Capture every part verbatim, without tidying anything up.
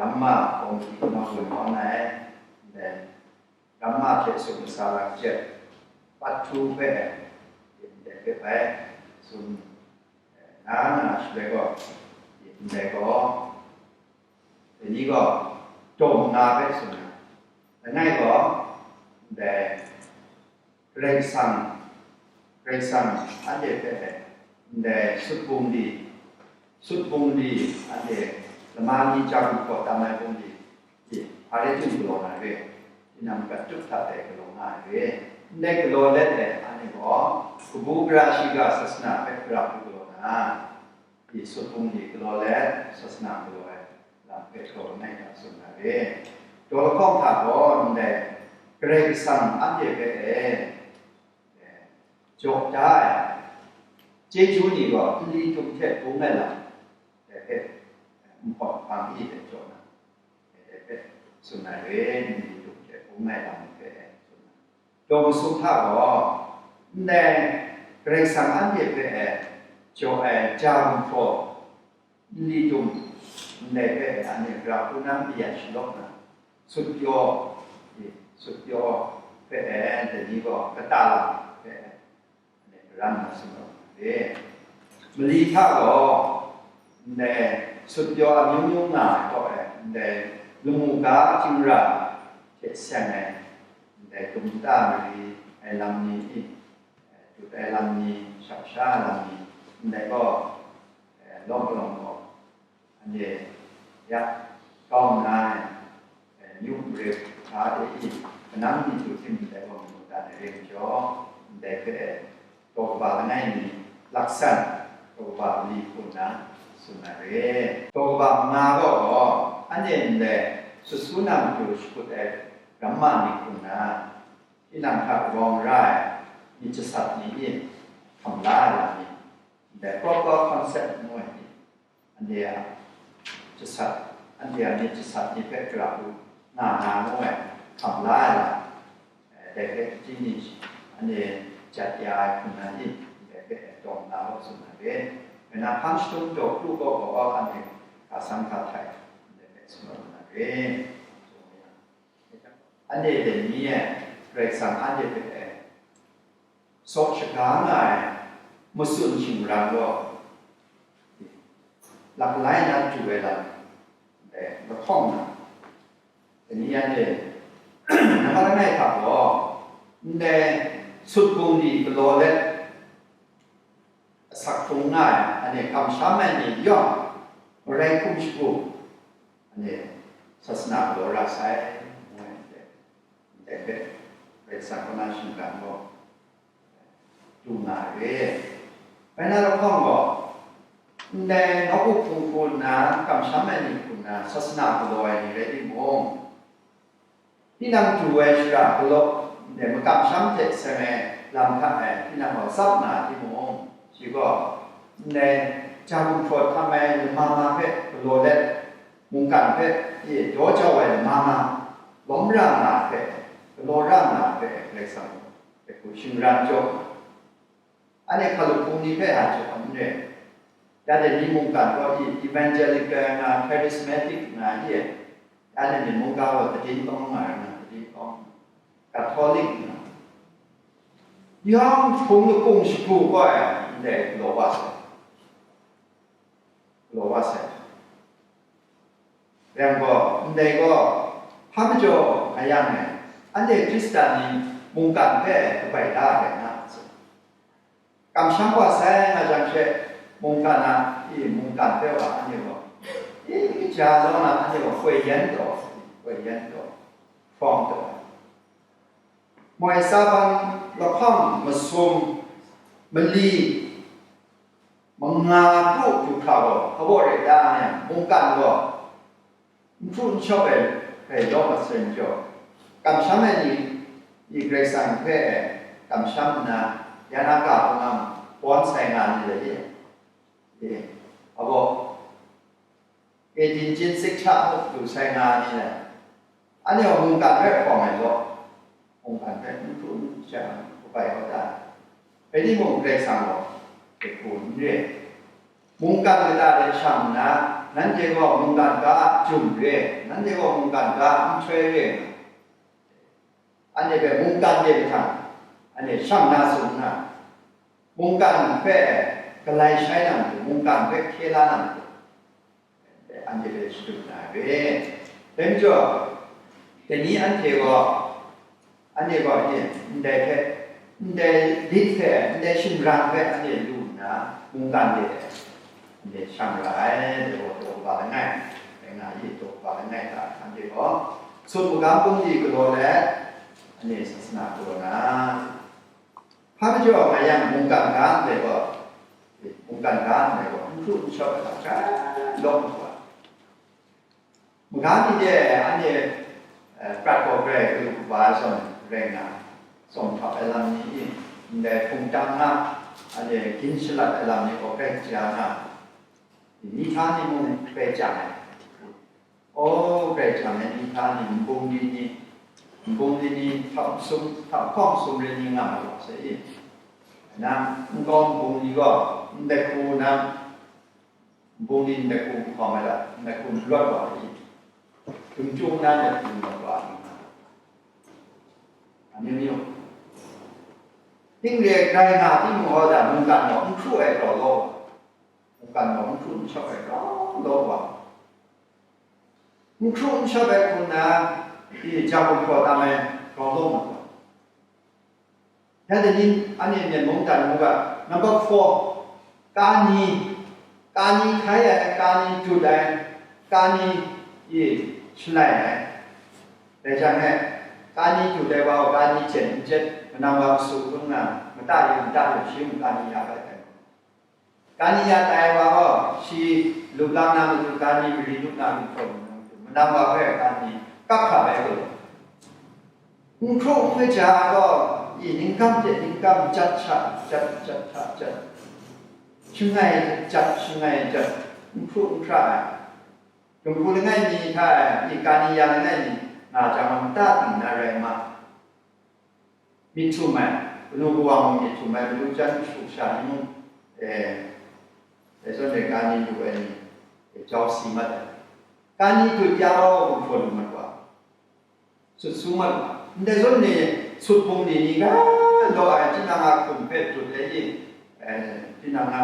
Ramma kawmhti nawng gun kau na ai, ndai ramma hte sum kasa rak jet, pat htu hpe, ndai hpe bai, sum, na na shaloi gaw, ndai gaw, dai ni gaw, dawng nga hpe sum na, langai gaw, ndai Karai Kasang, Karai Kasang anhte hpe ndai sut bungli, sut bungli anhte lama ni ja gumhpraw tam ai bungli, hpa rai tim galaw na re, tinang prat tup hta dai galaw nga ai re, ndai galaw let ai anhte gaw, kabu gara shiga sasana hpe gara hku galaw na, Yesu hpung ni galaw let, sasana galaw ai lam hpe taw langai hta tsun na re. Daw lahkawng hta gaw ndai Karai Kasang anhte hpe e, e, jaw da ai chyeju ni gaw nli tum hte bung ai lam, dai hpe, e, npawt hpang i hte jaw na, dai hpe tsun na re, nli tum hte bung ai lam hpe e, tsun na. Daw masum hta gaw, ndai Karai Kasang anhte hpe e jaw ai ja gumhpraw, nli tum, ndai hpe anhte gara hku nang kaya shalawk na, sut pyaw, sut pyaw hpe e, dai ni gaw kata lam hpe e, Anhte karan na sumrawng na re. Mali hta gaw, ndai sut pyaw amyung yung nga ai kaw e, ndai lamu ga htingra hte seng ai, ndai tum ta mali ai lam ni, dut ai lam ni, shap sha ai lam ni, ndai gaw, e, lawm palawng gaw, Anhte ya kau nna ai, e, myu mare hkra de i, kanang myi htu htim ndai gaw manu dan ai re majaw, ndai hpe, e, daw kaba langai mi laksan, daw kaba mali hku nna tsun na re. Daw kaba manga gaw, anhte ndai sut su na matu shakut ai ramma ni hku nna, tinang hta rawng ra ai myit jasat ni e hkam la ai lam ni, ndai proper concept ngu ai ni, Anhte a jasat, anhte a myit jasat ni hpe gara hku nga na ngu ai hkam la ai lam, eh, dai hpe kaji ni anhte jat ya ai hkum nan ni, dai hpe dawng na law tsun na re. Ngai na hpang shadum daw kru gaw gaw anhte hka san hka htai, dai hpe tsun na re. Anhte dai ni e Karai Kasang anhte hpe e, sawk shaga nga ai matsun shingran gaw, laklai na du ai lam, e, lahkawng na, dai ni anhte, nambat langai hta gaw, ndai sut bungli galaw let, asak hkrung nga ai, anhte kamsham ai ni yawng, marai hkum shagu, anhte sasana galaw ra sai, ngu ai, ndai hpe, Karai Kasang kaw na shinggan gaw, du nga ai re. Bai na lahkawng gaw, ndai nawku hpung hku nna, kamsham ai ni hku nna, sasana galaw ai ni rai timung, Tinang du ai shara galaw, ndai makamsham hte seng ai lam hta e tinang gaw tsap nga timung, shi gaw, ndai ja gumhpraw htam ai lama ma hpe galaw let, mungkan hpe e daw jau ai lama ma, lawm ra nga hpe, galaw ra nga hpe, Karai Kasang hpe hku shingran jaw nga. Anhte hkalup hpung ni hpe a jaw n re. Ya de ni mungkan gaw i evangelical nga, charismatic nga i e. Ya de ni mungga gaw tadin kawng nga, nga tadin kawng, Catholic nga. Yawng hpung lakung shagu gaw ai ndai galaw wa sai. Galaw wa sai. Yang gaw, ndai gaw, hpa majaw nga yang e, anhte Hkristan ni mungkan hpe kabai da ai na, kamsham wa sai nga jang she, mungkan a, i, mungkan hpe wa anhte gaw, i, ja law na anhte gaw koi yan taw, koi yan taw, hprawng taw, moi sa ban lahkawng masum, mali, manga kru du hkra gaw, hpa baw re da ai yang, mungkan gaw, n hkru n shawp ai hkrai lawm mat sai majaw, kamsham ai ni, i Karai Kasang hpe kamsham nna, ya na ga hpung ang bawn sai nga ni le ye? E, a baw, e, dinjin sik hta muk du sai nga ni le? Anhte gaw mungkan hpe hpawng ai gaw, mungkan hpe n hkru n shang, kabai kau ta ai. Rai timung, Karai Kasang gaw hkru n re. Mungkan kata de shang nna, Nanhte gaw mungkan ga a jum re, nanhte gaw mungkan ga a nhtoi re nga, anhte hpe mungkan de mahtang, anhte shang na sung nna, mungkan hpe galai shai na matu, mungkan hpe hkye la na matu, anhte hpe shadum na re. Dai majaw, dai ni anhte gaw, anhte gaw, e, ndai hpe, ndai lit hpe, ndai shingran hpe anhte lu nna, mungkan de, anhte shang ra ai, dai gaw daw kaba langai, dai nga i, daw kaba langai hta, anhte gaw, sut magam bungli galaw let, anhte sasana galaw na, hpa majaw nga yang mungkan ga ndai gaw, mungkan ga ndai gaw, n hkru n shawt ai hta hkrai lawm ai wa. Maga mi de anhte, eh, prat gaw grai galu kaba ai zawn rai nga, tsawm htap ai lam ni, ndai hpung tam nga, anhte gin shalat ai lam ni gaw grai kaja nga, ni hta ni mung grai jang ai. O, grai jang ai ni hta ni, nbung ni ni, nbung ni ni, htam sum, htam hkawng sumrin ni nga ma wa sai i. Nang nkau nbung ni gaw, ndai hku nang, nbung ni ndai hku hkawm ai la, ndai hku lawt wa ai i. Dum chyung na ndai hku lawt wa ai nga. Amyu myu. Ting re grai nga timung gaw da, mungkan gaw n hkru ai grau law, mungkan gaw n hkru n shawt ai grau law wa. N hkru n shawt ai hku nna, i, ja gumhpraw tam ai grau law ma wa. Dai ni, anhte Myen mung dan mu ga, number four, kani, kani hkai ai, kani dut ai, kani, i, shalai ai. Dai jang e, kani dut ai wa gaw, kani jen n jen, manam wa masu hkrum nga, mata yu mata yu shi mung kani ya bai ai. Kani ya tai wa gaw, shi lup lang na matu, kani mari lup na matu, manam wa hpe kani kap hkap ai gaw, n hkru n hkaja gaw, i, ningkam hte ningkam jat sha, jat, jat hta jat, shangai jat, shangai jat, n hkru n hkra ai. Jumpu langai mi hta e, i, kani ya langai mi nga jang, mata ting na rai ma. Myit htum ai, kanu kawa mung myit htum ai, madu jan kashu kasha ni mung, eh, dai zawn e kani lu ai ni, eh, jau si mat ai. Kani dut ya wa, gumhpraw lu mat wa, sut su mat wa. Ndai zawn ni, sut bungli ni ga law ai, tinang a hkum hpe dut ai i, eh, tinang a,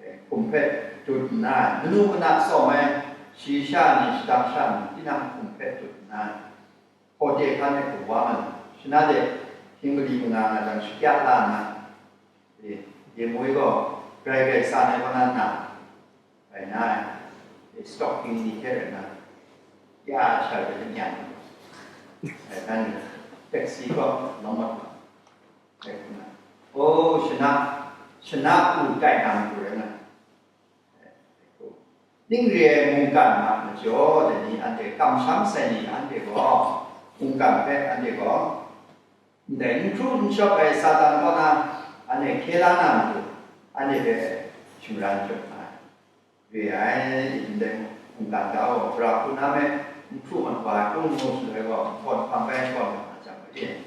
eh, hkum hpe dut nna, manu mana tsawm ai, shayi sha ni, shadang sha ni, tinang hkum hpe dut nna, hkawhte hkan e hkum wa ma, shana de hping mali manga nga jang shakya la nna, e, Yemoi gaw grai grai san ai kaw na nna, rai na ai, e, stocking ni hte rai na, ya shai rai nyan, rai na ni, taxi gaw lawng mat ga, rai hkum na, o, shana, shana u tai na matu rai na. Ning re ai mungkan a majaw dai ni anhte kamsham sai ni anhte gaw, mungkan hpe anhte gaw, ndai n hkru n shawt ai Satan kaw na anhte hkye la na matu, anhte hpe shingran jaw ai. Re ai, ndai mungkan ga gaw, Tara hku na me, n hkru mat wa ai, kung ngu shaloi gaw, nkawn hpang bai nkawn mat na jang,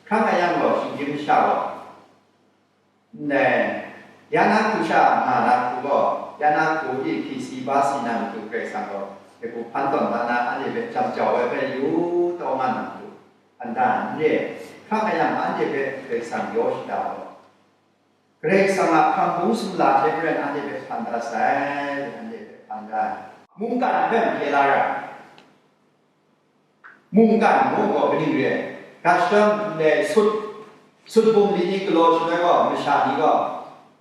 hkra nga yang gaw, shinggyim masha gaw, ndai, ya na hku sha nga na hku gaw, ya na hku di hpyi si ba si na matu Karai Kasang gaw, hpe hku hpan tawn da na, anhte hpe jam jau ai hpe yu taw nga na matu, hpan da n re, hkra nga yang anhte hpe Karai Kasang yaw shada gaw, Karai Kasang a hpang bung sumla hte maren anhte hpe hpan da sai, anhte hpe hpan da ai. Mungkan hpe hkye la ra. Mungkan ngu gaw kaning re ai? Ga shadawn ndai sut, sut bungli ni galaw shaloi gaw, masha ni gaw,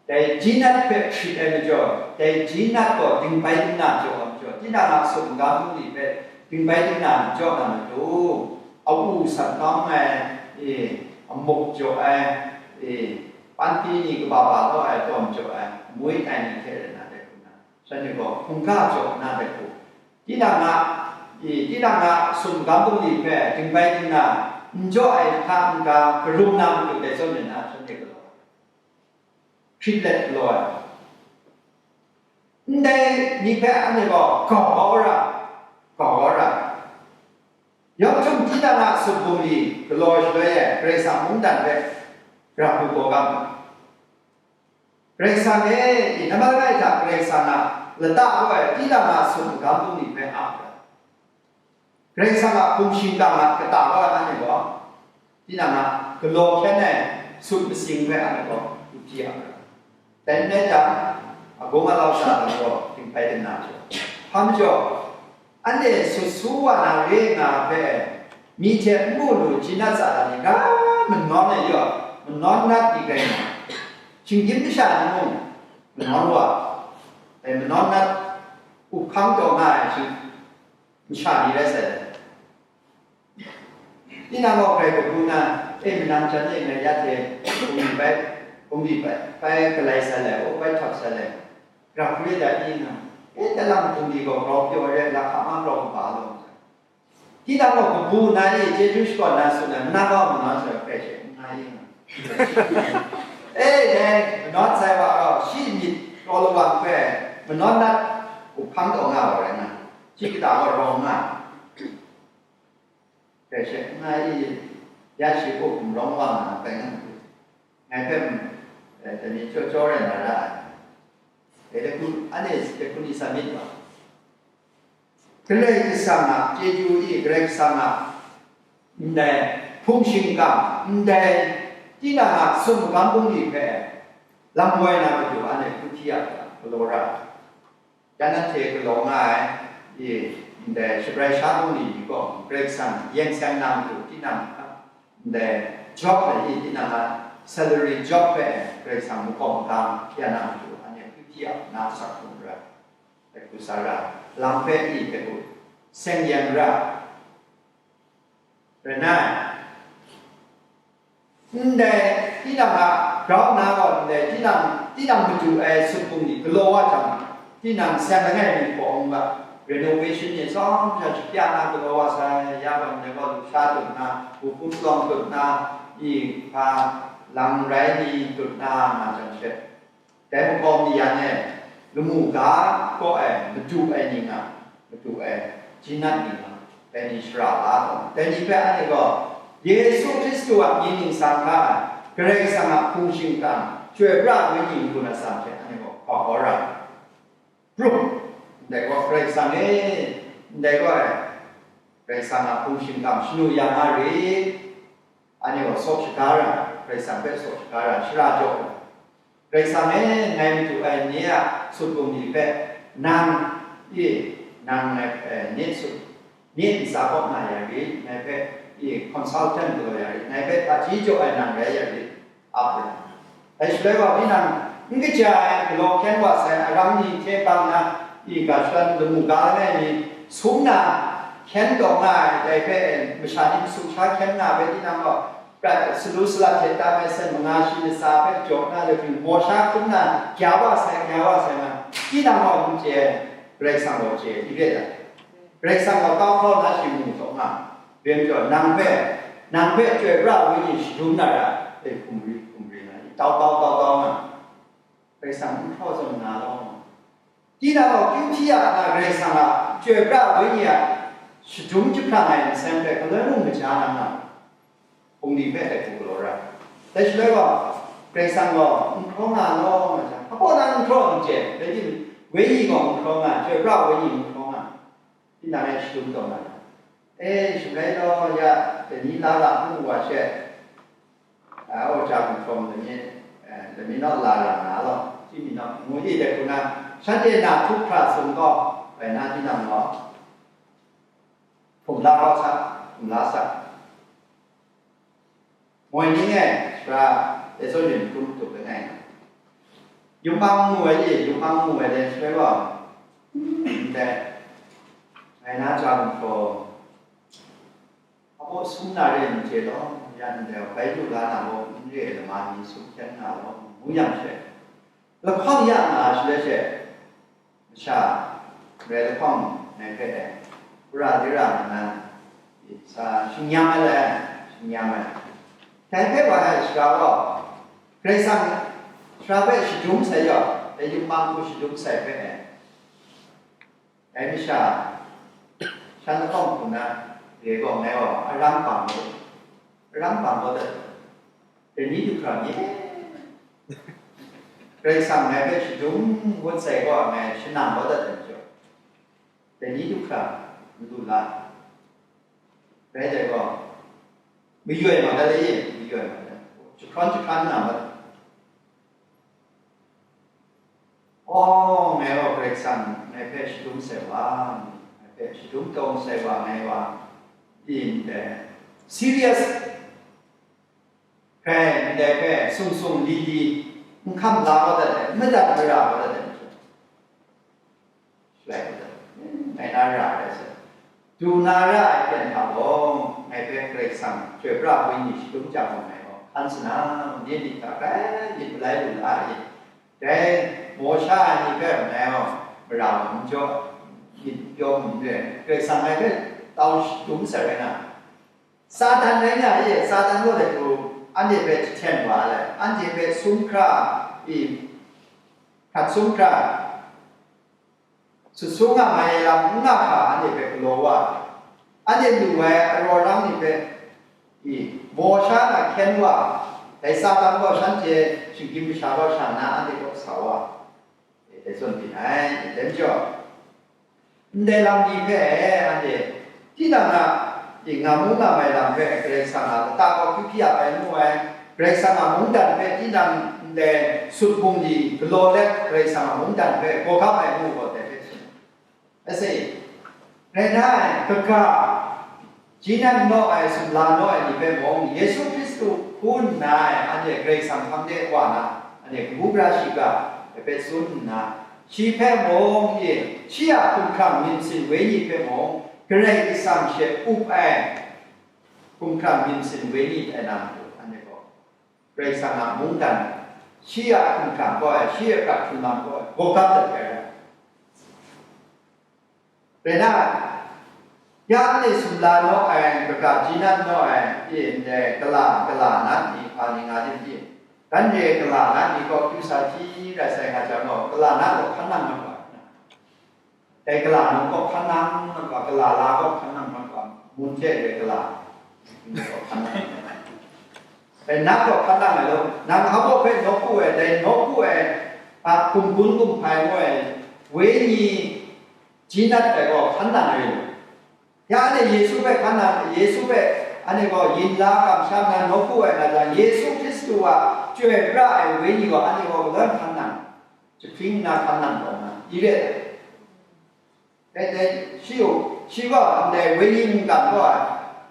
dai jinat hpe hprit ai majaw, dai jinat gaw dingbai dingna jaw ai majaw, tinang a sut magam bungli hpe dingbai dingna jaw na matu, a u sat nawng ai, e, a muk jaw ai, e, panti ni kaba ba law ai tawn jaw ai, mui tai ni hte rai na dai hku na, shanhte gaw hkungga jaw na dai hku, tinang a, i, tinang a sumgam bungli hpe dingbai dingna n jaw ai hta n-ga karum na matu dai zawn rai na, shanhte galaw ai, hprit let galaw ai. Ndai ni hpe anhte gaw gau kau ra, gau kau ra. Yawng htum tinang a sut bungli galaw shaloi e, Karai Kasang mungdan hpe grap hku gawgam. Karai Kasang e, i, nambat langai hta Karai Kasang a lata gaw ai, tinang a sut magam bungli hpe ap ai. Karai Kasang a hpung shingkang a kata gaw ai, anhte gaw tinang a galaw hkyen ai sut masing hpe anhte gaw du hpyi ap ai. Dai n rai jang, agung alau sha lam gaw dinghpai dingna jaw. Hpa majaw, anhte sut su wa na re nga hpe, myi hte n mu lu jinat tsat ai ni ga manawn ai yaw, manawn nat ni rai nga, shinggyim masha ni mung manawn wa, dai manawn nat up hkang taw nga ai shi, masha ni rai sai. Tinang gaw grai kabu na, e, manam jan e ngai ya hte, bungli bai, bungli bai, bai galai sai lai, o, bai htap sai lai, grap re da i nga, e, dalang bungli gaw grau pyaw re, lahkam a grau kaba law. Tinang gaw kabu na i, chyeju shakawn na tsun ai, manang gaw manawn sai hpe she n nga i nga. E, dai, manawn sai wa gaw, shi myit raw lawang hpe, manawn nat up hkang taw nga wa rai na, shi kata gaw rawng nga. Hpe she n nga i, ya shi gaw gumrawng wa nga, bai nga matu. Ngai hpe, eh, dai ni jaw jaw rai na ra ai. Dai hku, anhte dai hku ni sa myit wa. Karai Kasang a chyeju i, Karai Kasang a ndai hpung shingkang, ndai tinang a sut magam bungli hpe lam woi na matu anhte hku hti a, galaw ra ai. Jan anhte galaw nga ai, i, ndai shabrai sha bungli ni gaw Karai Kasang yen seng na matu tinang a, ndai job ai i, tinang a salary job hpe Karai Kasang makawp magam ya na matu anhte hku hti a, na asak hkrum ra, hpe hku sa ra, lam hpe i hpe hku seng yen ra, rai nna, ndai tinang a grau na gaw ndai tinang, tinang madu ai sut bungli galaw wa jang, tinang seng langai mi hpawng ga renovation ni tsawm sha shapya na galaw wa sai, ya gaw ndai gaw lusha tut na, hpung lawng tut na, i hpa lang rai ni tut na nga jang she, dai makawp ni yan e, lamu ga kaw ai, madu ai ni nga, madu ai, jinat ni nga, dai ni shara la taw, dai ni hpe anhte gaw Yesu Hkristu a mying ningsang hta ai Karai Kasang a hpung shingkang, chyoi pra ai wenyi n-gun atsam hte anhte gaw hkawhkau ra ai. Pru, ndai gaw Karai Kasang e, ndai gaw ai, Karai Kasang a hpung shingkang shanu ya nga rit. Anhte gaw sawk shaga ra, Karai Kasang hpe sawk shaga ra, shara jaw ai. Karai Kasang e, ngai madu ai nye a sut bungli hpe nang, i, nang ngai, eh, nye sut, nye ntsa kawp na ya rit, ngai hpe, i, consultant galaw ya rit, ngai hpe hpaji jaw ai nang rai ya rit, ap ai. Dai shaloi wa, tinang n kaja ai galaw hkyen wa sai aram ni hte bang na, i, ga shadawn lamu ga langai mi sum na, hkyen taw nga ai, dai hpe masha ni masum sha hkyen nga ai hpe tinang gaw, prat salu salat hte tam ai sen manga shi latsa hpe jaw na, lehkring maw sha hkrum na, gya wa sai, gya wa sai nga, tinang gaw n chye ai, Karai Kasang gaw chye ai, i re ai. Karai Kasang gaw kau hkau na shi mu taw nga, ren jaw, nang hpe, nang hpe chyoi pra ai wenyi shadum na ra, e, hkum ri, hkum ri na, tau, tau, tau, tau nga, Karai Kasang n hkraw zawn nga law. Tinang gaw kyu hti a na Karai Kasang a chyoi pra ai wenyi a shadum jahprang ai nsen hpe galoi mung kaja na nga, hpung ni hpe dai hku galaw ra. Dai shaloi gaw, Karai Kasang gaw n hkraw nga law nga jang, hpa nang n hkraw n chye, rai timung, wenyi gaw n hkraw nga, chyoi pra ai wenyi n hkraw nga. Tinang e shadum taw na, e, shabrai law ya, dai ni la la ngu wa she, a, aw ja gumhpraw lani, e, lani naw la la na law, chyi mi naw, ngu i dai hku na, shanhte na htup hkra sum gaw, bai na tinang gaw, hkum la kau sa, hkum la sa. Moi ning e, sara e zawn yin hkrum tup langai na. Yupmang mu ai e, yupmang mu ai le, shaloi gaw, ndai, ngai na ja gumhpraw, abaw sum na re n chye law, ya ndai, bai lu la na gaw, n re ai lama ni sum hkyen nga law, ngu yang she, lahkawng ya nga shaloi she, masha, rai lahkawng ngai hpe e, wora dira nna, sa shingyam ai le, shingyam ai. Dai hpe wa ai sara gaw, Karai Kasang sara hpe shadum sai yaw, dai yupmang hku shadum sai hpe e, dai masha, shan lahkawng hku na, re gaw ngai gaw aram bang maw, aram bang maw dat, dai ni du hkra mi, Karai Kasang ngai hpe shadum ngut sai gaw ngai shanang kau dat ai majaw, dai ni du hkra n lu la. Rai dai gaw, mayoi mat dat le, mayoi mat dat, jahprawn jahkran na mat. Oh, ngai gaw Karai Kasang ngai hpe shadum sai wa, ngai hpe shadum taw sai wa, ngai wa, in dai serious hkrai ndai hpe sung sung li li n hkam la kau dat ai, n madat mara kau dat ai majaw, shalai kau dat ai, ngai na ra ai sai, du na ra ai ten hta gaw, ngai hpe Karai Kasang Chyoi pra ai Wenyi shadum chyang gaw, ngai gaw hkan sana, nye myit hta grai myit malai lu la ai. Dai Mawsha ai ni hpe ngai gaw mara wa n jaw, myit pyaw n re, Karai Kasang ngai hpe tau shadum sai rai nga. Satan rai nga e, Satan gaw dai hku anhte hpe jahten wa ai, anhte hpe sum hkra, i, hkrat sum hkra, sut sung nga mai ai lam n nga hkra anhte hpe galaw wa ai. Anhte lu ai araw arang ni hpe, i, Mawsha na hkyen wa ai, dai Satan gaw shanhte shinggyim masha kaw sha nna anhte kaw sa wa ai. Dai zawn byin ai, dai majaw, ndai lam ni hpe anhte tinang a, i, nga mu nga mai lam hpe Karai Kasang a lata kaw hkyu hkyi ap ai ngu ai, Karai Kasang a mungdan hpe tinang ndai sut bungli galaw let Karai Kasang a mungdan hpe gawgap ai ngu gaw dai hpe shin ai. Rai nna, kaga, Jinan naw ai, sumla naw ai ni hpe mung, Yesu Hkristu hku nna ai, anhte Karai Kasang hpang de wa na, anhte kabu gara shiga ai hpe tsun nna, shi hpe mung, i, shi a hkumhkrang myit masin wenyi hpe mung, Karai Kasang she up ai hkumhkrang myit masin wenyi tai na matu, anhte gaw Karai Kasang a mungdan, shi a hkumhkrang kaw ai, shi a prat hkrun lam kaw ai, gawgap dat ai rai. Rai nna, ya anhte sumla naw ai, kaga Jinan naw ai, i, ndai gala, gala na ni hpa ni nga dim di, nanhte gala na ni kaw kyu sa hti rai sai nga jang gaw, gala na gaw hkan nang mat wa, dai gala nang kaw hkan nang mat wa, gala la kaw hkan nang mat wa, mun hte re gala, dai na kaw hkan nang ai law, nang Hkristu hpe nawku ai, dai nawku ai, a, gumgun gumhpai ngu ai, wenyi, Jinan dai gaw hkan nang ai rai. Ya anhte Yesu hpe hkan nang, Yesu hpe anhte gaw yin la kamsham na nawku ai nga jang, Yesu Hkristu a chyoi pra ai wenyi gaw anhte gaw galoi hkan nang, jahpring nna hkan nang taw na, i re ai. Dai, dai, shi gaw, shi gaw ndai wenyi mungkan gaw,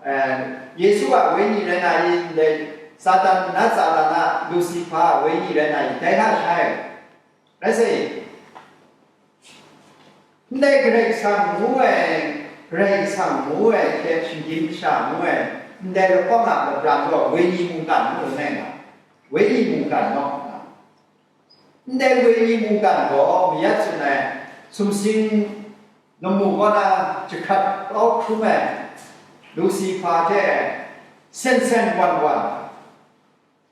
eh, Yesu a wenyi rai na i, ndai Satan, na Satan a Lusifa a wenyi rai na i, dai hta shai. Rai sai. Ndai Karai Kasang ngu ai, Karai Kasang ngu ai hte shinggyim masha ngu ai, ndai lahkawng a labrang gaw wenyi mungkan ngu ai nga, wenyi mungkan naw nga. Ndai wenyi mungkan gaw mayat tsun ai sumsing lamu kaw na jahkrat kau hkrum ai Lusifa hte sen sen wan wan,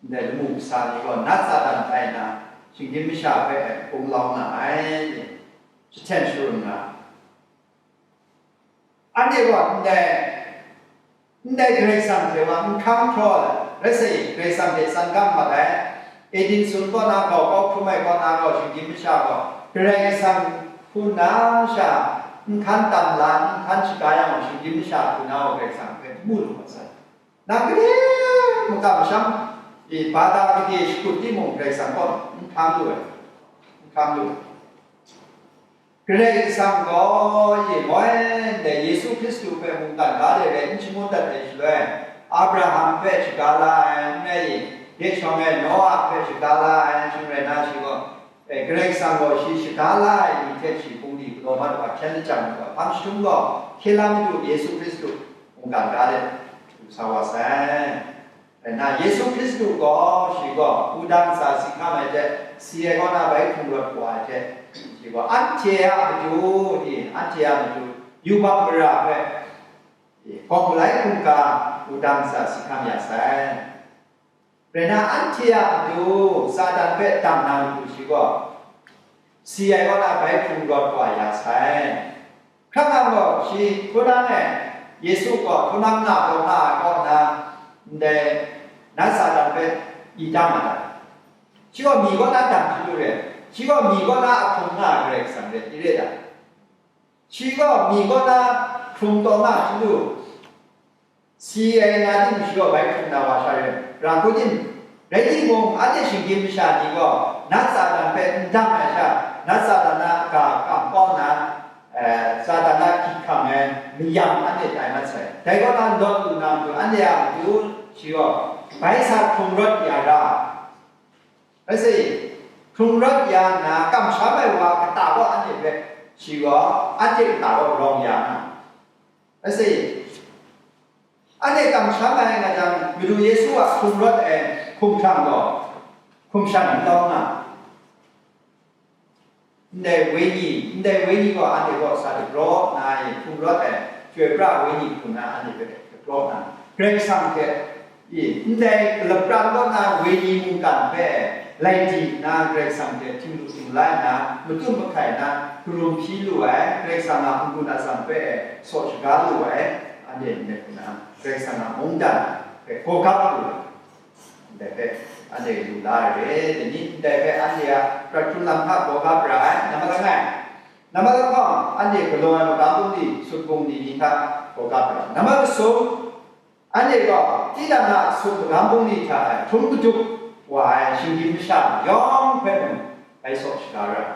ndai lamu kasa ni gaw nat Satan tai nna, shinggyim masha hpe gunglau nga ai, jahten sharun nga ai. Anhte gaw ndai, ndai Karai Kasang hte wa n hkang hkraw ai, rai sa i, Karai Kasang hte san gang mat ai, Eden sum kaw na gaw, kau hkrum ai kaw na gaw, shinggyim masha gaw, Karai Kasang hku na sha, n hkan tam la, n hkan shaga yang gaw, shinggyim masha hku na gaw, Karai Kasang hpe n mu lu mat sai. Nang gade mungga masham, i, bata gade shakut timung, Karai Kasang gaw n hkang lu ai, n hkang lu ai. Karai Kasang gaw, i, moi ndai Yesu Hkristu hpe mungkan ga de rai n shangun dat ai shaloi, Abraham hpe shaga la ai, n rai i, hte shawng e Noa hpe shaga la ai, shing rai na shi gaw, e, Karai Kasang gaw shi shaga la ai ni hte shi hpung di galaw mat wa hkyen lachyang mat wa, hpang jahtum gaw hkye la Madu Yesu Hkristu mungkan ga de du sa wa sai. Rai nna, Yesu Hkristu gaw, shi gaw, wudang ntsa si hkam ai hte, si ai kaw na bai hkrung rawt wa ai hte, shi gaw, anhte a matu, i, anhte a matu, yubak mara hpe, i, hkawm malai hkungga, wudang ntsa si hkam ya sai. Rai nna, anhte a matu, Satan hpe dang na matu, shi gaw, si ai kaw na bai hkrung rawt wa ya sai. Hkra nga gaw, shi hpunang e, Yesu gaw hpunang na taw nga ai kaw nna, ndai nat Satan hpe i dang ai. Shi gaw mi kaw na dam hkru rai, shi gaw mi kaw na ahkrung nga ai Karai Kasang rai, i re ta? Shi gaw mi kaw na hkrung taw nga hkru, si ai nga tim shi gaw bai hkrum na wa sha rai, ra hku tim, rai timung, anhte shinggyim masha ni gaw nat Satan hpe n dang ai sha, nat Satan a ga kam kau nna, eh, Satan a hkying hkrang ai mayam anhte tai mat sai. Dai kaw na lawt lu na matu, anhte a matu shi gaw bai sa hkrung rawt ya ra. Rai sa, hkrung rawt ya nna, kamsham ai wa kata gaw anhte hpe shi gaw, anhte kata gaw rawng ya nga. Rai sa, anhte kamsham ai nga jang, Madu Yesu a hkrung rawt ai hkum hkrang gaw, hkum shan n lawm nga. Ndai wenyi, ndai wenyi gaw anhte gaw sa dagraw nna, hkrung rawt ai, chyoi pra wenyi hku nna anhte hpe dagraw nna, Karai Kasang hte, i, ndai lapran kaw na wenyi mungkan hpe lai di nna, Karai Kasang hte htinglu htinglai nna, matut mahkai nna, karum hpyi lu ai, Karai Kasang a n-gun atsam hpe saw shaga lu ai, anhte ndai hku nna, Karai Kasang a mungdan hpe gawgap lu ai. Ndai hpe anhte lu la ai re, dai ni ndai hpe anhte a prat hkrun lam hta gawgap ra ai, nambat langai. Nambat lahkawng, anhte galaw ai magam bungli, sut bungli ni hta gawgap ra ai. Nambat masum, anhte gaw tinang a sut magam bungli hta e hkrum kadup wa ai shinggyim masha yawng hpe mung bai saw shaga ra ai.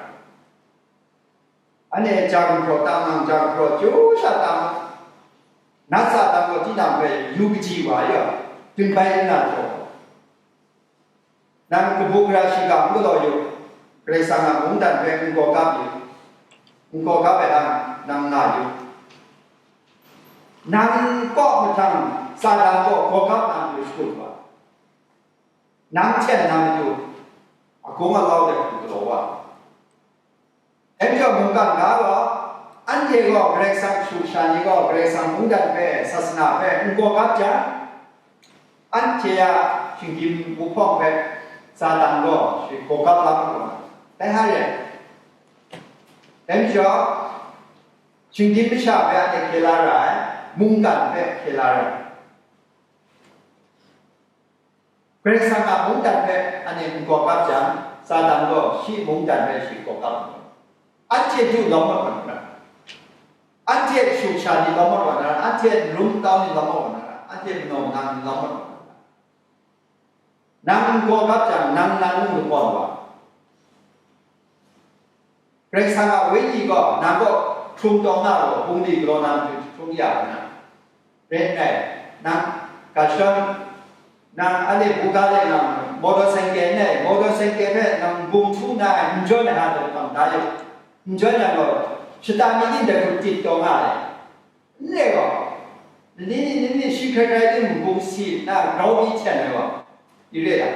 Anhte jang hpraw tang nang jang hpraw chyu sha tang, nat Satan gaw tinang hpe yu kaji wa ya, dingbai n na jaw, nang kabu gara shiga n galaw yu, Karai Kasang a mungdan hpe n gawgap yu, n gawgap ai hta nang nga yu. Nang kaw mahtang Satan gaw gawgap na matu shakut wa, nang hten na matu agung alau de hku galaw wa. Dai majaw mungkan ga gaw, anhte gaw Karai Kasang shu sha ni gaw Karai Kasang mungdan hpe, sasana hpe n gawgap jang, anhte a shinggyim wuhpawng hpe Satan gaw shi gawgap la mat wa, dai hta re. Dai majaw, shinggyim masha hpe anhte hkye la ra ai, mungkan hpe hkye la ra ai. Karai Kasang a mungdan hpe anhte n gawgap jang, Satan gaw shi mungdan hpe shi gawgap ai. Anhte du lawm mat wa na ra, anhte shu sha ni lawm mat wa na ra, anhte nrum tau ni lawm mat wa na ra, anhte manaw manang ni lawm mat wa na ra. Nang n gawgap jang, nang nang n lakawn wa. Karai Kasang a Wenyi gaw nang kaw hkrung taw nga gaw, bungli galaw na matu jahkrung ya ai na. Rai nna, nang ga shadawn, nang anhte buga de nga mu, motor cycle nai, motor cycle hpe nang bung htu na ai, n jawn ai hta dawng hkam da yu, n jawn yang gaw, shata mi ning dai hku tit taw nga ai. N re gaw, nani ni, nani ni shi hkrai hkrai de mung bung si nna grau mi hten ai wa, i re ai.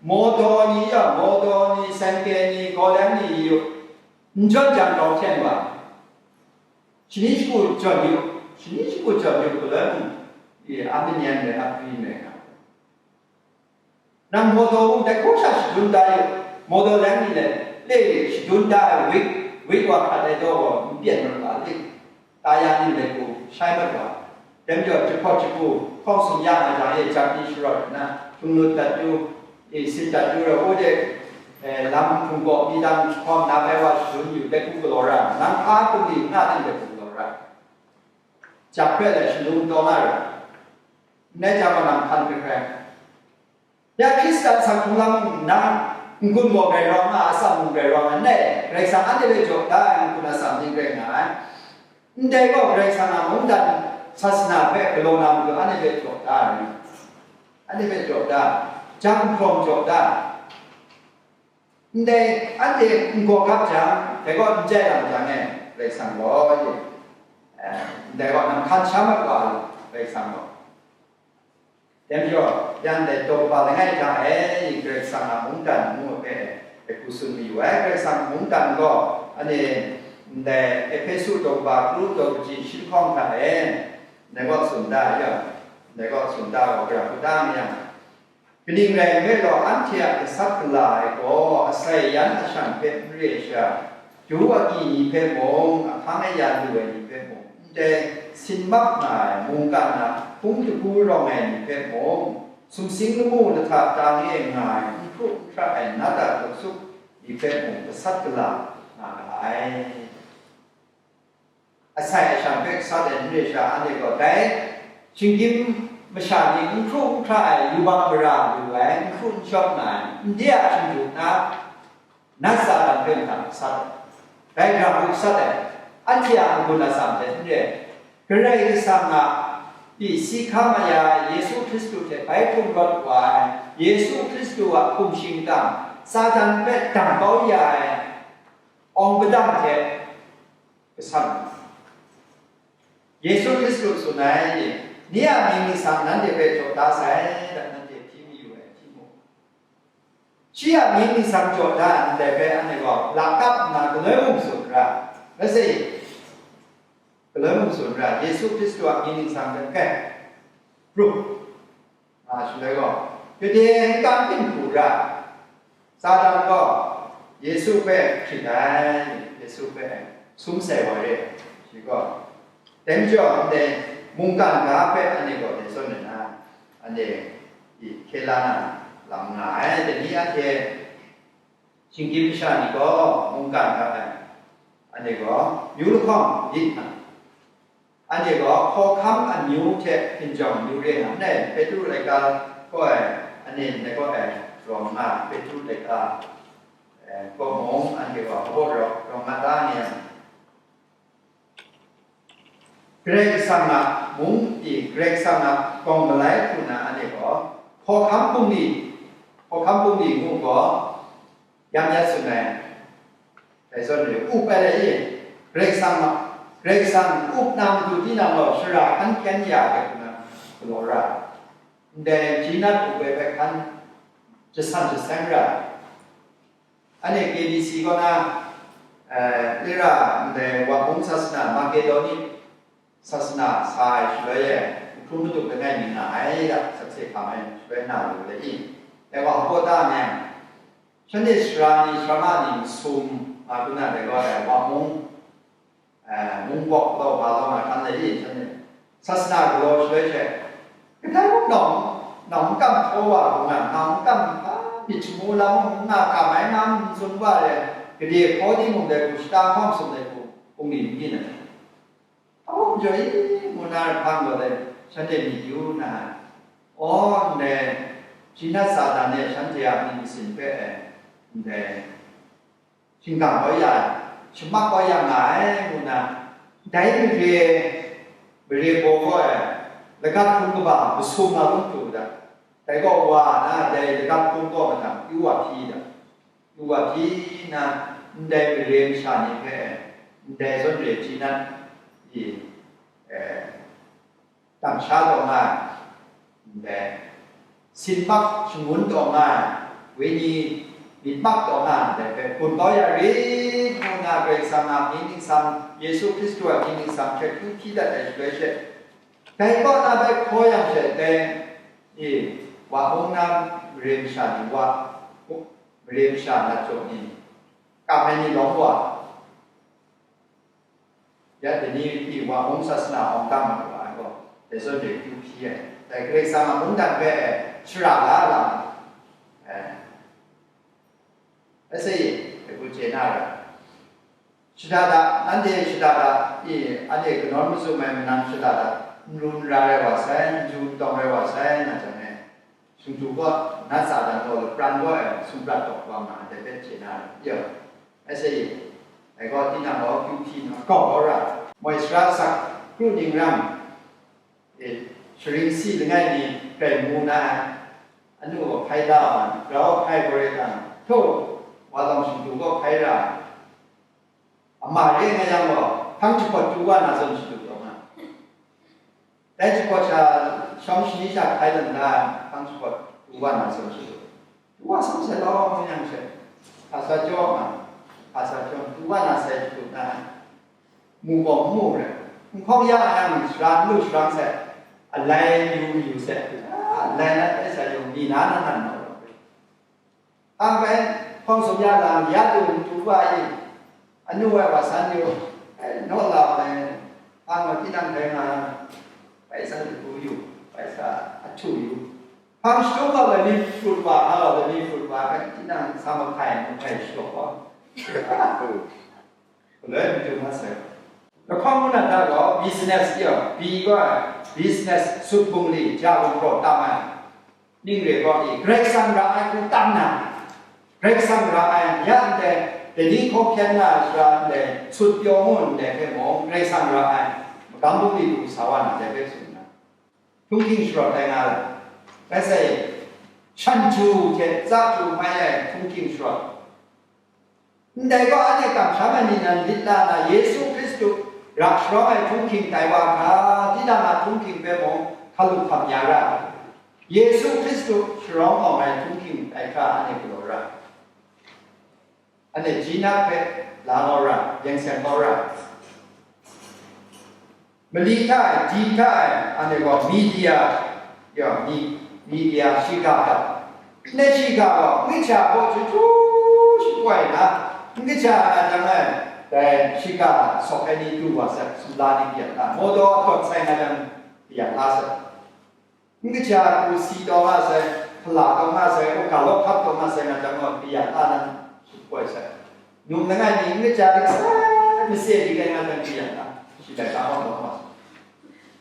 Motor ni ya, motor ni, cycle ni, gawleng ni yu, n jawn jang grau hten wa. Shani shagu jawn yu, shani shagu jawn yu, galoi mung, i, a manyan rai, a pri rai nga. Nang motor mung dai hku sha shadun da yu, motor leng ni le, le shadun da ai wik, wik wa hkrat ai daw gaw n pyen mat wa, le taya ni le hku shai mat wa, dai majaw jahpawt jahku hkawng tsun ya nga jang e, jak ni sharawt nna, htung lut dat yu, e, sit dat yu rai, u de, e, lam hpung gaw mi dang hkawm na bai wa shadun yu, dai hku galaw ra, nang a hkum ni n nga tim dai hku galaw ra, jak hpe lai shalung taw nga ra, ndai jang gaw nang hkan hkrai hkrai. Ya Hkristan sa hkrung lam nna, n-gun gaw grai rawng nga, atsam mung grai rawng nga, ndai Karai Kasang anhte hpe jaw da ai n-gun atsam ni rai nga ai. Ndai gaw Karai Kasang a mungdan sasana hpe galaw na matu anhte hpe jaw da ai. Anhte hpe jaw da, jang hprawng jaw da. Ndai anhte n gawgap jang, dai gaw n jai lam jang e, Karai Kasang gaw, eh, ndai gaw nang hkan sha mat wa, Karai Kasang gaw. Dai majaw, yang dai daw kaba langai hta e, Karai Kasang a mungdan ngu hpe, hpe hku tsun mayu ai. Karai Kasang mungdan gaw, anhte ndai Ehpesu daw kaba kru daw kaji shi lahkawng hta e, ndai gaw tsun da yang, ndai gaw tsun da gaw, gara hku da ma yang, kaning rai nme law, anhte a gasat gala ai gaw, asai yan ashang hpe n re ai sha, Ju agyi ni hpe mung, ahkang aya lu ai ni hpe mung, ndai sin mak nga ai mungkan a hpung jahku rawng ai ni hpe mung, sumsing lamu lahta tang e nga ai hkru n hkra ai nat a hkrup sup ni hpe mung gasat gala nga ga ai. Asai ashan hpe gasat ai n re sha, anhte gaw dai shinggyim masha ni n hkru n hkra ai yubak mara lu ai, n hkru n shawt nga ai, n de a shingdu na, nat Satan hpe mung gasat ai. Dai hkra hku gasat ai, anhte a n-gun atsam hte n re, Karai Kasang a pyi si hkam aya ai Yesu Hkristu hte bai hkrung rawt wa ai, Yesu Hkristu a hkum shingkang, Satan hpe dang kau ya ai awng padang hte gasat nga. Yesu Hkristu tsun ai, ni a mying ningsang nanhte hpe jaw da sai, dan nanhte hpyi mayu ai hpyi mu. Shi a mying ningsang jaw da ai ndai hpe anhte gaw lakap nna galoi mung tsun ra, rai sa i, galoi mung tsun ra, Yesu Hkristu a mying ningsang hpe kai, pru, nga shaloi gaw, gade n kam byin hku ra, Satan gaw Yesu hpe hkrit ai, Yesu hpe sum sai wa re, shi gaw. Dai majaw, ndai mungkan ga hpe anhte gaw dai zawn nna, anhte hkye la na lam nga ai. Dai ni anhte shinggyim masha ni gaw mungkan ga ai, anhte gaw myu lahkawng myit hta, anhte gaw hkawhkam amyu hte hkinjawng amyu re nga ai. Petru laika kaw ai, anhte ndai kaw ai rawng nga, Petru laika, eh, kaw mung anhte gaw hpabaw rawng, rawng nga ta nga yang, Karai Kasang a mung pyi, Karai Kasang a gawng malai hku na anhte gaw, hkawhkam bungli, hkawhkam bungli ngu gaw, yang ya tsun ai. Dai zawn re, up ai lai i, Karai Kasang a, Karai Kasang up na matu tinang gaw, shara hkan hkyen ya ai hku na galaw ra, ndai Jinat up ai hpe hkan jasan jaseng ra. Anhte K B C kaw na, eh, Ira ndai wa hpung sasana, Makedoni sasana sa ai shaloi e, hkrum matup langai mi nga ai da, sakse hkam ai shaloi na lu ai i, dai wa hpaw ta myang, shanhte sara ni, sarama ni masum, nga hku na dai gaw ai wa hpung, eh, mung bawk law, ba law nga hkan ai i, shanhte sasana galaw shaloi she, kadai mung nawng, nawng n kam htaw wa hku nga, nawng n kam hpa myit shamu lam mung n nga kam ai, nga n tsun wa ai, gade hkaw di mung dai hku, shata hkawng sum dai hku, bungli n byin ai. Aung jaw i, ngu na hpang gaw dai, shanhte myit yu na, aw, ndai, Jinat Satan e shanhte a myit masin hpe, ndai, shingkang kau ya ai, shamak kau ya nga ai, ngu na, dai mare, mare baw gaw ai, lagat hpung kaba masum a lung hkru da, dai gaw wa na, dai lagat hpung kaw mahtang pyu wa hpyi da, pyu wa hpyi nna, ndai mare masha ni hpe, ndai zawn re Jinat i, eh, dam sha taw nga ai, ndai sin mak shangun taw nga ai, wenyi myit mak taw nga ai, ndai hpe gun kau ya rit ngu nna, Karai Kasang a mying ningsang, Yesu Hkristu a mying ningsang hte hkyu hpyi dat ai shaloi she, dai kaw na bai hkaw yang she, dai, e, wa hpung na mare masha ni, wa, mare masha nat jaw ni, kam ai ni lawm wa, ya dai ni pyi wa hpung sasana awng dang mat wa ai gaw, dai zawn de kyu hpyi ai. Dai Karai Kasang a mungdan hpe shara la ai lam, eh, rai sa i, dai hku chye na ra. Shada da, nanhte shada da, i, anhte kanawn mazum ai manang shada da, n ru n ra rai wa sai, n ju n tawng rai wa sai, nga jang e, Shingtu gaw, nat Satan gaw, lapran gaw, e, sumrat taw wa nga ai, dai hpe chye na, ya, rai sa i, dai gaw, tinang gaw, kyu hpyi nna, kau kau ra, moi sara sak, kru ning ram, e, sharin si langai mi, grai mu na ai, anu gaw hpai da wa, grau hpai gaw rai ta, htaw, wa lawng shingtu gaw hpai ra, ama re nga yang gaw, hpang jahpawt tu wa na zawn shadu taw nga. Dai jahpawt sha, shawng shani sha hkai lan da ai, hpang jahpawt tu wa na zawn shadu. Tu wa sam sai law, nga yang she, hpa sa jaw nga, hpa sa jaw, tu wa na sai shadu na ai. Mu gaw mu re. Nhkawng ya yang shara n lu sharang sai, alai yu yu sai, alai na tai sai yu, mi na na na na. Ang bai, hpawng sum ya lam, ya tu n tu wa i, anu ai wa san yu, ai, naw la ai, ang wa tinang dai nga, bai san tu yu, bai sa a htu yu, Hpang shadum gaw lani put wa, a gaw lani put wa, tinang sa mahkai, mahkai shadaw wa. Galoi matu masai. Lahkawng ngu na da gaw business ya, bi gaw business sut bungli, ja bungkraw tam ai. Ning re gaw i, Karai Kasang ra ai hku tam na, Karai Kasang ra ai, ya ndai, dai ni hkawhkyen na sara ndai, sut pyaw ngu ndai hpe mung, Karai Kasang ra ai, magam bungli hku sa wa na dai hpe tsun na. Htunghking sharawt ai nga ai. Rai sai, shan ju hte tsa ju mai ai htunghking sharawt. Ndai gaw anhte kamsham ai myit nan lit la na, Yesu Hkristu ra sharawng ai htunghking tai wa hkra, tinang a htunghking hpe mung hkalu hkam ya ra. Yesu Hkristu sharawng awng ai htunghking tai hkra anhte galaw ra. Anhte Jinak hpe la kau ra, yeng seng kau ra. Mali hta e, di hta e, anhte gaw media, ya, mi, media shiga hta. Ndai shiga gaw, n kaja gaw chyu chyu shapoi na, n kaja ai jang e, dai shiga sawk ai ni du wa sai, sumla ni kayat la, mawdaw dawt sai nga jang, kayat la sai. N kaja hku si taw nga sai, hpala taw nga sai, uga lawk hkap taw nga sai, nga jang gaw, kayat la nan shapoi sai. Num langai mi n kaja dik sai, mase dik ai nga jang, kayat la, shi lai ka hkawm taw nga sai.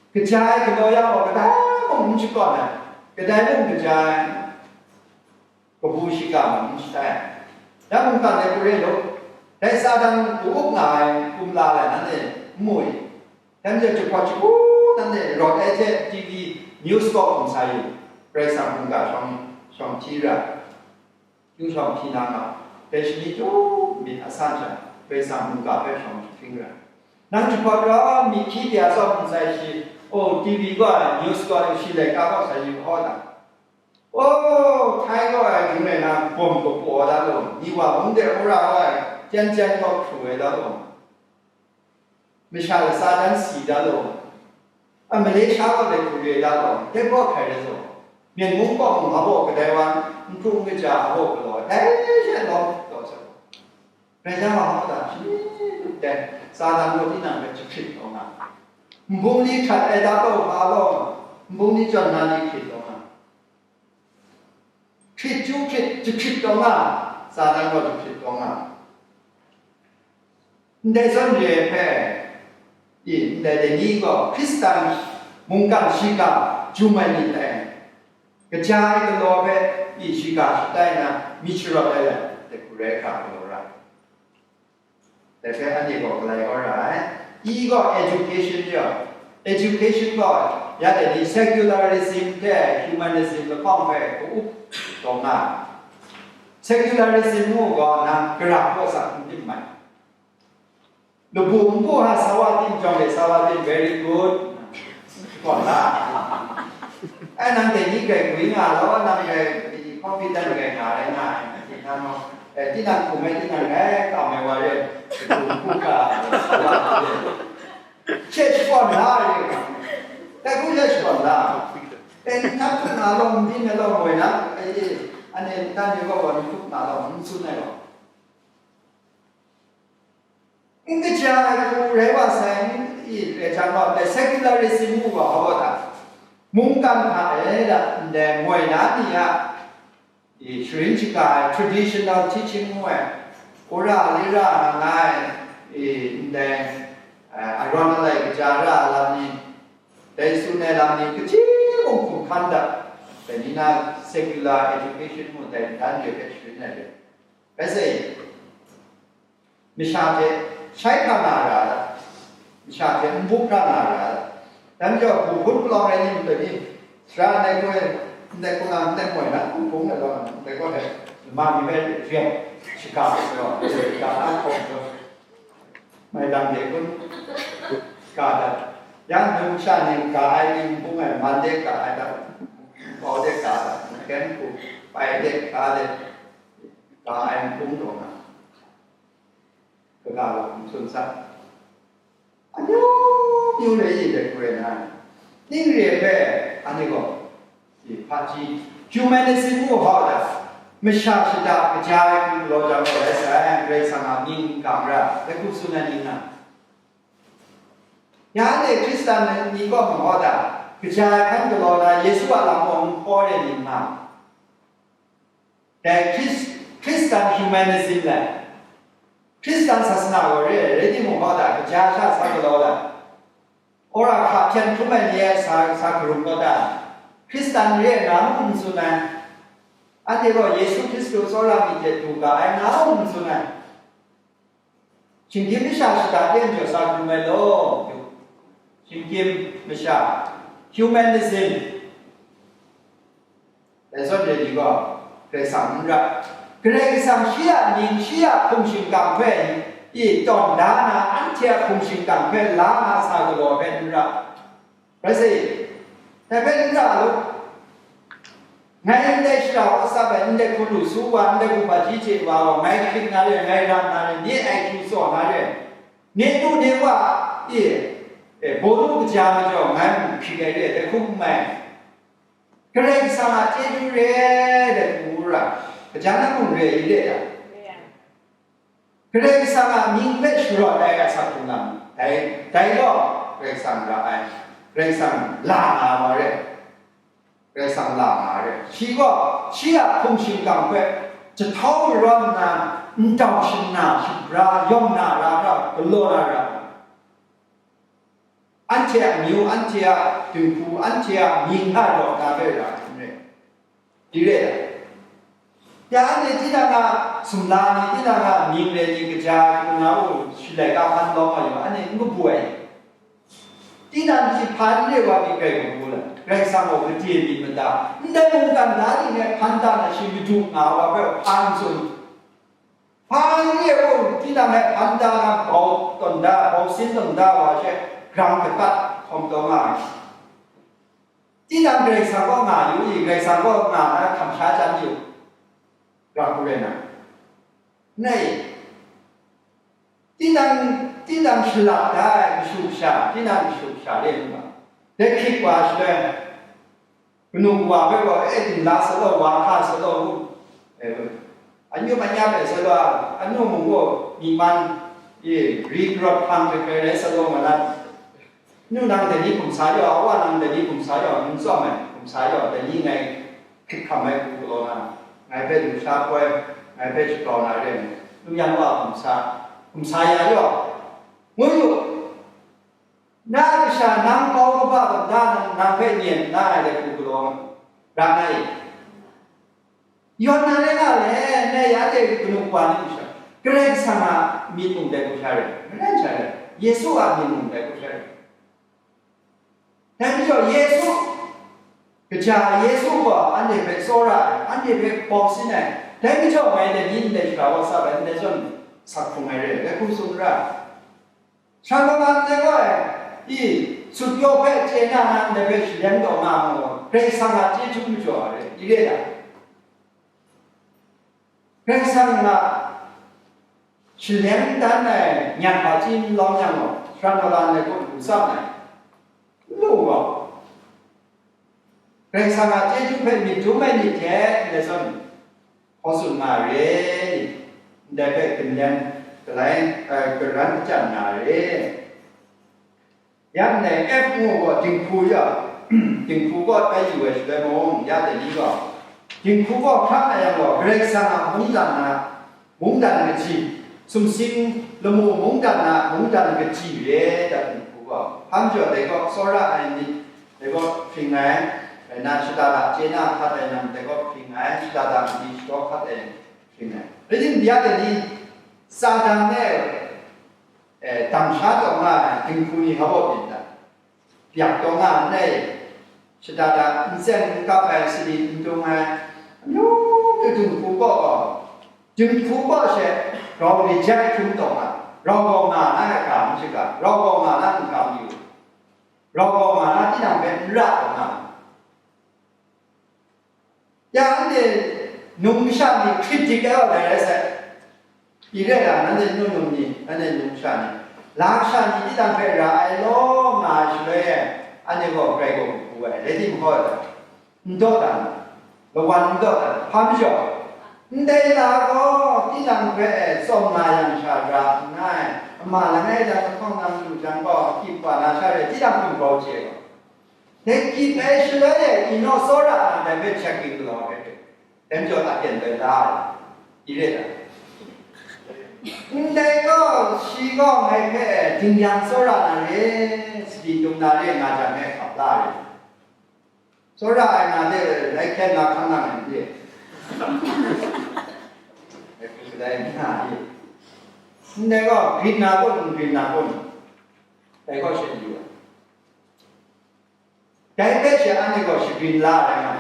Kaja ai galaw ya gaw, kadai mung n shakawn ai, kadai mung kaja ai, kabu shiga mung n shatai ai. Dai mungkan de hku re law, dai Satan ka-up nga ai kumla lai nanhte n mu i? Dai majaw jahpawt shagu nanhte rawt ai hte T V news kaw hkum sa yu, Karai Kasang mungga shawng, shawng hti ra, yu shawng hti na nga, dai shani chyum myit a san sha, Karai Kasang mungga hpe shawng hti hpring ra. Nang jahpawt rau mi hkyi de a tsawm n sai shi, oh, T V gaw, news gaw, shi laika gaw sa yu hkaw da. Oh, Thai gaw ai, ding rai na, bawm kapaw ai da law, Miwa mung de wora gaw ai, jan jan gaw hkru ai da law, masha lasa dan si da law, a Malaysia gaw de hkru ai da law, dai gaw hkai rai zaw, Myen mung gaw mung a baw kadai wa, n hkru n kaja a baw galaw, dai she lawm law sa. Rai yang a hkawhta, shi dai, Satan gaw tinang hpe jahkrit taw nga, nbung ni hkrat ai da taw hpa law, nbung ni jawn na ni hkrit taw nga, hkrit chyu hkrit, jahkrit taw nga, Satan gaw jahkrit taw nga. Ndai zawn re ai hpe, i, ndai dai ni gaw Hkristan mungkan shiga jum ai myit dai, kaja ai galaw hpe, i, shiga shatai na, myit sharawt ai lam, dai hku rai hkra galaw ra. Dai hpe anhte gaw galai kau ra ai. I gaw education yawng, education gaw ya dai ni secularism hte humanism lahkawng hpe ka-up taw nga ai. Secularism ngu gaw nang gara hkaw sa n tim mai. Labu npu ha sa wa tim jawng e, sa wa tim very good. Kaw la. Ai, nang dai ni grai gwi nga law, nang grai confident grai nga rai nga ai, nang gaw, eh, tinang hkum ai, tinang grai kam ai wa re, hkum hkum ga, sa wa re. She shakawn la re, dai hku she shakawn la. Eh, nang hkum nga law, nbyin ai law, moi na, eh, anhte ntan ni gaw, nang hkum nga law, n tsun ai gaw. N kaja ai hku rai wa sai, n, i, rai jang gaw, ndai secularism ngu gaw, hpa ta? Mungkan hta e da, ndai moi na ni a, i, sharin shaga ai, traditional teaching ngu ai, wora lira nga nga ai, i, ndai, eh, Aron alai kaja ra lam ni, dai tsun ai lam ni, kaji mung hkum hkan dat, dai ni na secular education ngu dai ndan re hpe sharin ai re. Rai sai, masha hte shai hkra na ra ai, masha hte n bup hkra na ra ai. Dai majaw, hpu hpun palawng rai ni, ndai ni, sara ndai hkoi, ndai hkuna, ndai moi na, hpu hpung na law, ndai gaw hte, lama ni hpe ren shaga ai law, ga na hkawm law, mai dang de kun, ga dat. Yang numsha ni ga ai ni, n bung ai, man de ga ai dat, nkau de ga dat, nken hku, pai de ga de, ga ai n bung taw na. Kaga gaw n tsun sat. Amyu myu re i dai hku rai na, ning re ai hpe, anhte gaw, i, hpaji, humanism ngu hkau da, masha shada kaja ai hku galaw jang gaw rai sai, Karai Kasang a mying n gang ra, dai hku tsun ai ning na. Ya anhte Hkristan ni kaw mahkaw da, Kaja ai hkan galaw na Yesu a lam gaw n hkaw re myit nga. Dai Hkris-, Hkristan humanism le, Hkristan sasana gaw re ai, rai timung, hkawta kaja sha sa galaw la, wora hka hpyen hkrum ai ni e sa, sa karum kawta, Hkristan re ai nga mu n tsun ai. Anhte gaw Yesu Hkristu tsawra myit hte du ga ai nga mu n tsun ai. Shinggyim masha shada de majaw sa hkrum ai law, shinggyim masha, humanism, dai zawn re ni gaw, Karai Kasang n ra. Karai Kasang shi a mying, shi a hkum shingkang hpe i tawn da na, anhte a hkum shingkang hpe la na sa galaw hpe n ra. Rai sa i, dai hpe n ra lu. Ngai ndai shara hkawsap ai, ndai hku lu su wa, ndai hku hpaji hte wa gaw, ngai hkrit na re, ngai ram na re, nye I Q tsaw na re, nye nu nye wa e, e, bawnu kaja majaw ngai mung hkrit ai re, dai hku n mai. Karai Kasang a chyeju re, dai hku ra, kaja na mung re i re ai. Karai Kasang a mying hpe sharawt ai asak hkrung lam, dai, dai gaw Karai Kasang ra ai, Karai Kasang la nga wa re, Karai Kasang la nga re. Shi gaw, shi a hkum shingkang hpe jahtau marawn nna, ndau shanna, shabra, yawng na ra, ra, galaw na ra. Anhte a amyu, anhte a dinghku, anhte a mying hta rawt na hpe ra hkrum re. Di re ai. Ya anhte tinang a sumla ni, tinang a mying re ni kaja hkrum na u, shalai ka hpan lawm ai wa, anhte n kabu ai. Tinang hti hpa n re wa mi grai kabu la, Karai Kasang gaw gade myit mada, ndai mungkan da ni e hpan da na shi madu nga wa hpe hpa n tsun. Hpa n re u, tinang e hpan da na bau tawn da, bau sin tawn da wa she grang katat hkawm taw nga ai. Tinang Karai Kasang kaw nga yu i, Karai Kasang kaw nga na hkam sha chyam yu, ra hku rai na. Nai, tinang, tinang shalak da ai kashu kasha, tinang kashu kasha re n nga. Dai hkrit wa shaloi, kanu kawa hpe gaw, e, dingla sa law, wa hka sa law, ngu, e, anyum anyap e sa law, anu mung gaw, myi man, e, ri karawt hpang hkrai hkrai rai sa law, nga na. Nu nang dai ni hkum sa yaw, awa nang dai ni hkum sa yaw, n tsawm ai, hkum sa yaw, dai ni ngai hkrit hkam ai hku galaw na, ngai hpe lusha poi, ngai hpe shagrau na re ai, nu yan wa hkum sa, hkum sa ya yaw, ngu yu, na kasha nang kau kaba kata nang, nang hpe nyen na ai dai hku galaw ra na i? Yawn na rai nga le, ngai ya de kanu wa ni sha, Karai Kasang a myit mung dai hku sha rai, maren sha rai, Yesu a myit mung dai hku sha rai. Dai majaw Yesu, kaja Yesu gaw anhte hpe tsawra ai, anhte hpe bawk sin ai, dai majaw ngai dai ni ndai shara wa sa ai, ndai zawn sak hkrung ai rai, dai hku tsun ra. Shanhpalan ai gaw e, i, sut yaw hpe chye na na ndai hpe shalem taw nga mu, Karai Kasang a chyeju majaw ai, i re ai. Karai Kasang a shalem dan ai nyan hpa chyi n lawm yang gaw, shanhpalan ai gaw lu tsap ai. N lu gaw, Karai Kasang a chyeju hpe myit dum ai myit hte ndai zawn hkaw tsun nga re, ndai hpe ginleng galai, eh, garan kachyan nga re. Ya ndai F ngu gaw dinghku ya, dinghku gaw tai yu ai shaloi mung, ya dai ni gaw, dinghku gaw hkrak na yang gaw, Karai Kasang a mungdan na, mungdan kaji, sumsing lamu mungdan na mungdan kaji re dat dinghku gaw, hpa majaw dai gaw tsawra ai myit, dai gaw hpring ai, rai na shada da chye na hkat ai lam, dai gaw hpring ai, shada da mali shadaw hkat ai hpring ai. Rai timung, ya dai ni, Satan e, eh, dang sha taw nga ai dinghku ni hpa baw byin dan, byak taw nga ai, shada da nsen n kap ai, sadi n tung ai, amyu myu dinghku kaw gaw, dinghku kaw she rau reject hkrum taw nga, rau gaw nga na ai hkam shaga, rau gaw nga na n hkam yu, rau gaw nga na tinang hpe n ra taw nga. Ya anhte num masha ni critic ai wa lai rai sai. I re ai, nanhte nu num ni, nanhte num masha ni, la kasha ni tinang hpe ra ai law nga ai shaloi e, anhte gaw grai gaw hku ai, rai timung, hkaw ai, n dawdan, lawan n dawdan, hpa majaw, ndai la gaw tinang hpe tsawm nga yang sha ra nngai, ama langai dan lahkawng nang lu jang gaw, kip wa na sha re, tinang hkum grau chye gaw. Dai kyip ai shaloi e, yu naw, tsawra na dai hpe chyeju galaw ai hte, dai majaw a pyen bai la ai, i re ai. Ndai gaw, shi gaw ngai hpe, dingyan tsawra na re, sadi dung na re nga jang, ngai hkap la ai. Tsawra ai nga de, dai hkyen na hkan nang ai n de. Dai hkyen na de. Ndai gaw, grin na kun, grin na kun. Dai gaw shen yu ai. Dai hpe she anhte gaw shagrin la ai nga,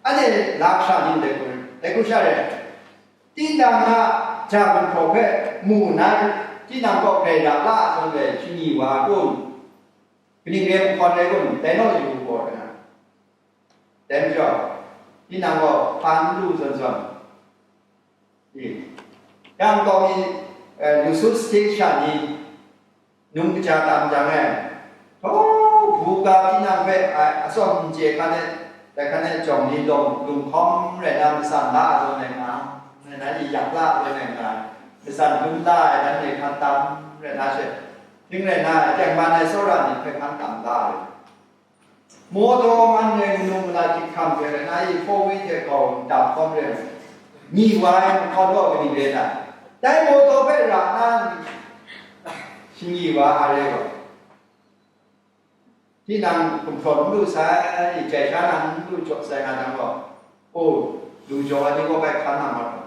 anhte lam sha ni dai hku, dai hku sha re. Tinang a ja gumhpraw hpe mu na, tinang kaw grai ra la zawn ai shingyi wa kun, kaning re mahkawn rai kun, dai naw yu gaw ai nga. Dai majaw, tinang gaw hpa n lu zawn zawn, Yang gaw mi, eh, Lusu state sha ni nung kaja tam jang e, htaw, buga tinang hpe, eh, atsawm n chye hkan e, dai hkan e jawng ni lawng lunghkawm rai na, matsan la ai zawn e nga, rai na, i yak la ai zawn e nga, matsan lum la ai dan e hkan tam rai na she, hpring rai na, tengman ai tsawra ni hpe hkan tam la ai. Mawtaw man rai, nnu mala hkyit hkam hte rai na, i hpaw wi hte hkau ndap hkawm rai, ni wa ai mahkawn gaw kaning rai na? Dai mawtaw hpe ra nna, shingyi wa a re gaw, tinang gumhpraw n lu sai, i jai sha na n lu jaw sai nga jang gaw, o, lu jaw ai ni gaw bai hkan na mat gaw,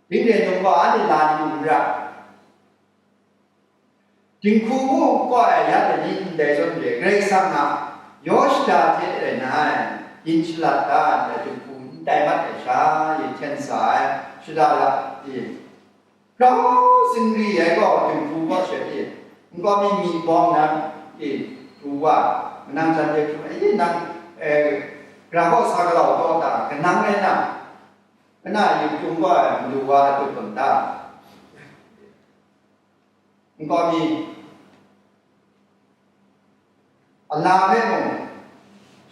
Binglen num gaw anhte la ni n ra. Dinghku ngu kau ai ya de ni ndai zawn re, Karai Kasang a yaw shada hte rai na ai, yin shalat da ai dinghku n tai mat ai sha, yin hten sa ai, shada la, i, grau zingri ai gaw dinghku gaw she, i, n gaw mi, myi bawng nan, i, pru wa, manang jan de hkrum ai, i, nang, e, gra gaw sa galau taw ta, kanang rai na, Kana yu hkyung gaw ai madu wa a tup hkam ta? Nkau mi, a la hpe mung,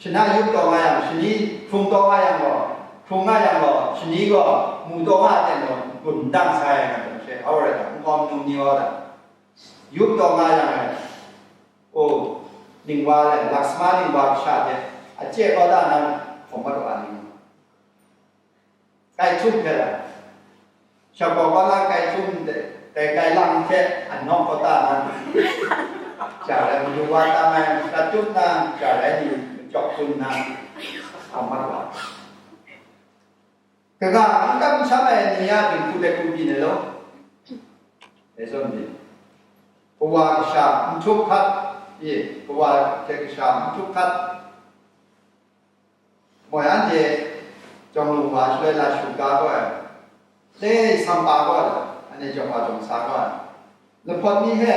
shana yup taw nga yang, shani hkrung taw nga yang gaw, hkrung nga yang gaw, shani gaw mu taw nga ai ten gaw, n-gun n dang sai ai nga hte she, hau rai ta, nkau mi num ni wa ta? Yup taw nga yang e, o, ningwa le, laksama ningwa kasha hte, a chye kau da na, hkawm mat wa ai ni? Kai htum hpe la, shapawng kawla kai htum de, dai kai lang hte anawng kawta na, ja rai madu wa tam ai, shatup na, ja rai ni, machyawk tsun na, a mat wa. Kaga n kam sham ai ni a dinghku de hku byin ai law, dai zawn ni, kawa kasha n htup hkat, i, kawa hte kasha n htup hkat, Moi anhte jawng lung wa shaloi la shu ga gaw ai, le sampa gaw ai, anhte jawng wa jawng sa gaw ai, lahpawt ni hte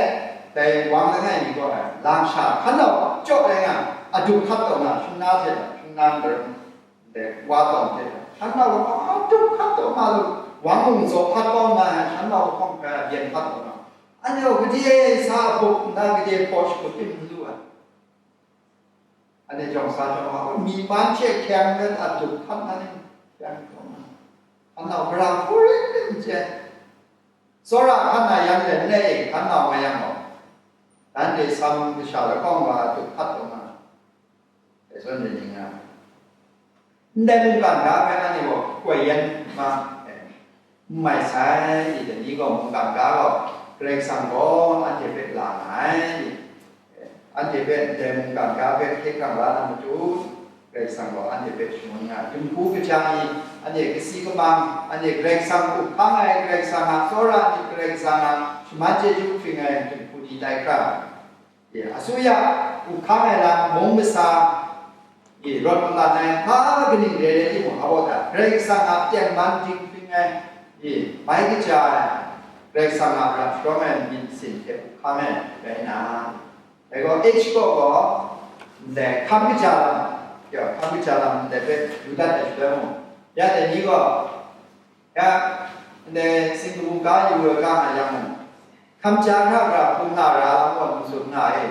dai wang langai mi gaw ai, lam sha hkan nau jaw ai nga, a dup hkat taw nga, shingna hte shingna ndaram, dai wa tawng hte hkan nau lahkawng a dup hkat taw nga lu, wang mung zaw hkat kau nna, hkan nau lahkawng hpe byen hkat taw nga, anhte gaw gade sa a hpuk nna gade hpaw shakut tim n lu ai. Anhte jawng sa jawng wa, mi man hte hkyang let a dup hkan na ni, hkyang hkan na, hkan nau gara hku ring ring n chye, tsawra hkan na yan let n le, hkan nau nga yang gaw, nanhte sam kasha lahkawng wa a dup hkat taw nga, dai zawn ning nga. Ndai mungkan ga hpe anhte gaw koi yan ma, eh, n mai sai, i, dai ni gaw mungkan ga gaw Karai Kasang gaw anhte hpe la nga ai, i, eh, anhte hpe ndai mungkan ga hpe hkye hkrang la na matu, Karai Kasang gaw anhte hpe shangun nga ai. Dinghku kaja ni, anhte kasi kamang, anhte Karai Kasang up hkang ai, Karai Kasang a tsawra ni, Karai Kasang a shaman chyeju hpring ai dinghku ni tai hkra, Ye, asuya, up hkang ai lam, mung masa, ye, rawt malan ai, hpa kaning re ai timung, a baw hta, Karai Kasang a tengman dinghpring ai, ye, mai kaja ai, Karai Kasang a rap sharawng ai myit masin hte up hkang ai rai na, dai gaw, H kaw gaw, ndai hkam kaja lam, ya, hkam kaja lam ndai hpe yu dat ai shaloi mung, ya dai ni gaw, Ya, ndai singkabu ga yu ai ga nga yang mung, hkam ja hkra gara hku nga ra lam gaw n tsun nga e.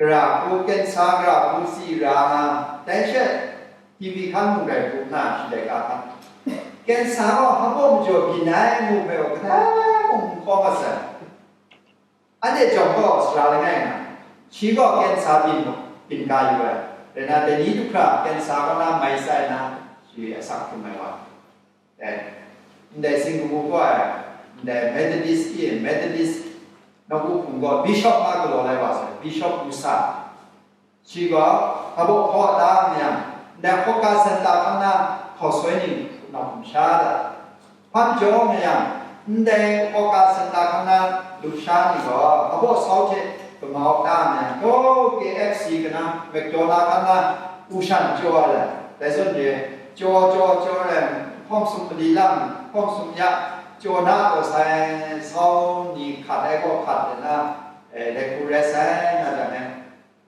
Gara hku, kensa gara hku si ra nga, dai she, T V hkan mung rai hku nga shi dai ga hkan. Kensa gaw hpa majaw byin ai ngu hpe gaw kadai mung n hkawm mat sai. Anhte jawng gaw sara langai nga, Shi gaw kensa byin, byin ga yu ai. Rai na, dai ni du hkra kensa kaw na mai tsai na, shi asak hkrum ai wa. Dai, ndai sing kabu gaw ai, ndai Methodist i, Methodist nawku hpung gaw Bishop a galaw lai wa sai, Bishop Usa. Shi gaw, hpa baw hkaw da nga yang, ndai hkawka senta hkang na hkaw soi ni, nau hkum sha da. Hpan jaw nga yang, ndai hkawka senta hkang na lusha ni gaw, hpa baw sau hte kamau da nga yang, o, K F C kanang, McDonald hkang na, u shan jaw ai, dai zawn re, jaw, jaw, jaw ai, hkawm sum mali lang, hkawm sum ya, jaw na taw sai, sau ni hkat ai gaw hkat de na, eh, dai hku rai sai, nga jang e.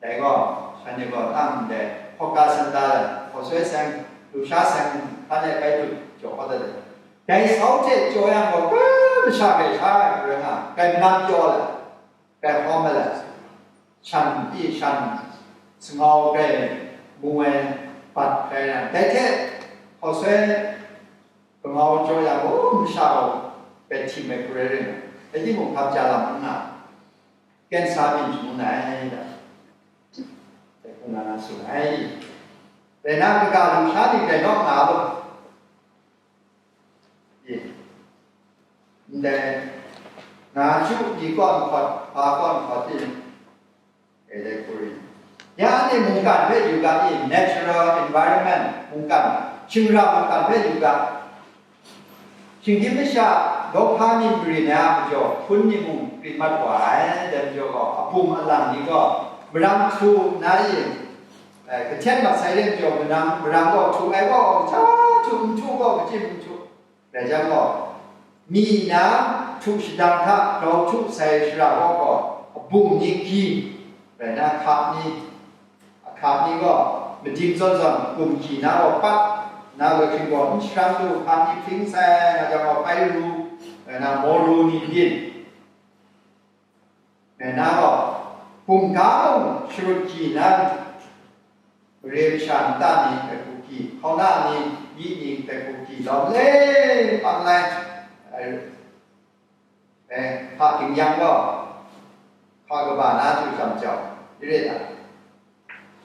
Dai gaw, shanhte gaw tang ndai hkawka senta, hkaw soi seng, lusha seng, hkan e bai tut jaw kau dat ai. Dai sau hte jaw yang gaw, kai masha kai sha ai hkrai nga, kai manam pyaw ai, kai hkawm ai, shan pyi shan sangau kai mu ai bat hkrai na, dai hte hkaw soi kamau jaw yang gaw, masha gaw bai htim ai hkrai ring ai. Rai timung, hkam ja lam n nga, kensa byin shangun ai da. Dai hpung na na tsun ai. Rai na, kaga lamsha ni rai naw nga lu. Ndai, nga ju ni kawn hkawt, hpa kawn hkawt ting, e, dai hku ring. Ya anhte mungkan hpe yu ga i, natural environment, mungkan, shingra mungkan hpe yu ga. Shinggyim masha, Lawhpa myi marin ai a majaw, hpun ni mung kring mat wa ai, dai majaw gaw, abum alang ni gaw, marang htu nna i, eh, kahten mat sai re majaw, marang, marang gaw htu ai gaw, ja htu, n htu gaw, kachyin n htu. Rai jang gaw, myi na htu shadang hta grau htu sai shara gaw gaw, abum ni gyi, rai na, hka ni, ahka ni gaw mading zawn zawn gumhkyi na gaw pat, na gaw hkying gaw n sharang lu, hpa ni hpring sai nga jang gaw pai ru, rai na, maw ru ni byin, rai na gaw, bumga mung sharut hkyi na, mare masha nta ni hpe hku hkyi, hkauna ni, yi ni hpe hku hkyi, lawm le pan lai, eh, Eh, hpa ging yang gaw, hpa kaba na htu jam jau, i re ta?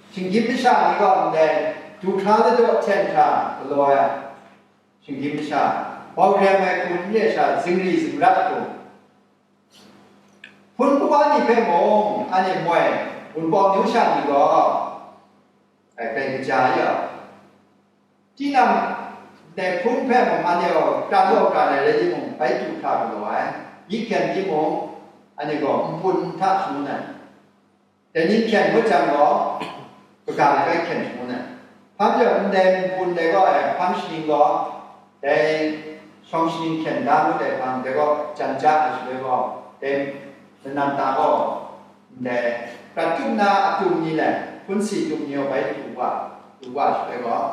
Shinggyim masha ni gaw ndai, du hkra ladaw hten hkra galaw ai, shinggyim masha, bau rem ai hku n re sha, zingri zingrat hku, hpun kawa ni hpe mung, anhte moi, wunpawng myu sha ni gaw, ai, grai kaja ya. Tinang dai hpun hpe mung anhte gaw pran gaw pran ai rai timung, bai du hkra galaw ai, myi hkyen timung, anhte gaw npun nhta shangun ai. Dai ni hkyen ngut jang gaw, kaga ai bai hkyen shangun ai. Hpa majaw ndai npun dai gaw, ai, hpang shaning gaw, dai shawng shaning hkyen da ngut ai hpang, dai gaw jan ja ai shaloi gaw, dai lanan ta gaw, ndai prat tup na atum ni le hpun si tup ni gaw bai du wa, du wa shaloi gaw,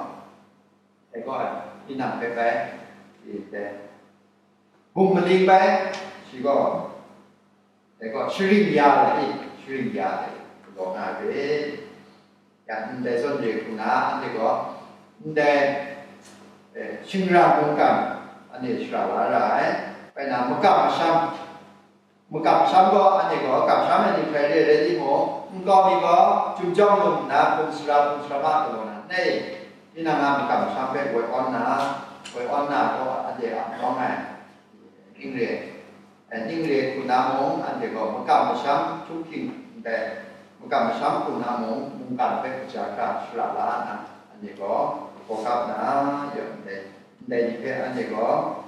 dai gaw, tinang hpe bai, i, dai, bum maling bai, shi gaw, dai gaw, sharin ya ai, sharin ya ai, galaw nga ai re. Ya, ndai zawn re hku na, anhte gaw, ndai, eh, shingra mungkan, anhte shara la ra ai. Bai na, makam masham, makam masham gaw, anhte gaw, kamsham ai ni hkrai re ai rai timung, nkau mi gaw, chyum jawng lum nna, hpung sara, hpung sara ma galaw na, nei, tinang a makam masham hpe woi awn na, woi awn na gaw, anhte a malawng ai, ning re, eh, ning re hku na mung, anhte gaw makam masham htunghking ndai, makam masham hku na mung, mungkan hpe kaja hkra shara la nna, anhte gaw hkawhkap na, ya ndai, ndai ni hpe anhte gaw,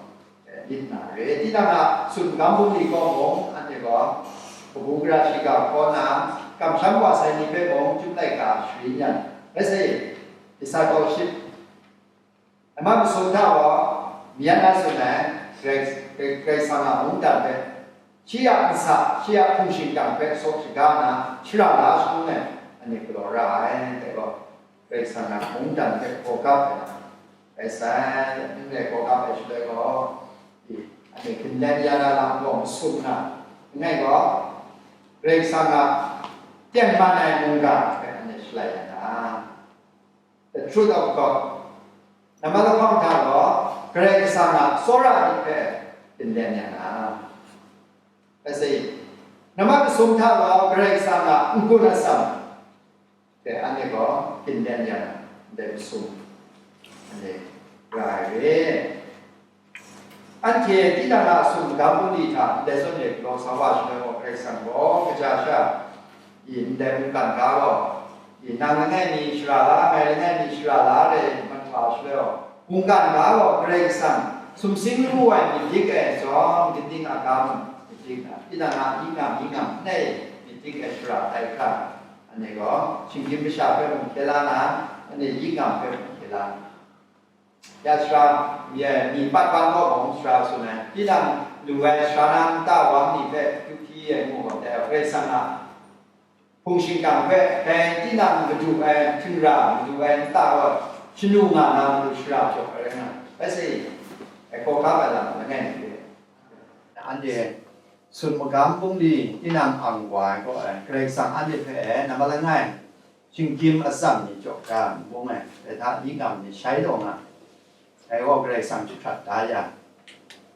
eh, myit na re. Tinang a tsun magam bungli kaw mung, anhte gaw kabu gara shiga hkaw na, kamsham wa sai ni hpe mung, Chyum laika sharin yan, let's say, discipleship, Aman masum hta gaw, myen na tsun ai, Karai, Karai, Karai Kasang a mungdan hpe, shi a nsa, shi a hpung shingkang hpe saw shaga nna, shara la shangun ai, anhte galaw ra ai, dai gaw, Karai Kasang a mungdan hpe hkawhkap ai, rai sai, ning rai hkawhkap ai shaloi gaw, i, anhte hkinlen ya na lam gaw masum na, langai gaw, Karai Kasang a tengman ai mungga hpe anhte shalai ya na. The truth of God. Nambat lahkawng hta gaw, Karai Kasang a tsawra ni hpe tenglen ya na. Let's say, Nambat masum hta rau Karai Kasang a n-gun atsam hte anhte gaw hpindan yang ndai masum anhte ra ai re. Anhte tinang a sumdam bungli hta ndai zawn e galaw sa wa shaloi gaw, Karai Kasang gaw kaja sha i ndai mungkan ga gaw, i nang langai mi shara la, ngai langai mi shara la re, mat wa shaloi gaw, mungkan ga gaw Karai Kasang sumsing lamu ai myit dik ai zawn, kaning a ga mung myit dik na, tinang a yi ngam yi ngam langai myit dik ai shara tai hkra, anhte gaw shinggyim masha hpe mung hkye la na, anhte yi ngam hpe mung hkye la na. Ya sara, mi, mi pat bang kaw bawng sara tsun ai, tinang lu ai sara na nta wang ni hpe kyu hpyi ai ngu gaw, dai Karai Kasang a hpung shingkang hpe, dai tinang madu ai htingra, madu ai nta gaw shanu nga na matu shara jaw ai rai nga ai. Bai sai, ai hkawhkam ai lam langai mi re. Anhte sun magam bungli tinang ang wa ai gaw, Karai Kasang anhte hpe nambat langai, shinggyim atsam ni jaw da n bung ai, dai hta yi ngam ni shai taw nga ai gaw, Karai Kasang jahkrat da ya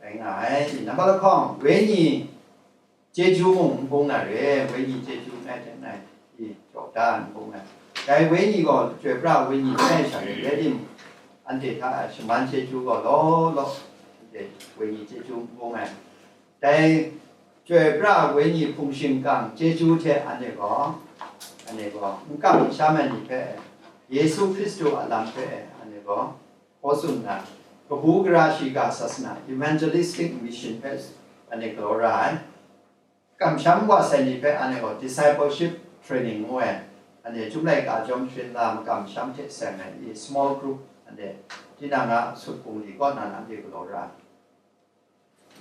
rai nga ai. Nambat lahkawng, wenyi chyeju mung n bung na re, wenyi chyeju ngai hte ngai i jaw da n bung ai. Dai wenyi gaw chyoi pra wenyi langai sha re, rai tim, anhte hta shaman chyeju gaw law law, anhte wenyi chyeju n bung ai. Dai chyoi pra wenyi hpung shingkang chyeju hte anhte gaw, anhte gaw n kamsham ai ni hpe, Yesu Hkristu a lam hpe anhte gaw hkaw tsun nna, kabu gara shiga sasana, evangelistic mission hpe anhte galaw ra ai. Kamsham wa sai ni hpe anhte gaw discipleship training ngu ai, anhte chyum laika chyawm sharin la makamsham hte seng ai i small group anhte tinang a sut bungli kaw nan anhte galaw ra ai.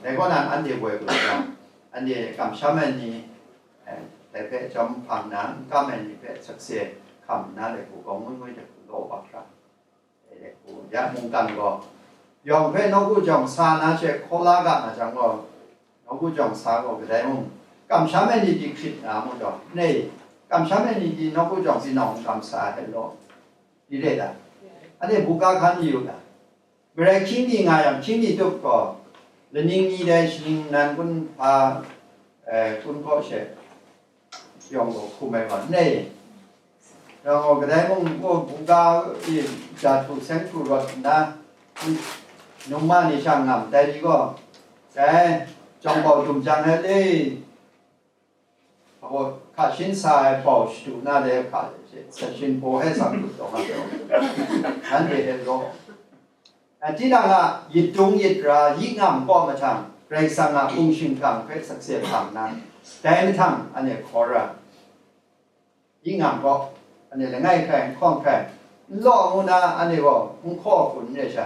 Dai kaw nan anhte woi galaw jang, anhte kamsham ai ni, eh, dai hpe jawm hpang na, n kam ai ni hpe sakse hkam nna, dai hku gaw ngwi ngwi dai hku law bak hkra, dai hku ya mungkan gaw, yawng hpe nawku jawng sa na she hkaw la ga na jang gaw, nawku jawng sa gaw kadai mung, kamsham ai ni pyi hkrit nga mu taw, nei, kamsham ai ni pyi nawku jawng pyi nawng kam sa ai hte law, di re ta? Anhte buga hkan yu ta? Marai hkying ni nga yang, hkying ni tup gaw, laning ni dai shaning nan kun hpa, eh, kun kaw she yawng gaw hkum ai wa n rai? Yawng gaw kadai mung gaw buga i ja htu seng htu rawt nna, nungma ni sha ngam tai ni gaw, dai jawng bau dum jang ai le, Hpa hka shin sa ai bau shadu na de hka, sa shin baw hkrai sang hkut taw nga taw, nanhte hte law. A, tinang a yit dung yit ra, yi ngam kaw mahtang, Karai Kasang a hpung shingkang hpe sakse hpang na, dai mahtang anhte hkaw ra, yi ngam kaw, anhte langai hkrai, nhkawng hkrai, n law ngu na, anhte gaw n hkaw hkun n re sha,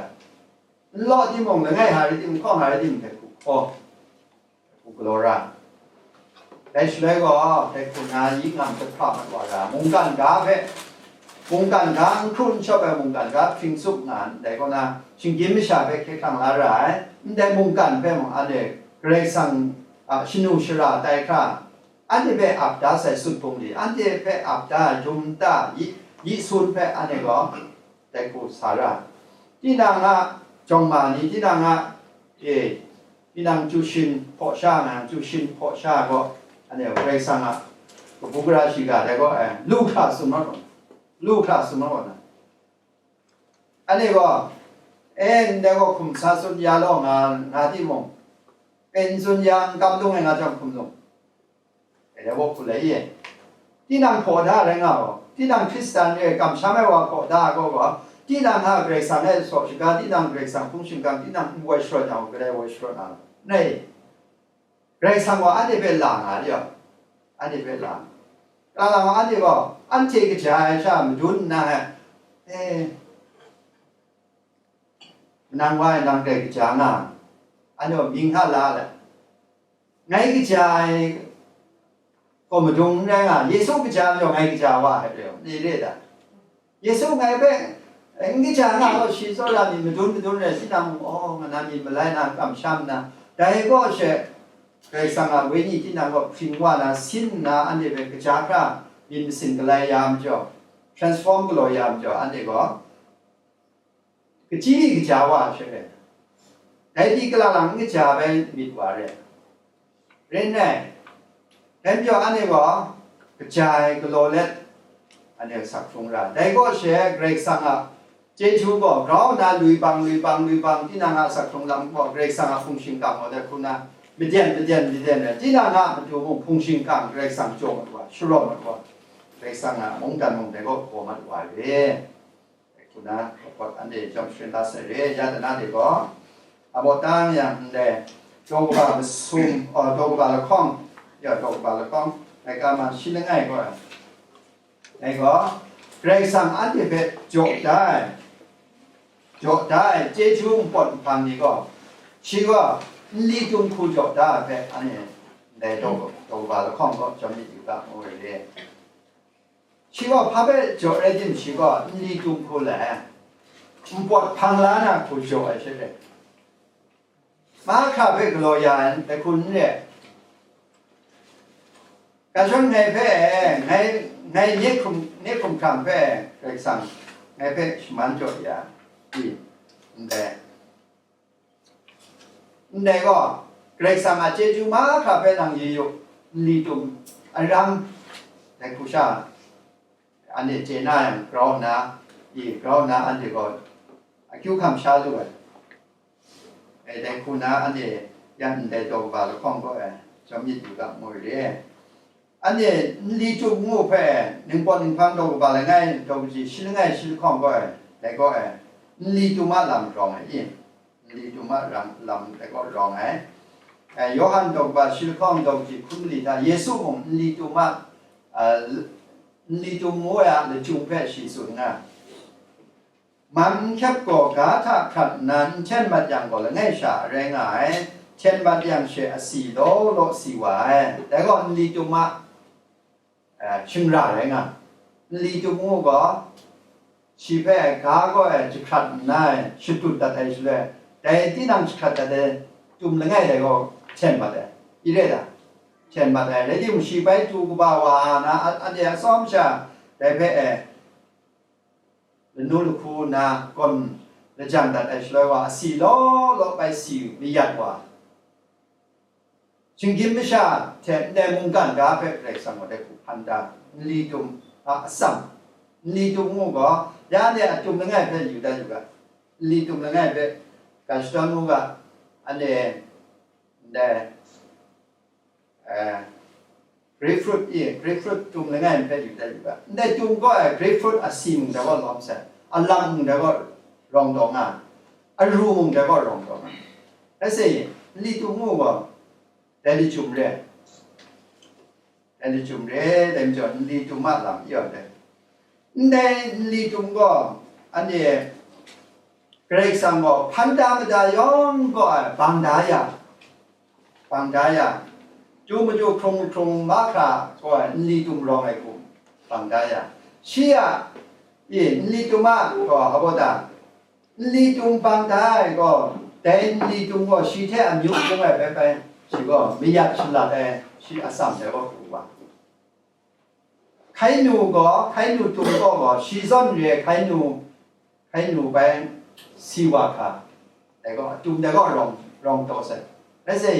n law timung, langai hta rai tim, nhkawng hta rai tim, hpe hku hkaw. Hku galaw ra. Dai shaloi gaw, dai hku na yi ngam jahpra mat wa ra, mungkan ga hpe, mungkan ga n hkru n shawp ai mungkan ga hpring tsup nga ai, dai kaw na, shinggyim masha hpe hkye hkrang la ra ai, ndai mungkan hpe mung anhte Karai Kasang a shanu shara tai hkra, anhte hpe ap da sai sut bungli, anhte hpe ap da ai dum nta, yi, yi sun hpe anhte gaw dai hku sa ra. Tinang a jawng ma ni, tinang a, e, tinang chyu shin hpaw sha nga, chyu shin hpaw sha gaw, anhte Karai Kasang a kabu gara shiga dai gaw, e, lu hkra sumrawt, lu hkra sumrawt na. Anhte gaw, e, ndai gaw hkum sa tsun ya law nga, nga timung, e, n tsun ya, n kam lung ai nga jang hkum lung. E, dai gaw hku lai ye. Tinang hpaw da rai nga gaw, tinang Hkristan re ai kamsham ai wa hpaw da ai gaw gaw, tinang a Karai Kasang e saw shaga, tinang Karai Kasang hpung shingkang, tinang n woi sharawt yang, kadai woi sharawt na, nai. Karai Kasang gaw anhte hpe la nga ai, anhte hpe la. Kalang gaw anhte gaw, anhte kaja ai sha madun nna, e, nang wa e nang grai kaja nga, anhte gaw mying hta la ai. Ngai kaja ai gaw madung n rai nga, Yesu kaja majaw ngai kaja wa ai re, ni re ta? Yesu ngai hpe, eh, n kaja nga gaw, shi tsawra myit madun madun rai, tinang mung, oh, nga na myit malai na, kamsham nna, dai gaw she, Karai Kasang a Wenyi tinang gaw hpring wa na, sin nna, anhte hpe kaja hkra myit masin galai ya majaw, transform galaw ya majaw, anhte gaw, Kachyi kaja wa ai hte, dai pyi kala lang n kaja bai myit wa re. Rai nna, Dai majaw anhte gaw kaja ai galaw let, anhte asak hkrung ra. Dai kaw she Karai Kasang a chyeju gaw grau nna lui bang, lui bang, lui bang, tinang a asak hkrung lam gaw Karai Kasang a hpung shingkang gaw dai hku na, maden, maden, maden rai, tinang a matu mung hpung shingkang Karai Kasang jaw mat wa, sharawt mat wa, Karai Kasang a mungdan mung dai gaw gaw mat wa re. Dai hku na, hkawt anhte jawm sharin la sai re, ya dana de gaw, a baw tang yang ndai, daw kaba masum, oh, daw kaba lahkawng, ya, daw kaba lahkawng, laika man shi langai gaw, dai gaw, Karai Kasang anhte hpe jaw da ai, jaw da ai, chyeju npawt nhpang ni gaw, shi gaw nli tum hku jaw da ai hpe, anhte ndai daw, daw kaba lahkawng gaw jawm myit yu ga, ngu ai re. Shi gaw hpa hpe jaw rai tim, shi gaw nli tum hku lai ai, npawt hpang la na hku jaw ai she re. Mahkra hpe galaw ya ai dai hku n re. Ga shawng ngai hpe, ngai, ngai nye hkum, nye hkum hkram hpe Karai Kasang ngai hpe shaman jaw ya i, ndai. Ndai gaw, Karai Kasang a chyeju mahkra hpe nang yu yu, nli tum, aram, dai hku sha, anhte chye na yang, grau nna, i, grau nna anhte gaw akyu hkam sha lu ai. E, dai hku na anhte yan ndai daw kaba lahkawng gaw e, jawm myit yu ga, ngu ai re. Anhte nli tum ngu hpe, ningpawt ninghpang daw kaba langai, daw kaji shi langai shi lahkawng gaw e, dai gaw e, nli tum a lam rawng ai i? Nli tum a ram, lam dai gaw rawng ai. E, Yawhan daw kaba shi lahkawng daw kaji hkun mali hta, Yesu mung nli tum a, a, nli tum ngu ai a lachyum hpe shi tsun nga. Man n hkyep gaw, ga hta hkrat nna n hten mat yang gaw, langai sha a rai nga ai, hten mat yang she asi law law si wa ai, dai gaw nli tum a, eh, shingra rai nga. Nli tum ngu gaw, shi hpe ga gaw e jahkrat nna e shatut dat ai shaloi, dai tinang jahkrat dat ai tum langai dai gaw hten mat ai, i re da? Hten mat ai, rai timung, shi bai tu kaba wa na, a-, anhte atsawm sha dai hpe e, lanu lahku na gawn lajang dat ai shaloi wa, asi law law bai si mayat wa, shinggyim masha hte ndai mungkan ga hpe Karai Kasang gaw dai hku hpan da, nli tum a atsam, nli tum ngu gaw, ya anhte a tum langai hpe yu dat yu ga, nli tum langai hpe ga shadawn ngu ga, anhte ndai, eh, grapefruit i, grapefruit tum langai nhpe yu dat yu ga. Ndai tum gaw ai grapefruit asi mung dai gaw lawm sai, alam mung dai gaw rawng taw nga, aru mung dai gaw rawng taw nga. Rai sa, nli tum ngu gaw, dai lachyum re, dai lachyum re, dai majaw nli tum a lam i ai dai. Ndai nli tum gaw, anhte Karai Kasang gaw hpan da mada yawng gaw ai bang da ya, bang da ya, tu matu hkrung hkrung mahkra gaw ai nli tum rawng ai hku bang da ya, shi a, i, nli tum a gaw, habo da, nli tum bang da ai gaw, dai nli tum gaw shi hte amyu hpung ai bai bai, shi gaw mayat shalat ai, shi atsam dai gaw hku wa. Hkai nu gaw, hkai nu tum gaw gaw, shi zawn re ai hkai nu, hkai nu bai si wa hkra, dai gaw, atum dai gaw rawng, rawng taw sai. Rai sa,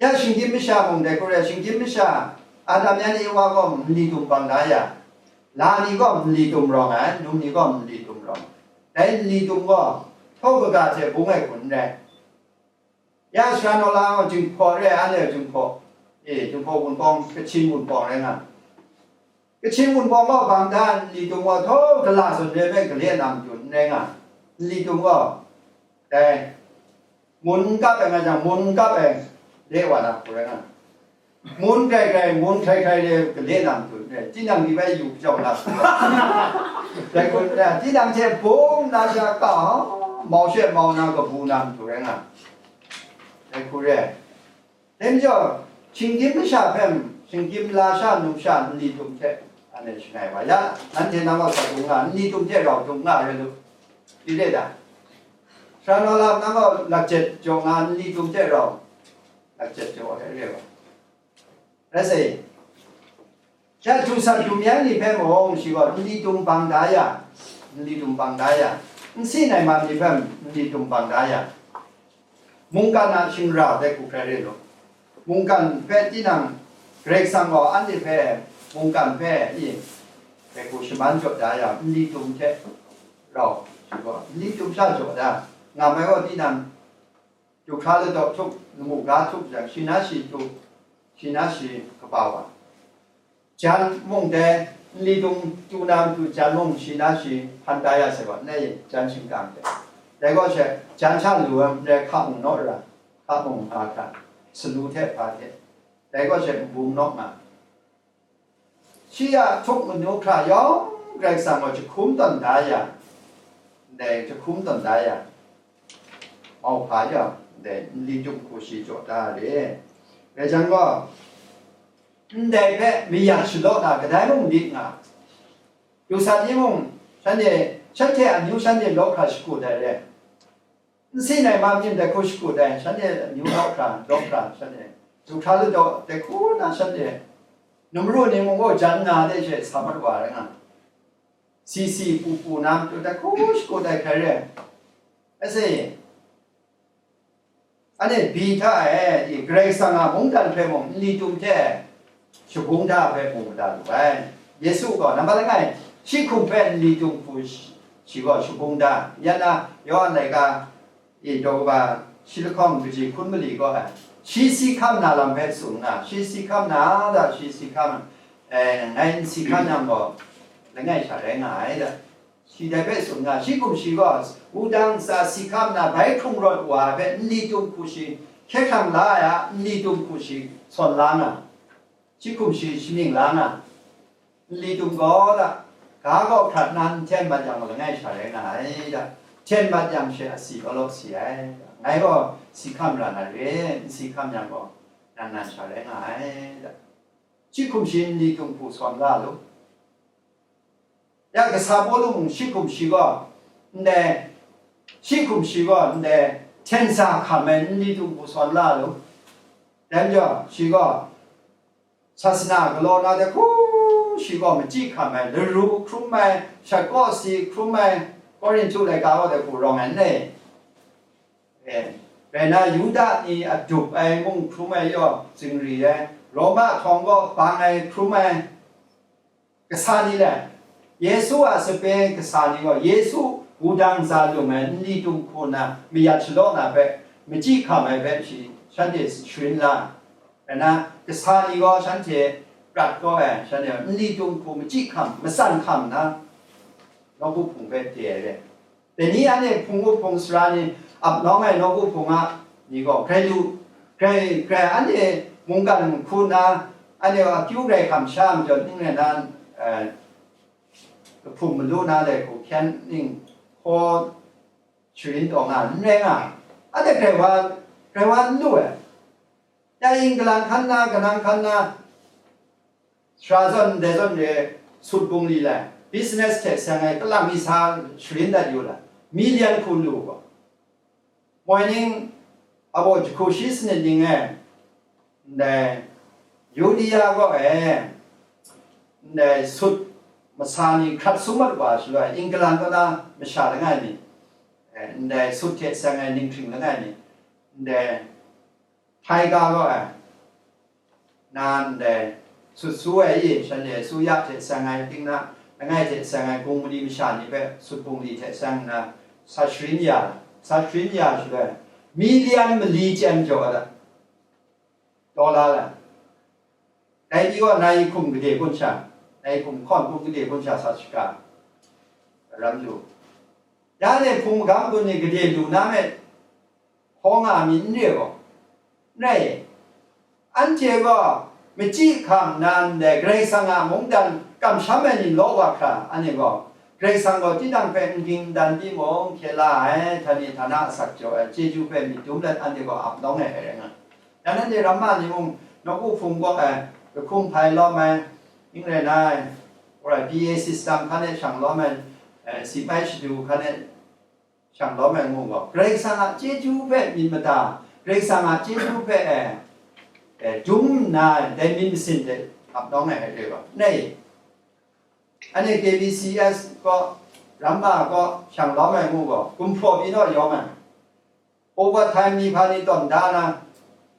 ya shinggyim masha mung dai hku re, shinggyim masha, Adam yan Ewa gaw nli tum bang da ya, la ni gaw nli tum rawng ai, num ni gaw nli tum rawng ai. Dai nli tum gaw, htaw kaga hte bung ai hku n rai. Ya sara naw la gaw, Jinghpaw re ai, anhte Jinghpaw, e, Jinghpaw Wunpawng, Kachin Wunpawng rai nga. Kachin Wunpawng gaw bang da, nli tum gaw htaw gala zawn re ai hpe gale na matu n rai nga. Nli tum gaw, dai, mun n kap ai nga jang, mun n kap ai le wa na hku rai nga. Mun grai grai, mun hkrai hkrai de gale na matu re, tinang ni bai yu kajau na hku. Dai hku re, tinang hte bung na sha ka, mau she mau na kabu na matu rai nga. Dai hku re. Dai majaw, shinggyim masha hpe, shinggyim lasha numsha nli tum hte, anhte shangai wa ya, nanhte nang gaw sa dum nga, nli tum hte rau dum nga re lu, i re da? Sara naw la nang gaw lakjet jaw nga, nli tum hte rau lakjet jaw ai re wa. Rai sa, ya, htu sat htu myan ni hpe mung shi gaw nli tum bang da ya, nli tum bang da ya, nsi nai man ni hpe nli tum bang da ya, mungkan a shingra dai hku hkrai re law, Mungkan hpe tinang, Karai Kasang gaw anhte hpe mungkan hpe i hpe hku shaman jaw da yang, nli tum hte rau, shi gaw nli tum sha jaw da, ngam ai gaw tinang, du hkra ladaw htup, lamu ga htup jang, shi na shi tu, shi na shi kaba wa. Jan mung dai, nli tum tu na matu jan mung shi na shi hpan da ya sai wa, nai jan shingkang hte. Dai gaw she, jan sha lu ai ndai hka mung naw ra, hka mung nga hkra, salu hte hpa hte. Dai gaw she, nbung naw nga. Shi a htuk manu hkra yawng Karai Kasang gaw jahkum tawn da ya, ndai jahkum tawn da ya, mauhpa ya, ndai nli tum hku shi jaw da re. Rai jang gaw, ndai hpe mayat shalaw na kadai mung myit nga, du san ni mung, shanhte, shanhte amyu shanhte law hkra shakut ai re. Nsin ai ma myit dai hku shakut ai, shanhte amyu law hkra, law hkra, shanhte, du hkra ladaw dai hku na shanhte, numru ni mung gaw jan nga de she sa mat wa rai nga, si si pu pu na matu dai hku shakut ai hkrai re. Ai se, anhte bi hta e, i Karai Kasang a mungdan hpe mung nli tum hte shabung da hpe mu mada lu ai. Yesu gaw nambat langai, shi hkum hpe nli tum hku shi, shi gaw shabung da, yan na Yawhan laika, i daw kaba shi lahkawng kaji hkun mali gaw ai, shi si hkam na lam hpe tsun nga, shi si hkam na da, shi si hkam, eh, ngai n si hkam yang gaw, langai sha rai nga ai da. Shi dai hpe tsun nga, shi hkum shi gaw, wudang ntsa si hkam na bai hkrung rawt wa ai hpe nli tum hku shi, hkye hkrang la ai a nli tum hku shi sawn la nga, shi hkum shi shamying la nga, nli tum gaw da, ga gaw hkrat na n hten mat yang gaw langai sha rai nga ai da, hten mat yang she asi law law si ai, ngai gaw si hkam ra na re, n si hkam yang gaw nan nan sha rai nga ai da, shi hkum shi nli tum hku sawn la lu. Ya kasa Pawlu mung shi hkum shi gaw, ndai, shi hkum shi gaw, ndai, hten sa hkam ai nli tum hku sawn la lu. Dai majaw, shi gaw, sasana galaw na de hku, shi gaw machyi hkam ai, laru hkrum ai, shat kaw si hkrum ai, Korinhtu laika gaw de hku rawng ai n rai? E, rai na, Yuda ni a dup ai mung hkrum ai yaw, zingri ai, Roma htawng gaw bang ai hkrum ai, kasa ni le, Yesu a sape kasa ni gaw, Yesu wudang za lung ai nli tum hku na mayat shalaw na hpe, machyi hkam ai hpe shi, shanhte sharin la. Rai na, kasa ni gaw shanhte prat kau ai, shanhte nli tum hku machyi hkam, matsan hkam nna, nawku hpung hpe de ai re. Dai ni anhte hpung wup hpung sara ni ap nawng ai nawku hpung a ni gaw, grai lu, grai, grai anhte mungkan hku nna, anhte gaw akyu grai hkam sha majaw, ning rai na, eh, kahpum malu na le, hku hkyen ning hkaw sharin taw nga, n rai nga, anhte grai wa, grai wa n lu ai. Ya England hkan na, kanang hkan na, sara zawn ndai zawn re, sut bungli lai, business hte seng ai kalang mi sa sharin dat yu la, million hku lu gaw, moi ning, abaw jahku shi sanit ning e, ndai Yudia gaw e, ndai sut masa ni hkrat sum mat wa shaloi, England kaw na masha langai mi, eh, ndai sut hte seng ai ninghkring langai mi, ndai Htai ga gaw ai, na ndai sut su ai i, shanhte su ya hte seng ai, ting na langai hte seng ai, gung mali masha ni hpe sut bungli hte seng nna, sa sharin ya, sa sharin ya shaloi, milian mali chyen jaw ai, taw la ai. Dai ni gaw nai hkum gade gun sha, nai hkum hkawn hkum gade gun sha sa shaga ram lu. Ya ni hpung magam gun ni gade lu na me, hkaw nga mi n re gaw, n rai. Anhte gaw machyi hkam nna ndai Karai Kasang a mungdan kamsham ai ni law wa hkra, anhte gaw Karai Kasang gaw tinang hpe n ging n dan timung hkye la ai, htani htana asak jaw ai chyeju hpe myit dum let anhte gaw ap nawng ai hpe rai nga. Dan anhte ramma ni mung, nawku hpung gaw ai, kahkum hpai lawm ai, ning rai na ai, B A system hkan e shang lawm ai, eh, si bai shadu hkan e shang lawm ai ngu gaw, Karai Kasang a chyeju hpe myit mada, Karai Kasang a chyeju hpe, eh, eh, dum nna, dai myit masin hte ap nawng ai hte gaw, n rai. Anhte K B C S kaw, ramma kaw, shang lawm ai ngu gaw, gumhpraw pyi naw yawng ai. Overtime ni hpa ni tawn da na,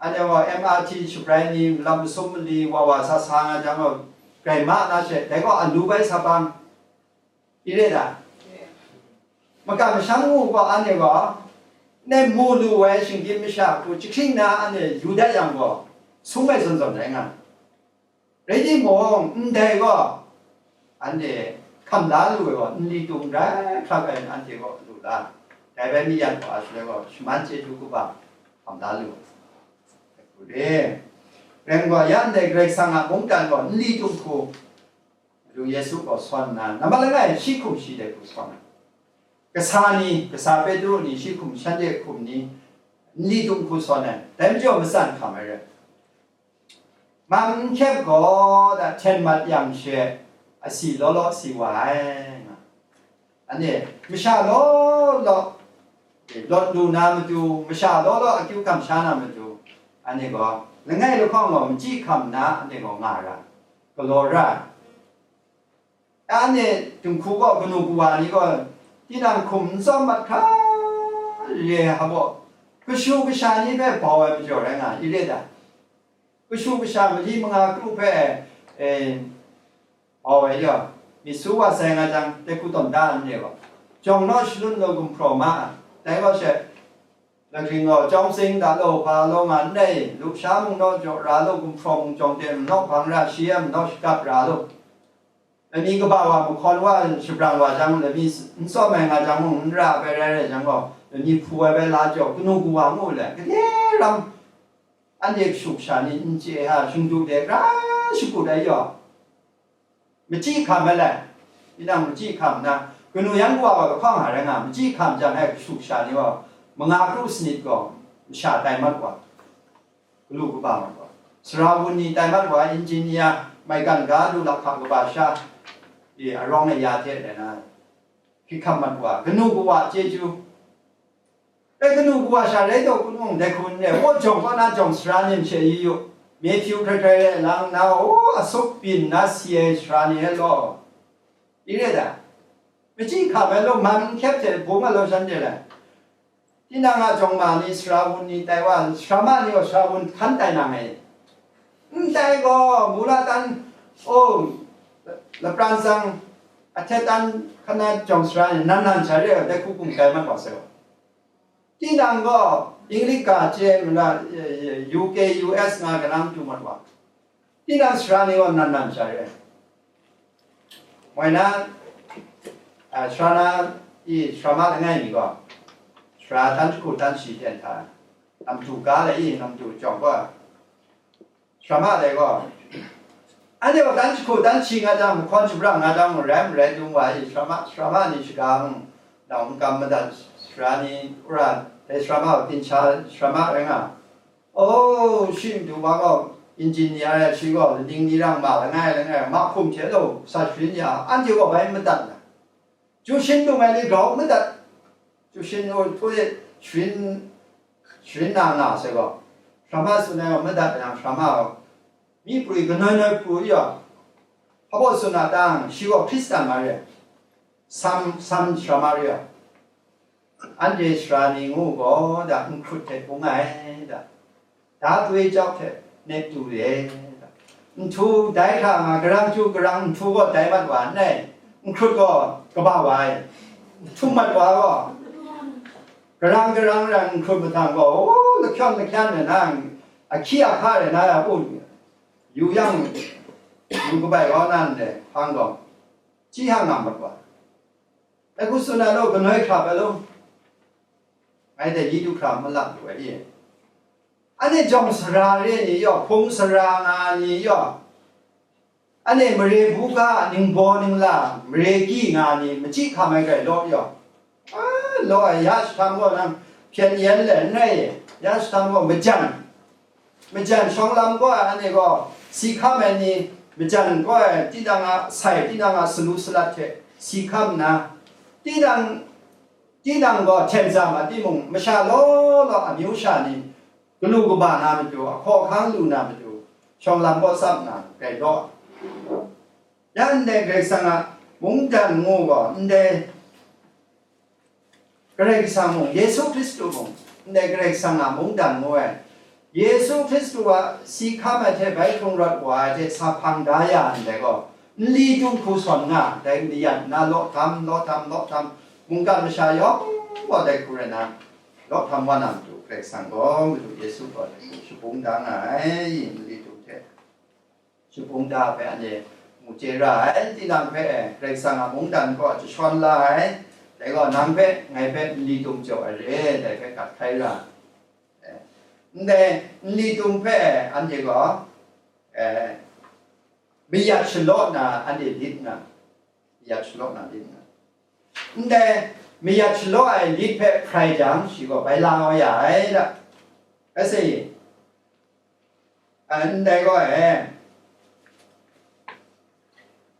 Anhte gaw M R T shabrai ni, lam masum mali wa wa sa sa nga jang gaw, grai ma na she, dai gaw alu bai sa bang, i re da? Makam masham ngu gaw, anhte gaw, ne mu lu ai shinggyim masha hku jahkring na anhte yu dat yang gaw, sung ai zawn zawn rai nga. Rai timung, ndai gaw, anhte hkam la lu ai gaw, nli tung rai hkrak ai anhte gaw lu la, dai bai mi yan gaw a shaloi gaw, shaman chyeju kaba hkam la lu ai. Rai gaw, ya ndai Karai Kasang a mungdan gaw nli tung hku, Madu Yesu gaw sawn nna, nambat langai shi hkum shi dai hku sawn ai. Kasa ni, kasa Petru ni, shi hkum shanhte hkum ni, nli tung hku sawn ai. Dai majaw matsan hkam ai rai. Mam n hkyep gaw, da hten mat yang she, asi law law si wa ai, nga. Anhte, masha law law, lawt lu na matu, masha law law akyu kamsha na matu, anhte gaw, langai lahkawng gaw machyi hkam nna, anhte gaw nga ra, galaw ra ai. Anhte dinghku gaw kanu kawa ni gaw, tinang hkum n tsawm mat hkra re ai hpa baw, kashu kasha ni hpe bau ai majaw rai nga, i re ta? Kashu kasha mali manga kru hpe, e, bau ai yaw, myit su wa sai nga jang, dai hku tawn da n re gaw, jawng naw shalun law gumhpraw ma ai. Dai gaw she, Laghring gaw, chyawm sing da law, hpa law nga n rai, lusha mung naw jaw ra law, gumhpraw mung jawng de manaw hpang ra, shi a manaw shagap ra law. Lani kaba wa mahkawn wa shabrang wa jang, lani n tsawm ai nga jang mung, n ra ai rai rai jang gaw, lani hpu ai bai la jaw, kanu kawa ngu le, gade ram, anhte kashu kasha ni n chye ai, shingdu de, ra shakut ai yaw, machyi hkam ai lai, tinang machyi hkam nna, kanu yan kawa gaw lahkawng a rai nga, machyi hkam jang ai kashu kasha ni gaw, manga kru sanit gaw, masha tai mat wa, galu kaba mat wa, sara wun ni tai mat wa, engineer, maigan ga du lahkak kaba sha, e, arawng aya hte rai na, hkrit hkam mat wa, kanu kawa chyeju, Rai kanu kawa sha rai taw kun mung, dai hku n re, aw jawng kaw na jawng sara ni masha yu yu, Matthew hkrai hkrai rai lang na, aw, asup byin na si ai sara ni e law, i re da? Machyi hkam ai law, man n hkyep hte bung ai law, shanhte lai. Tinang a jawng ma ni, sara wun ni tai wa, sara ma ni gaw sara wun hkan tai na ngai. Ndai gaw, mula tan, aw, lapran tsang, ahtet tan hkan na jawng sara ni, nan nan sha re ai, dai hku bung tai mat wa sai gaw. Tinang gaw, English ga chye nna, eh, eh, U K, U S nga kanang du mat wa. Tinang sara ni gaw nan nan sha re ai. Moi na, ah, sara na, i, sara ma langai mi gaw, sara tan jahku tan shi ten hta, namtu ga le i, namtu jawng gaw, Sara ma dai gaw, anhte gaw tan jahku tan shi nga jang, mahkawn shabrang nga jang, marai marai dung wa i, sara ma, sara ma ni shaga mung, nau n kam madat, sara ni, wora, dai sara ma, ginsha sara ma rai nga. Oh, shi matu wa gaw, engineer rai, shi gaw, ning ni rang ma langai langai, mahkum hte law, sa sharin ya, anhte gaw bai madat na. Chyu shin dung ai ni grau madat, chyu shin u htu e sharin, sharin na nga sai gaw, sara ma tsun ai gaw madat yang sara ma gaw, myi prwi kanoi noi pru ya, hpa baw tsun a tang, shi gaw Hkristan ma re, sam, sam sara ma re ya, anhte sara ni ngu gaw, da, n hkrut hte bung ai, da. Da doi jau hte nek du re. Nhtu dai hkra nga, garang chyu garang nhtu gaw dai mat wa n rai, n hkrut gaw kaba wa ai. Htum mat wa gaw, garang garang rai n hkrut mahtang gaw, o, lahkyawn lahkyan ai na, ahkyi ahkra ai na ya, u, yu yang, yu kabai kau na ndai, hpang gaw, chyi hang nga mat wa. Dai hku tsun ai law, kanoi hkra bai law, ngai dai yi du hkra malap lu ai e. Anhte jawng sara re ni yaw, hpung sara nga ni yaw, anhte mare buga, ningbaw ningla, mare gyi nga ni, machyi hkam ai grai law yaw. A, law ai, ya jahtam gaw nang hpyen yen le n rai e, ya jahtam gaw majan, majan shawng lam gaw ai, anhte gaw si hkam ai ni, majan gaw ai, tinang a sai, tinang a salu salat hte si hkam nna, tinang, tinang gaw hten za ma timung, masha law law amyu sha ni, galu kaba na matu, ahkaw ahkang lu na matu, shawng lam gaw tsap nna, grai law. Ya ndai Karai Kasang a mungdan ngu gaw, ndai Karai Kasang mung, Yesu Hkristu mung, ndai Karai Kasang a mungdan ngu ai, Yesu Hkristu a si hkam ai hte bai hkrung rawt wa ai hte sa hpang da ya ndai gaw, nli tum hku sawn nga, dai mayat nna law htam, law htam, law htam, mungkan masha yawng gaw dai hku rai na, law htam wa na matu Karai Kasang gaw Madu Yesu gaw dai hku shabung da nga ai, nli tum hte. Shabung da hpe anhte mu chye ra ai, tinang hpe Karai Kasang a mungdan kaw jashawn la ai, dai gaw nang hpe, ngai hpe nli tum jaw ai re, dai hpe gat hkai ra ai. Ndai nli tum hpe anhte gaw, eh, mayat shalaw na anhte lit nga, mayat shalaw na lit nga. Ndai mayat shalaw ai lit hpe hprai jang, shi gaw bai la kau ya ai da. Bai sai, ndai gaw e,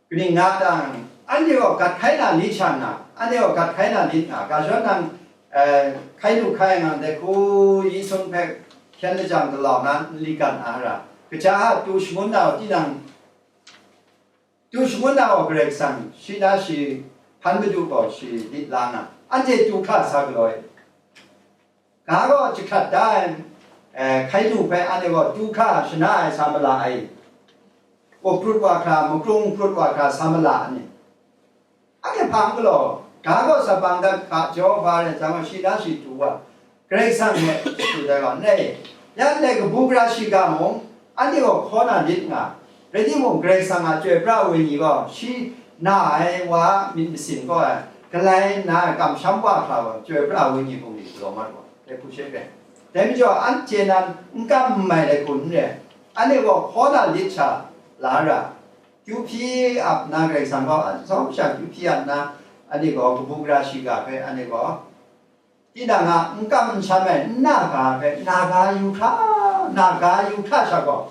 kaning nga dang, anhte gaw gat hkai na lit sha nga, anhte gaw gat hkai na lit nga, ga shawng nang, eh, hkai lu hkai nga ndai hku, yi sung hpe hkyen lajang galaw na nli gat na ra, kaja a tu shangun na tinang, tu shangun na wa Karai Kasang, shi na shi hpan madu gaw shi lit la nga, anhte tu hkra sa galaw e. Ga gaw jahkrat da ai, eh, hkai lu hpe anhte gaw tu hkra shana ai sa mala ai, wa prut wa hkra, makrung prut wa hkra sa mala ai ni. Anhte hpa n galaw, ga gaw sa bang dat hka, Jehova rai jang gaw, shi na shi tu wa, Karai Kasang hte shadu dai wa, ndai, ya ndai kabu gara shiga mung, anhte gaw hkaw na lit nga, rai timung, Karai Kasang a Chyoi pra ai Wenyi gaw, shi na ai wa a myit masin kaw ai, galai nna kamsham wa hkra gaw, Chyoi pra ai Wenyi bungli galaw mat wa, dai hku she rai. Dai majaw, anhte nan n kam n mai dai hku n re, anhte gaw hkaw na lit sha la ra, kyu hpyi ap nna, Karai Kasang gaw atsawm sha kyu hpyi ap nna, anhte gaw kabu gara shiga hpe anhte gaw, tinang a n kam n sham ai n na ga hpe na ga yu hkra, na ga yu hkra sha gaw,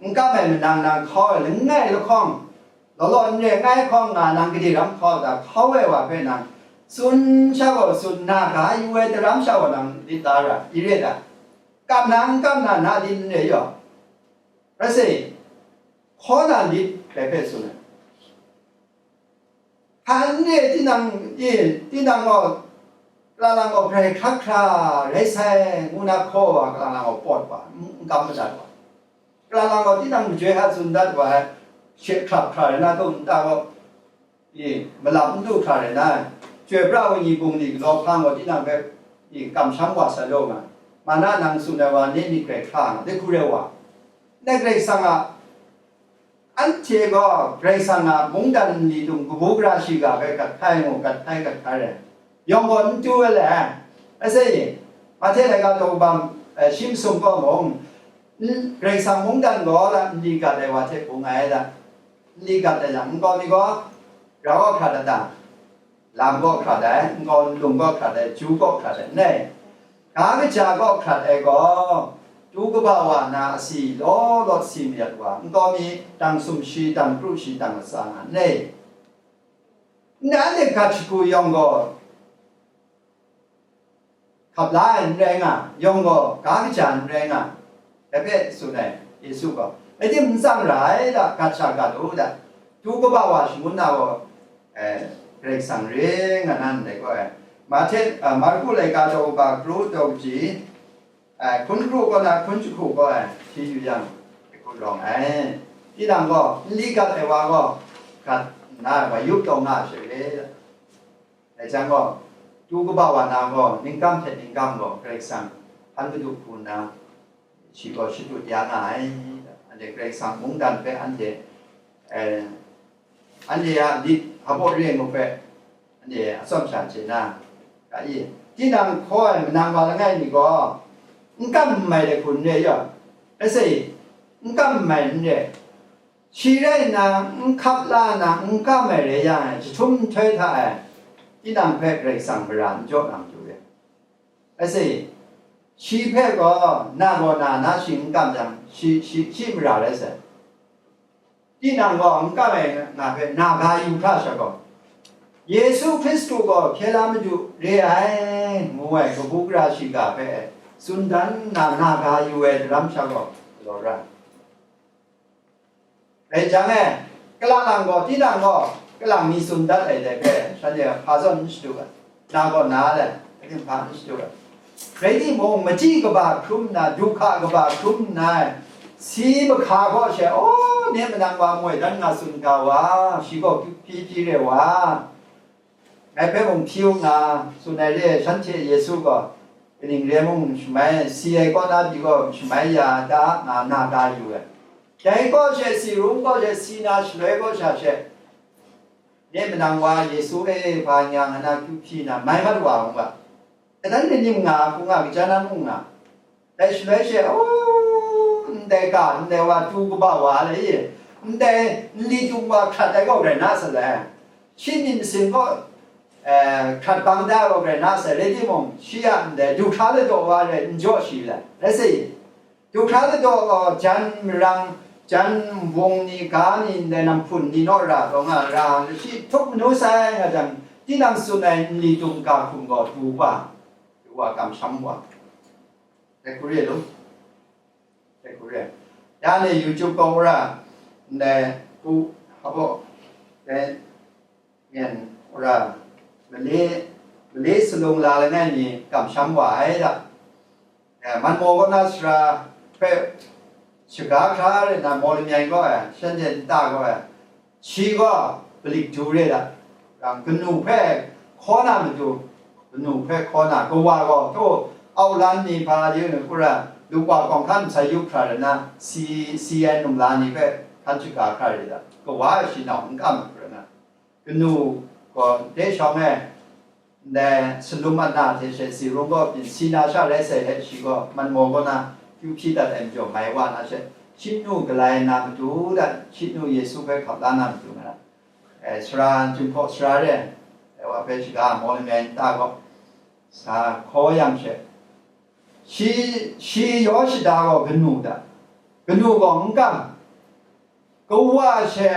n kam ai manang nang hkau ai langai lahkawng, law law n re ngai hkawng nga nang gade ram hkau ai hta hkau ai wa hpe nang tsun sha gaw tsun, na ga yu ai daram sha gaw nang lit la ra, i re ta? Kam na n kam na, na lit n re yaw? Rai sa, hkaw na lit dai hpe tsun ai. Hkan re tinang e, tinang gaw, kalalang gaw grai hkrak hkra rai sai, ngu na hkaw wa, kalalang gaw pawt wa, n kam madat wa. Kalalang gaw tinang majoi hta tsun dat wa ai, she hkrap hkra rai na, tung nta gaw, e, malap n du hkra rai na, Chyoi pra ai Wenyi bungli galaw hpang gaw tinang hpe, e, kamsham wa sa law nga, ma na nang tsun ai wa ni myit grai hkra nga, dai hku rai wa. Ndai Karai Kasang a, anhte gaw Karai Kasang a mungdan nli tum kabu gara shiga hpe gat hkai ngu, gat hkai, gat hkai rai. Yawng gaw n tu ai le, rai sa, Mahte laika daw kaba, eh, shi masum gaw mung, n-, Karai Kasang mungdan gaw la nli gat ai wa hte bung ai da. Nli gat ai yang, nkau mi gaw rau hkra dat ta? Lam gaw hkrat ai, nkau nlung gaw hkrat ai, ju gaw hkrat ai, n rai. Ga kaja gaw hkrat ai gaw, tu kaba wa na asi law law si mayat wa, nkau mi dang sumshi, dang kru shi, dang latsa nga, n rai. Nna anhte gat shagu yawng gaw, hkap la ai n rai nga, yawng gaw ga kaja n rai nga, dai hpe tsun ai, Yesu gaw, rai tim n tsang ra ai da, gat sha gat u da, tu kaba wa shangun na gaw, eh, Karai Kasang re nga na ndai gaw ai. Mahte, ah, Marku laika daw kaba kru daw kaji, eh, hkun kru kaw na hkun jahku gaw ai, hti yu yang, hkun rawng ai. Tinang gaw, nli gat ai wa gaw, gat nna wa yup taw nga ai hte re. Dai jang gaw, tu kaba wa na gaw, ningkam hte ningkam gaw, Karai Kasang hpan madu hku nna, shi gaw shadut ya nga ai. Anhte Karai Kasang mungdan hpe anhte, eh, anhte a lit hpaw re ngu hpe, anhte atsawm sha chye na, ga i, tinang hkaw ai manang wa langai mi gaw, n kam n mai ai hku n re yaw, rai sa, n kam n mai n re, shi rai nna, n hkap la nna, n kam ai rai yang, jahtum nhtoi hta e, tinang hpe Karai Kasang mara n jaw na matu re. Rai sa, shi hpe gaw, na gaw na na shi n kam jang, shi, shi, shi mara rai sai. Tinang gaw n kam ai nga hpe, na ga yu hkra sha gaw, Yesu Hkristu gaw hkye la Madu re ai, ngu ai kabu gara shiga hpe tsun dan nna, na ga yu ai daram sha gaw, galaw ra. Rai jang e, kalang lang gaw, tinang gaw, kalang mi tsun dat ai dai hpe, shanhte hpa zawn n shadu ai, na gaw na ai, kaning hpa n shadu ai. Rai timung, machyi kaba hkrum nna, du hka kaba hkrum nna, si mahka gaw she, "O, nye manang wa moi dan nga tsun ga wa, shi gaw hpyi hpyi re wa, ngai hpe mung hpyi u nga," tsun ai re, shanhte Yesu gaw kaning re mung shamai, si ai kaw na pyi gaw shamai ya da nga na da yu ai. Dai kaw she, si rung kaw she, si na shaloi kaw sha she, nye manang wa Yesu e, hpa nga nga na kyu hpyi na mai mat wa ngu ga, adan ni nim nga, hku nga, kaja na mung nga. Dai shaloi she, "O, ndai ga, ndai wa tu kaba wa le, ndai nli tung wa hkrat ai gaw rai na sa le, shi myit masin gaw, eh, hkrat bang da gaw rai na sa, rai timung, shi a ndai du hkra ladaw wa rai n jaw shi le, rai sa i? Du hkra ladaw gaw jan marang, jan nbung ni, ga ni, ndai namhpun ni naw ra taw nga ra, shi htup manu sai nga jang, tinang tsun ai nli tung ga hkum gaw du wa, du wa kamsham wa." Dai hku re lu. Dai hku re. Ya ni YouTube kaw ra, ndai ku, habo, dai ngen ra, male, male salung la langai mi kamsham wa ai da. Eh, Manmaw kaw na sara hpe shaga hkra re na, Mawlamyai kaw ai, shanhte nta kaw ai, shi gaw palik du re da. Yang kanu hpe hkaw na matu, kanu hpe hkaw na, kawa gaw, htaw, aulan ni hpa yu, kura, lukwa kawng hkan masai yup hkra re na, si, si ai num la ni hpe hkan shaga hkra re da. Kawa shi nau n kam ai hkra na, kanu gaw dai shawng e, ndai salum ana hte she si rung gaw byin si na sha rai sai hte, shi gaw Manmaw kaw na kyu hpyi dat ai majaw mai wa na she, shi nu galai na matu dat, shi nu Yesu hpe hkap la na matu nga, eh, sara, Jinghpaw sara re ai wa hpe shaga Mawlamyai nta gaw sa hkaw yang she, shi, shi yaw shada gaw kanu dat, kanu gaw n kam, kawa she,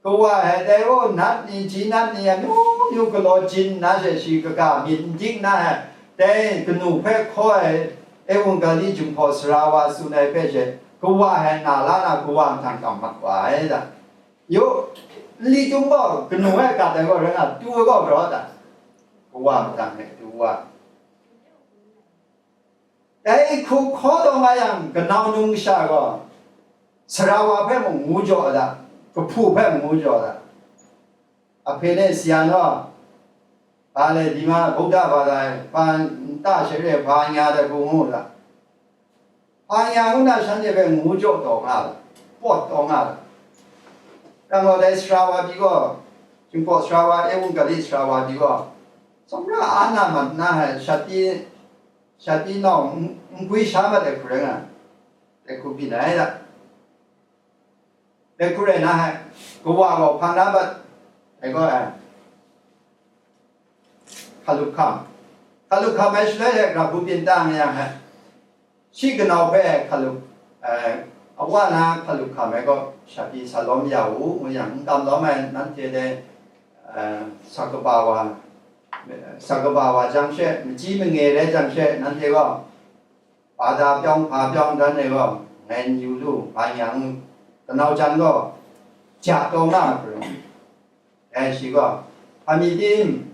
kawa ai dai gaw nat ni, ji nat ni, amyu myu galaw jin nna she, shi kaga myit n dik na ai, dai kanu hpe hkaw ai, Ewangali Jinghpaw sara wa tsun ai hpe she, kawa ai na la na, kawa mahtang kam mat wa ai da. Yu, nli tung gaw kanu e gat ai gaw rai nga, tu ai gaw garaw da, kawa mahtang e tu wa. Dai hku hkaw taw nga yang, kanau num kasha gaw sara wa hpe mung ngu jaw da, kahpu hpe mung ngu jaw da. Ahpe ne siya naw, ba le, di ma, Buddha ba da, hpa nta she re, hpa nya da, hku ngu da. Hpa nya ngu na, shanhte hpe ngu jaw taw nga da, pawt taw nga da. Rang gaw, dai sara wa pyi gaw, Jinghpaw sara wa, Ewangali sara wa pyi gaw, tsawmra a na mat na ai, shat pyi, shat pyi nau n, n gwi sha mat ai hku rai nga, dai hku byin ai da. Dai hku rai na ai, kawa gaw hpang na bat ai gaw ai, hkalup hkam, hkalup hkam ai shaloi e, grahpu byin ta nga yang ai, shi kanau hpe hkalup, eh, awa na hkalup hkam ai gaw, sha pyi sa lawm ya u, ngu yang, n kam lawm ai nanhte dai, eh, sa kaba wa, sa kaba wa jang she, machyi mange rai jang she, nanhte gaw, hpa da pyawng, hpa pyawng dan e gaw, ngai n yu lu, hpa yang, kanau jan gaw, ja taw nga ai hkrum, dai shi gaw, hpa mi tim,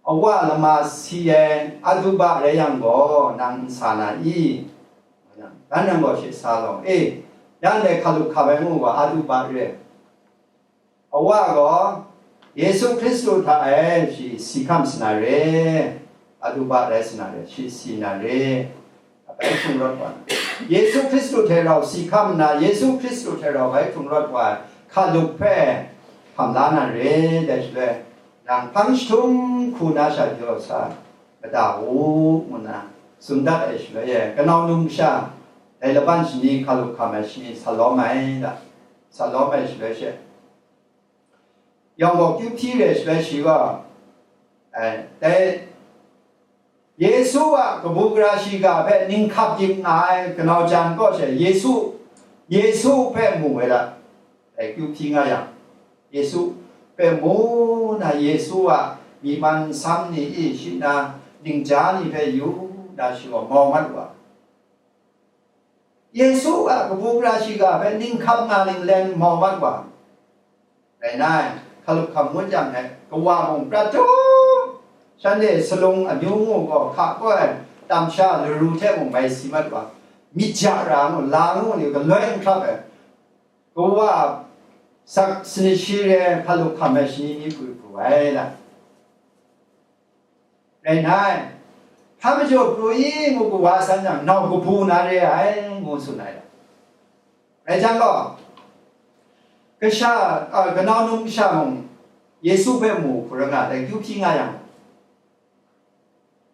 awa lama si ai Aduba rai yang gaw, nang n sa na i? Dan yang gaw, shi sa law e, dan dai hkalup hkam ai ngu gaw, Aduba re. Awa gaw, Yesu Hkristu hta e shi si hkam sa na re, Aduba rai sa na re, shi si na re, bai hkrung rawt wa na. Yesu Hkristu hte rau si hkam nna, Yesu Hkristu hte rau bai hkrung rawt wa ai hkalup hpe hkam la na re, dai shaloi, nang hpang jahtum hku na sha jaw sa mada u, ngu nna tsun dat ai shaloi e, kanau num kasha, dai laban shani hkalup hkam ai shani sa lawm ai da, sa lawm ai shaloi she, yawng gaw kyu hpyi re shaloi shi gaw, eh, dai Yesu a kabu gara shiga hpe ninghkap dik nga ai kanau jan kaw she Yesu, Yesu hpe mu ai da, dai kyu hpyi nga yang, Yesu hpe mu na, Yesu a myi man nsam ni i shi na ningja ni hpe yu na, shi gaw mau mat wa. Yesu a kabu gara shiga hpe ninghkap nga ninglen mau mat wa. Rai nai, hkalup hkam ngut yang e, kawa mung prat jawm, Shanhte salung amyu ngu gaw hka kawai ai tam sha laru hte mung bai si mat wa, myit ja ra ngu, la ngu ni galoi n hkrap ai, kawa sak sanit shi re ai hpalup hkam ai shani mi pru pru ai la. Rai nna, hpa majaw pru i ngu kawa san yang, nau kabu na re ai, ngu tsun ai. Rai jang gaw, kasha, a, kanau num kasha mung Yesu hpe mu hkru nga ai, kyu hpyi nga yang,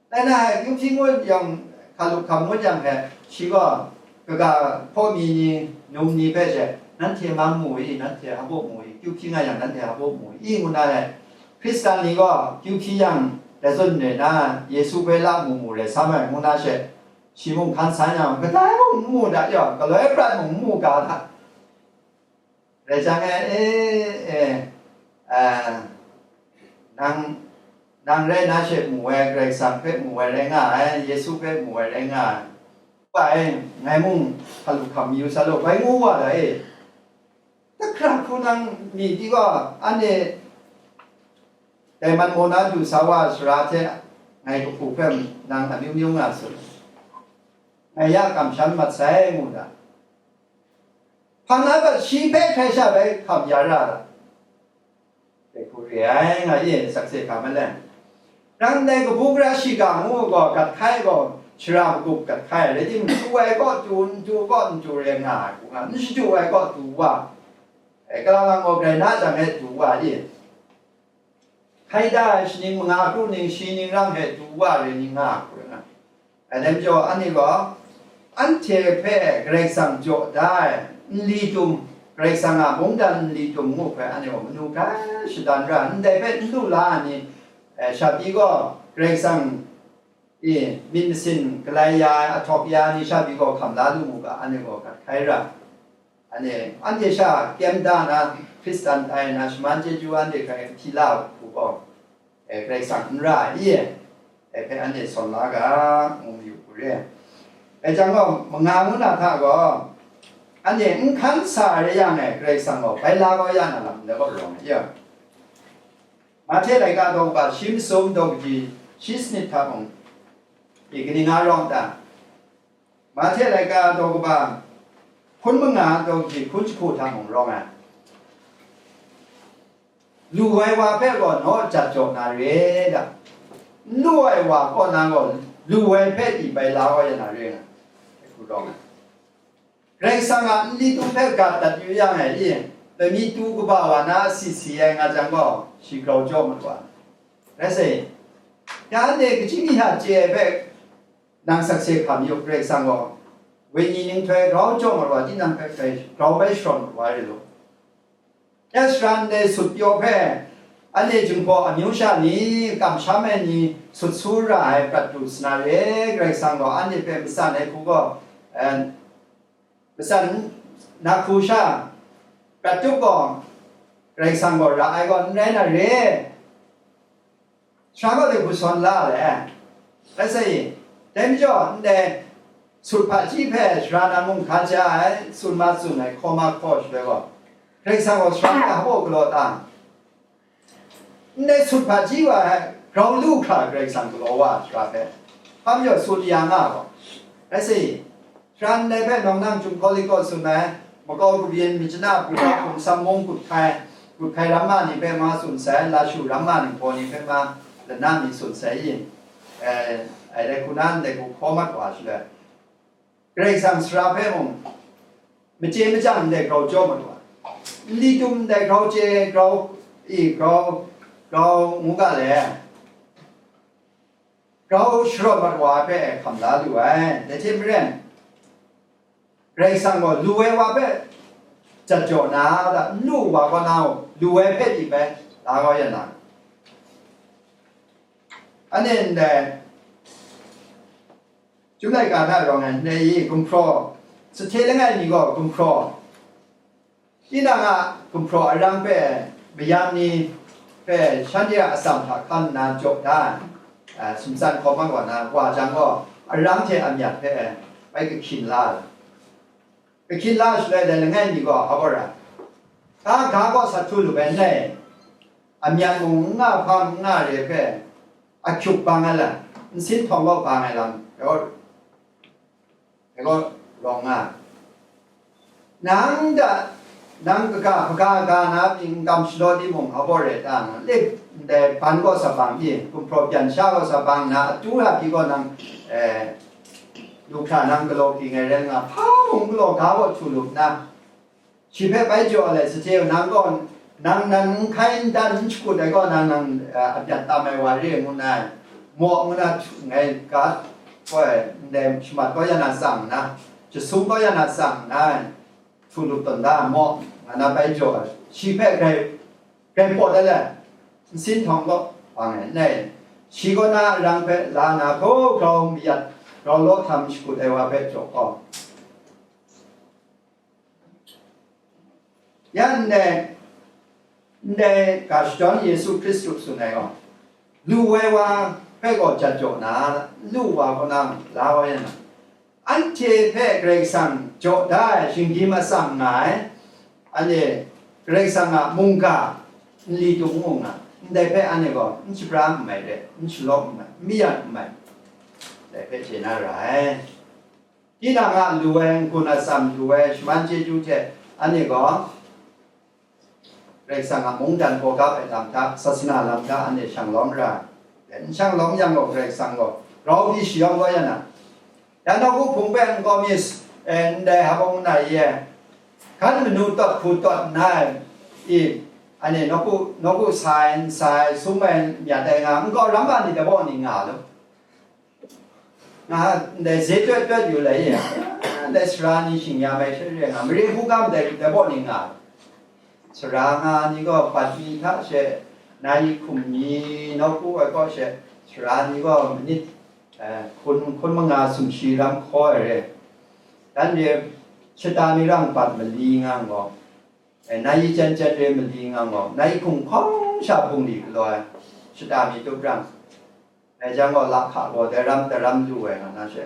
dai na ai kyu hpyi ngut yang, hkalup hkam ngut yang hpe, shi gaw, kaga hpaw mi ni, num ni hpe she, "Nanhte mang mu i, nanhte hpa baw mu i, kyu hpyi nga yang, nanhte hpa baw mu i," ngu na ai. Hkristan ni gaw kyu hpyi yang, dai zawn re na, Yesu hpe la mu mu rai sa mai, ngu na she, shi mung hkan san yang, kadai mung n mu da yaw, galoi prat mung n mu ga hta. Rai jang e, e, e, a, nang, nang rai na she mu ai, Karai Kasang hpe mu ai rai nga ai, Yesu hpe mu ai rai nga ai. Bai, ngai mung hkalup hkam mayu sa law, bai ngu wa da e. Tahkra hku nang myi di gaw, anhte dai man maw na du sa wa sara hte ngai kahpu hpe nang amyu myu nga tsun. Ngai ya kamsham mat sai, ngu da. Hpang na bat shi hpe hkrai sha bai hkam ya ra ai. Dai hku re ai, nga ye, sakse hkam ai le. Rang ndai kabu gara shiga ngu gaw, gat hkai gaw, shara magup gat hkai, rai timung, tu ai kaw tu, n tu kaw n tu re nga ai, hku nga, n shadu ai kaw tu wa, e, kalang lang gaw, grai na jang e tu wa ye. Hkai da ai shaning manga kru ning shi ning rang hte du wa re ning nga hku rai nga. Dai majaw, anhte gaw, anhte hpe Karai Kasang jaw da ai nli tum, Karai Kasang a mungdan nli tum ngu hpe, anhte gaw manu hkrai shadan ra, ndai hpe n lu la ai ni, eh, shabyi gaw Karai Kasang e, myit masin galai ya ai, ahtawk ya ai ni sha pyi gaw hkam la lu mu ga, anhte gaw gat hkai ra. Anhte, anhte sha kyem da na, Hkristan tai na, shaman chyeju anhte hkrai hpyi la hku gaw, e, Karai Kasang n ra ai, i e, e hpe anhte sawn la ga, ngu mayu hku re. Dai jang gaw, manga ngu na hta gaw, anhte n hkan sa ai rai yang e, Karai Kasang gaw bai la kau ya na lam ndai gaw rawng ai, i e. Mahte laika daw kaba shi masum daw kaji shi sanit hta mung, i kaning a rawng ta? Mahte laika daw kaba hkun manga daw kaji hkun jahku hta mung rawng ai. Lu ai wa hpe gaw naw jat jaw na re da. N lu ai wa kaw na gaw, lu ai hpe i bai la wa ya na re nga, hku rawng ai. Karai Kasang a nli tum hpe gat dat yu yang e, i, pami tu kaba wa na si si ai nga jang gaw, shi grau jaw mat wa. Rai sa i, ya anhte kaji mi hta chye ai hpe nang sakse hkam yu, Karai Kasang gaw, wenyi nhtoi grau jaw mat wa, tinang hpe grau bai sharawng mat wa rai lu. Ya sara ndai sut pyaw hpe, anhte Jinghpaw amyu sha ni, kamsham ai ni, sut su ra ai prat du sa na re, Karai Kasang gaw anhte hpe matsan ai hku gaw, eh, matsan na hku sha, prat tup gaw, Karai Kasang gaw ra ai gaw n rai na re. Sara gaw de hku sawn la le, rai sa i, dai majaw, ndai sut hpaji hpe sara na mung hka ja ai, tsun ma tsun ai, hkaw ma hkaw shaloi gaw, Karai Kasang gaw sara hpe hpa galaw ta? Ndai sut hpaji wa ai grau lu hkra Karai Kasang galaw wa ai sara hpe, hpa majaw sut ya nga gaw, rai sa i, Sara ndai hpe nawng nang Chyum Hkawli kaw tsun ai, makau kabyin, myit chana, hpung hpung, sam mung, kut hkai, kut hkai ramma ni hpe ma tsun sai, lashu ramma ni hpaw ni hpe ma, lana mi tsun sai i, eh, ai dai hku na ndai hku hkaw mat wa shaloi, Karai Kasang sara hpe mung, machye machyang ndai grau jaw mat wa, nli tum ndai grau chye, grau i, grau, grau ngu ga le. Grau sharawt mat wa ai hpe hkam la lu ai. Dai hte maren, Karai Kasang gaw lu ai wa hpe jat jaw na, n lu wa kaw na, lu ai hpe pyi bai la kau ya na. Anhte ndai, Chyum laika hta rawng ai ndai i gumhpraw, sahte langai mi gaw gumhpraw, Tinang a gumhpraw arang hpe mayam ni hpe shanhte a atsam hta hkan nna jaw da ai, a, sumtsan hkawm ai wa na, wa jang gaw, arang hte amyat hpe bai kahkyin la ai. Kahkyin la shaloi dai langai mi gaw, Hawra, ga ga gaw sat htu lu ai n rai, amyat mung n nga hpa n nga re hpe, A hkyuk bang ai lam, nsin htawng gaw bang ai lam, e gaw, e gaw rawng nga. Nang da, nang kaga, hpaga ga na pyi n kam shalaw timung, hpa baw re ta na, lip ndai ban gaw sa bang i, gumhpraw byan sha gaw sa bang na, atu hta pyi gaw nang, eh, lu hkra nang galaw ging ai rai nga, hpa mung galaw ga gaw htu lup na, shi hpe bai jaw ai, sa chye u, nang gaw, nang nan n hkai n dan n shakut ai gaw, nang, nang, eh, a byat tam ai wa re ngu nna, maw ngu na htu, ngai ga, koi, ndai shamat gaw ya na tsang nna, jasum gaw ya na tsang nna, htu lup tawn da, maw, nga na bai jaw ai, shi hpe grai, grai pawt ai le, nsin htawng gaw, bang ai, nai, shi kaw na arang hpe la na, hkaw grau mayat, grau law htam shakut ai wa hpe jaw gaw, Ya ndai, ndai ga shadawn Yesu Hkristu tsun ai gaw, lu ai wa hpe gaw jat jaw na, lu wa kaw na la wa ya na, anhte hpe Karai Kasang jaw da ai shinggyim atsam nga ai, anhte Karai Kasang a mungga nli tung mu nga, ndai hpe anhte gaw n shabra n mai re, n shalawm n mai, n mayan n mai, dai hpe chye na ra ai. Tinang a lu ai, n-gun atsam lu ai, shaman chyeju hte anhte gaw, Karai Kasang a mungdan hkawgap ai lam hta, sasana lam hta anhte shang lawm ra, n shang lawm yang gaw, Karai Kasang gaw grau di shayawng kau ya na, ya nawku hpung hpe n kawm mi, eh, ndai hpawng nna ye, hkan manu tawt hku tawt nna i, anhte nawku, nawku sa ai, n sa ai, sum ai, myat ai nga, nkau ram a ni dabaw ni nga lu. Nga, ndai ze tawt tawt yu lai ye, ndai sara ni shing ya mai she re nga, mare hku ga ndai, ndai baw ni nga, sara nga ni gaw bat mi hta she, nai hkum ni nawku ai kaw she, sara ni gaw manit, eh, hkun, hkun manga sumshi ram hkaw ai re, dan re, shata ni rang bat mali nga gaw, eh, nai jan jan re mali nga gaw, nai hkum hkawng sha bungli galaw ai, shata mi tup rang, Dai jang gaw, lahka gaw dai ram, dai ram lu ai nga na she.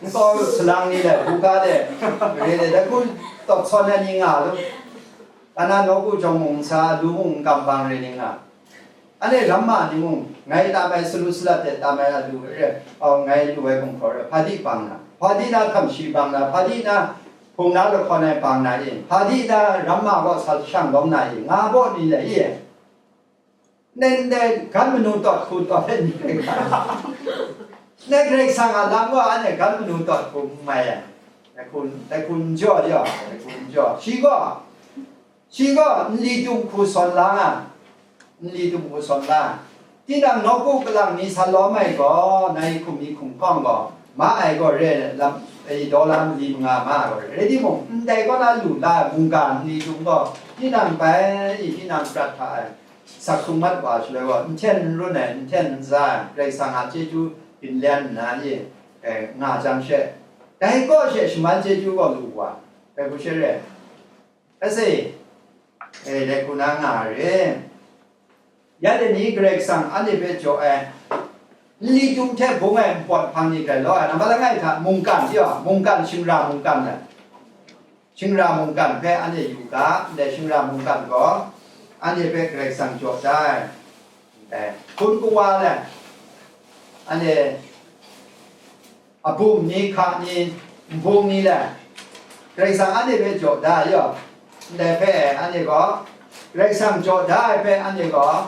Nkau salang ni le, buga de, re de, dai hku tawp sawn ai ni nga lu. Ana nawku jawng mung n sa, lu mung n kam bang re ni nga. Anhte ramma ni mung, ngai tam ai salu salat de tam ai alu re, au, ngai lu ai gumhpraw re, hpa di bang na, hpa di na hkam shi bang na, hpa di na hpung na lahkawn ai bang na e, hpa di na ramma gaw sa shang lawm na e, nga baw ni le e. Nen de gan manu tawt hku tawt ai ni rai nga. Nen Karai Kasang a lam gaw anhte gan manu tawt hku n mai ai. Dai hku, dai hku n jaw ya, dai hku n jaw. Shi gaw, shi gaw nli tum hku sawn la nga, nli tum hku sawn la. Tinang nawku kalang ni sa lawm ai gaw, nai hkum mi hkum hkawng gaw, ma ai gaw re lam, e, dawla mali manga ma ai gaw re. Rai timung, ndai kaw na lu la ai mungga nli tum gaw, tinang bai, tinang prat hta ai. Sak hkrung mat wa shaloi gaw, n hten n run ai, n hten n za ai, Karai Kasang a chyeju byin lyan nna, e, e, nga jang she, dai kaw she shaman chyeju gaw lu wa, dai hku she re, ase, e, dai hku na nga re. Ya de ni Karai Kasang anhte hpe jaw ai, nli tum hte bung ai npawt hpang ni grai law ai, nambat langai hta mungkan, ya, mungkan, shingra mungkan ai. Shingra mungkan hpe anhte yu ga, ndai shingra mungkan gaw anhte hpe Karai Kasang jaw da ai. Ndai hpun kawa le, anhte abum ni, hka ni, nbung ni le, Karai Kasang anhte hpe jaw da ai yaw, ndai hpe anhte gaw, Karai Kasang jaw da ai hpe anhte gaw,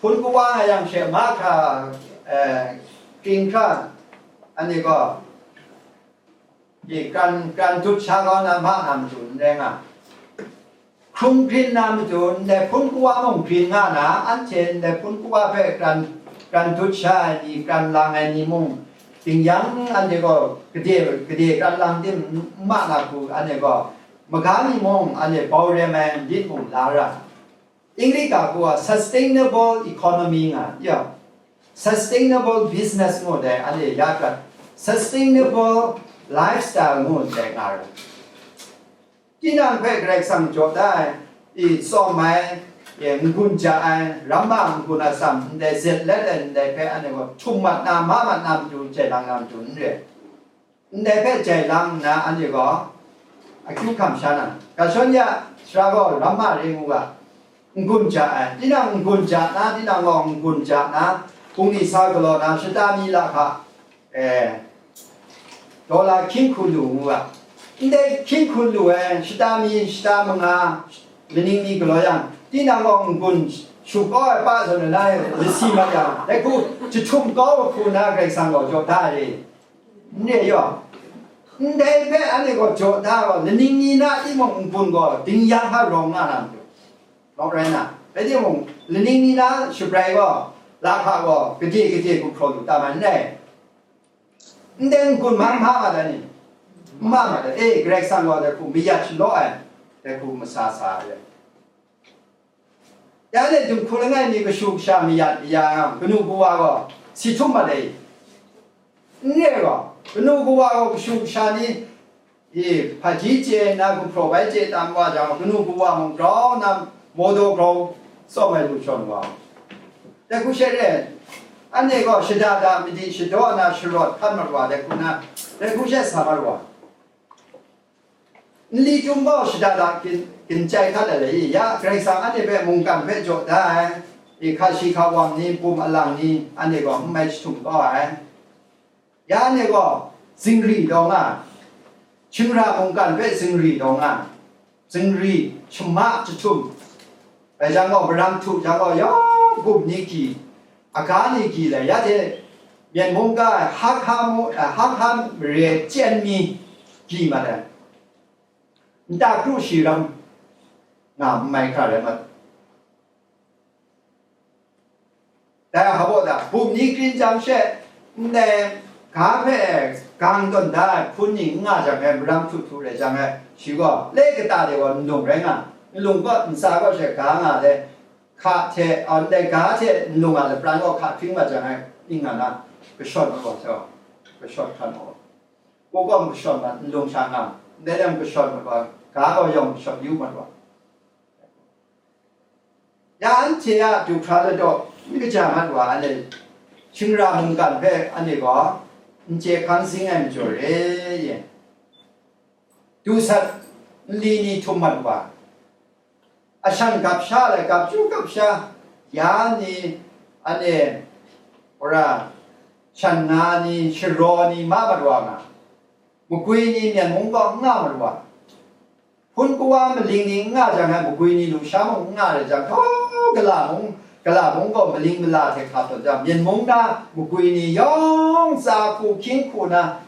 hpun kawa nga yang she, mahkra, eh, kring hkra, anhte gaw, Ye, kran, kran dut sha kau na ma na matu n rai nga. Hkrung grin na matu ndai hpun kawa mung grin nga na, anhte ndai hpun kawa hpe kran, kran dut sha ai ni, kran lang ai ni mung, ding yang anhte gaw gade, gade kran lang tim n ma na hku, anhte gaw maga mi mung, anhte bau rem ai ndit mung la ra. English ga hku a sustainable economy nga, ya. Sustainable business ngu dai, anhte ya prat, sustainable lifestyle ngu dai nga ra. Tinang hpe Karai Kasang jaw da ai, i tsawm ai, e, n-gun ja ai, ramma n-gun atsam, ndai zet let ai, ndai hpe anhte gaw htum mat na, ma mat na matu, jai lang na matu n re. Ndai hpe jai lang nna, anhte gaw akyu hkam sha na, ga shawn ya, sara gaw ramma re ngu ga, n-gun ja ai. Tinang n-gun ja na, tinang gaw n-gun ja na, bungli sa galaw na, shata mi lahka, eh, dollar hkying hkun lu ngu ga. Ndai hkying hkun lu ai shata mi, shata manga, laning mi galaw yang, tinang gaw n-gun shu kau ai pa zawn na, lasi mat yang, dai hku jahtum kau hku na Karai Kasang gaw jaw da ai. N re yaw. Ndai hpe anhte gaw jaw da gaw, laning ni na timung n-gun gaw ding yang hta rawng nga na matu. Rawng rai na. Rai timung, laning ni na shabrai gaw, lahka gaw, gade gade gumhpraw lu tam ai n rai. Ndai n-gun ma, ma ma da ni? N ma ma da. E, Karai Kasang gaw dai hku mayat shalaw ai, dai hku masa sa ai. Ya le, dinghku langai mi kashu kasha mayat maya yang, kanu kawa gaw si htum mat ai. N re gaw, kanu kawa gaw kashu kasha ni, e, hpaji chye nna gumhpraw bai chye tam wa jang, kanu kawa mung grau nna mawdaw grau tsawm ai lu shawn wa. Dai hku she re, anhte gaw shada da madi shadaw na sharawt hkan mat wa, dai hku na, dai hku she sa mat wa. Nli chyum gaw shada da gin, ginchyai hkat ai le i, ya Karai Kasang anhte hpe mungkan hpe jaw da ai, i hka shi hka wang ni, bum alang ni, anhte gaw n mai jahtum kau ai. Ya anhte gaw zingri taw nga, shingra mungkan hpe zingri taw nga, zingri, shama jahtum, rai jang gaw, maram htu jang gaw, yawng bum ni gyi, aga ni gyi le, ya hte Myen mung ga ai Haka mu-, eh, Haka mare chyen mi gyi mat ai. Nta kru shi ram nga n mai hkra rai mat. Dai hpa baw da, bum ni krin jang she, ndai ga hpe gang tawn da ai hpun ni n nga jang e, maram htu htu rai jang e, shi gaw le kata de gaw nlung rai nga, nlung gaw ntsa gaw she ga nga le, hka hte, a, ndai ga hte nlung a lapran gaw hka hpring mat jang e, ning nga na, kashawt mat wa sai, kashawt hkan wa, u gaw kashawt mat, nlung sha nga, ndai lam kashawt mat wa, ga gaw yawng kashawt yu mat wa. Ya anhte a du hkra ladaw n kaja mat wa, anhte shingra mungkan hpe anhte gaw n chye hkang zing ai majaw re ye. Du sat nli ni htum mat wa, ashan gap sha le gap chyu gap sha, ya ni, anhte, wora, shan nga ni, sharaw ni, ma mat wa nga, magwi ni, myen mung gaw n nga mat wa. Hpun kawa maling ni n nga jang ai magwi ni lusha mung n nga rai jang, hkaw gala mung, gala mung gaw maling mala hte hka tawn jang, myen mung na magwi ni yawng tsa hku hkying hku na,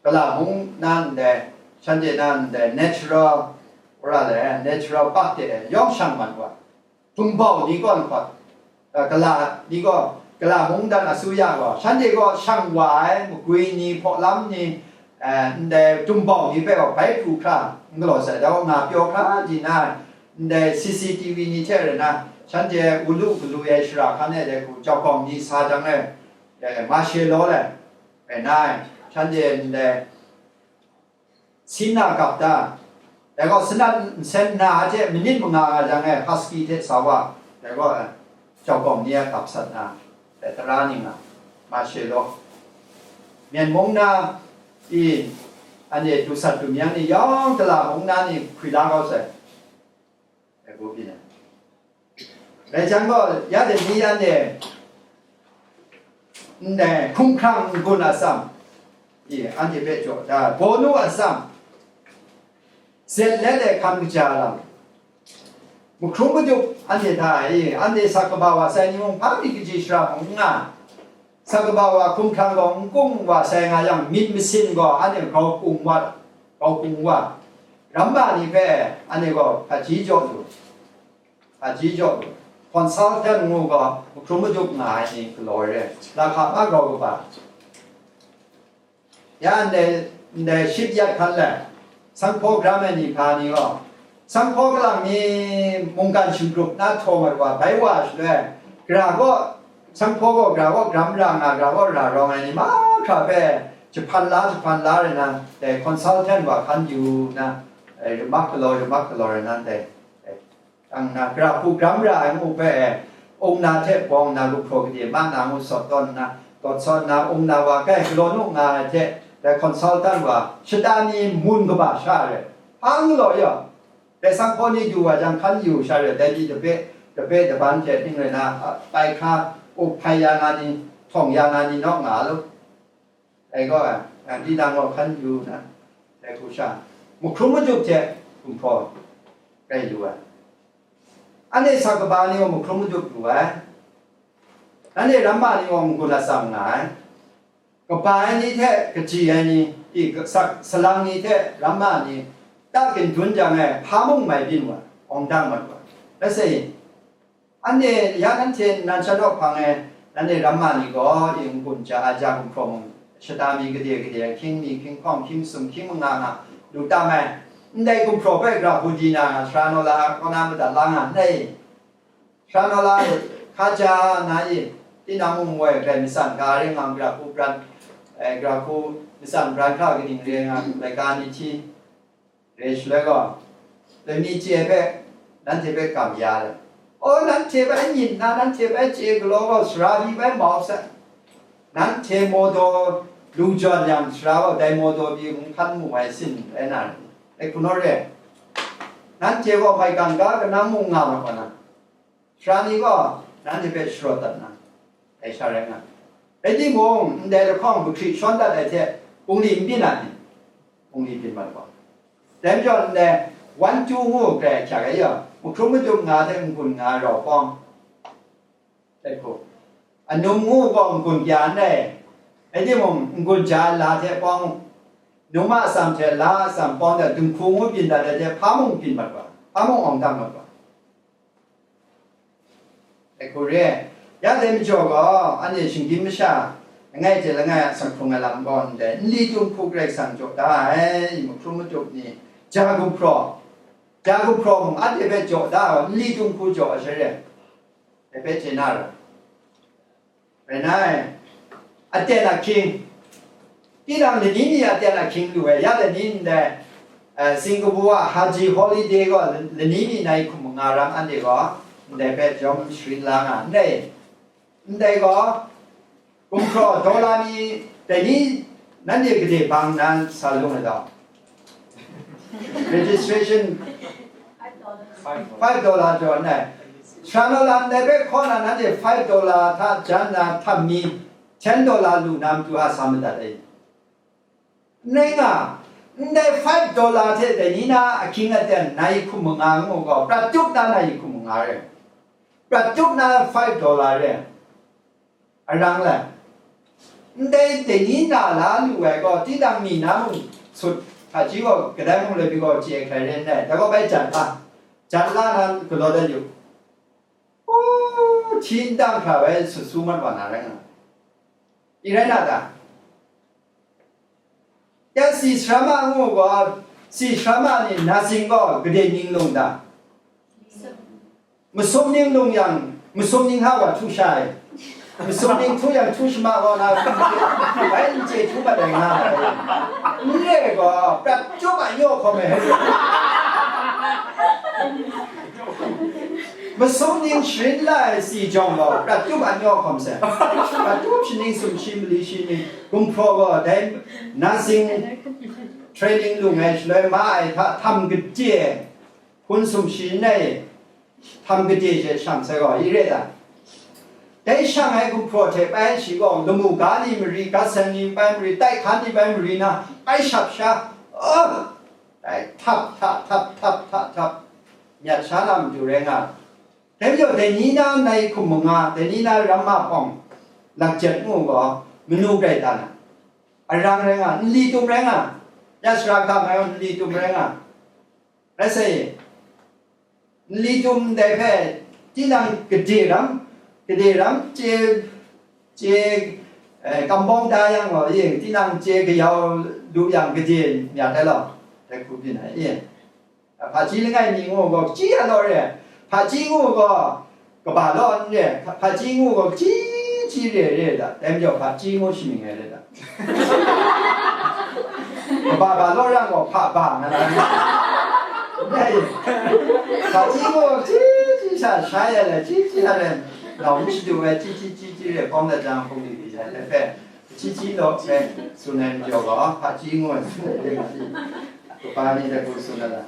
gala mung na ndai, shanhte na ndai natural, wora le, natural park de yawng shang mat wa. Tumbau ni kaw nhkawt, eh, gala ni gaw, gala mungdan asuya gaw, shanhte gaw shang wa ai magwi ni, hpaw lam ni, eh, ndai tumbau ni hpe gaw bai pru hkra n galaw sai, dai gaw nga pyaw hkra di na, ndai C C T V ni hte rai na, shanhte u lu galu ai shara hkan e dai hku jau gawng ni sa jang e, eh, ma she law le, rai na ai, shanhte ndai, sin na gap da. Dai gaw, sanat nsen na hte minit manga nga jang e, husky hte sa wa, dai gaw, eh, jau gawng ni a gap sat na, dai tara ni nga, ma she law. Myen mung na, i, anhte du sat du myang ni yawng, gala mung na ni hkwi la kau sai. Dai hku byin ai. Rai jang gaw, ya de ni anhte, ndai hkumhkrang n-gun atsam, i, anhte hpe jaw da, bawnu atsam, zet let ai hkam kaja lam, mahkrum mahtup anhte hta, i, anhte sa kaba wa sai ni mung, hpa mi kaji shara mung n nga, sa kaba wa hkumhkrang gaw n kung wa sai nga yang, myit masin gaw anhte grau kung wa, grau kung wa, ramma ni hpe anhte gaw hpaji jaw lu, hpaji jaw lu, consultant ngu gaw mahkrum mahtup nga ai ni galaw re, lahka hpa grau kaba. Ya ndai, ndai ship yat hkan le, sanghpaw garam ai ni hpa ni gaw, sanghpaw galang ni mungkan shingrup na htaw mat wa, bai wa shaloi, gara gaw, sanghpaw gaw gara gaw garam ra nga, gara gaw ra rawng ai ni mahkra hpe jahpan la, jahpan la rai na, dai consultant wa hkan yu na, dai remark galaw, remark galaw rai na, dai, dai, Tang na, gara hku gram ra ai ngu hpe, ung na hte bawng na, gumhpraw gade ma na ngu sawt tawn nna, tawt sawt nna, ung na wa kai galaw nu nga ai hte, dai consultant wa, shata ni mun kaba sha ai, hpa n galaw ya, Dai sanghpaw ni du wa jang, hkan yu sha re, dai pyi dape, dape daban hte ning rai na, a, pai hkra, up hpai ya na ni, htawng ya na ni naw nga lu. Dai gaw, a, tinang gaw hkan yu na, dai hku sha, mahkrum madup hte gumhpraw rai lu ai. Anhte sa kaba ni gaw mahkrum madup lu ai. Nanhte ramma ni gaw n-gun atsam nga ai. Kaba ai ni hte kaji ai ni, i, sa-, salang ni hte ramma ni, ta ginjun jang e, hpa mung mai byin wa, awng dang mat wa. Let's say, anhte ya nanhte nan shanawk hpang e, nanhte ramma ni gaw, i, n-gun ja ai, ja gumhpraw mung, shata mi gade gade, hkying mi, hkying hpawng, hkying sum, hkying manga nga, lu tam ai. Ndai gumhpraw hpe gra hku di na, sara naw la, kaw na madat la nga, ndai. Sara naw la, hkaja na i, tinang mung woi, grai matsan ga re nga, gra hku bran, eh, gra hku matsan bran hkra kaning re nga, laika ni hti, re shaloi gaw, dai mi chye hpe, nanhte hpe kam ya le. O, nanhte bai nyit na, nanhte bai chye galaw gaw, sara ni bai mau sai. Nanhte mawdaw lu jawn yang, sara gaw dai mawdaw pyi hkan mu ai sin rai na, e hku naw re. Nanhte gaw maigan ga kanang mung nga mat wa na. Sara ni gaw nanhte hpe sharawt dat na, dai sha rai nga. Rai timung, ndai lahkawng mahkri shawn dat ai hte, bungli n byin a ni? Bungli byin mat gaw. Dai majaw ndai, one two ngu grai ahkyak ai yaw, mahkrum madup nga hte n-gun nga rau pawng, dai hku, anum ngu gaw n-gun kya n rai. Rai timung, n-gun ja ai la hte pawng, num a atsam hte la a atsam pawng de, dinghku ngu byin dat ai hte, hpa mung byin mat gaw, hpa mung awng dang mat gaw. Dai hku re ai. Ya dai majaw gaw, anhte shinggyim masha langai hte langai a asak hkrung ai lam gaw ndai, nli tum hku Karai Kasang jaw da ai, mahkrum madup ni, ja gumhpraw, ja gumhpraw mung anhte hpe jaw da ai, nli tum hku jaw ai sha re, dai hpe chye na ra. Rai nna, aten ahkying, tinang lani mi aten ahkying lu ai, ya lani ndai, eh, Singapore a Haji holiday gaw lani mi nai hkum manga ram anhte gaw ndai hpe jawm sharin la nga n rai. Ndai gaw, gumhpraw dollar ni dai ni nanhte gade bang na sa lung ai gaw, registration five dollar jaw n rai. Sara naw la ndai hpe hkaw na nanhte five dollar hta jan na htam mi, ten dollar lu na matu a sa madat ai. N rai nga, ndai five dollar hte dai ni na ahkying aten nai hkum manga ngu gaw, prat tup na nai hkum manga re. Prat tup na five dollar re. Arang le. Ndai dai ni na la lu ai gaw, tinang mi na mung sut, hpaji gaw, kadai mung laibi gaw chye hkrai re n rai, dai gaw bai jan la, jan la na galaw dat yu. O, hti n dang hkra bai sut su mat wa na rai nga. I rai na ta? Ya si sara ma ngu gaw, si sara ma ni nursing gaw gade ning lung ta? Masum ning lung yang, masum ning ha wa htu sha ai. Masum ning htu yang htu shama gaw na, bai n chye htu mat ai nga ai. N re gaw, prat chyum a nyaw hkawm ai. Masum ning sharin la ai si jawng gaw, prat chyum a nyaw hkawm sai. Prat chyum shaning sumshi mali shi ni, gumhpraw gaw, dai nursing training lung ai shaloi ma ai hta, htam gade, hpun sumshi n rai, htam gade she shang sai gaw, i re ta? Dai shang ai gumhpraw hte bai shi gaw, lamu ga ni mari, gat san ni bai mari, tai hkan ni bai mari na, bai shap sha, oh, dai htap, htap, htap, htap, htap, htap, myat sha na matu rai nga. Dai majaw, dai ni na nai hkum manga, dai ni na ramma hpawng, lakjet ngu gaw, manu grai ta na? Arang rai nga, nli tum rai nga, ya sara ga mai gaw nli tum rai nga. Rai sai, nli tum ndai hpe, tinang gade ram, gade ram chye, chye, eh, kampawng da yang gaw, e, tinang chye kayau lu yang gade myat ai law, dai hku byin ai, e. Hpaji langai mi ngu gaw, kaji a law re, hpaji ngu gaw, kaba law n re, hpaji ngu gaw, kaji ji re re da, dai majaw hpaji ngu shamying ai re da. Kaba ba law rang gaw, hpa ba nga na ni. Dai, hpaji ngu gaw, kaji ji sha, sha ya le, ji ji ya le, nau n shadu ai, ji ji ji ji re, hpawng da jang, hpung di di ai, dai hpe, Hpaji law hpe tsun ai majaw gaw, hpaji ngu ai tsun ai re nga di, kaba ni dai hku tsun ai lam.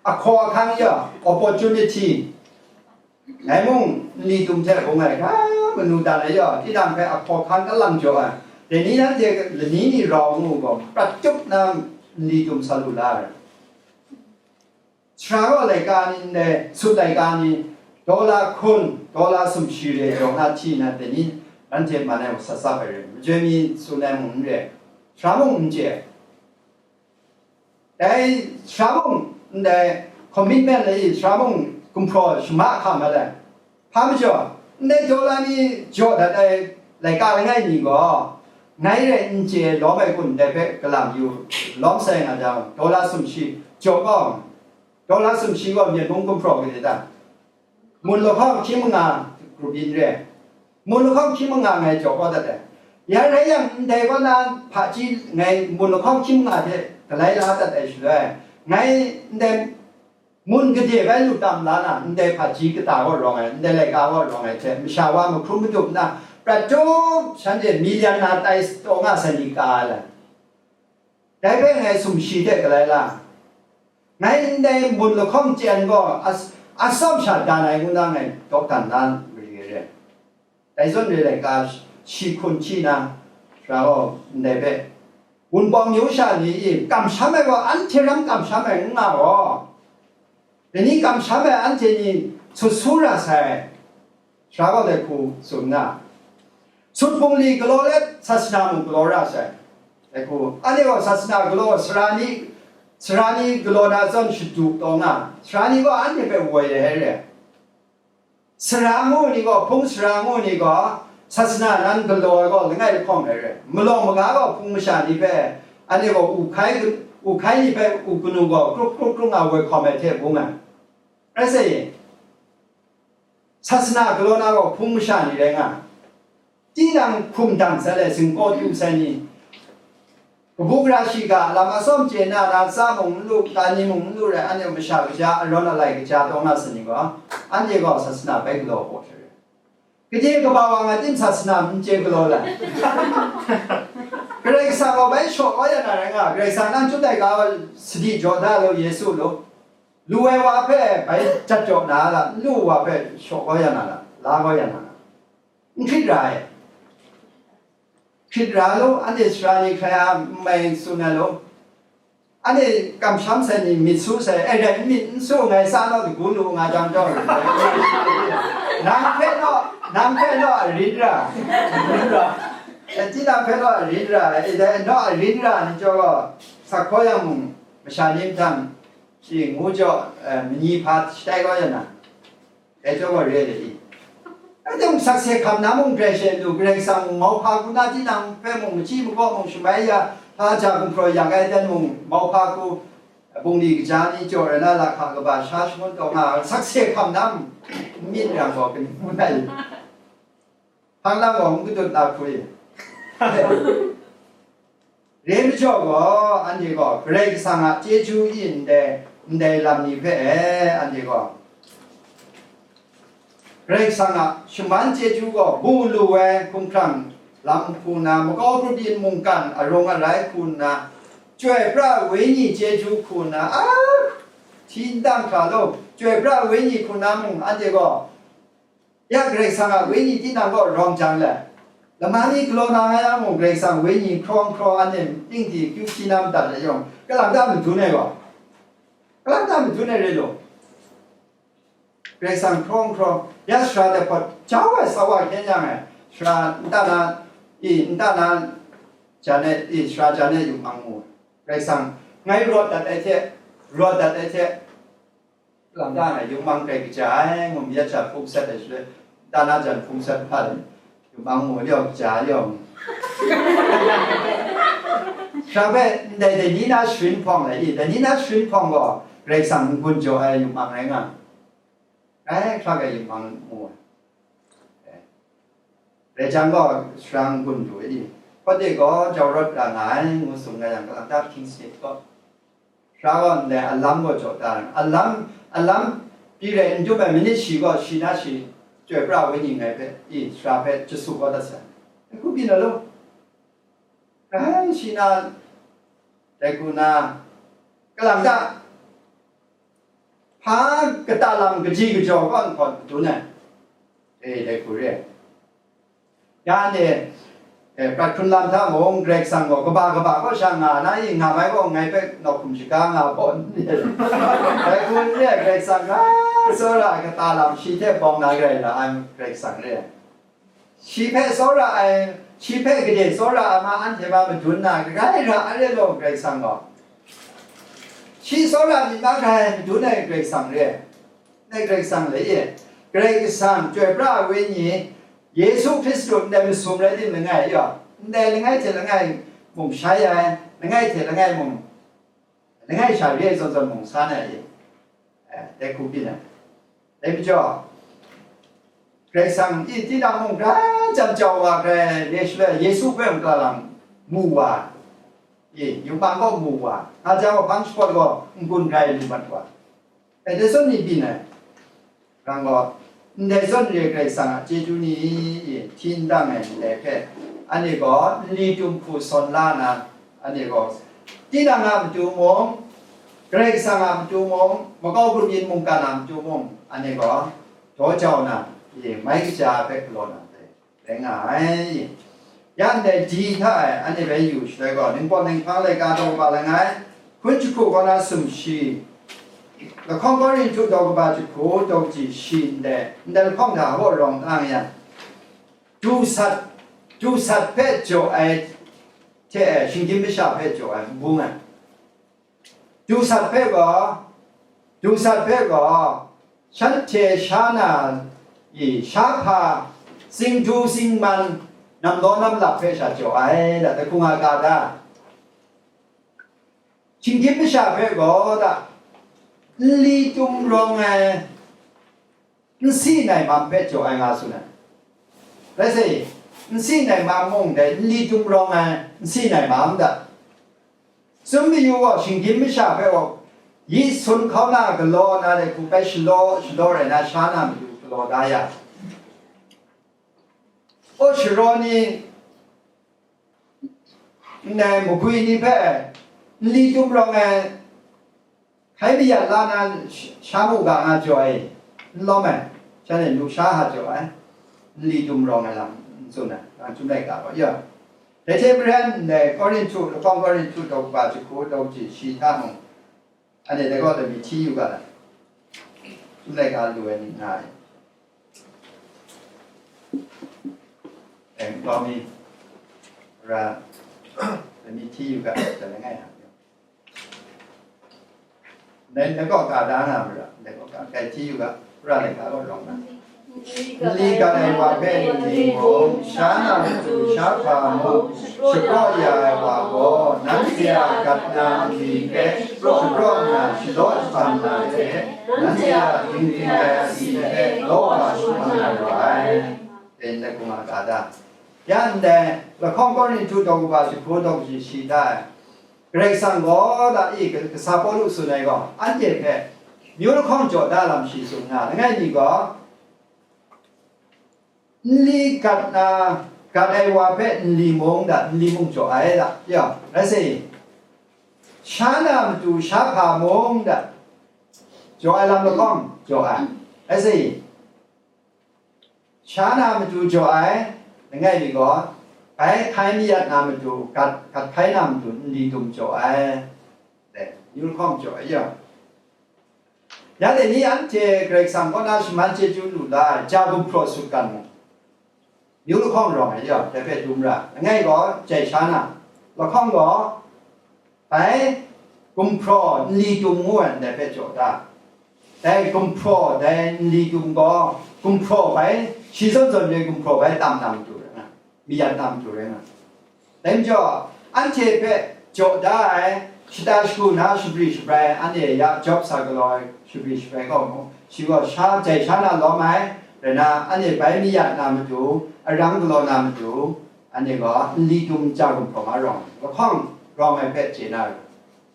Ahkaw ahkang ya, opportunity. Ngai mung nli tum hte bung ai, ga manu dan ai ya, tinang hpe ahkaw ahkang kalang jaw ai. Dai ni nanhte lani ni rau ngu gaw, prat tup na nli tum sa lu la ai. Sara gaw laika ni ndai, sut laika ni, dollar hkun, dollar sumshi re jaw na hti na, dai ni nanhte man ai sat sap ai re, majoi mi tsun ai mung n re, sara mung n chye. Dai sara mung ndai commitment lai sara mung gumhpraw shama hkam mat ai. Hpa majaw, ndai dollar ni jaw dat ai laika langai mi gaw, ngai rai n chye lawm ai kun dai hpe galam yu, lawm sai nga jang, dollar sumshi jaw gaw, dollar sumshi gaw myen mung gumhpraw gade ta? Mun lahkawng hkying manga grup yin re. Mun lahkawng hkying manga ngai jaw kau dat ai. Ya rai yang, ndai kaw na hpaji ngai mun lahkawng hkying manga hte galai la dat ai shaloi, ngai ndai mun gade bai lu tam la na, ndai hpaji kata kaw rawng ai, ndai laika kaw rawng ai hte, masha wa mahkrum madup nna, prat tup shanhte milian na tai taw nga sai ni ka ai. Dai hpe ngai sumshi hte galai la, ngai ndai mun lahkawng chyen gaw as-, atsawm sha dan ai ngu na ngai dawk dan na mari re. Dai zawn re laika shi hkun hti na, sara gaw ndai hpe, Wunpawng myu sha ni i kamsham ai gaw, anhte ram kamsham ai n nga gaw, dai ni kamsham ai anhte ni sut su ra sai. Sara gaw dai hku tsun nga, sut bungli galaw let, sasana mung galaw ra sai. Dai hku, anhte gaw sasana galaw, sara ni, sara ni galaw na zawn shadu taw nga, sara ni gaw anhte hpe woi ai re. Sara ngu ni gaw, hpung sara ngu ni gaw, sasana nan galaw ai gaw langai lahkawng ai re. Malawng maga gaw hpung masha ni hpe, anhte gaw u hkai, u hkai ni hpe u kanu gaw krup krup krup nga woi hkawm ai hte bung ai. Rai sa i, sasana galaw na gaw hpung masha ni rai nga, tinang hkum dang sai le, singkaw tu sai ni, kabu gara shiga lam atsawm chye na, na tsa mung n lu, ka ni mung n lu rai, anhte masha kaja, arawn alai kaja taw nga sai ni gaw, anhte gaw sasana bai galaw hpaw hte rai. Kaje kaba wa nga tim sasana n chye galaw lai? Karai Kasang gaw bai shaw kau ya na rai nga, Karai Kasang nang chyum ai ga sadi jaw da law, Yesu law, lu ai wa hpe bai jat jaw na la, n lu wa hpe shaw kau ya na la, la kau ya na la, n hkrit ra ai. Hkrit ra law, anhte sara ni hkrai a n mai tsun ai law, anhte kamsham sai ni myit su sai, e rai myit n su, ngai sa naw dagu lu nga jang jaw, nang hpe naw, nang hpe naw arin ra, e, tinang hpe naw arin ra, e, dai naw arin ra ni jaw gaw, sa hkaw yang mung, masha ni mahtang, shi ngu jaw, e, manyi hpa shatai kau ya na. Dai chyawm gaw re ai i? Anhte mung sakse hkam na mung grai she lu, Karai Kasang mung mauhpa hku na tinang hpe mung machyi makaw mung shamai ya, hpa ja gumhpraw yak ai dan mung mauhpa hku, bungli kaja ni jaw rai na, lahka kaba sha shangun taw nga ai, sakse hkam na mung myit yang gaw kaning ngu na i? Hpang lang gaw n kadut na hku i? Re majaw gaw, anhte gaw Karai Kasang a chyeju i ndai, ndai lam ni hpe e, anhte gaw Karai Kasang a shaman chyeju gaw mu lu ai hkumhkrang lam hku na, makau grup yin mungkan arung arai hku nna, Chyoi pra Wenyi chyeju hku nna, a, hti n dang hkra law, Chyoi pra Wenyi hku na mung anhte gaw, ya Karai Kasang a Wenyi tinang kaw rawng jang let, lama ni galaw na nga yang mung, Karai Kasang Wenyi hkraw hkraw anhte ning di kyu hpyi na madat ai yawng, kalang ta madun ai gaw, kalang ta madun ai rai law. Karai Kasang hkraw hkraw, ya sara dai hpawt jau ai sa wa hkyen yang ai, sara nta na, i, nta na jan ai, i, sara jan ai yum mang mu. Karai Kasang, ngai rawt dat ai hte, rawt dat ai hte, lam da ai yum mang grai kaja ai, ngu myit jan hpung sat ai shaloi, nta na jan hpung sat hpa ai, yum mang mu, yawng kaja yawng. Sha hpe, ndai dai ni na sharin hpawng lai i, dai ni na sharin hpawng gaw, Karai Kasang n-gun jaw ai yum mang rai nga, grai hkra ai yum mang mu ai. Rai jang gaw, sara n-gun du ai i, hpawt e gaw jau rawt ra nga ai, ngu tsun nga yang, kalang ta hpyi sanit gaw, sara gaw ndai alam gaw jaw da ai, alam, alam pyi rai n dum ai manit shi gaw, shi na shi Chyoi pra Wenyi ngai hpe, i, sara hpe jasu kau dat sai. Dai hku byin ai law, grai shi na, dai hku na, kalang ta, Hpa kata lam kaji kajaw kaw nhtawm madun ai. E, dai hku re ai. Ya ni, e, prat hkrun lam hta mung, Karai Kasang gaw kaba kaba kaw sha nga na i, nga mai gaw ngai hpe nawk hkum shaga nga baw n re. Dai hku n re ai, Karai Kasang ga tsawra ai kata lam shi hte bawng na rai la ai Karai Kasang re ai. Shi hpe tsawra ai, shi hpe gade tsawra ai ma anhte ma madun na, grai ra ai re law, Karai Kasang gaw. Shi tsawra myit ma grai madun ai Karai Kasang re ai. Ndai Karai Kasang le e, Karai Kasang, Chyoi pra ai Wenyi, Yesu Hkristu ndai masum rai tim langai yaw, ndai langai hte langai mung shai ai, langai hte langai mung, langai sha re ai zawn zawn mung sa na e, eh, dai hku byin ai. Dai majaw, Karai Kasang i tinang mung gara jam jau wa grai re shaloi, Yesu hpe mungga lam mu wa, e, yupmang gaw mu wa, nga jang wa hpang shapawt gaw n-gun rai lu mat wa. Dai zawn ni byin ai. Rang gaw, ndai zawn re Karai Kasang a chyeju ni, hti n dang ai ndai hpe, anhte gaw nli tum hku sawn la na, anhte gaw tinang a matu mung, Karai Kasang a matu mung, makau grup yin mungkan a matu mung, anhte gaw daw jau na, mai kaja hpe galaw na ndai rai nga ai. Ya ndai di hta e, anhte bai yu shaloi gaw, Ningpawt Ninghpang laika daw kaba langai, hkun jahku kaw na sumshi, lahkawng Korinhtu daw kaba jahku daw kaji shi ndai, ndai lahkawng hta hpaw rawng nga yang, du sat, du sat hpe jaw ai hte e, shinggyim masha hpe jaw ai n bung ai. Du sat hpe gaw, du sat hpe gaw, shanhte sha na i sha hpa, tsingdu tsingman, namlaw namlap hpe sha jaw ai, da, dai hku nga ga da. Shinggyim masha hpe gaw, da, nli tum rawng ai, nsi nai mam hpe jaw ai nga tsun ai. Rai sa i, nsi nai mam mung dai nli tum rawng ai nsi nai mam da. Tsun mayu gaw, shinggyim masha hpe gaw, yi sun hkau na galaw na de hku bai shalaw, shalaw rai na sha na matu galaw da ya. Aw sharaw ni, ndai magwi ni hpe nli tum rawng ai hkai mayat la na sh-, sha mu ga nga jaw ai, n lawm ai, shanhte lusha hta jaw ai, nli tum rawng ai lam n tsun ai, Chyum laika gaw ya. Dai hte maren, ndai Korinhtu, lahkawng Korinhtu daw kaba jahku daw kaji shi hta mung, anhte dai gaw lami hti yu ga ai, Chyum laika lu ai ni nga ai. Dai nkau mi ra, lami hti yu ga, dai langai hta. Ndai, ndai kaw ka da nga ma ra, ndai kaw ka, kai hti yu ga, pra laika kaw rawng na. Nli gat ai wa hpe nli mung, sha na matu sha hpa mung, shapraw ya ai wa gaw, nanhte a gat na nli hpe shapraw nna shalaw shaban na hte, nanhte a dingding ai asi hpe law wa shaman na ra ai. Dai ndai hku nga ga da. Ya ndai, lahkawng Korinhtu daw kaba jahku daw kaji shi da ai. Karai Kasang gaw da i, kasa Pawlu tsun ai gaw, anhte hpe myu lahkawng jaw da lam shi tsun nga, langai mi gaw, nli gat na, gat ai wa hpe nli mung da, nli mung jaw ai da, ya, rai sa i, sha na matu sha hpa mung da, jaw ai lam lahkawng jaw ai, rai sa i, sha na matu jaw ai, langai mi gaw, bai hkai mayat na matu, gat, gat hkai na matu nli tum jaw ai, dai, myu lahkawng jaw ai ya. Ya dai ni anhte Karai Kasang kaw na shaman chyeju lu la ai, ja gumhpraw sutgan mu. Myu lahkawng rawng ai ya, dai hpe dum ra, langai gaw, jai sha na, lahkawng gaw, bai gumhpraw nli tum ngu ai ndai hpe jaw da. Dai gumhpraw, dai nli tum gaw, gumhpraw bai, shi zawn zawn re gumhpraw bai tam na matu rai nga, mayat na matu rai nga. Dai majaw, anhte hpe jaw da ai, shata shagu na shabri shabrai, anhte ya jawp sa galaw ai shabri shabrai gaw mu, shi gaw sha jai sha na lawm ai, rai na, anhte bai mayat na matu, arang galaw na matu, anhte gaw nli tum ja gumhpraw ma rawng, lahkawng rawng ai hpe chye na ru.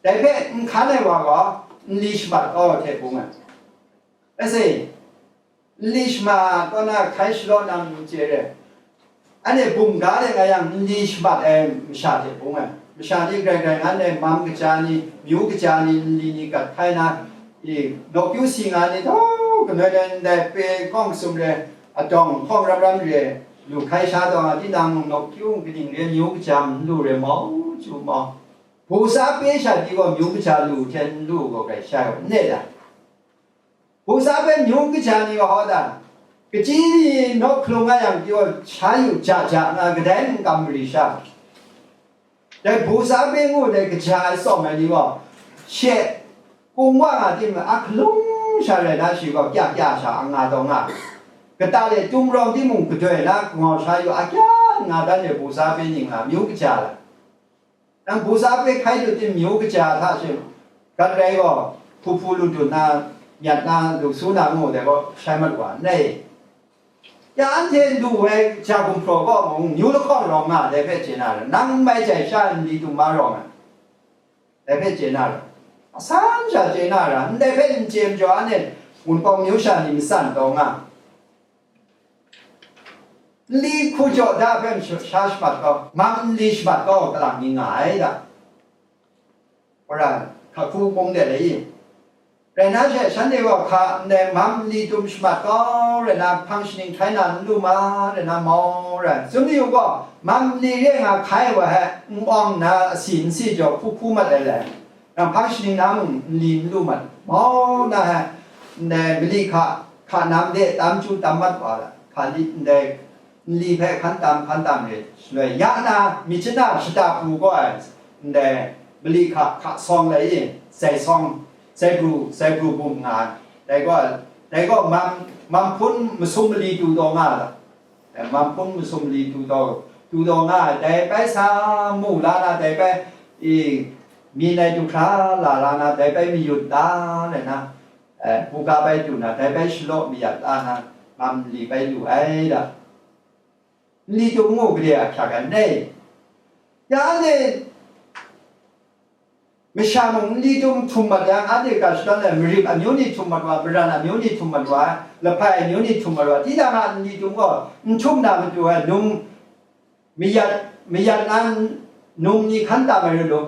Dai hpe n hkan ai wa gaw, nli shamat kau ai hte bung ai. Rai sa i, nli shamat kaw na hkai shalaw na matu chye re. Anhte bum ga de nga yang, nli shamat ai masha hte bung ai. Masha ni grai grai ngan ai mam kaja ni, myu kaja ni, nli ni gat hkai na, i, nawkyu si nga ni taw, kanoi dan ndai pe kawng sum re, atawng hpawng ram ram re, lu hkai sha taw, tinang nawkyu kaning re, myu kajam n lu re mau, chu mau. Busa pe sha di gaw myu kaja lu hte n lu gaw grai sha gaw n ne da. Busa pe myu kaja ni gaw hawda, kaji ni nawk hkalung nga yang pyi gaw sha yu ja ja nga kadai n kam mari sha. Dai busa pe ngu dai kaja ai tsawm ai ni gaw, she kung wa nga timung, a hkalung sha rai na shi gaw kya kya sha a nga taw nga. Kata le tum rawng timung gadoi na kangau sha yu a kya nga dan de busa pe ni nga myu kaja la. Nang busa pe hkai dut tim myu kaja hta she, gat rai gaw, hpu hpu lu dut na, myat na, lu su na ngu dai gaw, shai mat wa, nai. Ya anhte lu ai ja gumhpraw gaw mung, myu lahkawng rawng nga, dai hpe chye na ra, nang n mai jai sha n li tum ma rawng ai, dai hpe chye na ra, asan sha chye na ra, ndai hpe n chye majaw, anhte Wunpawng myu sha ni matsan taw nga. Nli hku jaw da hpe sha shamat gaw, mam nli shamat gaw, kalang mi nga ai da. Wora, hka hku bung de le i. Rai na she, shanhte gaw hka ndai mam nli tum shamat gaw, rai na, hpang shaning htai na n lu ma, rai na, mau rai. Tsun mayu gaw, mam nli re nga hkai wa he, n awng na asi n si jaw hku hku mat ai le. Nang hpang shaning na mung nli n lu mat, mau na he, ndai mali hka, hka nam de tam chyu tam mat wa la, hka li ndai nli hpe hkan tam, hkan tam re, shaloi ya na, myit chana shata pru gaw ai, ndai mali hka, hka sawng lai i, zai sawng, zai pru, zai pru bum nga ai, dai gaw, dai gaw mam, mam hpun masum mali tu taw nga la. Dai mam hpun masum li tu taw, tu taw nga ai, dai bai sa mu la na, dai bai, i, mi nai du hkra la la na, dai bai mayut la rai na, eh, buga bai du na, dai bai shalaw mayat la na, mam li bai lu ai da. Nli tum ngu gade a hkyak ai, nai. Ya anhte, masha mung nli tum htum mat yang, anhte ga shadawn ai, Marip amyu ni htum mat wa, Maran amyu ni htum mat wa, Lahpai amyu ni htum mat wa, tinang a nli tum gaw n htum na matu ai, num mayat, mayat na num ni hkan tam ai ru lu.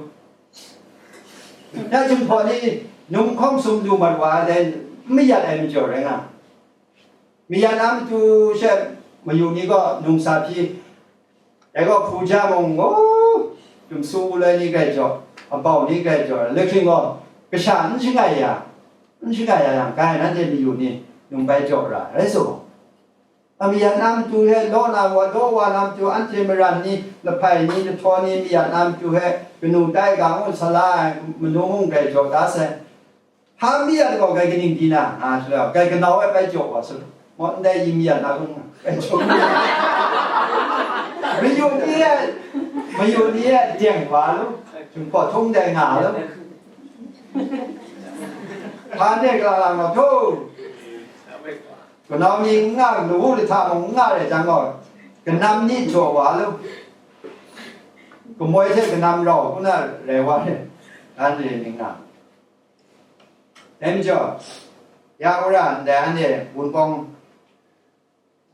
Ya Jinghpaw ni num hkawng sum lu mat wa ai dai, n mayat ai majaw rai nga. Mayat na matu she mayu ni gaw num sa hpyi, dai gaw hpu ja mung, o, dumsu wuloi ni grai jaw, abau ni grai jaw, lahkring gaw kasha n shangai ya, n shangai ya yang, gai nanhte mayu ni num bai jaw ra, rai sa. A mayat na matu he law na wa, law wa na matu anhte Maran ni, Lahpai ni, Lahtaw ni mayat na matu he kanu tai ga ngu sa la ai manu mung grai jaw da sai. Hpa mi yan gaw gai kaning di na, nga shaloi, gai kanau ai bai jaw wa sut, maw, ndai yin mi yan na gung bai jaw. Mayu ni e, mayu ni e deng wa lu, Jinghpaw htung dai nga lu. Hpa ne kala lang wa htu, kanau mi n nga, lawu lahta mung n nga rai jang gaw, kanam ni jaw wa lu, kamoi hte kanam rau hku na rai wa re, anhte ning na. Dai majaw, ya wora ndai anhte Wunpawng,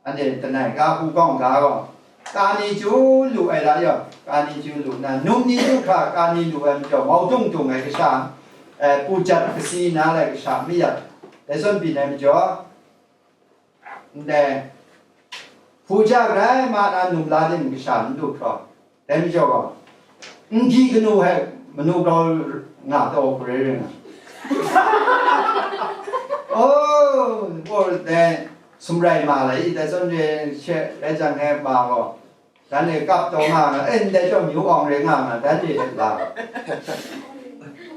anhte langai ga hku kawng ga gaw, ka ni chyu lu ai la yaw, ka ni chyu lu nna, num ni du hkra ka ni lu ai majaw, mau tung tung ai kasha, eh, pu jat kasi na lai kasha mayat, dai zawn byin ai majaw, ndai hpu ja grai ma na num la tim kasha n du hkraw, dai majaw gaw, n gyi kanu hpe manu grau nga taw hku rai ring ai. Oh, dai sumrai ma lai i, dai zawn re she rai jang e ma gaw, dan e kap taw nga nga, e, ndai chyawm yu awng re nga nga, dan re hte la.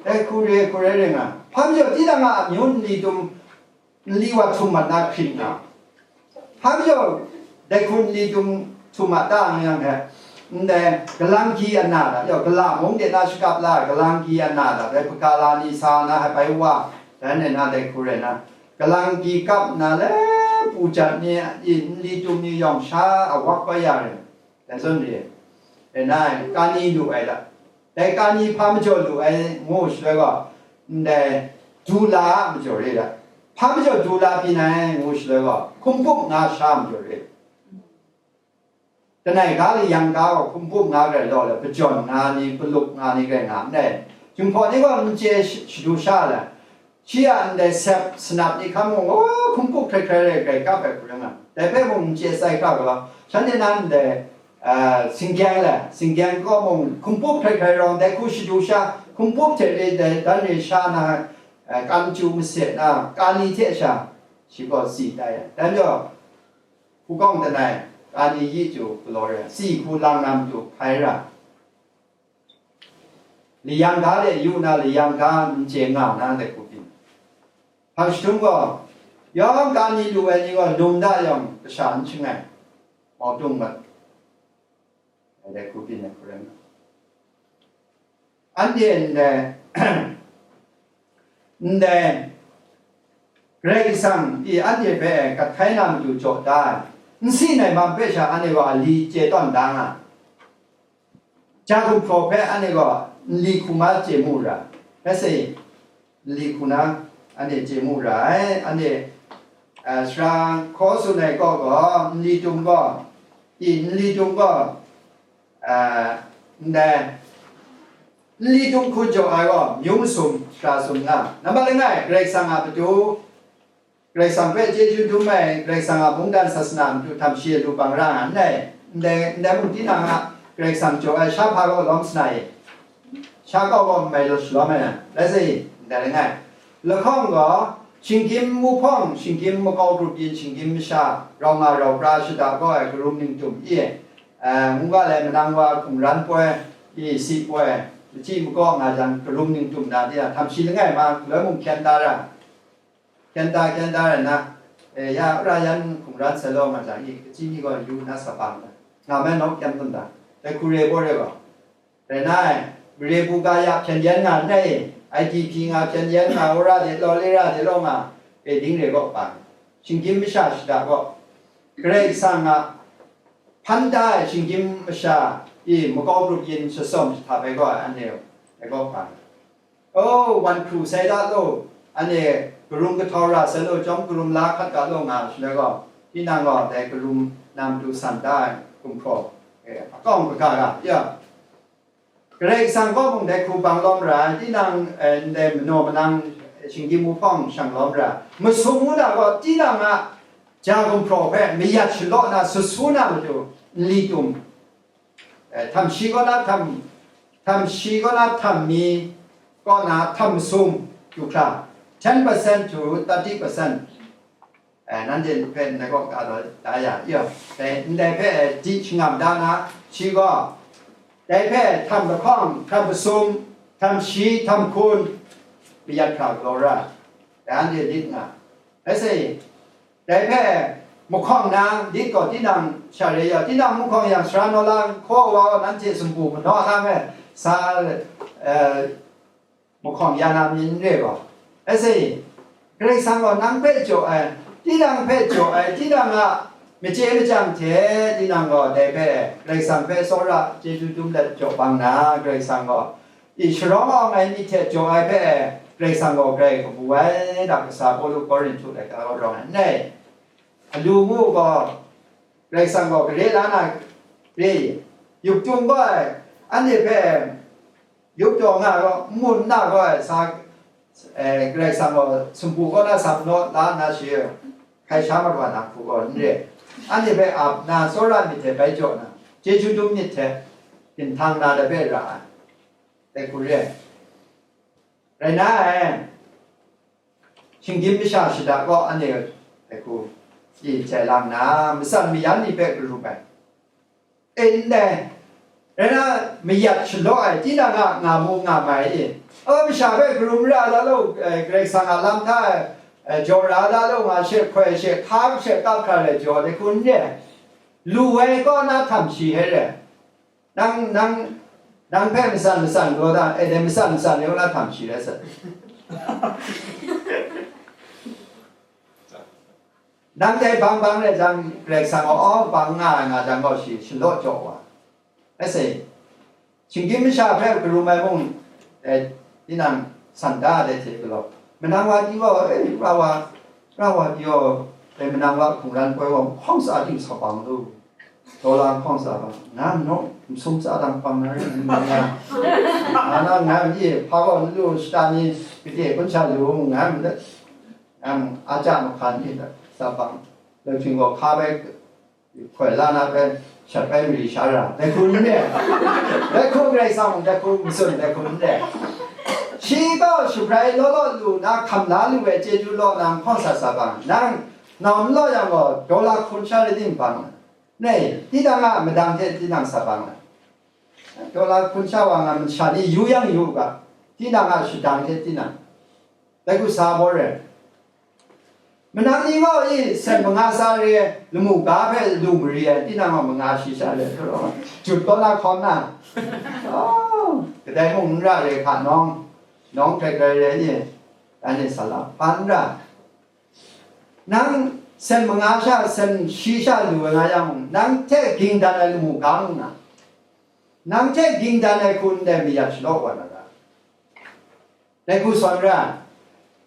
Dai hku re, hku rai ring ai. Hpa majaw, tinang a amyu nli tum, nli wa htum mat na hkrit nga, hpa majaw, dai hku nli tum htum mat ta nga yang hte, ndai galang gyi ana da, yaw, gala mung de na shakap la ai galang gyi ana da, dai hpagala ni sa na ai bai wa, dan e na dai hku rai na, galang gyi kap nna le, pu jat ni, i, nli tum ni yawng sha awak kau ya ring. Dai zawn re, e na ai, kani lu ai da. Dai kani hpa majaw lu ai ngu shaloi gaw, ndai du la a majaw re da. Hpa majaw du la byin ai ngu shaloi gaw, hkum pup nga sha majaw re. Langai ga layang ga gaw hkum pup nga grai law le, pajawn nga ni, palup nga ni grai nga ndai. Jinghpaw ni gaw n chye sh-, shadu sha le, Shi a ndai sep sanap ni hkam mung, o, hkungpup hkrai hkrai rai grai kap ai hku rai nga. Dai hpe mung n chye sai hkra galaw, shanhte na ndai, a, singgyeng le, singgyeng kaw mung hkungpup hkrai hkrai rawng, dai hku shadu sha, hkungpup hte re dai dan re sha na, a, kan chyu mase na, kani hte sha, shi gaw si tai ai. Dan jaw, hkungkawng langai, kani yi chyu galaw re, si hku lang na matu hkai ra. Layang ga de yu na, layang ga n chye nga na, dai hku byin. Hpang jahtum gaw, yawng kani lu ai ni gaw, num da yawng, kasha n shangai, mau tung mat. Dai hku byin ai hku rai nna, anhte ndai, ndai, Karai Kasang i anhte hpe gat hkai na matu jaw da ai, n si nai mam hpe sha anhte gaw a li chye tawn da nga ai. Ja gumhpraw hpe anhte gaw nli hku na chye mu ra, rai sa i, nli hku na anhte chye mu ra ai. Anhte, a, sara hkaw tsun ai kaw gaw, nli tum gaw, i, nli tum gaw, a, ndai, nli tum hku jaw ai gaw, myu masum, sara sum nga. Nambat langai, Karai Kasang a matu, Karai Kasang hpe chyeju dum ai, Karai Kasang a mungdan sasana matu htam shi lu bang ra nga n rai. Ndai, ndai mung tinang a Karai Kasang jaw ai sha hpa gaw lawm sana i, sha kau gaw n mai law shalawm ai, rai sa i, ndai langai. Lahkawng gaw, shinggyim muhpawng, shinggyim makau grup yin, shinggyim masha, rau nga rau pra shada gaw ai, karum ningtum i, eh, ngu ga lai manang wa hkungran poi, i si poi, machyi makaw nga jang, karum ningtum na, tinang htam shi langai ma, galoi mung hkyen da ra. Hkyen da, hkyen da rai nna, e, ya, wora yan hkungran sai law nga jang i, kaji ni gaw yu nna sa bang nga, nga mai nawk yan kun da, dai hku re baw re gaw, rai nna ai, mare bu ga ya hpyen yan nga n rai i, I D P nga hpyen yan nga, wora de law, lera de law nga, e, ding re gaw bang, shinggyim masha shada gaw, Karai Kasang a hpan da ai shinggyim masha i makau grup yin shasawm shahtap ai gaw, anhte ai gaw bang. O, wan hkru sai da law, anhte karum kahtau ra sai law, chyawm karum la hkat ga law nga shaloi gaw, tinang gaw dai karum na matu san da ai gumhpraw, eh, akawng kaga ga, ya. Karai Kasang kaw mung dai hku bang lawm ra ai, tinang, eh, ndai manaw manang, eh, shinggyim wuhpawng shang lawm ra ai. Masum ngu na gaw, tinang a ja gumhpraw hpe mayat shalaw na, sut su na matu, nli tum, eh, htam shi kaw na htam, htam shi kaw na htam mi kaw na htam masum du hkra, ten percent to thirty percent, eh, nanhte hpe ndai kaw ka taw da ya, ya, dai, ndai hpe, eh, di shangam da na, shi gaw, dai hpe htam lahkawng, htam masum, htam shi, htam hkun, mayat hkra galaw ra, dai anhte lit nga, rai sa i, dai hpe mahkawng na lit gaw, tinang sha re ya, tinang mahkawng yang, sara naw lang hkaw wa gaw, nanhte sumpu manaw lang e sa, eh, mahkawng ya na mi n re gaw, rai sa i, Karai Kasang gaw nang hpe jaw ai, tinang hpe jaw ai, tinang a machye machyang hte, tinang gaw dai hpe Karai Kasang hpe tsawra chyeju dum let jaw bang na, Karai Kasang gaw i sharawng awng ai myit hte jaw ai hpe, Karai Kasang gaw grai kabu ai, da kasa Pawlu Korinhtu laika gaw rawng ai n rai. Alu mu gaw, Karai Kasang gaw gare la na re i, yup tung gaw ai, anhte hpe yup taw nga gaw, n mun na gaw ai sa, eh, Karai Kasang gaw sumpu kaw na sam naw la nna shi, hkai sha mat wa na hku gaw n re. Anhte hpe ap na, tsawra myit hte bai jaw na, chyeju dum myit hte ginhtan na dai hpe ra ai, dai hku re ai. Rai na ai, shinggyim masha shada gaw anhte dai hku i jai lang na, matsan mayan ni hpe karum ai. E, ndai, rai na, mayat shalaw ai, tinang a nga mu nga mai i, a, masha hpe karum ra da law, eh, Karai Kasang a lam hta, eh, jaw ra da law nga, she hkoi, she hka, she kap hkra rai jaw, dai hku n re ai. Lu ai kaw na htam shi hte re ai. Nang, nang, nang hpe matsan matsan gaw da, e, dai matsan matsan yawng na htam shi rai sa. Nang dai bang bang rai jang, Karai Kasang gaw, aw, bang nga ai nga jang gaw, shi shalaw jaw wa. Rai sa, shinggyim masha hpe karum ai mung, e, tinang san da ai dai hte galaw, manang wa pyi gaw, e, ra wa, ra wa pyi gaw, e, manang wa hkungran poi gaw, hkawng sa ting sa bang lu. Daw la hkawng sa bang, ngan naw, n sum tsa dang hpang na rin n nga. Nga na, ngan ye, hpa gaw n lu shata ni, kade kun sha lu, ngan, ngan, a ja mahkan ni, sa bang, loi hpring gaw hka bai, hkoi la na bai, shat bai mari sha ra, dai hku n re, dai hku Karai Kasang, dai hku matsun, dai hku n re. Shi gaw shabrai law law lu na, hkam la lu ai chyeju law na, hkawng sa sa bang, nang, nau n law yang gaw, daw la hkun sha rai tim bang, Nei, tinang a madang hte tinang sa bang ai. Daw la hkun sha wa nga masha ni yu yang yu u ga, tinang a shadang hte tinang. Dai hku sa bawr ai. Manang ni gaw i sen manga sa re, lamu ga hpe lu mari ai, tinang gaw manga shi sha re, jut taw na hkawm na. Oh, kadai mung n ra re hka nawng, nawng hkrai hkrai re i, anhte sa la, hpa n ra. Nang sen manga sha, sen shi sha lu ai nga yang, nang hte ging dan ai lamu ga mu na, nang hte ging dan ai hku ndai mayat shalaw wa na ra. Dai hku sawn ra,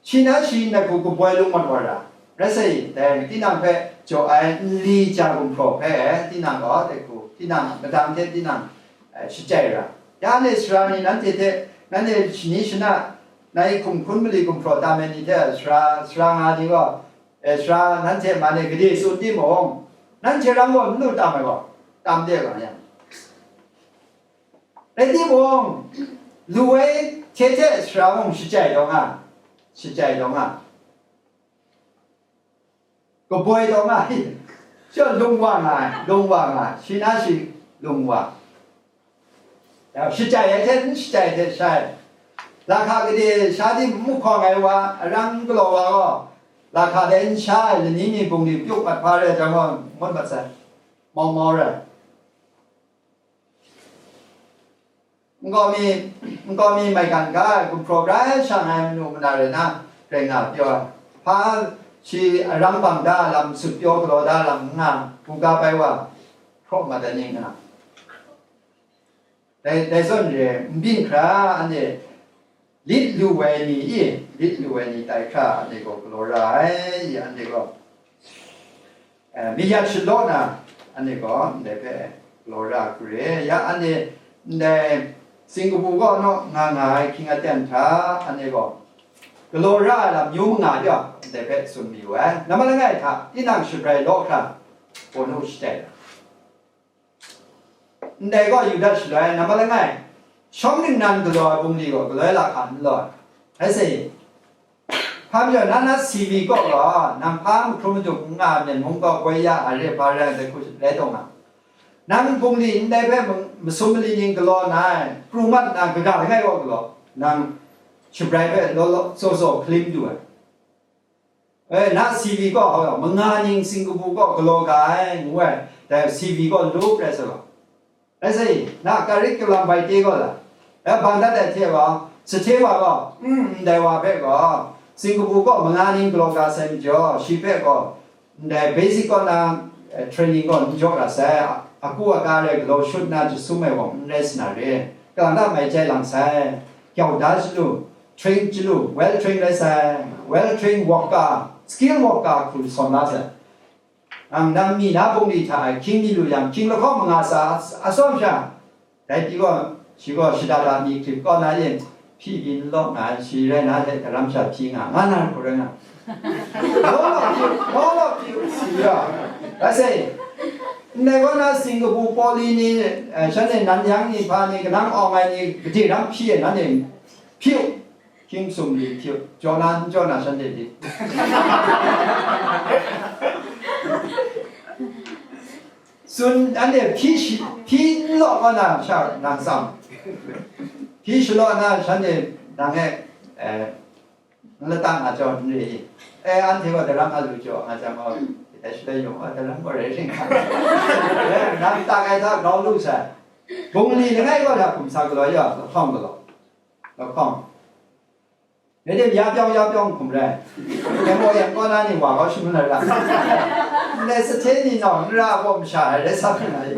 shi na shi ndai hku kaboi lung mat wa ra. Rai sa i, dai tinang hpe jaw ai nli ja gumhpraw hpe, tinang gaw dai hku, tinang madang hte tinang, eh, shachyai ra. Ya ne sara ni nanhte hte, nanhte shani shana, nai hkum hkun mali gumhpraw tam ai ni hte sara, sara nga ni gaw, e, sara nanhte man e gade tsun timung, nanhte rang gaw n lu tam ai gaw, tam de ga yang. Rai timung, lu ai hte hte sara mung shachyai taw nga, shachyai taw nga. Kaboi taw nga, shi lung wa nga ai, lung wa nga ai, shi na shi lung wa. Shachyai ai hte, n shachyai hte shai. Lahka gade sha di n mu hkawng ai wa, arang galaw wa gaw, lahka dai n sha ai lani mi bungli pyuk mat hpa rai jang gaw, ngut mat sai, mau mau rai. Nkau mi, nkau mi maigan ga ai, gumhpraw grai shang ai manu mana rai na, rai nga pyaw ai. Hpa shi arang bang da lam, sut pyaw galaw da lam n nga, hkungga bai wa, hpraw mat ai ni nga. Dai, dai zawn re, n byin hkra, anhte lit lu ai ni i, lit lu ai ni tai hkra, anhte gaw galaw ra ai, anhte gaw, eh, mayat shalaw na, anhte gaw ndai hpe galaw ra hku re. Ya anhte ndai Singkapu kaw naw nga nga ai hkying aten hta, anhte gaw galaw ra ai lam myu manga pyaw, ndai hpe tsun mayu ai. Nambat langai hta, tinang shabrai law hkra, Pawlu shatai ai. Ndai gaw Yuda shaloi, nambat langai, shawng ningnan galaw ai bungli gaw galoi lahka n law ai. Rai sa i, hpa majaw, na na C V kaw gaw, nang hpa mahkrum madung n nga ai myen mung gaw, koi ya, a re, hpa rai, dai hku rai taw nga. Nang bungli ndai hpe ma-, masum mali ning galaw na ai, pru mat na kaga langai gaw galaw, nang shabrai hpe law law, tsaw tsaw hkalim du ai. E, na C V kaw, manga ning Singkapu kaw galaw ga ai, ngu ai, dai C V kaw lup rai sa gaw. Rai sa i, na curriculum vitae kaw la, e, bang dat ai hte gaw, sahte wa gaw, mm, ndai wa hpe gaw, Singkapu kaw manga ning galaw ga sai majaw, shi hpe gaw, ndai basic kaw na, e, training kaw n jaw ra sai, a, aku aka rai galaw shut na jasum ai wang n rai sa na re, kalang ta mai jai lang sai, gyau da chyalu, train chyalu, well trained rai sai, well trained worker, skilled worker hku sawn la sai. Ang nang mi na bungli hta e hkying mi lu yang, hkying lahkawng manga sa a, a tsawm sha, dai pyi gaw, shi gaw shada da mi grip kaw na yin, hpyi byin lawk nga ai, shi rai na hte daram sha hpyi nga, nga na hku rai nga. Law law hpyi, law law hpyi, si ra. Rai sai, ndai kaw na Singkapu, Pawli ni, eh, shanhte Nanyang ni, hpa ni, kanang awng ai ni, gade ram hpyi e, nanhte hpyi u, hkying sum li hpyi u, jaw na n jaw na shanhte di. Tsun, anhte hpyi shi, hpyi n law kaw na sha nang tsam. Hpyi shalaw na shanhte nang e, eh, n lata nga jaw n re i? Eh, anhte gaw daram a lu jaw nga jang gaw, dai shaloi yawng gaw daram gaw rai ring nga. Eh, nang tak ai hta grau lu sai. Bungli langai gaw hta hkum sa galaw ya, lahkawng galaw. Lahkawng. Rai tim, ya pyawng, ya pyawng hkum rai. Yang gaw, yang gaw na ni wa kau shangun ai ra. Ndai sahte ni nau n ra ai baw masha ai rai sa hkring ai.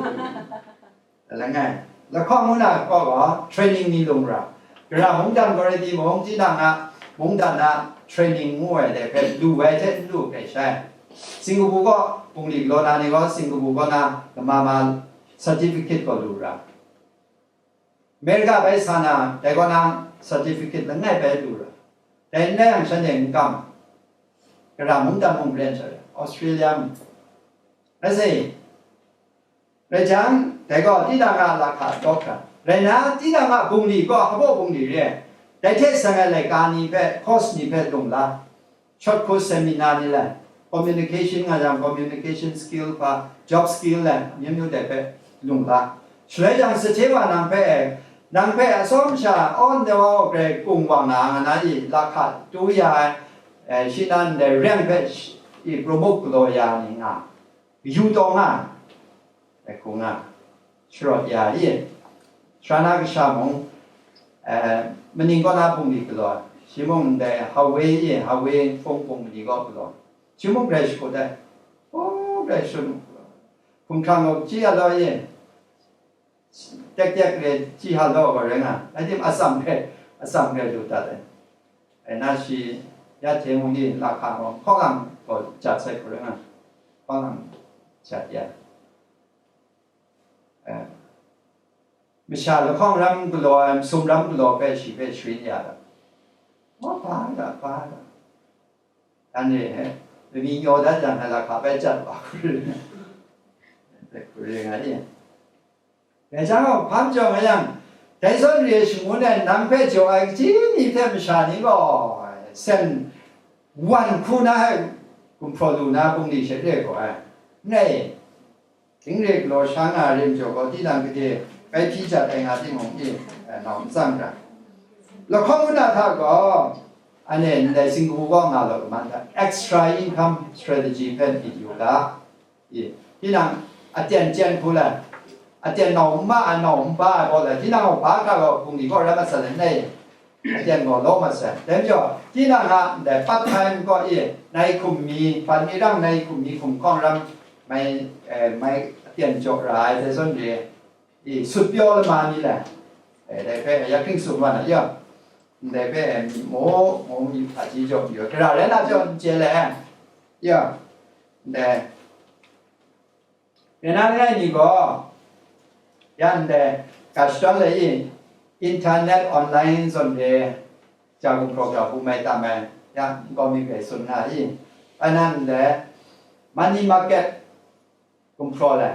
Langai, lahkawng ngu na kaw gaw, training ni lung ra. Gara mungdan gaw rai timung, tinang a mungdan a training ngu ai dai hpe lu ai hte n lu hpe shai. Singapore gaw bungli galaw na ni gaw Singapore gaw na lama ma certificate gaw lu ra. America bai sa na, dai gaw na certificate langai bai lu ra. Dai n rai yang shanhte n kam, gara mung dan mung ren sha ra, Australia mung. Rai sai, rai jang, dai gaw tinang a lahka dawk hkra, rai na, tinang a bungli gaw hpabaw bungli re ai. Dai hte seng ai laika ni hpe, course ni hpe lung la, short course seminar ni le, communication nga yang, communication skill hpa, job skill le, amyu myu dai hpe lung la. Shaloi jang, sahte wa nang hpe, nang hpe atsawm sha awn de wa grai kung wang na nga na i, lahka tu ya ai, eh, shi nan dai reng hpe shi, i promote galaw ya ni nga, yu taw nga, dai hku nga, sharawt ya i, sara na kasha mung, eh, maning kaw na bungli galaw, shi mung ndai Hawaii i, Hawaii hpung hpung mali kaw galaw, shi mung grai shakut ai, o, grai shun, hkumhkrang gaw chyi ya law i, tek tek re chyi ha law gaw rai nga, rai tim atsam hpe, atsam hpe lu dat ai. Ai na shi, ya hte mung i lahka gaw hkawng ang gaw jat sai hku rai nga, hkawng ang jat ya. Eh, masha lahkawng ram galaw ai, masum ram galaw hpe shi hpe sharin ya ai. Wa, hpa ai ga, hpa ai ga. Anhte, eh, lami nyaw dat yang, ai lahka bai jat wa hku rai, hku rai nga ni. Dai jang gaw, hpa majaw nga yang, dai zawn re ai shangun e nang hpe jaw ai kaji ni hte masha ni gaw, sen wan hku na ai gumhpraw lu na bungli sha re gaw ai. N rai, Ding re galaw sha nga ai re majaw gaw, tinang gade bai hpyi jat ai nga timung, i, eh, nau n tsang ra. Lahkawng kanu hta gaw, anhte ndai Singapore kaw nga law kaman hta, extra income strategy hpe myit yu ga, i, tinang aten chyen hku le, aten nau n ma ai, nau n ba ai gaw le, tinang gaw ba hkra gaw bungli kaw rai mat sa le, n rai, aten gaw law mat sai. Dai majaw, tinang a ndai part time kaw i, nai hkum mi, hpan mi rang nai hkum mi hkum hkawng ram mai, eh, mai aten jaw ra ai dai zawn re, i, sut pyaw lama ni le, eh, dai hpe ya hkring sum wa na ya, ndai hpe, eh, mi mu, mu mi hpaji jaw mi, gara rai na jaw n chye le, ya, ndai. Rai na langai ni gaw, ya ndai, ga shadawn lai i, internet online zawn re, ja gumhpraw ga hpu mai tam ai, ya nkau mi hpe tsun nga i, ai nan ndai, money market gumhpraw le,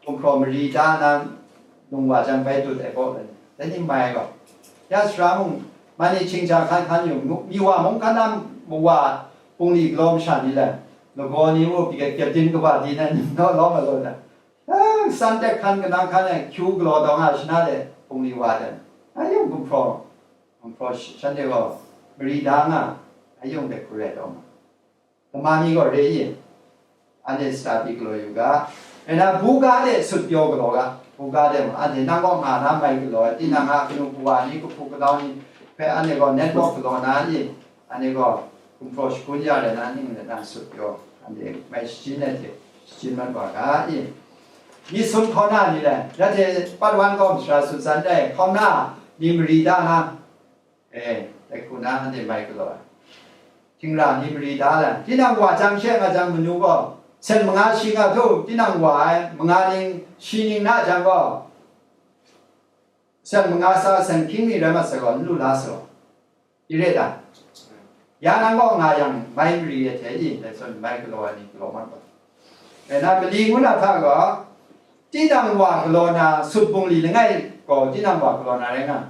gumhpraw mari da na, nung wa jan bai dut ai gaw, dai ni mai gaw, ya sara mung, mani hkying ja hkan hkan yu, mi wa mung hkan na, mawa bungli galaw masha ni le, lagaw ni mung, pyi kyep din kaba di na ni naw lawm ai gaw, a, san tek hkan kanang hkan ai hkyu galaw taw nga shana de, bungli wa de, a yung gumhpraw, gumhpraw shanhte gaw mari da nga, a yung de hku rai taw nga. Lama ni gaw re i, anhte study galaw yu ga, rai na, buga de sut pyaw galaw ga, buga de mung, anhte nang kaw nga na mai galaw ai, tinang a kanu kawa ni, kahpu kanau ni hpe anhte gaw network galaw na i, anhte gaw gumhpraw shagun ya rai na, ning rai na sut pyaw, anhte mai shajin ai hte shajin mat wa ga i, myit sun hkauna ni le, ya hte pat wan gaw masara sut san dai hkauna ni mari da na, e, dai hku na anhte mai galaw ai. Htingra ni mari da ai. Tinang wa jang she nga jang manu gaw, sen manga shi nga htu, tinang wa ai manga ning shi ning na jang gaw, sen manga sa sen hkying ni rai mat sai gaw, n lu la sa gaw, i re ta? Ya nang gaw nga yang, mai mari ai hte i, dai zawn mai galaw ai ni galaw mat gaw. E na, mali ngu na hta gaw, tinang wa galaw na, sut bungli langai gaw, tinang wa galaw na rai nga.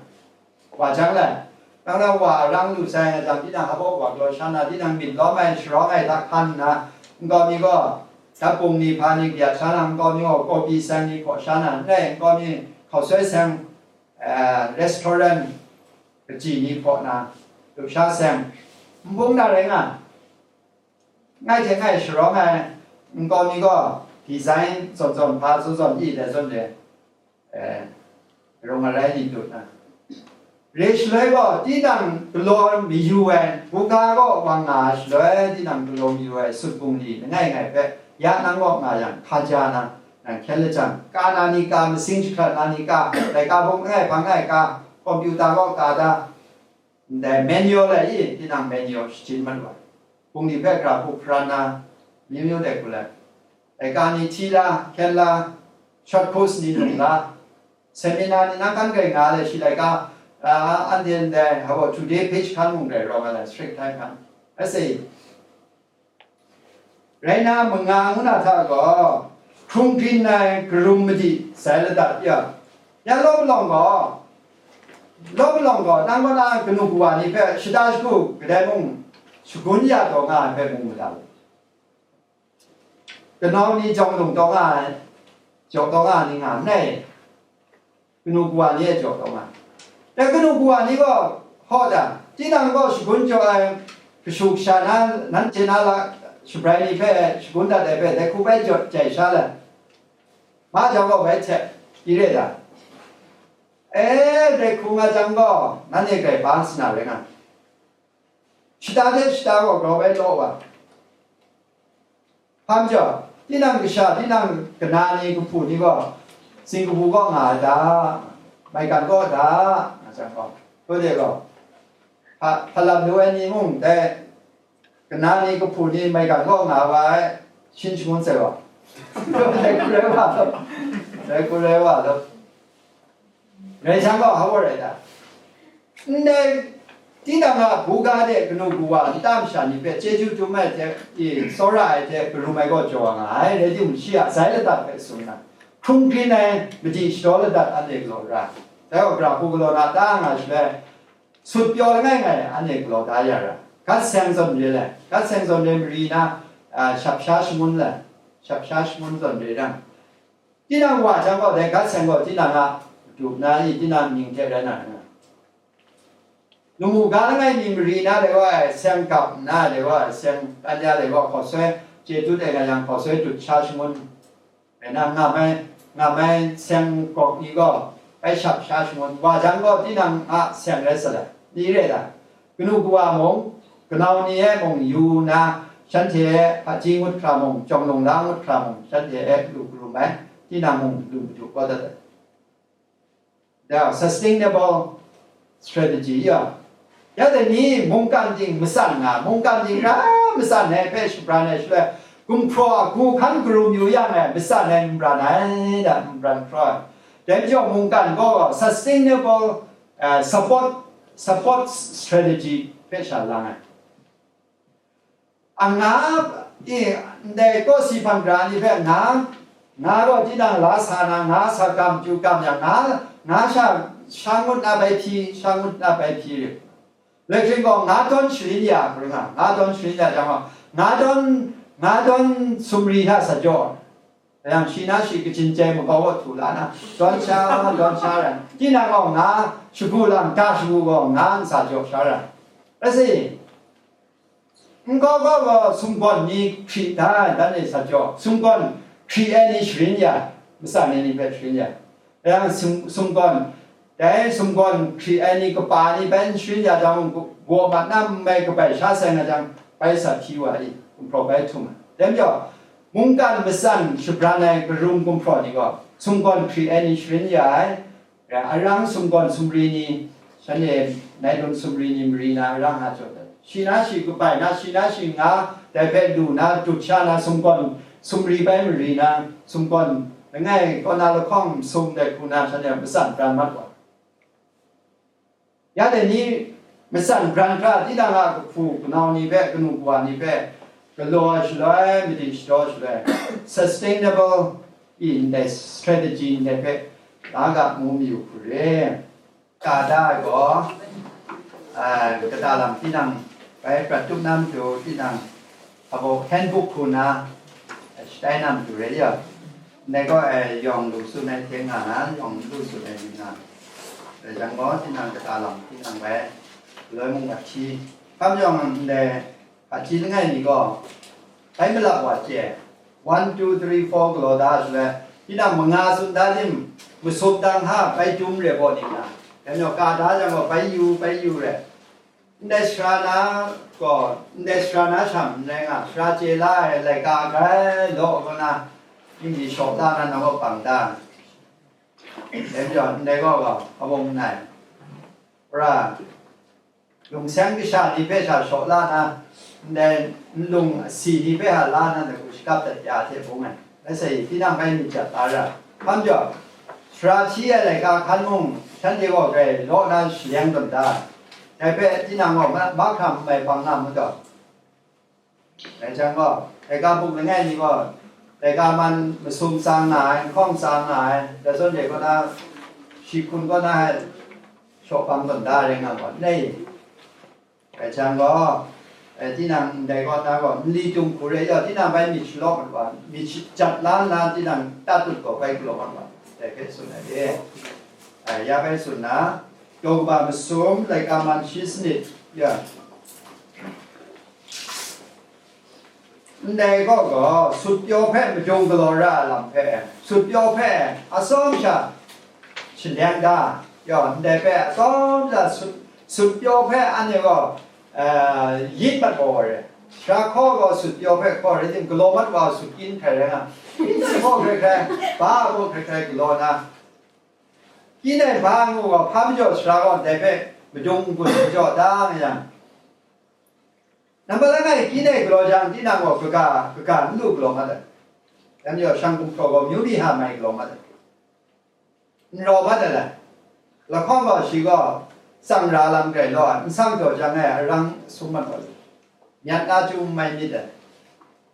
Wa jang le, nang na wa arang lu sai nga jang, tinang hpaw wa galaw sha na, tinang myit lawm ai, sharawng ai hta hkan nna, nkau mi gaw, dap bung ni hpa ni kayat sha na, nkau mi gaw kawpi seng ni hpaw sha na, n rai, nkau mi hkausoi seng, eh, restaurant, kaji ni hpaw na, lu sha seng, n bung na rai nga, ngai hte ngai sharawng ai, nkau mi gaw design zawn zawn hpa zawn zawn i dai zawn re, eh, rung arai ni dut na. Re shaloi gaw, tinang galaw mayu ai, buga gaw wang nga ai shaloi, tinang galaw mayu ai sut bungli langai ngai hpe, ya nang kaw nga yang, hkaja na, nang hkyen lajang, ka na ni ka, masing jahkrat na ni ka, laika bung langai hpang langai ka, kompyuta kaw ka da, ndai manual ai i, tinang manual shajin mat wa, bungli hpe gara hku hparan na, Myu myu dai hku le, laika ni hti la, hkyen la, short course ni lung la, seminar ni nang kan grai nga le shi laika, a, anhte ndai, habo today page hkan mung rai rawng nga le, strict time hkan. Ase, rai na manga ngu na hta gaw, hkrung hkrin ai karum madi sai ladat ya. Ya law palawng gaw, law palawng gaw, nang gaw na kanu kawa ni hpe shada shagu kadai mung shagun ya taw nga ai hpe mung mu da. Kanau ni jawng lung taw nga ai, jaw taw nga ai ni nga n rai. Kanu kawa ni e jaw taw nga ai. Dai kanu kawa ni gaw hkaw da, tinang gaw shagun jaw ai kashu kasha na, nanhte na la shabrai ni hpe shagun dat ai hpe, dai hku bai jaw jai sha le. Ma jang gaw bai hte, i re da. E, dai hku nga jang gaw, nanhte grai ba sana rai nga. Shata de shata gaw grau bai law wa. Hpa majaw, tinang kasha, tinang kana ni kahpu ni gaw, sing kabu kaw nga ai da, maigan kaw da, nga jang gaw, hkoi de gaw, hpa, hpalam lu ai ni mung dai, kana ni kahpu ni maigan kaw nga wa ai, shin shangun sai wa. Dai hku rai wa law, dai hku rai wa law. Rai jang gaw, hpa rai ta? Ndai, tinang a buga de kanu kawa nta masha ni hpe chyeju dum ai hte, i, tsawra ai hte karum ai gaw jaw nga ai, rai timung, shi a sai ladat hpe tsun na, hkrung hkrin ai madi shadaw ladat anhte galaw ra. Dai gaw, gara hku galaw na ta nga shaloi, sut pyaw langai ngai anhte galaw da ya ra. Gat seng zawn re le, gat seng zawn re mari na, a, shap sha shangun le, shap sha shangun zawn re rang, tinang wa jang gaw, dai gat seng gaw tinang a madu na i, tinang mying hte rai na rai nga. Lamu ga langai mi mari na dai wa ai, seng gap nna dai wa ai, seng dan ya dai wa hkaw soi, chye dut ai nga yang hkaw soi dut sha shangun, rai na, nga mai, nga mai seng gawk ni gaw, bai shap sha shangun, wa jang gaw tinang a seng rai sa ai, ni rai ta? Kanu kawa mung, kanau ni e mung yu nna, shanhte e hpaji ngut hkra mung, jawng lung la ngut hkra mung, shanhte e lu karum ai, tinang mung lu madu kau dat ai. Da, sustainable strategy ya. Ya dai ni mungkan ting matsan nga, mungkan ting ra matsan ai hpe shabran ai shaloi, gumhpraw a hku hkan karum yu yang e, matsan ai n bran ai, da, n bran hkraw ai. Dai majaw mungkan gaw sustainable, eh, support, support strategy hpe sha lang ai. A nga, i, ndai kawsi hpang gara ni hpe nga, nga gaw tinang la sa na, nga sa kam, chyu kam yang, nga, nga sha, sha ngut na bai hpyi, sha ngut na bai hpyi rit. Lehtring gaw nga tawn sharin ya, hkrum nga, nga tawn sharin ya jang gaw, nga tawn, nga tawn sumri hta sa jaw. Yang shi na shi kachin chyai makau a htu la na, dawn sha, dawn sha rai. Tinang gaw nga shagu lang, ga shagu gaw nga n sa jaw sha rai. Rai sa i, nkau kau gaw sumgawn ni hkri da ai, dan e sa jaw, sumgawn hkri ai ni sharin ya, matsan ai ni hpe sharin ya. Yang sum-, sumgawn, dai sumgawn hkri ai ni kapa ni bai n sharin ya jang, gaw mat na n mai kabai sha sai nga jang, bai sa hpyi wa i, gumhpraw bai htum ai. Dai majaw, mungkan matsan shabran ai karum gumhpraw ni gaw, sumgawn hkri ai ni sharin ya ai, arang sumgawn sumri ni, shanhte nailun sumri ni mari na arang a jaw ai. Shi na shi kabai na, shi na shi nga, dai hpe lu na, dut sha na, sumgawn sumri bai mari na, sumgawn langai kaw na lahkawng sum dai hku na, shanhte matsan pran mat wa. Ya dai ni matsan pran hkra, tinang a kahpu kanau ni hpe, kanu kawa ni hpe galaw ai shaloi, madi shadaw shaloi, sustainable i ndai strategy ndai hpe la ga mu mayu hku re. Ka da ai gaw, a, kata lam tinang bai prat tup na matu tinang, abo handbook hku na, a, shatai na matu rai ya. Ndai gaw, a, yawng lu tsun ai hte nga na, yawng lu tsun ai ni nga. Rai jang gaw, tinang kata lam, tinang bai, loi mung ahti. Hkam yawng ndai, ahti langai mi gaw, bai malap wa chye. One, two, three, four galaw da shaloi, tinang manga tsun da tim, masum dang ha, bai dum re baw ning na. Dai majaw ka da jang gaw, bai yu, bai yu re. Ndai sara na gaw, ndai sara na sham n rai nga, sara chye la ai laika grai law kaw na, ning di shaw la na, na gaw bang da. Dai majaw, ndai gaw gaw, kabawng n ai. Pra, lungseng kasha ni hpe sha shaw la na, ndai nlung asi ni hpe a la na hku shakap dat ya hte bung ai. Rai sa i, tinang bai myit jat la ra. Hpa majaw, sara hti ai laika hkan mung, shanhte gaw grai law na shaleng tawn da. Dai hpe tinang gaw ma-, mahkra n mai hpang nga mu taw? Dai jang gaw, laika buk langai ni gaw, laika man masum tsang nga ai, nhkawng tsang nga ai, dai zawn de kaw na, shi hkun kaw na ai, shaw bang tawn da rai nga gaw, nei. Dai jang gaw, eh, tinang ndai kaw na gaw, nli tung hku re yaw, tinang bai myit shalawk mat wa, myit shi-, jat la nna, tinang tatut gaw bai galaw mat wa, dai hpe tsun ai e. Eh, ya bai tsun na, daw kaba masum, laika man shi sanit, ya. Ndai kaw gaw, sut pyaw hpe madung galaw ra ai lam hpe, sut pyaw hpe atsawm sha shaleng da, yaw, ndai hpe atsawm sha sut, sut pyaw hpe anhte gaw, eh, yit mat wa ai re. Sara hkaw gaw sut pyaw hpe hkaw rai tim, galaw mat wa sut kyin hkrai rai nga, kyin ai hkaw hkrai hkrai, ba a hkaw hkrai hkrai galaw na, kyin ai ba ngu gaw, hpa majaw sara gaw ndai hpe madung n-gun majaw da nga yang, nambat langai kyin ai galaw jang, tinang gaw kaga, kaga n lu galaw mat ai. Yan yaw, shang gumhpraw gaw myu myi ha mai galaw mat ai. N raw mat ai lai. Lahkawng gaw shi gaw tsang ra lam grai law ai, n sang jaw jang ai arang sum mat wa lu. Myat na chyu n mai myit ai.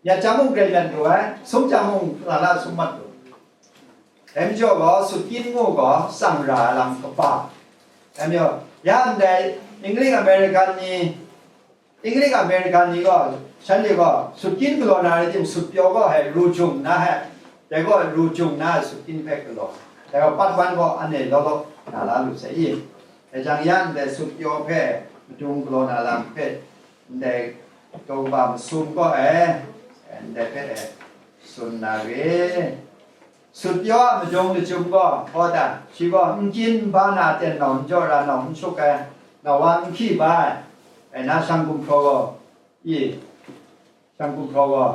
Myat jang mung grai myat lu ai, sum jang mung la la sum mat lu. Dai majaw gaw, sut kyin ngu gaw, tsang ra ai lam kaba. Dai majaw, ya ndai English American ni, English American ni gaw, shanhte gaw, sut kyin galaw na rai tim, sut pyaw gaw hei ru jung na hei, dai gaw ru jung na ai sut kyin hpe galaw. Dai gaw, pat wan gaw, anhte law law na la lu sai i. Dai jang, ya ndai sut pyaw hpe madung galaw na lam hpe, ndai daw kaba masum gaw e, ndai hpe e, tsun na re. Sut pyaw a madung lachyum gaw, hkawta, shi gaw n kyin n ba na aten nau n jaw ra, nau n shuk ai, nau wa n hkyi ba ai, e, na shang gumhpraw gaw, i, shang gumhpraw gaw,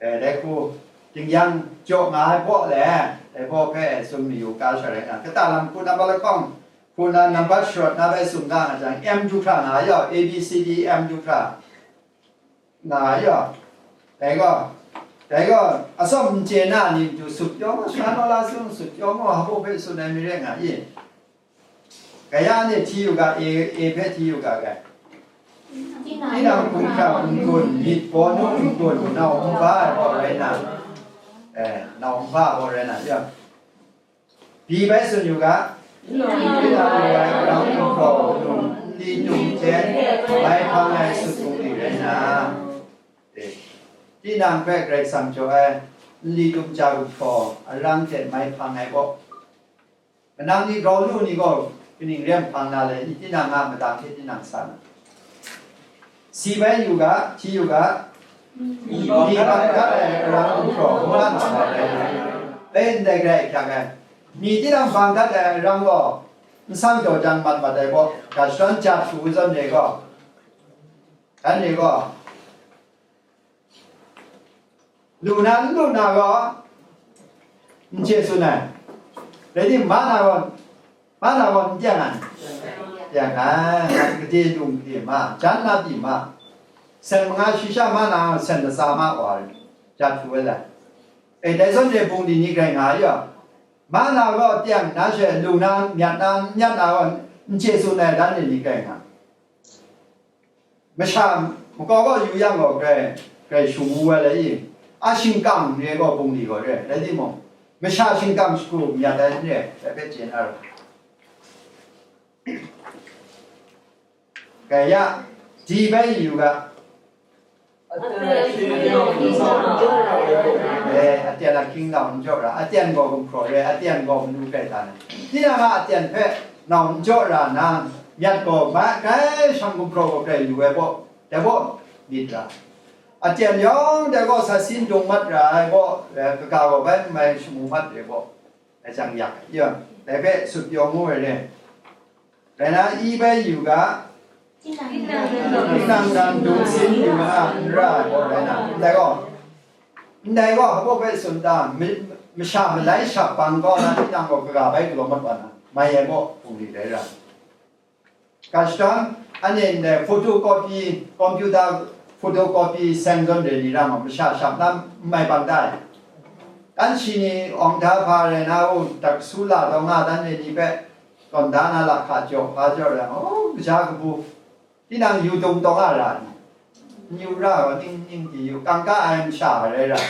e, dai hku, tingyan jaw nga ai hpaw le, dai hpaw hpe tsun mayu ka sha rai nga, kata lam hku nambat lahkawng hku na nambat sharawt na bai tsun ga nga jang, M du hkra nga yaw, A B C D M du hkra nga yaw, dai gaw, dai gaw, atsawm n chye na ni matu sut pyaw gaw, sha naw la sung sut pyaw gaw, hpaw hpe tsun ai mi rai nga i? Kaya ni hti yu ga, e, e hpe hti yu ga, gai. Tinang hkungga n-gun, myit bawnu n-gun, nau n ba ai gaw rai na, eh, nau n ba ai gaw rai na, ya. Pyi bai tsun yu ga, tinang hkungga n-gun gaw, nli tung hte, mai hpang ai sut bungli rai na, eh, tinang hpe Karai Kasang jaw ai, nli tung ja gumhpraw, arang hte mai hpang ai gaw, Manang ni grau lu ni gaw kaning rem hpang na le, i tinang a madang hte tinang san. Si bai yu ga, hti yu ga, mi bang dat ai arang gumhpraw, mungkan hta rai ai. Bai ndai grai hkyak ai. Mi tinang bang dat ai arang gaw, n sang jaw jang mat mat ai gaw, ga shadawn ja htu zawn re gaw, dan re gaw, Lu na n lu na gaw, n chye tsun ai. Rai timung, ma na gaw, ma na gaw n teng ai. Teng ai, gade dung gade ma, jan na pyi ma. Sen manga shi sha ma na, sen latsa ma wa, ja htu ai lai. E, dai zawn re bungli ni grai nga ai yaw. Ma na gaw teng na she, lu na, myat na, myat na gaw, n chye tsun ai dan re ni grai nga. Masha makau gaw yu yang gaw grai, grai shu wu ai lai i, a shingkang re gaw bungli gaw re, rai timung, masha shingkang shagu myat ai n re, dai hpe chye na ru. Grai ya, di bai yu ga. Eh, aten ahkying nau n jaw ra, aten gaw gumhpraw re, aten gaw manu grai ta na. Tinang a aten hpe nau n jaw ra na, myat gaw ma grai shang gumhpraw gaw grai yu ai baw, dai baw myit ra. Aten yawng dai gaw sat si n dung mat ra ai baw, eh, kaga gaw bai n mai shamu mat re baw, dai jang yak, ya, dai hpe sut pyaw ngu ai re. Rai na, i bai yu ga, tinang nan dung sin yu na n ra ai gaw rai na, ndai gaw, ndai gaw, hpa hpe tsun ta, mi-, masha malai sha bang kaw na, tinang gaw kaga bai galaw mat wa na, mai ai gaw, bungli rai ra. Ga shadawn, Anhte ndai photocopy, computer photocopy seng zawn re ni ra ma, masha shap na n mai bang dai. Dan shi ni awng da hpa rai na, u, daksu la taw nga dan re ni hpe tawn da na lahka jaw hpa jaw rai, o, kaja kabu, tinang yu dung taw nga ra ni? N yu ra gaw, ning ning di yu, kangka ai masha rai ra.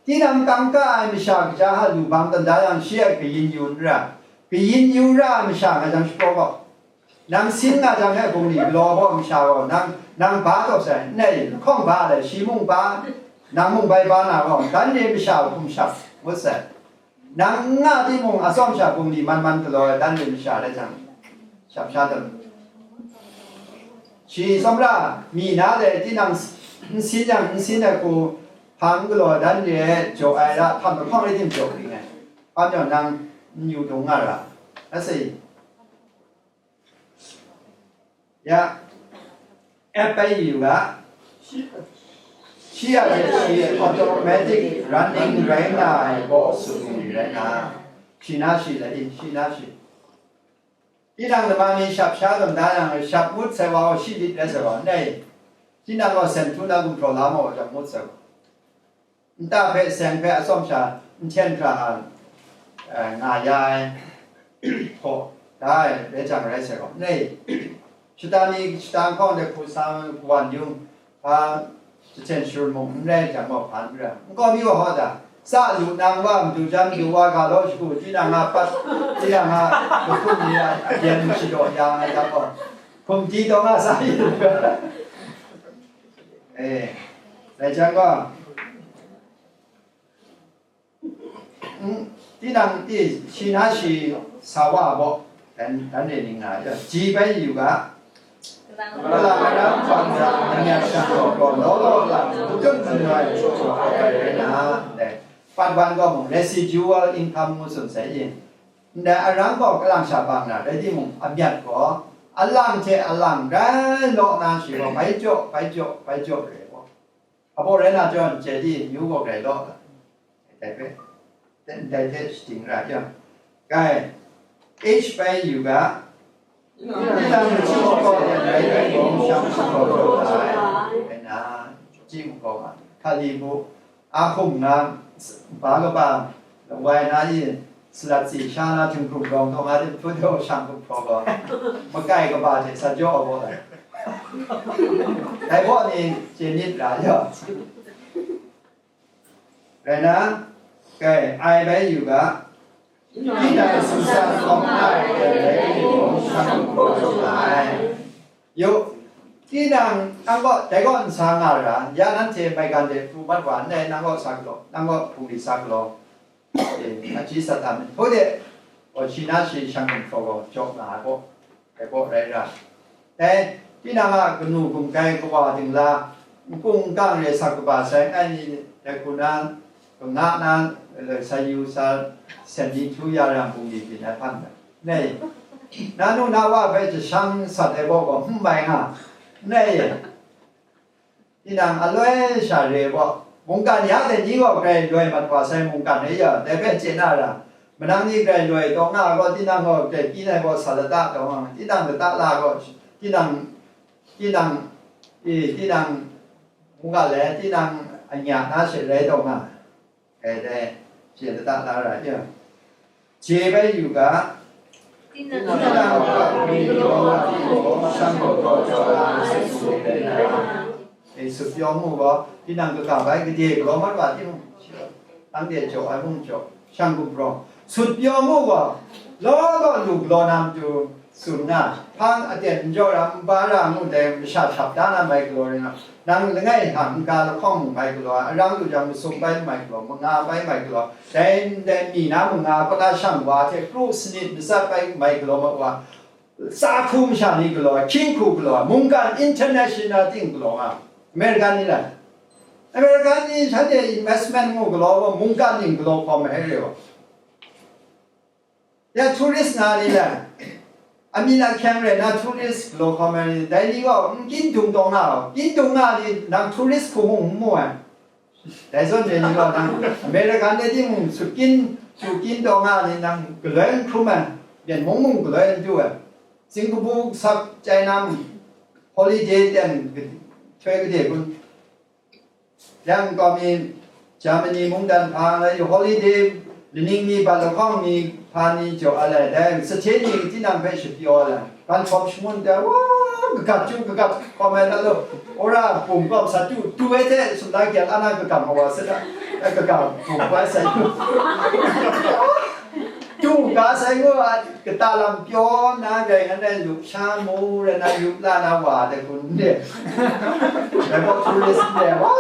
Tinang kangka ai masha kaja ha lu bang tawn da yang, shi a kayin yu n ra, kayin yu ra ai masha nga jang shapraw gaw, nang sin nga jang e bungli galaw gaw masha gaw, nang, nang ba taw sai, n rai, lahkawng ba lai, shi mung ba, nang mung bai ba na gaw, dan re masha hkum shap ngut sai. Nang n nga timung, atsawm sha bungli man man galaw ai dan re masha rai jang, shap sha tawn. Shi tsawmra mi na dai tinang n sin yang n sin ai hku hpang galaw ai dan re ai jaw ai ra, htam lahkawng rai tim jaw ring ai. Hpa majaw nang n yu dung nga ra, a sai. Ya, F A U ga, shi a shi automatic running rai nga ai gaw sut mu ni rai na, shi na shi lai, shi na shi. Tinang nama ni shap sha tawn da yang, shap ngut sai wa gaw shi lit rai sai wa, nei. Tinang gaw sem htu na gumhpraw la maw jang ngut sai wa. Nta hpe seng hpe atsawm sha n hten hkra nga, eh, nga ya ai hkaw da ai rai jang rai sai gaw, nei, shata ni, shata nhkawng de hku sa, kawan yung, hpa, jahten sharun mung n rai jang gaw, hpan n ra, nkau mi wa hkaw da, sa lu nang wa, madu jan madu wa ga law shagu, tinang a pat, tinang a lahkum ni a yen shadaw ya ai jang gaw, hkum di taw nga sa yu. Eh, rai jang gaw, mm, tinang i shi na shi sa wa a baw, dan, dan re ning nga, ji bai yu ga, kalang kalang bang jang, anyat shang gaw gaw, law law lang, hkut hkut n rai, chyaw chyaw ai rai na, dai, pat wan gaw mung, residual income ngu tsun sai i, ndai arang gaw kalang sha bang na, rai timung, amyat gaw, alang hte alang rai law na shi gaw, bai jaw, bai jaw, bai jaw re gaw. Abaw rai na jaw, chye di, yu gaw grai law, dai hpe, ndai hte shating ra yang, kai, H bai yu ga, tinang machyi makau de rai rai gaw, shang makau jaw ai, rai na, machyi makau ma, hkali bu, a hkum nga, ba kaba, wai na i, salat si sha na htinghkrung dawng dawng a, hpun daw shang hkum hpraw gaw, makai kaba hte sa jaw ai baw ai. Dai baw ni chye myit ra yaw. Rai na, kai, ai bai yu ga, tinang sumsat kawng ai, dai rai timung, shang hkum hpraw jaw ai. Yu, tinang, nang gaw, dai gaw n sa nga ra, ya nanhte maigan de pru mat wa n rai, nang gaw sa galaw, nang gaw hpung ri sa galaw. E, a ji sat a myit hpung de, gaw shi na shi shang gumhpraw gaw jaw nga ai gaw, dai gaw rai ra. Dai, tinang a kanu gumkai kawa dingla, nkung nkang re sak kaba sai, ngai ni dai hku na, kanga na, loi sa yu sa, sen ni htu ya rang bungli byin ai hpan da. Nei, na nu na wa hpe jashang sat ai gaw gaw n mai nga, nei, tinang aloi sha re gaw, mungkan ya de ni gaw grai loi mat wa sai mungkan e ya, dai hpe chye na ra, manang ni grai loi taw nga gaw, tinang gaw grai pyi nai gaw sa lata taw nga, tinang lata la gaw, tinang, tinang, e, tinang mungkan le, tinang anya na she rai taw nga. Kai dai, chye lata la ra yang, je bai yu ga, tinang, tinang a hpung ri law wa timung, shang gaw gaw jaw ai sut su rai na. E, sut pyaw mu gaw, tinang kaga bai gade galaw mat wa timung, anhte jaw ai mung jaw, shang gumhpraw. Sut pyaw mu gaw, law law lu galaw na matu, tsun nga, hpang aten n jaw ra, n ba ra ngu dai masha shap da na mai galaw rai nga, nang langai hta n ga lahkawng mung mai galaw ai, arang lu jang masum bai mai galaw, manga bai mai galaw, dai ndai mi na manga, kawna shang wa hte kru sanit matsat bai mai galaw ma wa, tsa hku masha ni galaw ai, hkying hku galaw ai, mungkan international ting galaw nga, American ni lai. American ni shanhte investment ngu galaw wa, mungkan ting galaw hkawm ai re wa. Ya tourist nga ni le, amyit ahkyang rai na tourist galaw hkawm ai ni, dai ni gaw n kyin dung taw nga, kyin dung nga ni nang tourist hku mung n mu ai. Dai zawn re ni gaw nang American de timung sut kyin, sut kyin taw nga ni nang galoi n hkrum ai, byen mung mung galoi n du ai. Singkapu sak chyai na mung, Holiday ten, htoi gade kun, yang kau mi, Germany mungdan hpa nga yu holiday, laning mi, bat lahkawng mi hpa ni jaw a lai, dai sahte ni tinang hpe shapyaw ai, ban hkawm shangun tai, wa, kagat chyu kagat hkawm ai na lo, ora bum kawm sa tu, tu ai hte sumla gyat ana kagam awa sada, kagam bum kawm ai sai tu. Tu ga sai ngu a, kata lam pyaw na rai ngan rai, lup sha mu rai na, yup la na wa de kun de. Rai gaw tourist de, wa,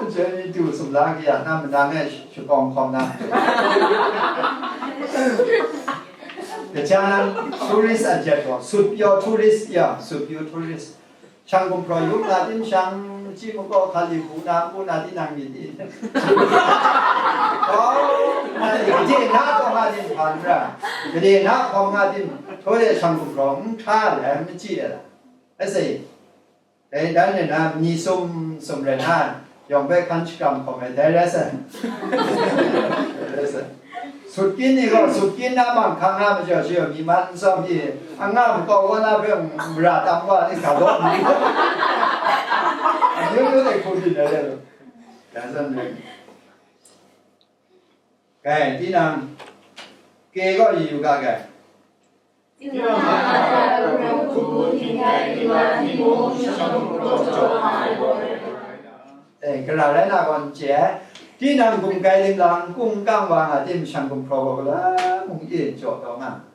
Germany tu sumla kaya na manang e shakawng hkawm na. Kaja nan tourist a jet gaw, sut pyaw tourist ya, sut pyaw tourist. Shang gumhpraw yup nga tim shang, chi makaw hkali bu na, bu na tinang myit i. Oh, na ni, gade na taw nga tim hpan ra, gade na hkawm nga tim, htoi de shang gumhpraw n hkra ai, n machyi ai la. Ai sai, dai dan rai na, ni sum sum rai na, yawng hpe hkan shakram hkawm ai, dai rai sai. Dai rai sai. Sut kyin ni gaw, sut kyin na mung hkang na majaw shi gaw, myi man n tsawm pyi, a nga makau wa na hpe mara tam wa ni ga law ni. Amyu myu dai hku byin ai le lu. Dai zawn ni. Kai, tinang, ke gaw yu yu ga kai. Eh, gara rai na gaw n chye ai. Tinang gumkai ling lang, kungkang wa nga tim shang gumhpraw gaw, gala mung e jaw taw nga.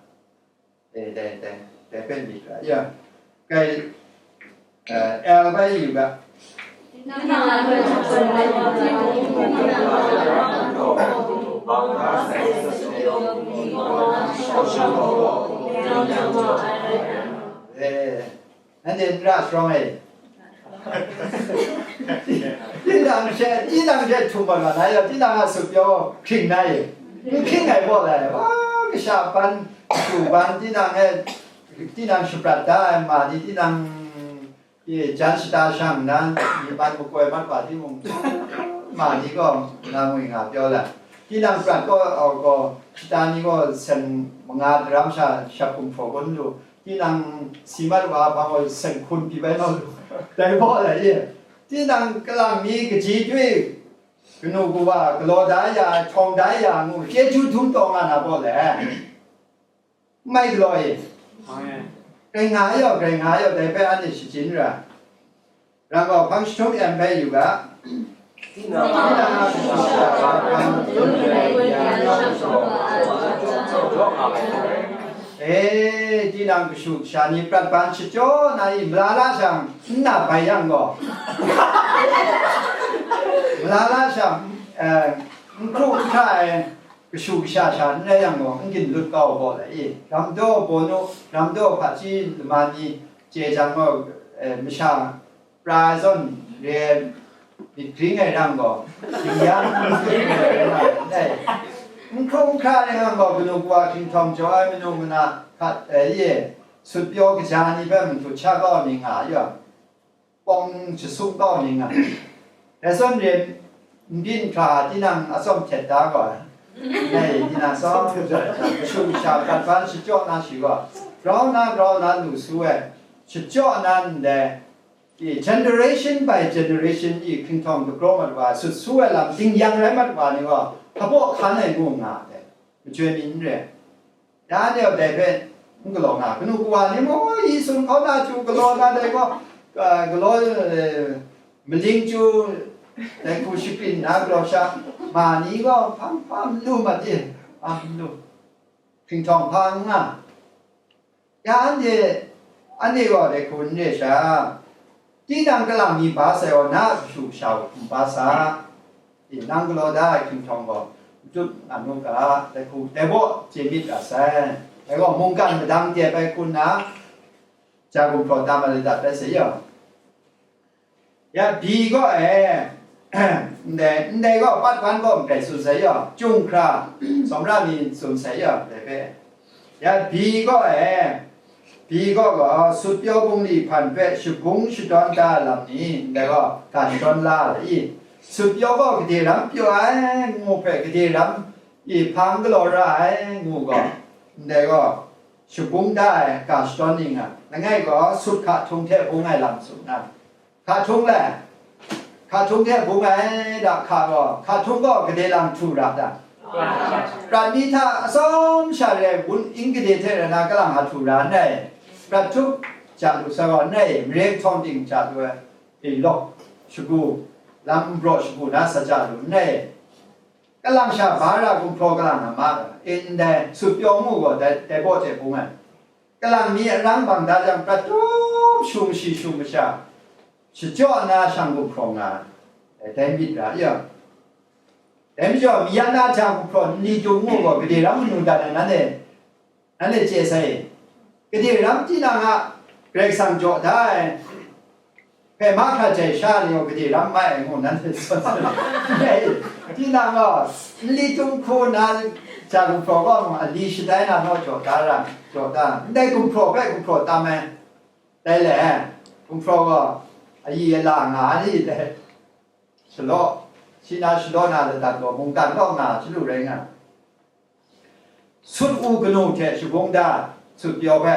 Eh, dai, dai, dai pen myit ra. Ya, kai, eh, L bai yu ga. Eh, Nanhte n ra sharawng ai. Tinang she, tinang she htum mat wa na, ya, tinang a sut pyaw hkring na ye. N hkring ai baw lai, wa, kasha ban, shu ban, tinang e, tinang shaprat da ai ma ni, tinang e jan shata shang nna, myi man makoi mat wa timung, ma ni gaw, nang ngwi nga pyaw lai. Tinang prat gaw, gaw, shata ni gaw, sen manga daram sha, shap gumhpraw kun lu, tinang si mat wa hpang gaw, sen hkun pyi bai nau lu, dai baw lai e. Tinang kalang mi kaji dwi, kanu kawa, galaw da ya, htawng da ya ngu, chyeju dum taw nga na baw lai. N mai galaw e. Grai nga yaw, grai nga yaw, dai hpe anhte shajin ra. Rang gaw hpang jahtum em bai yu ga. E, tinang kashu kasha ni prat ban shachyaw na i, mala la shang, n na bai yang gaw, mala la shang, eh, n hkru n hkra ai, kashu kasha sha n rai yang gaw, n ginlut kau gaw lai i, ramdaw bawnu, ramdaw hpaji lama ni chye jang gaw, eh, masha pra ai zawn re ai myit gring ai rang gaw, ding yang n grin ai rai nga ai. N hkru n hkra rai nga gaw, kanu kawa hkinghtawn jaw ai manu mana hkat ai ye, sut pyaw kaja ni hpe mung hkut sha kau ai mi nga ai yaw, pawng jasum kau ni nga. Dai zawn re, n byin hkra tinang atsawm htet da gaw, dai tinang tsawm, kashu kasha prat ban shachyaw na shi gaw, grau na grau na lu su ai, shachyaw na ndai, i, generation by generation i hkinghtawn dagraw mat wa, sut su ai lam ding yang rai mat wa ni gaw, hpabaw hkan ai ngu nga ai, majoi mi n re. Ya ni gaw dai hpe n galaw nga, kanu kawa ni mung, Yesu hkau na chyu galaw na dai gaw, ah, galaw, eh, maling chyu dai hku shaprin na galaw sha, ma ni gaw hpang hpa n lu mat e, a n lu, hkinghtawn hpa n nga. Ya anhte, anhte gaw dai hku n re sha, tinang kalang mi ba sai gaw, na a kashu kasha hkum ba sa, tinang galaw da ai hkinghtawn gaw, n tut nga nu ga, dai hku, dai baw chye myit ga sai. Dai gaw, mungkan madang de bai hku nna, ja gumhpraw tam ai ladat rai sai yaw. Ya, bi gaw e, ndai, ndai gaw, pat hpan gaw, ndai tsun sai yaw, chyum hkra, tsawmra mi tsun sai yaw, dai hpe. Ya, bi gaw e, bi gaw gaw, sut pyaw bungli hpan hpe shabung shadawn da ai lam ni, ndai gaw, gan dawn la ai i? Sut pyaw gaw gade ram pyaw ai, ngu hpe gade ram i hpang galaw ra ai, ngu gaw, ndai gaw, shabung da ai ga shadawn ning a, langai gaw sut hka htung hte bung ai lam tsun na, hka htung le, hka htung hte bung ai da hka gaw, hka htung gaw gade lang htu ra da. Prat mi hta atsawm sha re ai wun ing gade hte rai na kalang a htu ra n rai. Prat htup ja lu sa gaw n rai, mare htawng ting ja lu ai, e lawk shagu, lam nbraw shagu na sa ja lu n rai. Kalang sha bara gumhpraw kalang a ma, ndai sut pyaw ngu gaw dai, dai baw hte bung ai. Kalang mi arang bang da jang, prat tup shung shi shung masha, shachyaw na shang gumhpraw nga ai, dai myit ra ya. Dai majaw, mi yan na hta gumhpraw nli tung ngu gaw, gade ram manu dan ai, nanhte, nanhte chye sai. Gade ram tinang a Karai Kasang jaw da ai hpe mahkra jai sha ni gaw gade ram mai ai ngu nanhte tsun sai. Tinang gaw, nli tum hku na, ja gumhpraw gaw mung, ali shatai na naw jaw da ra, jaw da, ndai gumhpraw hpe gumhpraw tam ai, dai le, gumhpraw gaw ayi ala nga ai ni dai, shalaw, shi na shalaw na ladat gaw mungkan law nga, chyalu rai nga. Sut u kanu hte shabung da, sut pyaw hpe,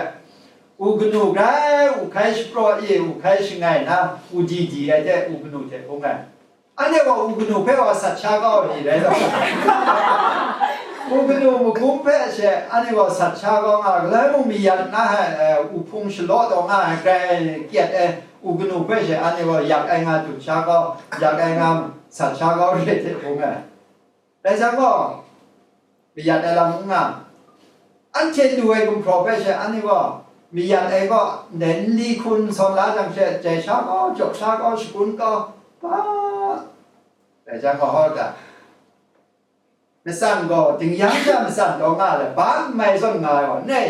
u kanu grai, u hkai shapraw i, u hkai shangai na, u di di ai hte, u kanu hte bung ai. Anhte gaw u kanu hpe wa sat sha kau ai ni rai taw? U kanu magum hpe she anhte gaw sat sha kau nga, galoi mung mi yan na ai, eh, u hpung shalaw taw nga ai, grai kyet ai, u kanu hpe she anhte gaw yak ai nga dum sha kau, yak ai nga sat sha kau re hte bung ai. Dai jang gaw, mayat ai lam n nga. Anhte lu ai gumhpraw hpe she anhte gaw, mayat ai gaw, ndai nli hkun sawn la jang she, jai sha gaw, jaw sha gaw, shagun gaw, ba, dai jang gaw, hawt da. Matsan gaw, dingyang sha matsan taw nga le, ba n mai zawn nga ai gaw, nei,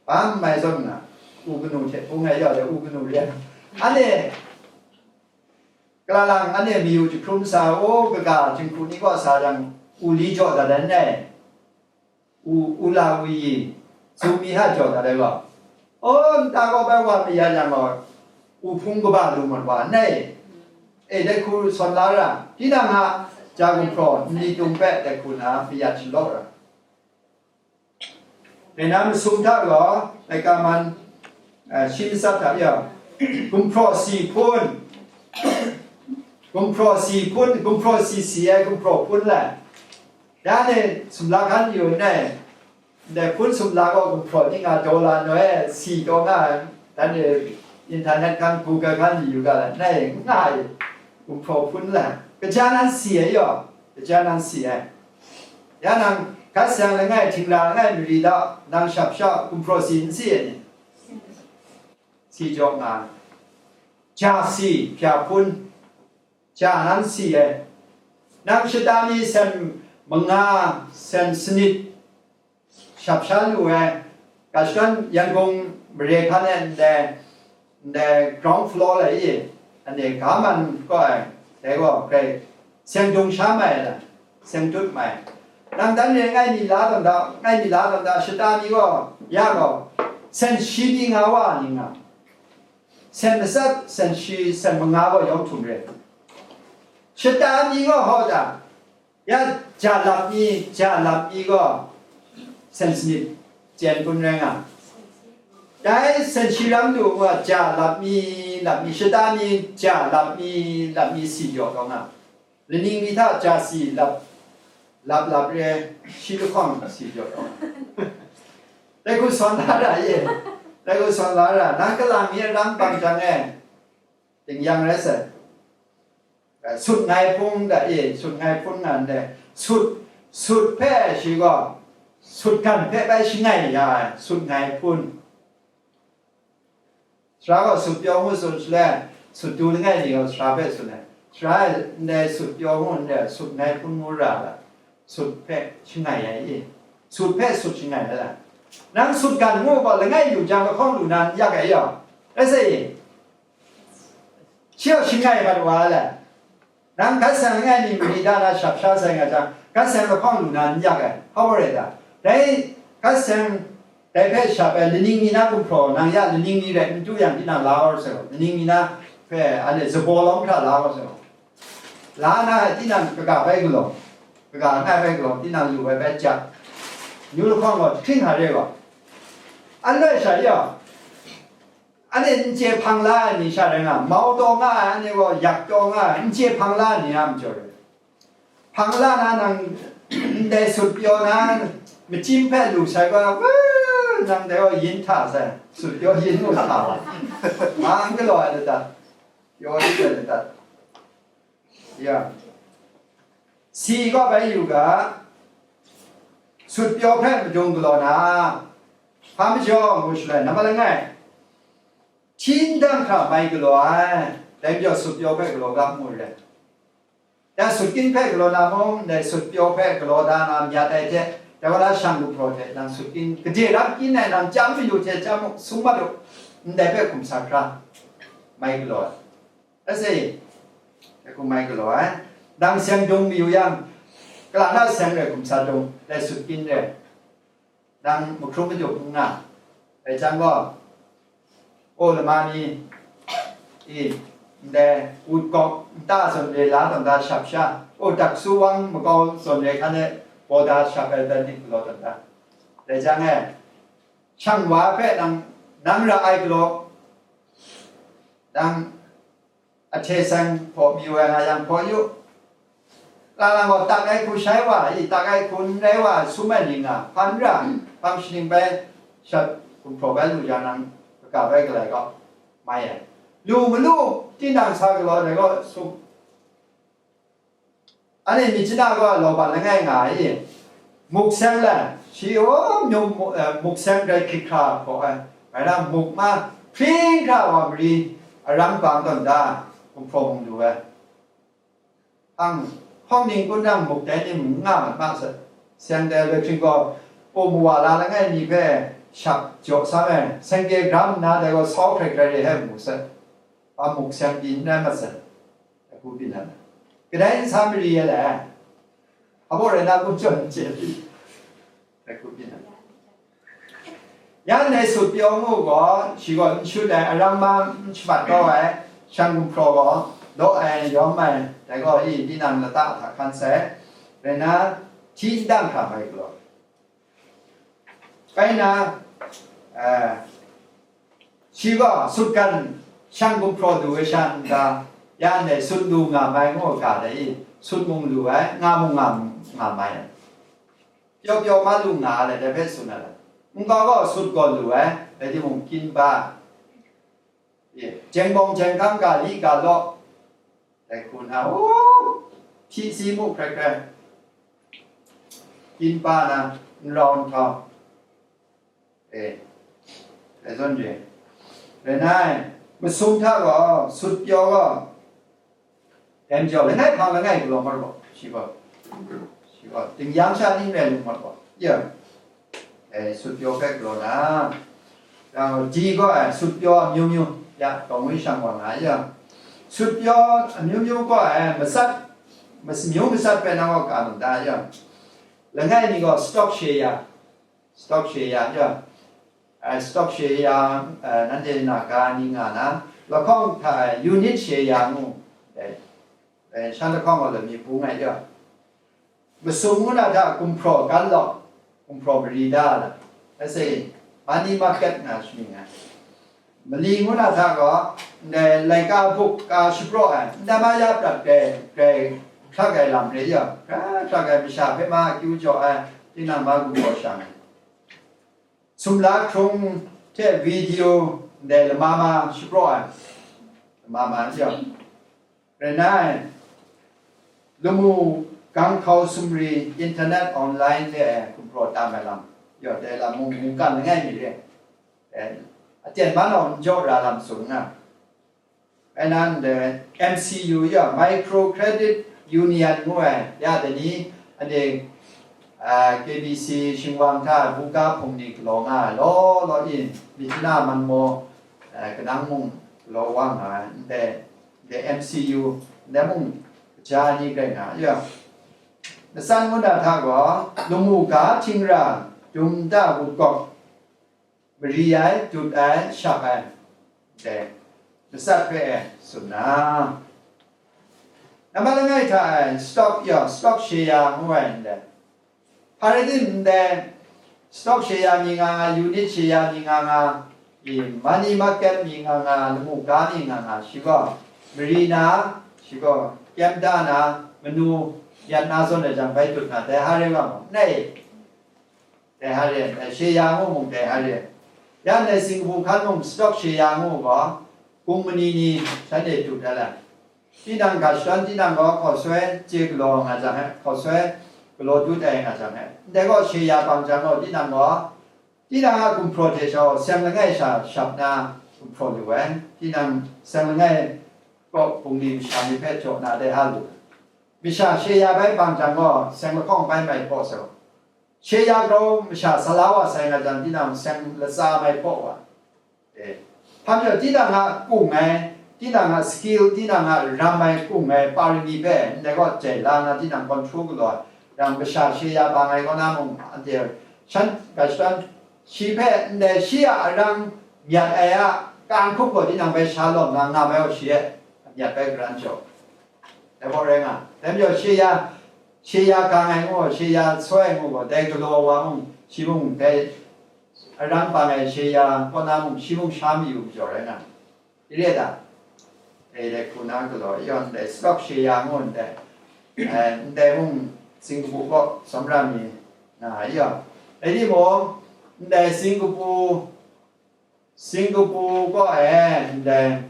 ba n mai zawn nga, u kanu hte bung ai yau le, u kanu re ai. Anhte, Kalalang anhte mayu jahkrum sa u, kaga jinghku ni kaw sa jang, u li jaw dat ai n rai. U, u la u yi, zu mi ha jaw dat ai gaw, o, nta kaw bai wa mi ya yang gaw, u hpung kaba lu mat wa n rai. E, dai hku sawn la ra, tinang a ja gumhpraw nli tung hpe dai hku na mayat shalaw ra. Dai na masum hta gaw, laika man, eh, shi matsat hta e, gumhpraw si hpun, gumhpraw si hpun, gumhpraw si si ai gumhpraw hpun lai. Ya ni sumla hkan yu n rai, ndai hpun sumla gaw gumhpraw ning a daw la noi, si taw nga ai, dan ni internet hkan, Google hkan yu ga lai, n rai, n nga ai gumhpraw hpun lai. Kaja nan si ai yaw, kaja nan si ai. Ya nang, gat seng langai, htingra langai mari da, nang shap sha gumhpraw si n si ai ni? Si jaw nga. Ja si, hpya hpun, ja nan si ai. Nang shata mi sen manga, sen sanit, shap sha lu ai, ga shadawn Yangon mare hkan e ndai, ndai ground floor lai i, anhte ga man kaw ai, dai gaw grai seng dung sha mai ai lam, seng tut mai. Nang dan re ngai mi la tawn da, ngai mi la tawn da, shata mi gaw, ya gaw, sen shi mi nga wa ni nga, sen matsat, sen shi, sen manga gaw yawng htum re. Shata mi gaw hawt da, ya ja lap mi, ja lap mi gaw, sen sanit chyen kun rai nga. Dai sen shi ram lu gaw, ja lap mi, lap mi, shata mi, ja lap mi, lap mi si jaw taw nga. Laning mi hta ja si lap, lap lap re, shi lahkawng si jaw taw nga. Dai hku sawn la ra e, dai hku sawn la ra, nang kalang mi aram bang jang e, dingyang rai sai. Sut ngai hpung da e, sut ngai hpun nga ndai, sut, sut hpe shi gaw, sut gan hpe bai shangai ya ai, sut ngai hpun. Sara gaw sut pyaw ngu tsun shaloi, sut du langai ni gaw sara hpe tsun ai. Sara e ndai sut pyaw ngu ndai, sut ngai hpun ngu ra la, sut hpe shangai ai i? Sut hpe sut shangai ai la? Nang sut gan ngu gaw langai yu jang lahkawng lu na n yak ai yaw? Rai sa i? Shi gaw shangai mat wa ai le. Nang gat seng langai mi mari da na shap sha sai nga jang, gat seng lahkawng lu na n yak ai, hpa rai ta? Dai gat seng, dai hpe shap ai laning mi na gumhpraw, nang ya laning mi rai n tu yang, tinang la hkawm sai gaw, laning mi na hpe anhte zabaw lawm hkra la hkawm sai gaw, la na ai tinang kaga bai galaw, kaga ngai bai galaw, tinang lu ai bai jat, nyu lahkawng gaw, hkring hkra re gaw, Anhte sha ya, anhte n chye hpang la ai ni sha rai nga, mau taw nga ai, anhte gaw yak taw nga ai, n chye hpang la ai ni a majaw rai. Hpang la na nang ndai sut pyaw na, machyim hpe lu sai gaw, "Wuu, nang dai gaw yin hta sai, sut pyaw yin mu hta wa, ma n galaw ai ladat, pyaw rit ai ladat." Ya. Si gaw bai yu ga, sut pyaw hpe madung galaw na, hpa majaw ngu shaloi, nambat langai, hti ndang hkra mai galaw ai, dai majaw sut pyaw hpe galaw ga mu re. Ya, sut kyin hpe galaw na mung, dai sut pyaw hpe galaw da na myat ai hte, dai wa la shang gumhpraw hte nang sut kyin, gade rap kyin ai nang chyam mayu hte chyam sung mat u, ndai hpe hkum sa hkra mai galaw ai. Ase, dai hkum mai galaw ai. Nang seng dung mayu yang, kala na seng rai hkum sa dung, dai sut kyin re. Nang mahkrum majuk n nga. Dai jang gaw, o lama ni, i, ndai, wut gawk nta zawn re la tawn da shap sha, o daksu wang makau zawn re hkan e baw da shap ai dan ning galaw tawn da. Dai jang e, shang wa hpe nang, nang ra ai galaw, nang ahte seng hpaw mayu ai nga yang hpaw yu. Lang lang gaw, tak ai hku shai wa, i, tak ai hku n rai wa, sum ai ni nga, hpan ra, hpang shaning bai shat gumhpraw bai lu jang nang, kaga bai galai gaw, mai ai. Lu malu, tinang sa galaw dai gaw, sum. Anhte myit jana gaw law ban langai nga ai, muk seng le, shi, o, myum, eh, muk seng grai hkrit hkra hkaw ai, rai na, muk ma, hpring hkra wa mari, arang bang tawn da, gumhpraw mung lu ai. Ang, hawng ning kun nang muk dai ni mung n nga mat ma saw, seng dai loi hkring gaw, um wa la langai mi hpe shap jaw sam ai, seng de gram nna dai gaw sau hkrai hkrai re ai mu saw, a muk seng pyi n rai mat saw, ai hku byin ai. Kadai nsa mari ai le, a baw rai na kun jawn n chye pyi. Hkrai hku byin ai. Yan dai sut pyaw ngu gaw, shi gaw n shut ai, aram ma n shamat kau ai, shang gumhpraw gaw, daw ai, yawm ai, dai gaw, i, tinang lata hta hkan sai, rai na, hti ndang hkra mai galaw. Bai na, eh, shi gaw sut gan shang gumhpraw du ai sha n ga, yan dai sut lu nga mai ngu ga dai i, sut mung lu ai, nga mung nga, nga mai ai. Pyaw pyaw ma lu nga ai, dai hpe tsun ai. Nkau gaw sut gaw lu ai, rai timung, kyin ba, e, jengbawng jenghkang ga li ga law, dai hku na, u, hpyi si mu hkrai hkrai, kyin ba na, n rau nhtau, e, dai zawn re. Rai nai, masum hta gaw, sut pyaw gaw, dai majaw, langai hpang langai galaw mat gaw, shi gaw, shi gaw, tingyan sha ning rai lu mat gaw, ya, e, sut pyaw hpe galaw na, yang di gaw, e, sut pyaw amyu myu, ya, gaw ngwi shang wa nga, ya, sut pyaw amyu myu gaw, e, matsat, mas-, myu matsat hpe nang gaw ka lu da, ya, langai mi gaw stock share ya, stock share ya, ya, e, stock share ya, e, nanhte na ga ni nga na, lahkawng hta, e, unit share ya ngu, e, e, shan lahkawng gaw lami hpung ai ya. Masum ngu na hta gumhpraw gan law, gumhpraw mari da la, ase, money market nga shani nga. Mali ngu na hta gaw, ndai laika buk ka shapraw ai, ndai ma ya prat grai, grai hkrak ai lam re ya, hkrak hkrak ai masha hpe ma akyu jaw ai, tinang ma gumhpraw shang ai. Sumla hkrung hte video ndai lama ma shapraw ai, lama ma n jaw. Rai nai, lamu, ganghkau sumri, internet online de ai gumhpraw tam ai lam, yaw dai lam mung mungkan langai mi re. Eh, aten man awng n jaw ra lam tsun nga. Ai nan de M C U ya, Micro Credit Union ngu ai, ya de ni, ade, ah, K B C shingwang hta buga hpung ni galaw nga ai law law in, myit jana man maw, eh, kanang mung galaw wa nga ai, ndai, ndai M C U, ndai mung kaja ni rai nga ai, ya. Matsan ngu na hta gaw, lamu ga htingra, dum da wut gawk, mari ai, dut ai, shap ai, dai, matsat hpe e tsun na. Nambat langai hta e, stock ya, stock share ya ngu ai ndai. Hpa rai tim ndai, Stock share mi nga nga, unit share mi nga nga, i money market mi nga nga, lamu ga mi nga nga, shi gaw mari na, shi gaw kyem da na, manu yan na zawn ai jang bai tut na, dai ha re wa mung, nei, dai ha re, dai share ngu mung, dai ha re. Yan dai Singapore hkan mung stock share ngu gaw, kungmani ni shanhte tut ai lai. Tinang ga shadawn, tinang gaw hkaw soi chye galaw nga jang e, hkaw soi galaw dut ai nga jang e. Ndai gaw share bang jang gaw, tinang gaw, tinang a gumhpraw hte sha gaw seng langai sha shap na gumhpraw lu ai. Tinang seng langai kaw bungli masha ni hpe jaw na dai ha lu. Masha share bai bang jang gaw, seng lahkawng bai mai hpaw sau. Share grau masha sa la wa sai nga jang, tinang seng latsa mai hpaw wa. E, hpa majaw, tinang a kung ai, tinang a skill, tinang a ram ai kung ai parami hpe ndai gaw jai la na, tinang control galaw ai, yang masha share bang ai kaw na mung, anhte shan, ga shadawn, shi hpe ndai shi a arang myat ai a kang hkrup gaw tinang bai sha lawm na nga mai gaw, shi e myat bai garan jaw. Dai gaw rai nga, dai majaw share, share gang ai ngu, share soi ai ngu gaw, dai galaw wa mung, shi mung dai arang bang ai share kaw na mung, shi mung sha mayu majaw rai nga, i re ai ta? Dai, dai hku na galaw, yaw ndai stock share ngu ndai, eh, ndai mung Singapore kaw sawmra mi nga ai yaw. Dai timung, ndai Singapore, Singapore kaw e ndai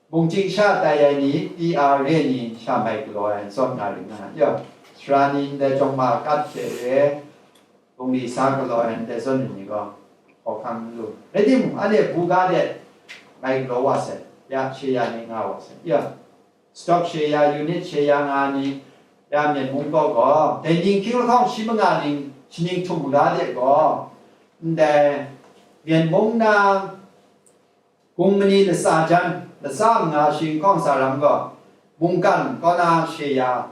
mungchying sha tai ai ni, P R re ai ni sha mai galaw ai zawn nga ring nga ai yaw. Sara ni ndai jawng ma kat hte re, bungli sa galaw ai ndai zawn ni gaw hkawhkam n lu. Rai timung, anhte buga de mai galaw wa sai, ya, share ni nga wa sai, ya. Stock share, unit share nga ni, ya Myen mung kaw gaw, dai ning hkying lahkawng shi manga ning, shi ning htum maga de gaw, ndai Myen mung na, kungmani latsa jan, latsa manga shi lahkawng sa ram gaw, mungkan kaw na share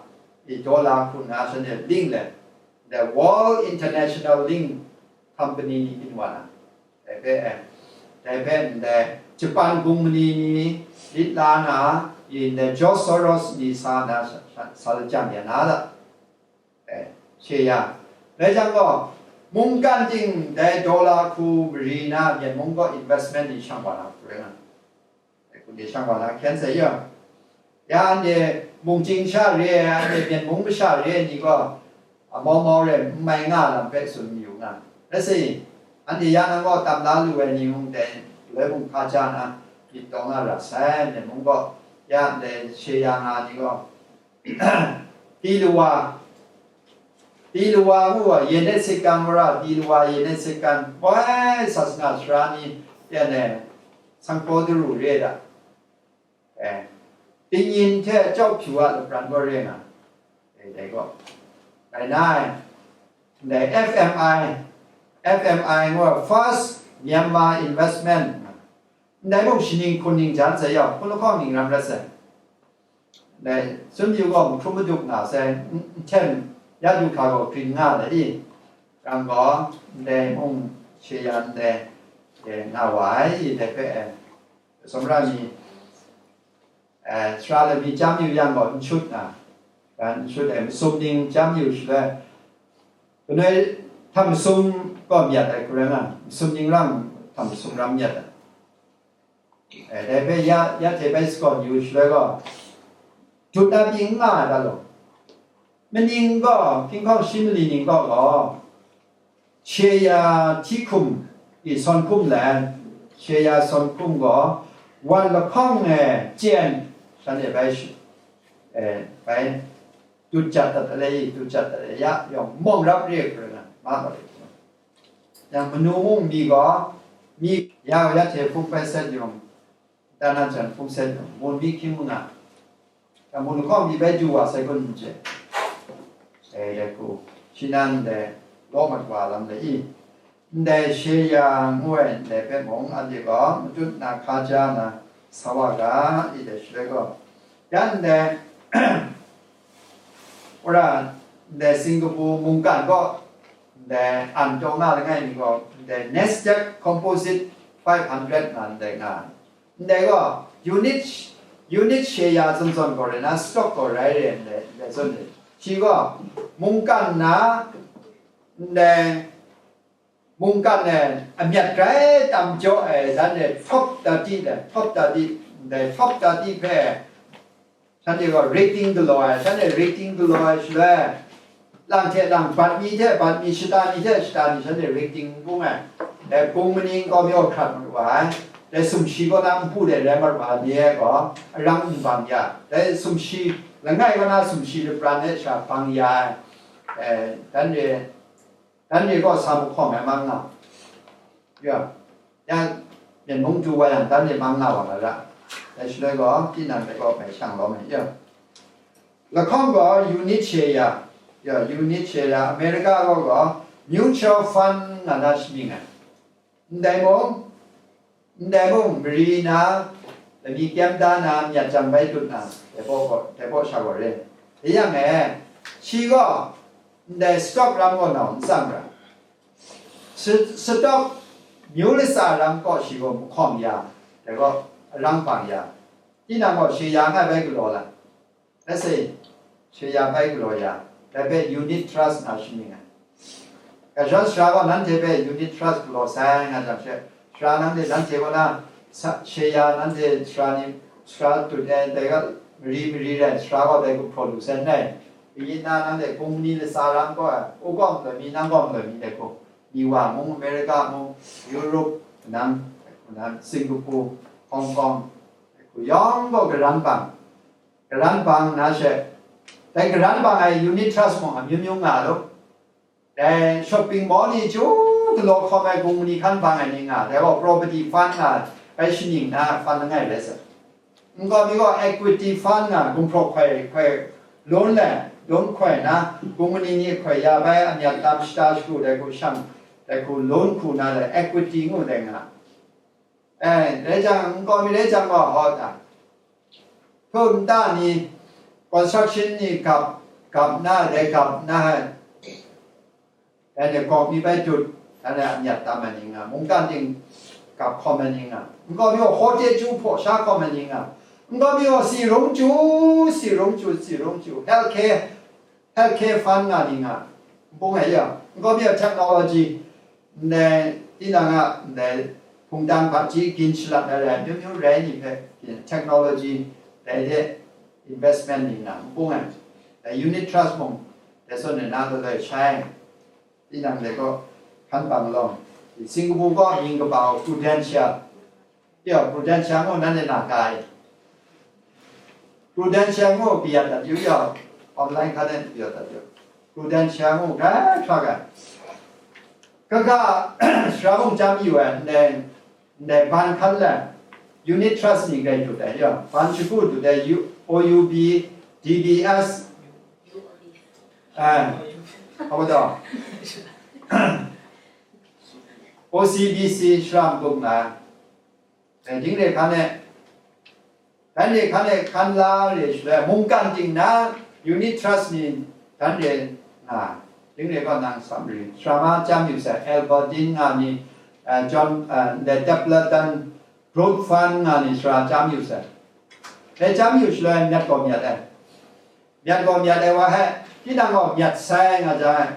i dollar hkun nga shanhte ling let, the World International Link Company ni byin wa na, dai hpe, eh, dai hpe ndai Japan kungmani ni lit la na, i ndai George Soros ni sa na sa, sa, sa lajang ya na da. Eh, share. Rai jang gaw, mungkan ting dai dollar hku mari na Myen mung gaw investment ni shang wa na hku rai nga. Dai hku ni shang wa na hkyen sai ya. Ya anhte mungchying sha re ai, anhte Myen mung masha re ai ni gaw, a mau mau re n mai nga lam hpe tsun mayu nga. Rai sa i, anhte ya nang gaw tam la lu ai ni mung dai, loi mung hpa ja na, myit taw nga ra sai, Myen mung gaw, ya ndai share nga ni gaw, Tiluwa, Tiluwa ngu wa, Yenet Sekang mara, Tiluwa Yenet Sekang, woi, sasana sara ni, yan e, sanghpaw daru re ai da. Eh, Pinyin hte Chyau Pyu a lapran gaw re nga, eh, dai gaw. Rai nai, ndai F M I, F M I ngu wa, First Myanmar Investment, ndai mung shi ning hkun ning jan sai yawng, hkun lahkawng ning ram rai sai. Dai, tsun yu gaw, mahkrum madup nga sai, n-, nhten ya du hkra gaw grin nga ai i, rang gaw, ndai mung share ndai, e, nga wa ai i, dai hpe, e, sumra mi, e, sara lami chyam yu yang gaw, n shut nga, n shut ai, masum ning chyam yu shaloi, kanoi htam masum gaw myat ai hku rai nga, masum ning rang htam masum ram myat ai. E, dai hpe ya, ya hte bai sagawn yu shaloi gaw, dut na pyi n nga ai ga law, maning gaw, hkinghkawng shi mali ning gaw gaw, share hti hkum i sawn hkum lai, share sawn hkum gaw, wan lahkawng e chyen, shanhte bai shi-, e, bai dut jat dat alai, dut jat dat alai, ya yawng mawng rap re hkra na, ma gaw, yang manu mung mi gaw, mi ya, ya hte hpung bai sat yawng, dan na jan hpung sat yawng, mun mi hkying manga, yang mun lahkawng mi bai du wa sai kun n chye. Dai, dai hku, shi nan dai, law mat wa lam dai i, ndai share ngu ai ndai hpe mung, anhte gaw matut na hka ja na sa wa ga, i dai shaloi gaw, yan ndai, wora, ndai Singapore mungkan gaw, ndai an taw nga langai mi gaw, ndai Nasdaq Composite five hundred nga ndai nga, ndai gaw, unit, unit share zawn zawn gaw rai na, stock gaw rai re ndai, ndai zawn ni. Shi gaw, mungkan na, ndai, mungkan e amyat grai tam jaw ai, dan e top thirty de, top thirty, dai top thirty hpe, shanhte gaw rating galaw ai, shanhte rating galaw ai shaloi, lang hte lang, bat mi hte bat mi, shata ni hte shata ni, shanhte rating n bung ai. Dai hpung maning kau mi hkrat mat wa ai. Dai sumshi kaw na npu de rai mat wa ai ni e gaw, arang n bang ya. Dai sumshi, langai kaw na sumshi lapran e sha bang ya ai. Eh, dan re, dan re gaw sa mahkawng ai mang nga. Ya, ya, myen mung du wa yang, dan re mang nga wa ma ra. Dai shaloi gaw, tinang dai gaw bai shang lawm ai, ya. Lahkawng gaw unit share ya, ya, unit share ya, America gaw gaw mutual fund nga na shamying ai. Ndai mung, ndai mung, mari na, lami kyem da na, myat jang bai dut na, dai baw gaw, dai baw sha gaw re. Dai yang e, shi gaw, ndai stock ram gaw nau n tsang ra. Sa-, stock myu latsa ram kaw shi gaw mahkawng ya, dai gaw arang bang ya. Tinang gaw share ya nga bai galaw la. Let's say, share ya bai galaw ya, dai hpe unit trust na shamying ai. Gashon sara gaw nanhte hpe unit trust galaw sai nga jang she, sara nanhte, nanhte kaw na sa-, share ya nanhte sara ni, sara tut ai, dai ga mari mari rai, sara gaw dai gumhpraw lu sai n rai. Kayin na nanhte hpung ni latsa ram gaw ai, u gaw maloi mi, nang gaw maloi mi dai hku, mi wa mung, America mung, Europe, nang, nang Singapore, Hong Kong, dai hku yawng gaw karan bang, karan bang na she, dai karan bang ai unit trust mung amyu myu nga lu. Dai shopping mall ni chyu galaw hkawm ai hpung ni hkan bang ai ni nga, dai gaw property fund nga, bai shaning na fund langai rai sa. N gaw mi gaw equity fund nga, gumhpraw hkoi, hkoi, loan le, loan hkoi na, hpung ni ni hkoi ya bai, amyat tam shata shagu dai hku shang, dai hku loan hku na le, equity ngu dai nga. Eh, rai jang, n gaw mi rai jang gaw, hawt a. Hpun nta ni, construction ni gap, gap na, dai gap na, dai ni gawk mi bai dut, dai ni amyat tam ai ni nga, mungkan ting gap hkawm ai ni nga, n gaw mi gaw, hotel chyu hpaw sha hkawm ai ni nga, n gaw mi gaw, si rung chyu, si rung chyu, si rung chyu, healthcare, healthcare fund nga ni nga, n bung ai ya, n gaw mi a technology, ndai, tinang a, ndai, hpungdan hpaji gin shalat ai rai, myu myu rai ni hpe, technology, dai de investment ni nga, n bung ai, dai unit trust mung, dai zawn na na loi shai, tinang dai gaw, hkan bang lawm, Singapore gaw mying kaba Prudential, Ya, Prudential ngu nanhte na ga ai. Prudential ngu pyi dat yu ya, online hkan e pyi dat yu. Prudential ngu ga hkra ga. Kaga, sara mung chyam yu ai, ndai, ndai ban hkan le, unit trust ni gai dut ai ya. Ban shagu dut ai, U-, O U B, D B S, eh, apa taw? O C B C, sara mung na. Dai ding re hkan e, dan re hkan e hkan la re shaloi, mungkan ting na unit trust ni dan re nga, ding re gaw nang summary, sara ma chyam yu sai, Albertine nga ni, eh, John, eh, ndai Templeton Group Fund nga ni sara chyam yu sai. Dai chyam yu shaloi myat gaw myat ai. Myat gaw myat ai wa he, tinang gaw myat sai nga jang ai.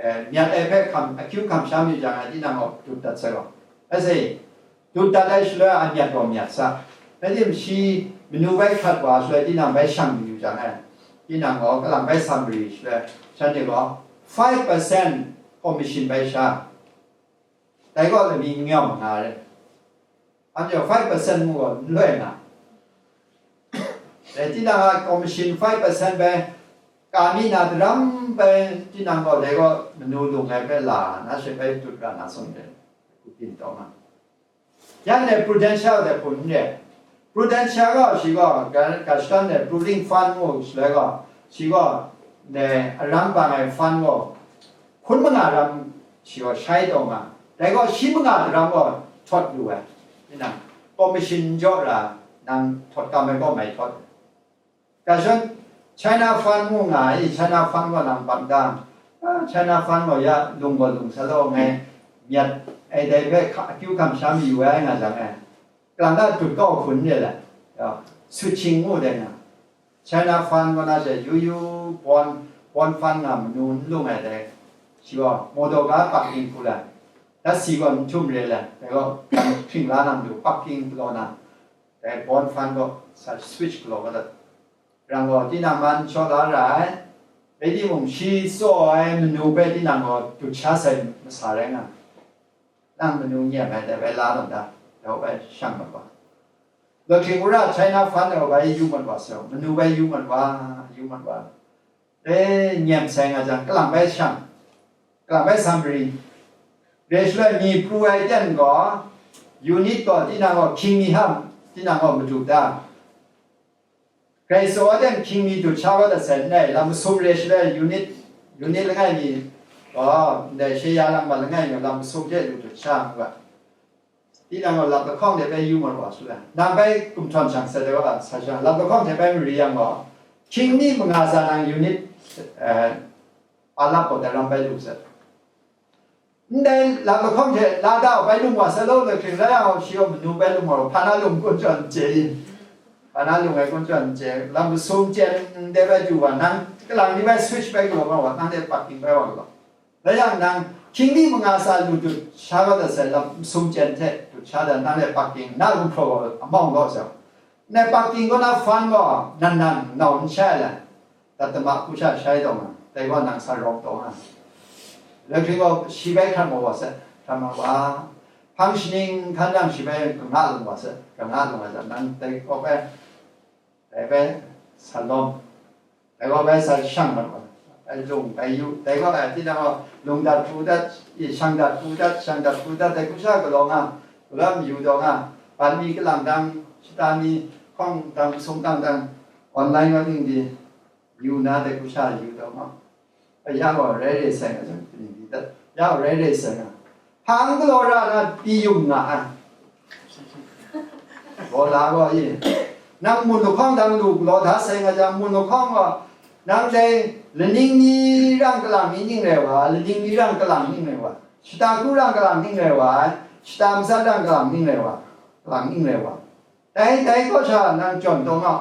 Eh, myat ai hpe hkam, akyu hkam sham yu jang ai, tinang gaw dut dat sai gaw. Ase, dut dat ai shaloi a myat gaw myat sa. Rai tim, shi manu bai hkrat wa shaloi, tinang bai shang yu jang ai, tinang gaw kalang bai sam ri shaloi, shanhte gaw five percent commission bai sha, dai gaw lami n yawm nga re. Anhte five percent mu gaw n loi nga. Dai tinang a commission five percent bai, ka mi na daram bai, tinang gaw dai gaw manu lung ai bai la na she bai dut ra na sung de, ku byin taw nga. Yan dai Prudential dai hpun n re. Prudential gaw shi gaw ga, ga shatan dai Prudential Fund ngu shaloi gaw, shi gaw dai arang bang ai fund gaw hkun manga ram shi gaw shai taw nga, dai gaw shi manga daram gaw htawt lu ai, tinang commission n jaw ra, nang htawt kam ai gaw mai htawt. Ga shawng, China Fund ngu nga ai, China Fund gaw nang bang dang, ah, China Fund gaw ya lung gaw lung sa law ngai, myat ai dai hpe hka, akyu hkam sha mayu ai nga jang ai, kalang da dut kau hkun re le, ya, Suching ngu dai nga, China Fund kaw na she yu yu, bond, bond fund nga manu n lung ai dai, shi gaw, mawdaw ga pak ning hku lai. Dat si gaw n htum re le, dai gaw, hpring la na matu, parking galaw na, dai bon fan gaw sa switch galaw kau dat. Rang gaw, tinang man shaw la ra ai, rai timung, shi tsaw ai manu hpe tinang gaw dut sha sai masa rai nga, nang manu nyem ai dai bai la tawn da, dai bai shang mat wa. Lakhring wora China fan ai bai yu mat wa sai, manu bai yu mat wa, yu mat wa. E, nyem sai nga jang, kalang bai shang, kalang bai sa mari. Re shaloi mi pru ai ten gaw, unit gaw tinang gaw hkying mi ham, tinang gaw madu da. Grai tsaw ai ten hkying mi dut sha kau dat sai n rai, lam masum re shaloi unit, unit langai mi gaw, ndai she ya lang ma langai mi lam masum hte lu dut sha ngu ga. Tinang gaw lam lahkawng hte bai yu mat wa su la, nang bai kumhtawn shang sat ai wa sa sha, lam lahkawng hte bai mari yang gaw, hkying ni manga sa nang unit, eh, a lap gaw dai ram bai lu sat. Ndai lam lahkawng hte la da bai lung wa sa law, lakhring la yang gaw, shi gaw manu bai lung wa, hpa na lung kun chyawn n chye i, hpa na lung ai kun chyawn n chye, lam masum chyen ndai bai du wa, nang kalang ni bai switch bai galaw wa, nang de parking bai wa galaw. Rai yang nang, hkying ni manga sa lu dut sha kau dat sai lam masum chyen hte dut sha dan, nang de parking, na gumhpraw gaw amawng gaw sa. Ndai parking kaw na fan gaw nan nan nau n shai ai le, dat tama hku sha shai taw nga, dai gaw nang sa rawk taw nga. Lakhring gaw shi bai hkrat maw wa sai, hkrat ma wa. Hpang shaning hkan jang shi bai kanga lung wa sai, kanga lung wa sai, nang dai kaw bai, dai bai sa lawm. Dai gaw bai sa shang mat wa, bai lung, bai yu, dai gaw ai, tinang gaw lung dat, hpu dat, i, shang dat, hpu dat, shang dat, hpu dat, dai hku sha galaw nga, galaw mayu taw nga, ban mi kalang dang, shata mi hkawng dang, sung dang dang, online wa ning di, yu na, dai hku sha yu taw nga. Bai ya gaw rai rai sai nga, kaning di dat, ya gaw rai rai sai nga. Hpang galaw ra na pyi yung nga ai. Gaw la gaw i. Nang mun lahkawng dang lu galaw da sai nga jang, mun lahkawng gaw, nang dai laning ni rang kalang ni ning rai wa, laning ni rang kalang ning rai wa, shata kru rang kalang ning rai wa, shata matsat rang kalang ning rai wa, kalang ning rai wa. Dai, dai kaw sha nang jawn taw nga.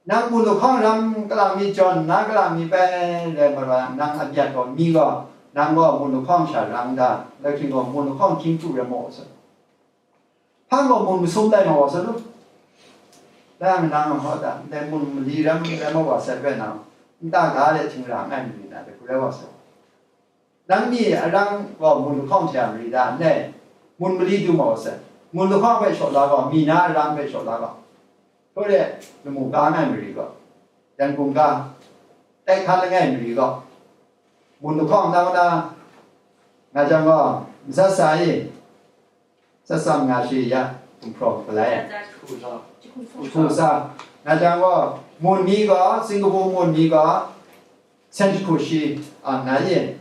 Nang mun lahkawng ram kalang mi jawn, na kalang mi bai rai mat wa, nang a byat gaw mi gaw, nang gaw mun lahkawng sha rang da, lakhring gaw mun lahkawng hkying hpu rai maw sa. Hpang gaw mun masum lai maw wa sa lu. Dai nang hawt da, ndai mun mali ram rai maw wa sa bai nang, nta ga de htingra n ai mi na de, hku rai wa sa. Nang mi arang gaw mun lahkawng hte a mari da, n rai, mun mali du maw sai, mun lahkawng hpe shaw la gaw, mi na arang hpe shaw la gaw, hkoi de lamu ga ngai mari gaw, yan hkum ga, tai hkan langai mari gaw, mun lahkawng na na nga jang gaw, matsat sa i, Tsatsam nga shi ya, gumhpraw galai. Hku sa. Hku sa. Nga jang gaw, mun mi gaw, Singapore mun mi gaw, sen jahku shi, a, nga ye.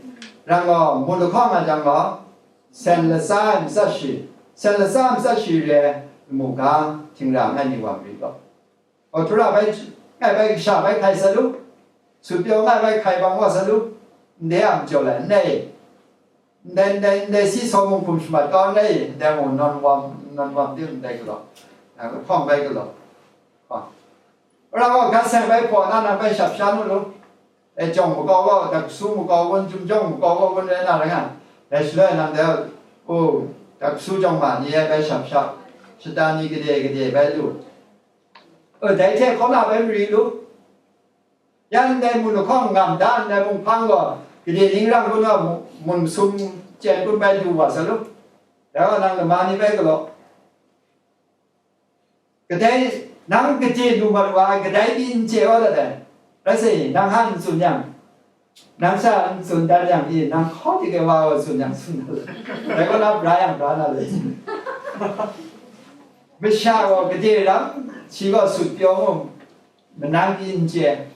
Rang gaw, mun lahkawng nga jang gaw, sen latsa ai matsat shi, sen latsa ai matsat shi re, lamu ga, htingra ngai mi wa mari gaw. Hkawhtra bai, ngai bai kasha bai hkai sa lu, sut pyaw ngai bai hkai bang wa sa lu, ndai a majaw lai, ndai, ndai, ndai, ndai si saw mung hkum shamat kau ndai, ndai mung nawn wam, nawn wam di ndai galaw, a, lahkawng bai galaw. Hpa. Wora gaw, gan seng bai hpaw na, nang bai shap sha nu lu, e, jawng makau gaw, daksu makau gun, jumjawng makau gaw gun rai na rai nga, dai shaloi nang dai, o, daksu jawng ma ni e bai shap shap, shata ni gade gade bai lu. E, dai hte hkaw na bai mari lu. Yan ndai mun lahkawng ngam da, ndai mung hpang gaw, gade ning rang kun wa, mun masum chyen kun bai du wa sa lu. Dai gaw nang lama ni bai galaw. Kadai, nang gade lu mat wa ai, kadai pyi n chye wa dat ai. Rai sa i, nang han n tsun yang, nang sha n tsun dan yang i, nang hkaw hte wa wa tsun yang tsun dat ai. Dai gaw na bra yang bra na le. Masha gaw gade ram, shi gaw sut pyaw mu, manang pyi n chye.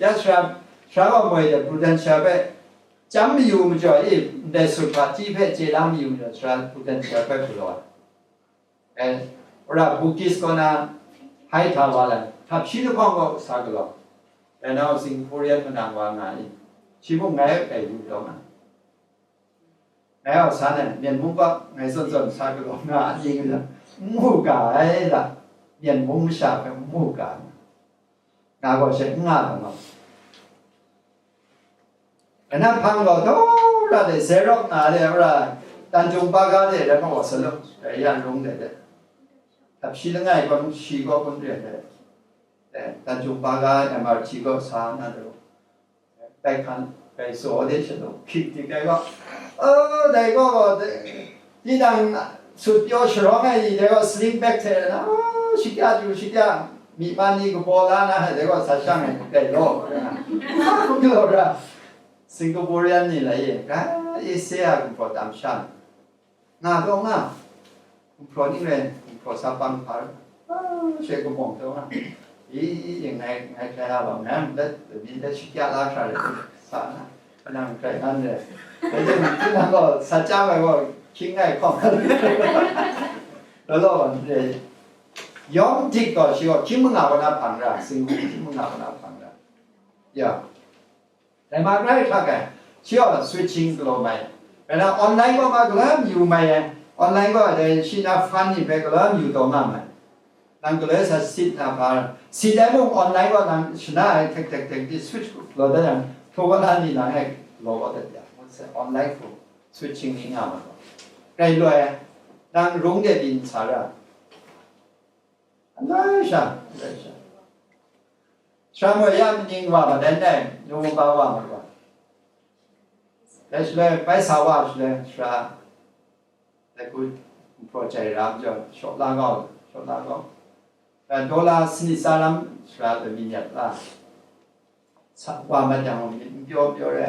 Ya sara, sara gaw moi de Prudential hpe, chyam mayu majaw i, ndai sut hpa hti hpe chye la mayu majaw, sara Prudential hpe galaw ai. E, wora Bugis kaw na, hai hta wa lai, hta hpyi lahkawng gaw sa galaw. Dai nau Singaporean manang wa nga i, shi mung ngai hpe yu taw nga. Ngai a san ai, Myen mung gaw ngai zawn zawn sa galaw nga a mying n mu ga ai la, Myen mung masha hpe n mu ga ai. Nga gaw she n nga ai law. Anat hpang gaw daw Pra de, Xerox na de, pra, Tanjung Paga de, de, ma wa sa lo, de, yan rung de, de. Tapi langai kong shi ko kun de, de. De, Tanjung Paga M R T ko sa na de. Dai hkan, dai so de shi lo, kik di kai ko. Oh, dai ko, de. Di dang, sut yo sharong ai, de ko, sling back te na, oh, shikya ju, shikya, mi man ni ko la na, de ko, sa shang ai, dai lo, de na. Lo ra. Singaporean ni la ye, ka, ise a gumhpraw tam sha. Nga taw nga, gumhpraw ni rai, gumhpraw sa pang hpa, ah, she gumhpraw taw nga. I, i, i, ngai, ngai kai a bang, ngai, dat, ni dat shikya la hkra le, sa na, kanang kai nan le. Dai dai, ni nang gaw, sa chyam ai gaw, hkying ngai hkawng. Lo lo, de, yawng dik gaw, shi gaw, hkying manga kaw na hpang ra, sing hkying manga kaw na hpang ra. Ya. Dai ma grai hkrak ai, shi gaw switching galaw mai. Rai na, online gaw ma galaw yu mai ai, online gaw dai shi na fan ni hpe galaw yu taw nga mai. Nang galoi sa sit na hpa, sit ai mung online gaw nang shana ai tek tek tek di switch galaw dat yang, htaw wa na ni nang e galaw kau dat ya, ngut sai online hku switching ni nga ma gaw. Rai loi, nang rung de byin sa ra. Alai sha, alai sha. Sara moi ya maning wa ma dan dai, nu ba wa ma wa. Dai shaloi, bai sa wa shaloi, sara, dai ku, project ram jo, shawk la gau, shawk la gau. Dai dollar sanit tsa lam, sara dai mi nyat la. Sa, wa ma jang, mi, mi pyaw pyaw re,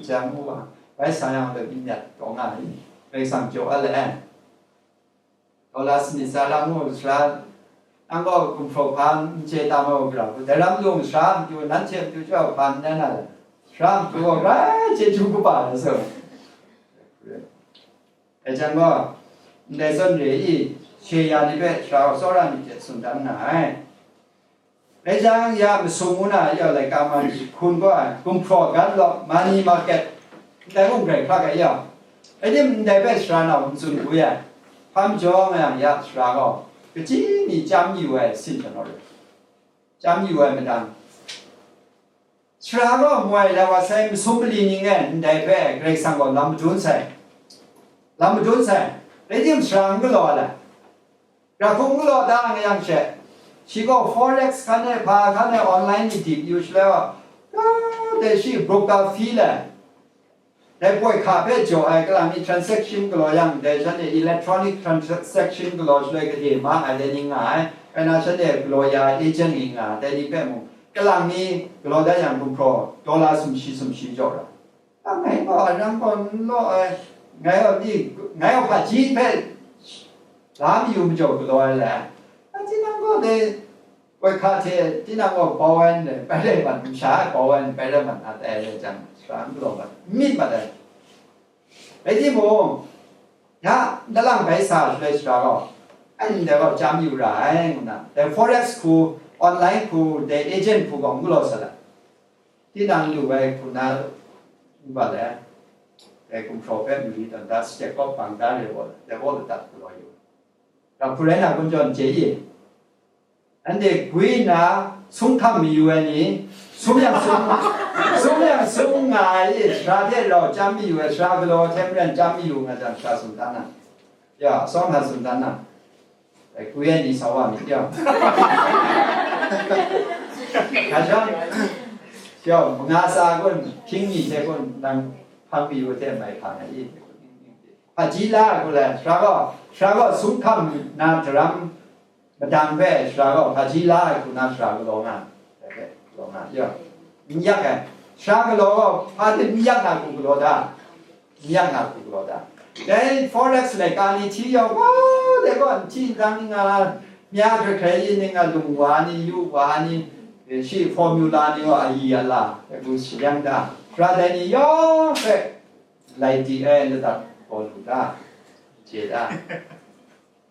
jang mu wa. Bai sa yang dai mi nyat, dawng nga ni. Bai sang jo a le. Dollar sanit tsa lam mu sara, nang gaw gumhpraw hpa n chye tam ai wa gara hku, dai ram lung sara matu, nanhte matu chyawm hpa n rai na le, sara matu gaw grai chyeju kaba ai so. Dai jan gaw, ndai zawn re i, she ya ni hpe sara gaw tsawra myit hte tsun dan nga ai. Dai jang, ya masum ngu na ya laika man hkun gaw ai, gumhpraw gan lawk, money market, ndai mung grai hkrak ai ya. Rai tim, ndai hpe sara nau n tsun hku ya, hpa majaw nga yang, ya sara gaw, kaji mi chyam yu ai sin hte naw rai, chyam yu ai madang. Sara gaw moi la wa sai, masum mali ning e ndai hpe Karai Kasang gaw lam madun sai, lam madun sai, rai tim sara n galaw ai. Ra hkum galaw da nga yang she, shi gaw forex hkan e, hpa hkan e, online ni dip yu shaloi wa, ka, dai shi broker fee le, dai poi hka hpe jaw ai, kalang ni transaction galaw yang, dai shanhte electronic transaction galaw shaloi gade ma ai dai ni nga ai, rai na shanhte galaw ya ai agent ni nga ai, dai ni hpe mung, kalang ni galaw dat yang gumhpraw dollar sumshi sumshi jaw ra. A, ngai gaw, a, nang gaw n law ai, ngai gaw ni, ngai gaw hpaji hpe la mayu majaw galaw ai le, a, tinang gaw dai, koi hka hte tinang gaw bau ai n rai, bai rai mat, masha a bau ai n rai rai mat na tai le jang, sara n galaw mat, n myit mat ai. Rai timung, ya, ndalang bai sa shaloi sara gaw, ai ndai gaw chyam yu ra ai, ngu na, dai forex hku, online hku, dai agent hku gaw n galaw sa ai. Tinang lu ai hku na n bat ai, dai gumhpraw hpe mali tawn da, step up bang da re gaw, dai gaw ladat galaw yu. Ga hku rai na kun jaw n chye i? Anhte gwi nna sung hkam mayu ai ni, sum yang sum, sum yang sum nga ai i, sara hte rau chyam mayu ai, sara galaw hte maren chyam mayu nga jang, sara sumdan na, ya, tsawm hta sumdan na. Dai gwi ai ni sa wa myit, ya. Ga shawng, ya, manga tsa kun, hkying mi hte kun, nang hpang mayu hte mai hkang ai i? Hpaji la ai hku le, sara gaw, sara gaw sung hkam na daram madang hpe, sara gaw hpaji la ai hku na sara galaw nga ai, dai hpe galaw nga ai, ya. N yak ai, sara galaw gaw hpa hte n yak na hku galaw da. N yak na hku galaw da. Dai forex laika ni hti yawng gaw, dai gaw n hti n tang ni nga, mya hkrai hkrai yin ni nga, lung wa ni, yu wa ni, shi formula ni gaw ayi ala, dai hku shayang da. Sara dai ni yawng hpe lai di ai, ladat gaw lu da, chye da.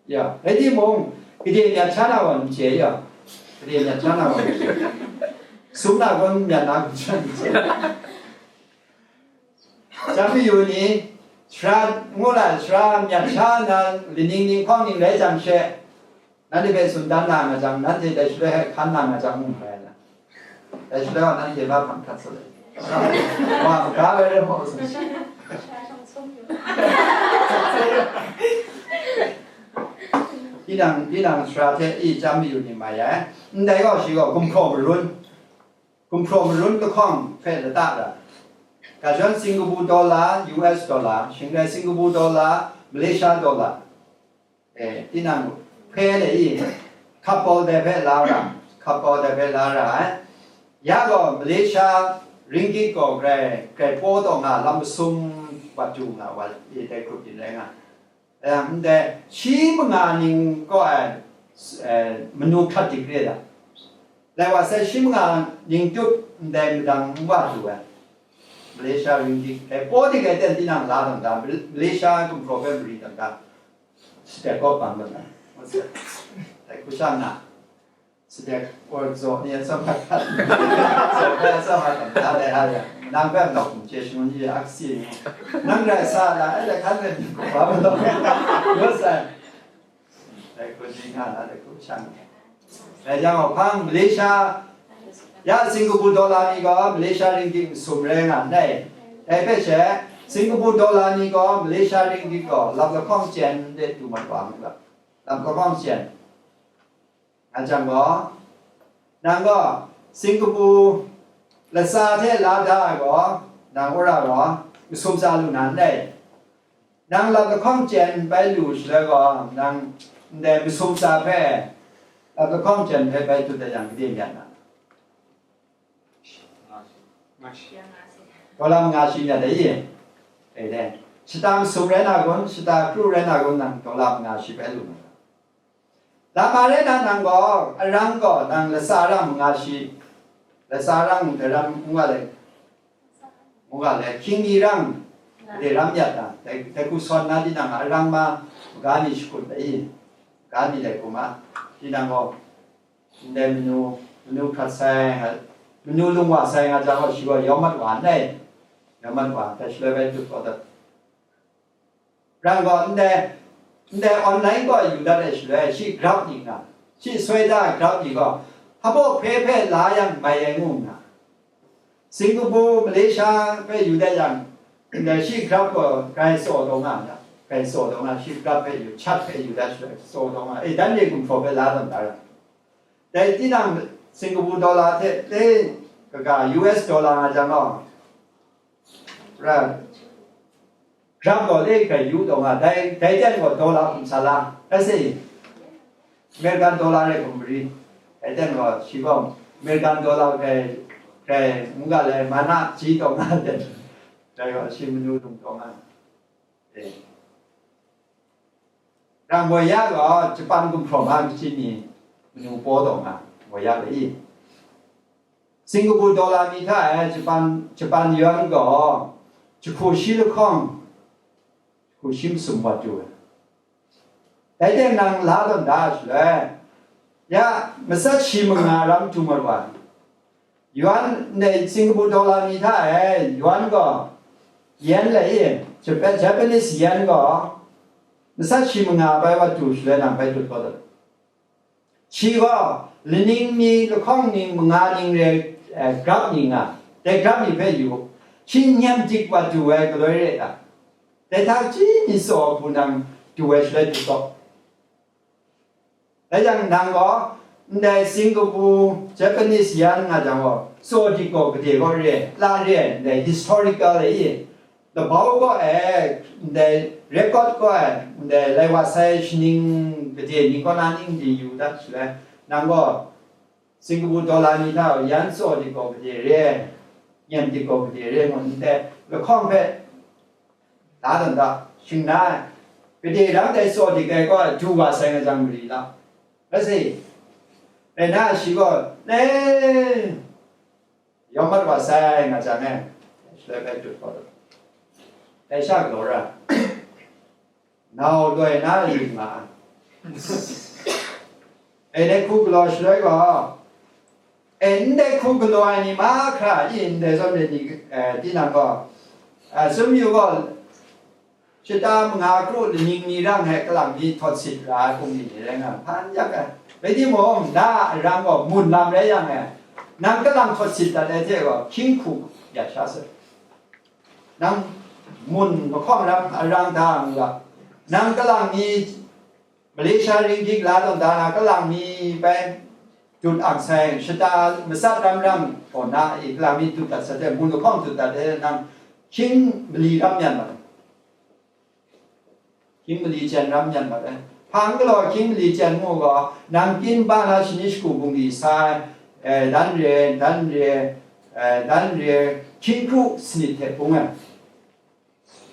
Ya, rai timung, gade myat sha na gaw n chye, ya, gade myat sha na gaw n chye, sum na gaw myat na gaw n chye. Chyam mayu ni, sara ngu la, sara myat sha na, laning ninghkawng ning rai jang she, nanhte hpe tsun dan na nga jang, nanhte dai shaloi hpe hkan na nga jang mung rai na. Dai shaloi wa nanhte la hpang hkrat sa ai. Wa, ga ai rai hpaw sa. Tinang, tinang sara hte i chyam mayu ni mai ai. Ndai gaw shi gaw gumhpraw marun, gumhpraw marun lahkawng hpe lata ra. Ga jawn Singapore dollar, U S dollar, shing rai Singapore dollar, Malaysia dollar. E, tinang hpe le i, couple de hpe la ra, couple de hpe la ra ai. Ya gaw Malaysia ringgit gaw grai, grai paw taw nga lam masum wat du nga wa, i dai grup yin rai nga. Yang ndai shi manga ning kaw ai, eh, manu hkrat dik re da. Lai wa sai shi manga ning tup ndai madang n wa du ai. Malaysia ringgit, eh, paw dik ai ten tinang la dang da, Mal-, Malaysia gumhpraw hpe mari dang da. Stek kaw bang dang da. Dai hku sha nga. Stek or zaw ni a tsawm hkat hkat. Zaw hpe a tsawm hkat hkat da dai ha ya. Nang hpe nau hkum chye shangun ye aksi ni. Nang rai sa la, ai da hkan rai ni hkum ba ma law. Ngut sai. Dai hku ni nga na, dai hku shang. Dai yang hpang Malaysia, ya Singapore dollar ni gaw Malaysia ringgit masum rai nga nngai. Dai hpe she, Singapore dollar ni gaw Malaysia ringgit gaw lap lahkawng chyen de du mat wa mu ga. Lap lahkawng chyen. Nga jang gaw, nang gaw Singapore latsa hte la da ai gaw, nang wora gaw, masum tsa lu na ndai. Nang lap lahkawng chyen bai lu shaloi gaw, nang ndai masum tsa hpe, lap lahkawng chyen hpe bai tut ai yang, gade myat na? Dollar manga shi myat ai i? Dai dai. Shata masum rai na kun, shata kru rai na kun, nang dollar manga shi bai lu na? Lama rai na nang gaw, arang gaw nang latsa rang manga shi, latsa rang daram ngu ga le, ngu ga le, hkying mi rang de ram yat na, dai, dai hku sawn na tinang a, arang ma, maga ni shakut ai, maga ni dai hku ma, tinang gaw, ndai manu, manu hkrat sai nga, manu lung wa sai nga jang gaw, shi gaw yawng mat wa ndai, yawng mat wa, dai shaloi bai tut kau dat. Rang gaw ndai, ndai online gaw yu dat ai shaloi, shi grab ni nga, shi soi da ai grab ni gaw, hpabaw hpe hpe la yang mai ai ngu nna, Singapore, Malaysia hpe yu dat yang, ndai shi grab gaw grai tsaw taw nga, grai tsaw taw nga, shi grab hpe yu, chat hpe yu dat shaloi, tsaw taw nga, e, dan re gumhpraw hpe la tawn da ra. Dai tinang Singapore dollar hte le kaga U S dollar nga jang gaw, ra, gram gaw le grai yu taw nga, dai, dai ten gaw dollar hkum sa la, rai sa i? American dollar rai hkum mari, dai ten gaw shi gaw American dollar grai, grai ngu ga le, mana ji taw nga ten, dai gaw shi manu lung taw nga. E. Rang moi ya gaw, Japan gumhpraw ma machyin ni manu paw taw nga, moi ya le i? Singapore dollar ni hta e, Japan, Japan yuan gaw, jahku shi lahkawng, jahku shi masum wat yu ai. Dai teng nang la tawn da shaloi, ya, matsat shi manga ram htu mat wa. Yuan, ndai Singapore dollar ni hta e, yuan gaw, yen le i, Jap-, Japanese yen gaw, matsat shi manga bai wat du shaloi nang bai tut kau dat. Shi gaw, laning ni, lahkawng ning, manga ning re, eh, grab ni nga, dai grab ni hpe yu, shi nyam dik wat du ai galoi re ai ta? Dai hta chyi mi tsaw hku nang du ai shaloi du gaw. Dai jang nang gaw, ndai Singapore, Japanese yan nga jang gaw, tsaw dik gaw gade gaw re, la re, ndai historical e, labau gaw e, ndai record gaw e, ndai lai wa sai shaning gade ni kaw na ning di yu dat shaloi, nang gaw Singapore dollar ni hta yan tsaw dik gaw gade re, nyam dik gaw gade re, ngu ndai lahkawng hpe la dan da, shing na ai, gade rang dai tsaw dik ai gaw du wa sai nga jang mari la, rai sa i? Rai na shi gaw, e, yawng mat wa sai nga jang e, shaloi bai dut kau dat. Dai sha galaw ra, nau loi na yu nga ai. E, dai hku galaw shaloi gaw, e, ndai hku galaw ai ni mahkra i, ndai zawn re ni, e, tinang gaw, e, sum yu gaw, shata manga kru laning ni rang e kalang mi htawt sit ra ai hpung ni ni rai nga, hpan yak ai. Rai timung, na a arang gaw mun lam rai yang e, nang kalang htawt sit dat ai hte gaw, hkying hku ya sha sai. Nang Mun mahkawng ram arang da nga, nang kalang mi, Malaysia ringgit la tawn da na kalang mi bai dut ang sai, shata matsat ram ram kaw na e, kalang mi dut dat sat ai, mun mahkawng dut dat ai, nang hkying mali ram yan mat ai. Hkying mali chyen ram yan mat ai. Hpang galaw hkying mali chyen mu gaw, nang kyin ba na shani shagu bungli sa ai, eh, dan re, dan re, eh, dan re, hkying kru sanit hte bung ai.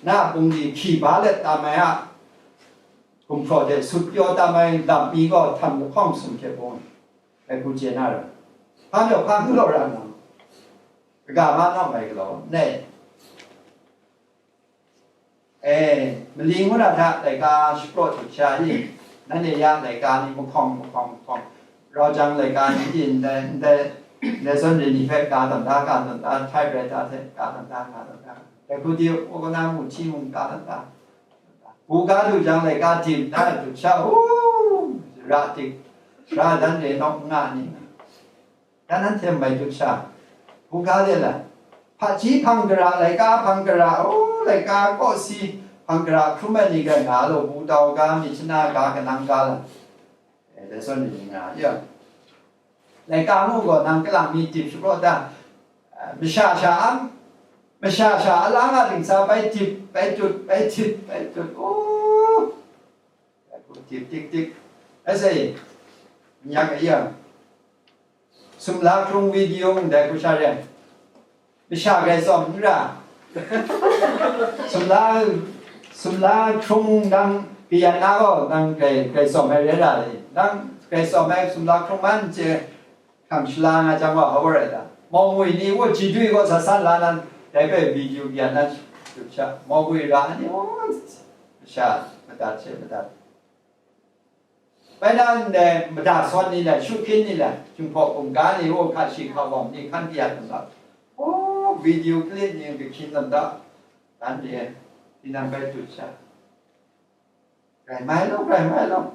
Na bungli hpyi ba let tam ai a, gumhpraw hte sut pyaw tam ai lam mi gaw htam lahkawng sum hte bung ai, hku chye na ra. Hpa maw, hpa hku law ra nna, kaga ma nawng ai galaw, nei. E, mali ngu na hta laika shapraw dut sha ni, nanhte ya laika ni mahkawng, mahkawng, mahkawng, rau jang laika ni, ndai, ndai, ndai zawn re ni hpe ka tam da, ka tam da, typewriter hte ka tam da, ka tam da. Dai hku di, organa mu hti mung ka tam da. Buga du jang laika dim da, dut sha, u, ra dik, ra dan re nawk nga ni. Dan anhte mai dut sha, buga de la, hpaji hpang gara, laika hpang gara, o, laika kawsi hpang gara hkrum ai ni gai nga law, bu dau ga, myit shana ga, kanang ga la, e, dai zawn ni nga, ya. Laika mu gaw nang kalang mi dip shapraw da, masha sha a, masha sha a la nga dingsa bai dip, bai dut, bai dip, bai dut, o, bai dip, dik, dik, ai sai, nyak a yang. Sumla hkrung video ndai hku sha re. Masha grai tsawm n ra. Sumla, sumla hkrung nang kayan na gaw, nang grai, grai tsawm ai rai ra le. Nang grai tsawm ai sumla hkrung man chye hkang shala nga jang gaw, hau rai ta? Mawngwi ni wo ji dui gaw sa san la nan, dai hpe video kayan nan sha, mawngwi ra ni wo, masha madat she madat. Bai na ndai mada sawn ni le, shu hpyin ni le, Jinghpaw Kumga ni wo hka shi hka bawng ni hkan kayat nna, o, video clip ni kahkyin nna, dan de, tinang bai dut sha. Grai mai law, grai mai law.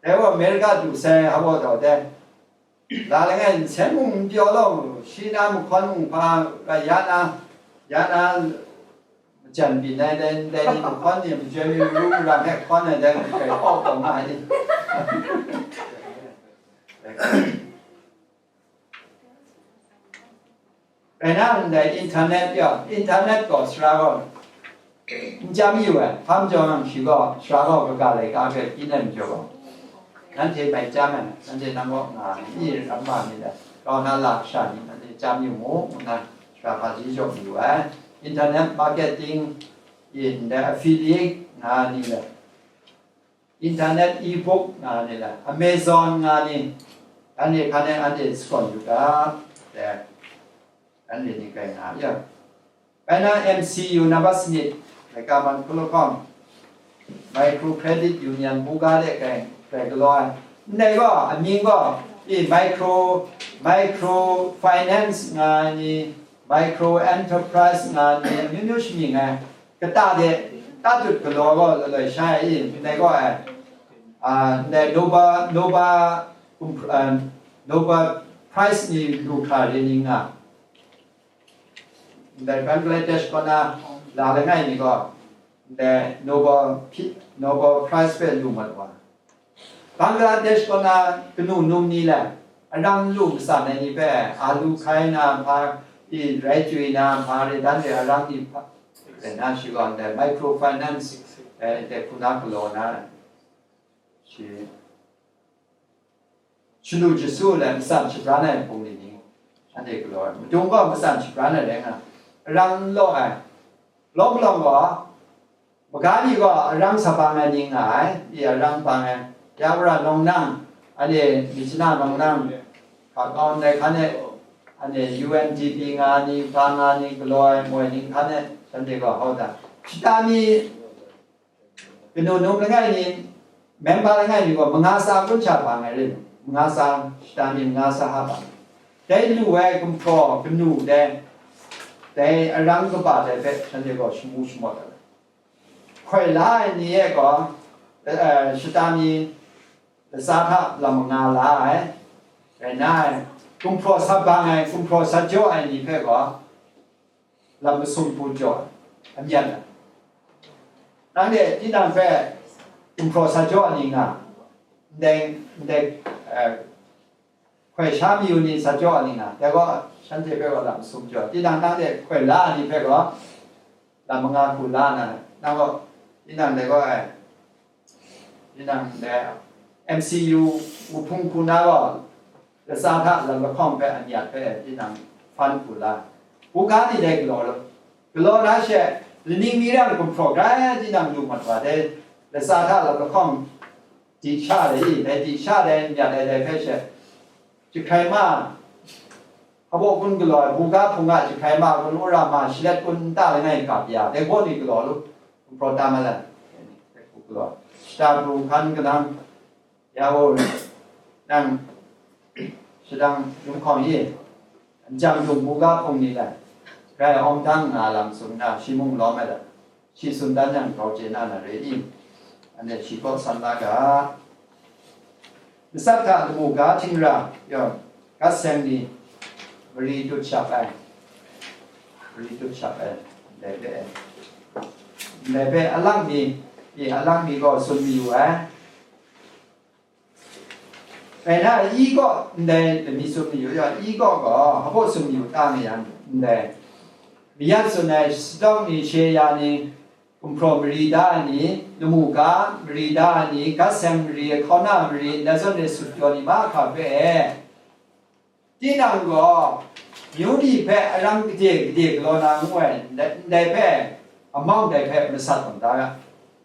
Dai wa America du sai hpa dau de. La langai nsen mung n pyaw law, shi na mahkawn mung hpa, ya na, ya na, majan byin ai dai, dai ni mahkawn ni, majoi mi ru ra hpe hkawn ai dai, kai hpaw taw nga ai ni. Rai na ndai internet yawng, internet gaw sara gaw n chyam yu ai, hpa majaw yang shi gaw, sara gaw kaga laika hpe byin ai majaw gaw, nanhte mai chyam ai, nanhte nang kaw nga ai, i ram ma myit dai, rau na la kasha ni, nanhte chyam yu mu, ngu nna sara hpaji jaw yu ai. Internet marketing i ndai affiliate nga ni le, internet e-book nga ni le, Amazon nga ni, anhte hkan e anhte sakawn yu ga, de, anhte ni grai nga ya. Bai na M C U nambat sanit, laika man hku lahkawng, Micro Credit Union buga de grai, grai galaw ai. Ndai gaw, amying gaw, i micro, micro finance nga ni, micro enterprise nga ni, amyu myu shamying ai. Kata de, tatut galaw gaw laloi sha ai i, ndai gaw ai, a, ndai Nobel, Nobel, um, a, Nobel Prize ni lu hkra re ni nga. Ndai Bangladesh kaw na la langai ni gaw, ndai Nobel, Nobel Prize hpe lu mat wa. Bangladesh kaw na kanu num ni le, arang lu matsan ai ni hpe, alu hkai na hpa, i rai chyoi na hpa, re dan re arang ni hpa, rai na shi gaw ndai microfinance, eh, de hku na galaw na, shi, shanu shasu le matsan shabran ai hpung ni ni, anhte galaw ai. Madung gaw matsan shabran ai rai nga, arang n law ai, lawm lawm gaw, Maga ni gaw arang sa bang ai ni nga ai, i arang bang ai, ya wora nawng nang, anhte myit shana nawng nang, hka kawn ai hkan e, anhte U N D P nga ni, hpa nga ni, galaw ai moi ning hkan e, shanhte gaw hau da. Shata mi, kanu num langai ni, member langai ni gaw manga sa kun sha bang ai rin, manga sa, shata mi manga sa ha bang. Dai lu ai gumhpraw kanu dai, dai arang kaba dai hpe shanhte gaw shamu shamawt ai. Hkoi la ai ni e gaw, eh, shata mi latsa hta lam manga la ai, rai na ai, gumhpraw sa bang ai, gumhpraw sa jaw ai ni hpe gaw, Lam masum pru jaw, amyat ai. Nanhte tinang hpe gumhpraw sa jaw ni nga, ndai, ndai, eh, hkoi sha mayu ni sa jaw ni nga, dai gaw shanhte hpe gaw lam masum jaw, tinang nanhte hkoi la ni hpe gaw lam manga hku la na, nang gaw tinang dai gaw ai, tinang dai M C U wuhpung hku na gaw, latsa hta lam lahkawng hpe anyat hpe tinang hpan hku la, buga ni dai galaw lu, galaw na she, laning ni rang gumhpraw grai tinang lu mat wa dai, latsa hta lam lahkawng di sha dai, dai di sha dai, myat ai dai hpe she, jahkrai ma, hpabaw kun galaw ai, buga hpung a jahkrai ma kun, wora ma, shalet kun, nta langai gap ya, dai gaw ni galaw lu, gumhpraw tam ai lam, galaw, shata pru hkan kanang, ya gaw, nang, shadang yum hkawng i, n jang yung buga hpung ni lai, grai awng dang nga lam tsun nna, shi mung lawm ai lam, shi tsun dan yang grau chye na na re i? Anhte shi kaw san la ga. Matsat hta lamu ga htingra, yaw, gat seng ni, mari tut shap ai, mari tut shap ai, ndai hpe, ndai hpe alang mi, i alang mi gaw tsun mayu ai. Rai na, i kaw ndai lami tsun mayu, ya, i kaw gaw, hpabaw tsun mayu ta nga yang, ndai mayat tsun ai, Sadawk ni, Sheya ni, gumhpraw mari da ai ni, lamu ga mari da ai ni, gat seng mari, hkauna mari, ndai zawn e sut pyaw ni mahkra hpe, tinang gaw, myu ni hpe aram gade gade galaw na ngu ai, ndai, ndai hpe, amau ndai hpe masat tawn da,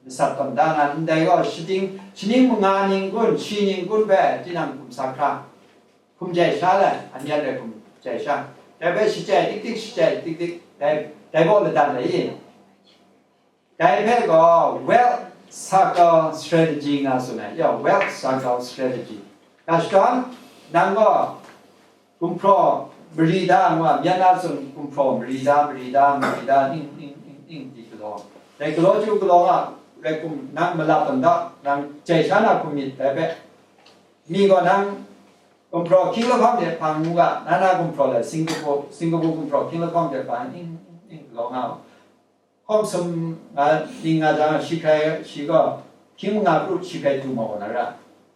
masat tawn da nga, ndai gaw shating, shaning manga ning kun, shi ning kun hpe tinang hkum sa hkra, hkum jai sha lai, anyat ai hkum jai sha, dai hpe shachye dik dik, shachye dik dik, dai, dai gaw ladan ai i? Dai hpe gaw wealth circle strategy nga tsun ai, ya, wealth circle strategy. Ga shadawn, nang gaw gumhpraw mari da ngu a, myan na tsun gumhpraw mari da, mari da, mari da, ning, ning, ning, ning di galaw. Dai galaw chyu galaw nga, rai kum, nang malap tawn da, nang jai sha na hkum myit dai hpe. Mi gaw nang gumhpraw hkying lahkawng de hpang ngu ga, na na gumhpraw le Singapore, Singapore gumhpraw hkying lahkawng de hpang ning, ning, ning galaw nga u. Hkawm sum nga ning nga jang, shi hkrai, shi gaw hkying manga kru shi hkrai du maw na ra,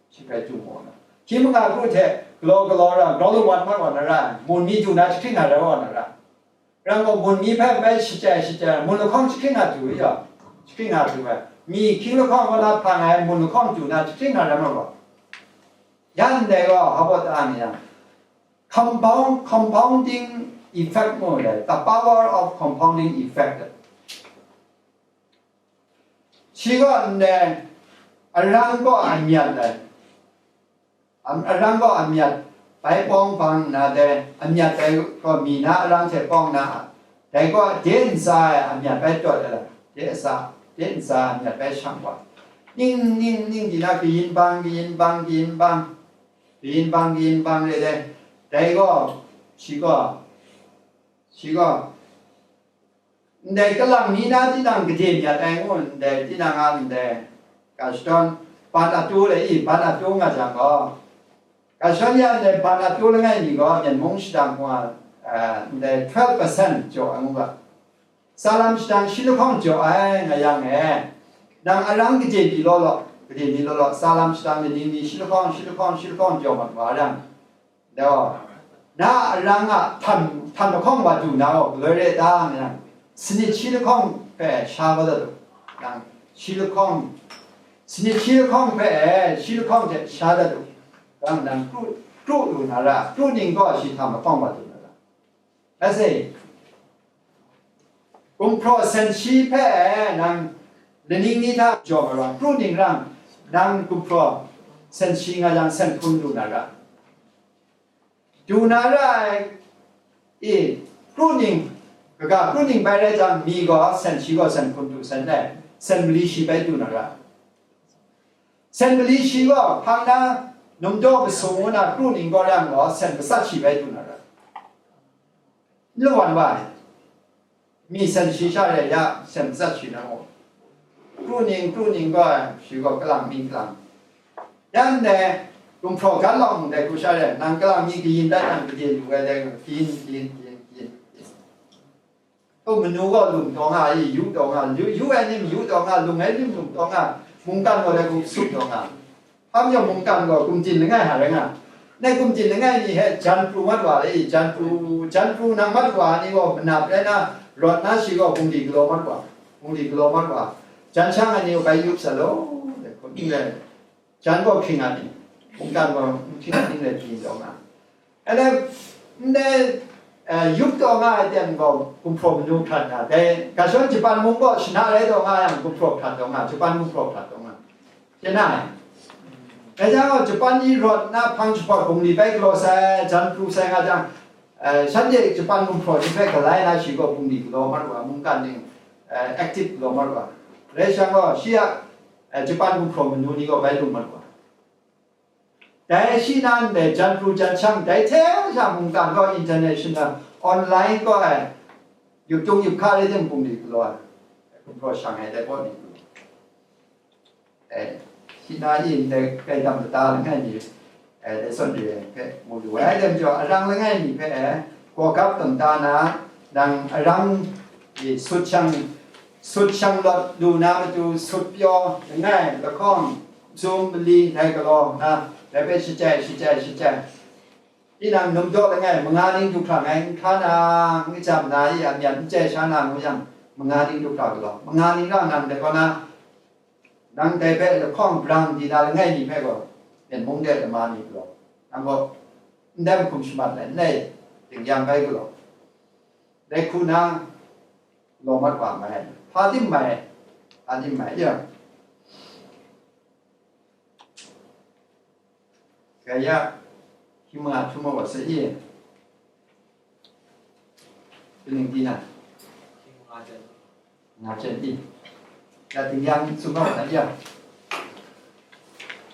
shi hkrai du maw na. Hkying manga kru hte galaw galaw ra, grau lu wan mat wa na ra, mun mi du na jahkring nga rai wa na ra. Rang gaw, mun mi hpe bai shachye shachye, mun lahkawng jahkring nga du ya, jahkring nga du ai. Mi hkying lahkawng kaw na hpang ai, mun lahkawng du na jahkring nga rai ma gaw. Yan dai gaw, hpa baw ta ni yang, compound, compounding effect mu le, the power of compounding effect. Shi gaw ndai, arang gaw amyat ai, am-, arang gaw amyat bai pawng bang nna dai, amyat dai gaw mi na arang hte pawng na, dai gaw de ntsa ai amyat bai tawt ai lam, de ntsa, de ntsa ai amyat bai shang wa, ning, ning, ning, di na kayin bang, kayin bang, kayin bang, kayin bang, kayin bang re dai, dai gaw, shi gaw, shi gaw, ndai kalang mi na tinang gade myat ai ngu, ndai tinang a ndai, ga shadawn, ban atu le i, ban atu nga jang gaw, ga shadawn ya ndai ban atu langai mi gaw, Myen mung shadang hkung a, eh, ndai twelve percent jaw ai ngu ga, tsalam shadang shi lahkawng jaw ai nga yang e, nang arang gade mi law law, gade mi law law, tsalam shadang ni, ni mi shi lahkawng, shi lahkawng, shi lahkawng jaw mat wa yang, Dai gaw, na arang a htan, htan lahkawng wa du na gaw, galoi re ta, nang sanit shi lahkawng hpe sha kau dat u, nang shi lahkawng, sanit shi lahkawng hpe, shi lahkawng hte sha dat u, nang, nang kru, kru lu na ra, kru ning gaw shi htan lahkawng wa du na ra. Rai sai, gumhpraw sen shi hpe nang laning ni hta jaw ai wa, kru ning rang, nang gumhpraw sen shi nga yang sen hkun lu na ra. Du na ra ai, i, kru ning, kaga kru ning bai rai jang, mi gaw sen shi gaw sen hkun du, sen dai, sen mali shi bai du na ra. Sen mali shi gaw hpang na, numdaw kasung ngu na kru ning gaw rai yang gaw, sen matsat shi bai du na ra. N lawan wa ai. Mi sen shi sha re ya, sen matsat shi na mu. Kru ning, kru ning gaw, shi gaw kalang mi kalang. Yan dai, gumhpraw gan lawng dai hku sha re, nang kalang mi kayin dat yang gade lu ai dai, kayin, kayin, kayin, kayin, kayin. Hkum manu gaw lung taw nga ai, yu taw nga, yu, yu ai nim yu taw nga, lung ai nim lung taw nga, mungkan gaw dai hku sup taw nga. Hpa majaw mungkan gaw kumchin langai hta rai nga. Nai kumchin langai ni hpe jan pru mat wa ai, jan pru, jan pru nang mat wa ai ni gaw manap rai na, rawt na shi gaw bungli galaw mat wa, bungli galaw mat wa. Jan shang ai ni gaw bai yup sa law, dai hku ning rai. Jan gaw hkring a ni, mungkan gaw hkring a ning rai pyi taw nga. Anhte ndai, eh, yup taw nga ai ten gaw gumhpraw manu hkrat nga, dai ga shawng Japan mung gaw shana rai taw nga yang gumhpraw hkrat taw nga, Japan gumhpraw hkrat taw nga. Chye na ai. Dai jang gaw Japan ni rawt na hpang jahpawt bungli bai galaw sai, jan pru sai nga jang, eh, shanhte Japan gumhpraw ni hpe galai na shi gaw bungli galaw mat wa, mungkan ning, eh, active galaw mat wa. Rai shang gaw shi a, eh, Japan gumhpraw manu ni gaw bai lung mat wa. Dai shi nan dai jan pru jan shang dai hte sha mungkan gaw international online gaw ai yup tung yup hka rai tim bungli galaw ai, gumhpraw shang ai dai gaw ni galaw. Eh, shi na yin dai gaidam lata langai mi, eh, dai zawn re ai hpe mu lu ai, dai majaw arang langai mi hpe, eh, gawgap tam ta na, nang arang, eh, sut shang, sut shang lawt lu na matu sut pyaw langai lahkawng, sum mali dai galaw na, dai hpe shachyai, shachyai, shachyai. Tinang num daw langai, manga ning du hkra ngai, n hkra na, n kachyam na, i a myan n chye sha na ngu yang, manga ning du hkra galaw. Manga ning ra nang dai kaw na, nang dai hpe lahkawng brang di na langai ni hpe gaw, myen mung de lama ni galaw, nang gaw ndai mahkum shamat ai, ndai tinggyang bai galaw. Dai hku na, law mat wa mai, hpa tim mai, hpa tim mai, ya. Kaya, hkyi manga htum wa sa i. Kaning di na? Nga chen i. Ya, tingyan sum wa na ya.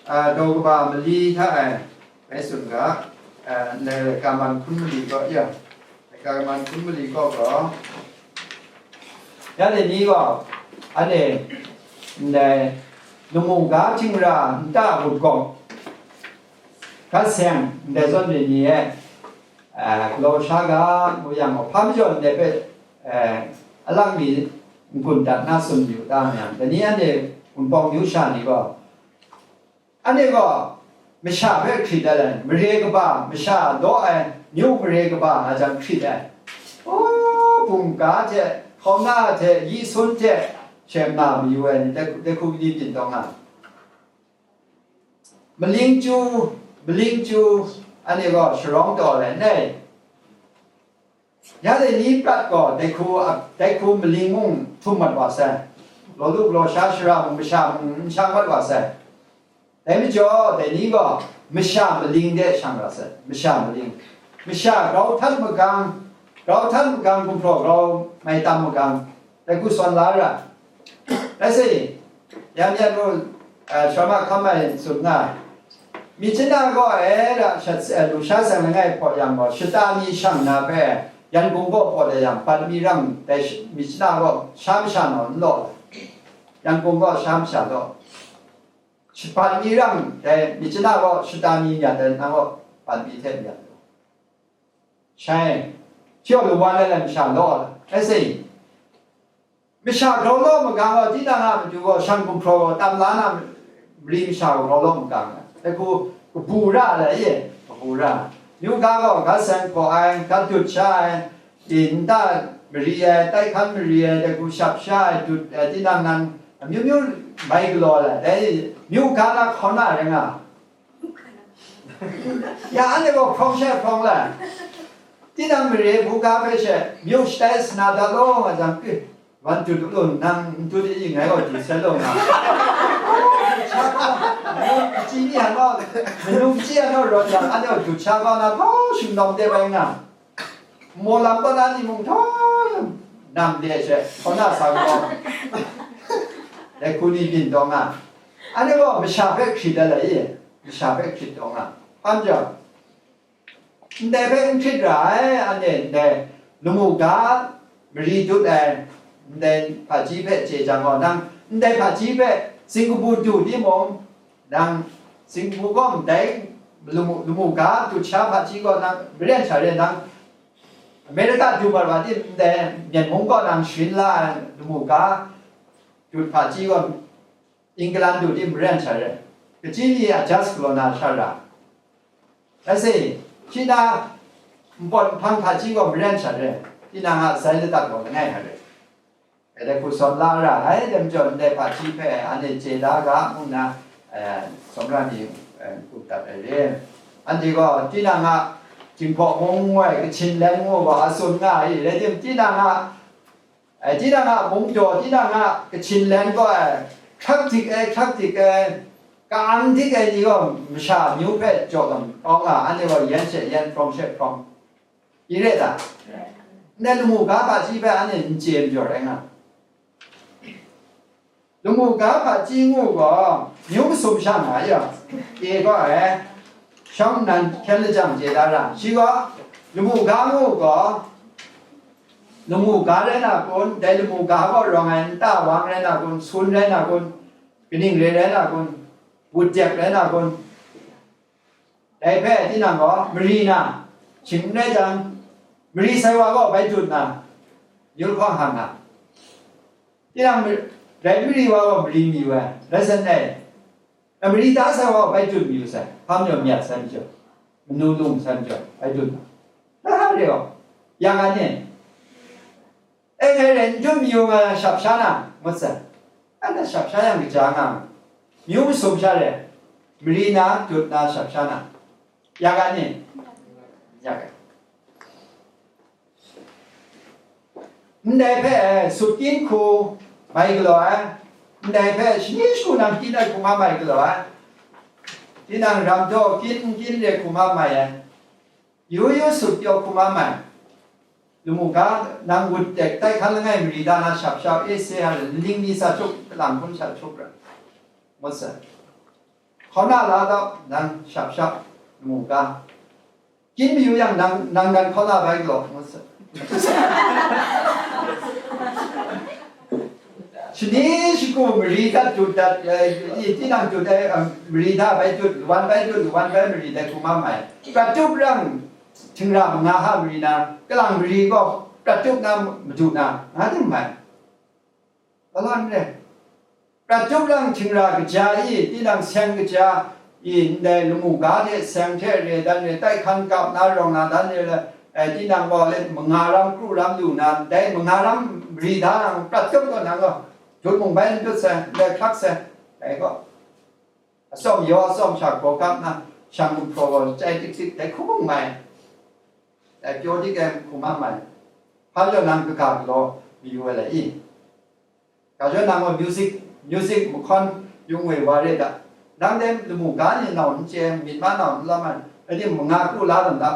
Ah, daw kaba mali hta ai, bai tsun ga, ah, ndai laika man hkun mali gaw ya. Laika man hkun mali gaw gaw, ya, dai ni gaw, anhte, ndai, lamu ga htingra nta a gutgawng, hkra seng ndai zawn re ni e, eh, galaw sha ga, ngu yang gaw, hpa majaw ndai hpe, eh, alang mi n-gun dat na tsun yu ta myang, dai ni anhte Wunpawng myu sha ni gaw, anhte gaw masha hpe hkrit ai, mare kaba, masha law ai, myu mare kaba nga jang hkrit ai. O, bungga hte, hkauna hte, yi sun hte, she nna mayu ai ni, dai, dai hku ni byin taw nga. Maling chyu, maling chyu, anhte gaw sharawng taw ai, nai. Ya dai ni prat gaw, dai hku, dai hku maling mung htum mat wa sai. Law lu galaw sha, shara mung, masha mung n shang mat wa sai. Dai majaw, dai ni gaw masha maling de shang ra sai, masha maling. Masha grau htat magang, grau htat magang, gumhpraw grau mai tam magang, dai hku sawn la ra. Rai sa i, yan yan mung, eh, shawa ma hkam ai tsun nga ai. Myitkyina gaw e ra shat, eh, lusha seng langai hpaw yang gaw, shata mi shang na hpe, Yangon kaw pawt ai yang, bat mi rang dai sh-, Myitkyina gaw sha masha naw n law ai. Yangon kaw sha masha law. Shabat mi rang dai Myitkyina kaw shata mi myat ai, nang kaw bat mi hte myat ai. Shai, hpyaw lawan ai lam sha law ai, rai sa i. Masha grau law magang gaw, tinang a matu gaw, shang gumhpraw gaw, tam la na mari masha gaw grau law magang ai. Dai hku kabu ra ai, e, kabu ra. Myu ga gaw, ga seng hpaw ai, ga dut sha ai, i, nta mari ai, tai hkan mari ai, dai hku shap sha ai, dut ai, tinang nan, amyu myu mai galaw ai, dai myu ga na hkauna rai nga. Ya, anhte gaw hprawng she hprawng la. Tinang mare buga hpe she, myu shatai sana dat law nga jang, eh, wan dut u law, nang n dut i, ngai gaw dut sai law nga. Dut sha gaw, manu kaji ni hta gaw, manu kaji hta gaw rawt yang, anhte gaw dut sha gaw na gaw, shingdawng de bai nga. Maw lam kaw na ni mung htawng nam de she, hkaw na sa gaw, dai hku ni byin taw nga. Anhte gaw masha hpe hkrit ai lai e, masha hpe hkrit taw nga. Hpa n jaw, ndai hpe n hkrit ra ai, anhte ndai lamu ga mari dut ai, ndai hpaji hpe chye jang gaw, nang ndai hpaji hpe singkabu du timung, nang singkabu gaw ndai lamu, lamu ga dut sha hpaji gaw nang maren sha re nang America du mat wa tim ndai, Myen mung kaw nang sharin la ai lamu ga, dut hpaji gaw England du tim maren sha re, kaji ni adjust galaw na sha ra. Ase, shi na npawt nhpang hpaji gaw maren sha re, tinang a sai ladat gaw langai hta re. Dai hku sawn la ra ai, dai majaw ndai hpaji hpe anhte chye da ga, ngu nna, eh, tsawmra ni, eh, hku dat ai re. Anhte gaw tinang a Jinghpaw mung ngoi Kachin len ngu gaw a tsun nga ai, rai tim, tinang a, eh, tinang a mungdaw, tinang a Kachin len gaw, eh, hkrak dik ai, hkrak dik ai, ka-ang dik ai ni gaw masha amyu hpe jaw gam kau nga, anhte gaw yan she yan, hprawng she hprawng. I re ta? Ndai lamu ga hpaji hpe anhte n chye majaw rai nga. Lamu ga hpaji ngu gaw, myu masum sha nga ya. E gaw e, shawng nan hkyen lajang chye da ra. Shi gaw, lamu ga ngu gaw, lamu ga rai na kun, dai lamu ga gaw rawng ai nta wang rai na kun, sun rai na kun, kaning re rai na kun, wut dek rai na kun, dai hpe tinang gaw mari na, shing n rai jang, mari sai wa gaw bai dut na, yul hkawng hang na. Tinang mi-, dai mari wa gaw mari mi wa, rai san dai. Mari ta sai wa gaw bai dut mi wa sai, hpa majaw myat sai majaw, manu lung sai majaw, bai dut na. Hpa hpa re gaw, ya nga ni? E, ngai rai n dut mayu nga yang shap sha na, ngut sai. Anhte shap sha yang kaja nga, myu masum sha re, mari na, dut na, shap sha na, ya ga ni? Ya ga. Ndai hpe sut kyin hku mai galaw ai, ndai hpe shani shagu nang kyin ai hku nga mai galaw ai, tinang ram daw kyin n kyin re hku nga mai ai. Yu yu sut pyaw hkum a mai. Lamu ga, nang wut dek tai hkan langai mari da na shap shap, e se ha, ling mi sa chup, kalang hpun sa chup ra. Ngut sa. Hkaw na la dau, nang shap shap, lamu ga. Kyin mayu yang nang, nang dan hkaw na bai galaw, ngut sa. Shani shagu mari dat dut dat, eh, i, tinang dut ai, eh, mari da bai dut, wan bai dut, wan bai mari dai hkum a mai. Prat tup rang htingra manga ha mari na, kalang mari gaw prat tup na madu na, nga ding mai. Galaw n re. Prat tup rang htingra kaja i, tinang seng kaja, i, ndai lamu ga hte seng hte re dan re, tai hkan kap na rawng na dan re, eh, tinang gaw let manga ram kru ram lu na, dai manga ram mari da nang prat tup gaw nang gaw, dut mung bai n dut sai, ndai hkrak sai, dai gaw. Atsawm yaw, atsawm sha gaw kap na, shang gumhpraw gaw, chyai tik tik, dai hku mung mai, dai pyaw dik ai hku ma mai, hpa jaw nang kaga galaw mayu ai lai i? Ga jaw nang gaw music, music mahkawn yung we wa re ga, nang dai lamu ga ni nau n chye, myit ma nau n lawm ai, rai timung, manga kru la dan da,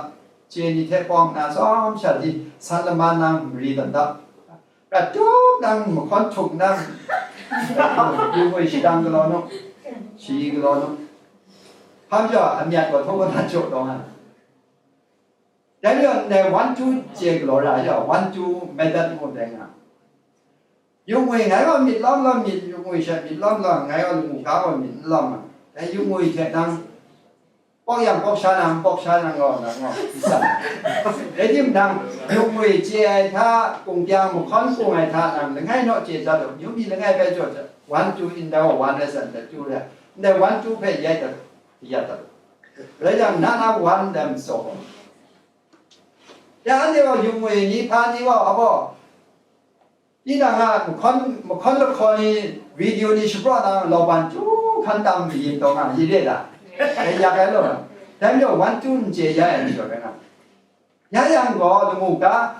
chye ni hte pawng nna tsawm sha di, san lama nang mari dan da, prat tup nang mahkawn htuk nang, yung we shadang galaw nu, shayi galaw nu, hpa jaw amyat gaw htaw gaw na jaw taw nga. Dai majaw ndai one two chye galaw ra ai, one two method ngu dai nga. Yung ngwi ngai gaw myit lawm lawm myit, yung ngwi she myit lawm lawm, ngai gaw lamu ga gaw myit n lawm ai. Dai yung ngwi hte nang pawk yang pawk sha nang, pawk sha nang gaw nang gaw n san. Rai timung, yung ngwi chye ai hta, kung kyang mahkawn kung ai hta nang langai naw chye dat u, yu mi langai bai jaw jat, one two in dai gaw one rai san, dai two rai, ndai one two hpe yai dat u, yat dat u. Rai yang, na na one dai matsaw gaw. Ya, anhte gaw yung ngwi ni hpa ni gaw, abaw, tinang a mahkawn, mahkawn lahkawn ni, video ni shapraw na, lauban chyu hkan tam mayin taw nga, yi re da? Dai yak ai law, dai majaw one two n chye ya ai majaw rai nga. Ya yang gaw, lamu ga,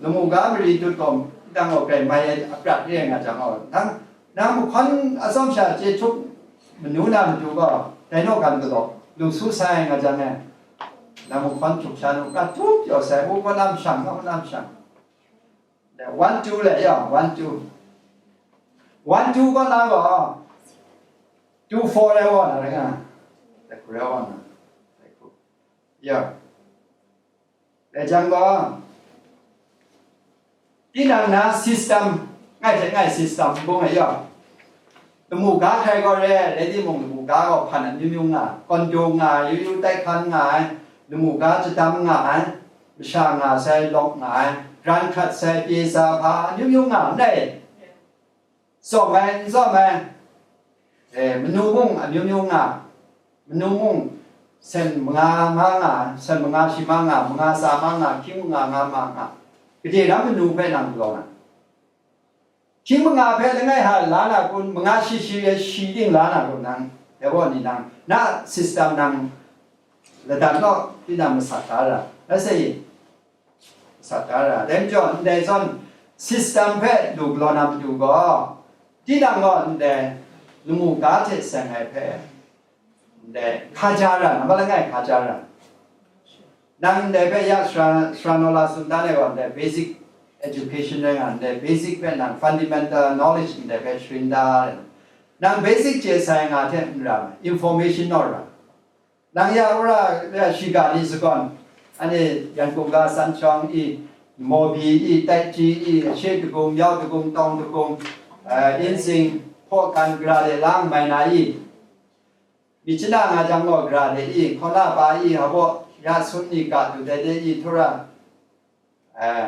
lamu ga mari dut gaw, nang gaw grai mai ai aprat re ai nga jang gaw, nang, nang mahkawn atsawm sha chye htup manu na matu gaw, dai naw gan galaw, lu su sai ai nga jang e, nang mahkawn htuk sha nu, prat tup pyaw sai, u gaw lam shang, u lam shang. One two le, ya, one two. One two gaw na gaw, two four le gaw na rai nga. Dai hku rai gaw na. Dai hku. Ya. Dai jang gaw, tinang na system, ngai hte ngai system bung ai ya. Lamu ga hkrai gaw re, rai timung, lamu ga gaw hpan amyu myu nga, condo nga, yu yu tai hkan nga ai, lamu ga chadam nga ai. masha nga sai, lawk nga ai, ran hkrat sai, pye sa hpa, amyu myu nga, n rai? Tsawm ai, n tsawm ai, eh, manu mung amyu myu nga, manu mung sen manga nga nga, sen manga shi ma nga, manga tsa ma nga, hkying manga nga ma nga, gade ram manu hpe nang galaw na? Hkying manga hpe langai ha la na kun, manga shi shi re shi ting la na kun nang, dai gaw ni nang, na system nang ladan law, tinang masat da ra, rai sa i? Masat da ra. Dai majaw, ndai zawn, system hpe lu galaw na matu gaw, tinang gaw ndai lamu ga hte seng ai hpe, ndai hkaja ra, nambat langai hkaja ra. Nang ndai hpe ya sara, sara naw la tsun dan ai gaw, ndai basic education rai nga, ndai basic hpe nang fundamental knowledge ndai hpe sharin da ai. Nang basic chye sai nga hte n ra, information naw ra. Nang ya wora ya shiga ni sagawn, anhte Yangon ga san shawng i, Mobi i, Taiji i, Ashe Dagung, Yau Dagung, Tawng Dagung, eh, Insing, Hpawkan, Gara de lang mai na i, myit chana nga jang gaw, Gara de i, Hkauna pa i, Hpaw, ya sun ni ga du dai de i, Tura, eh,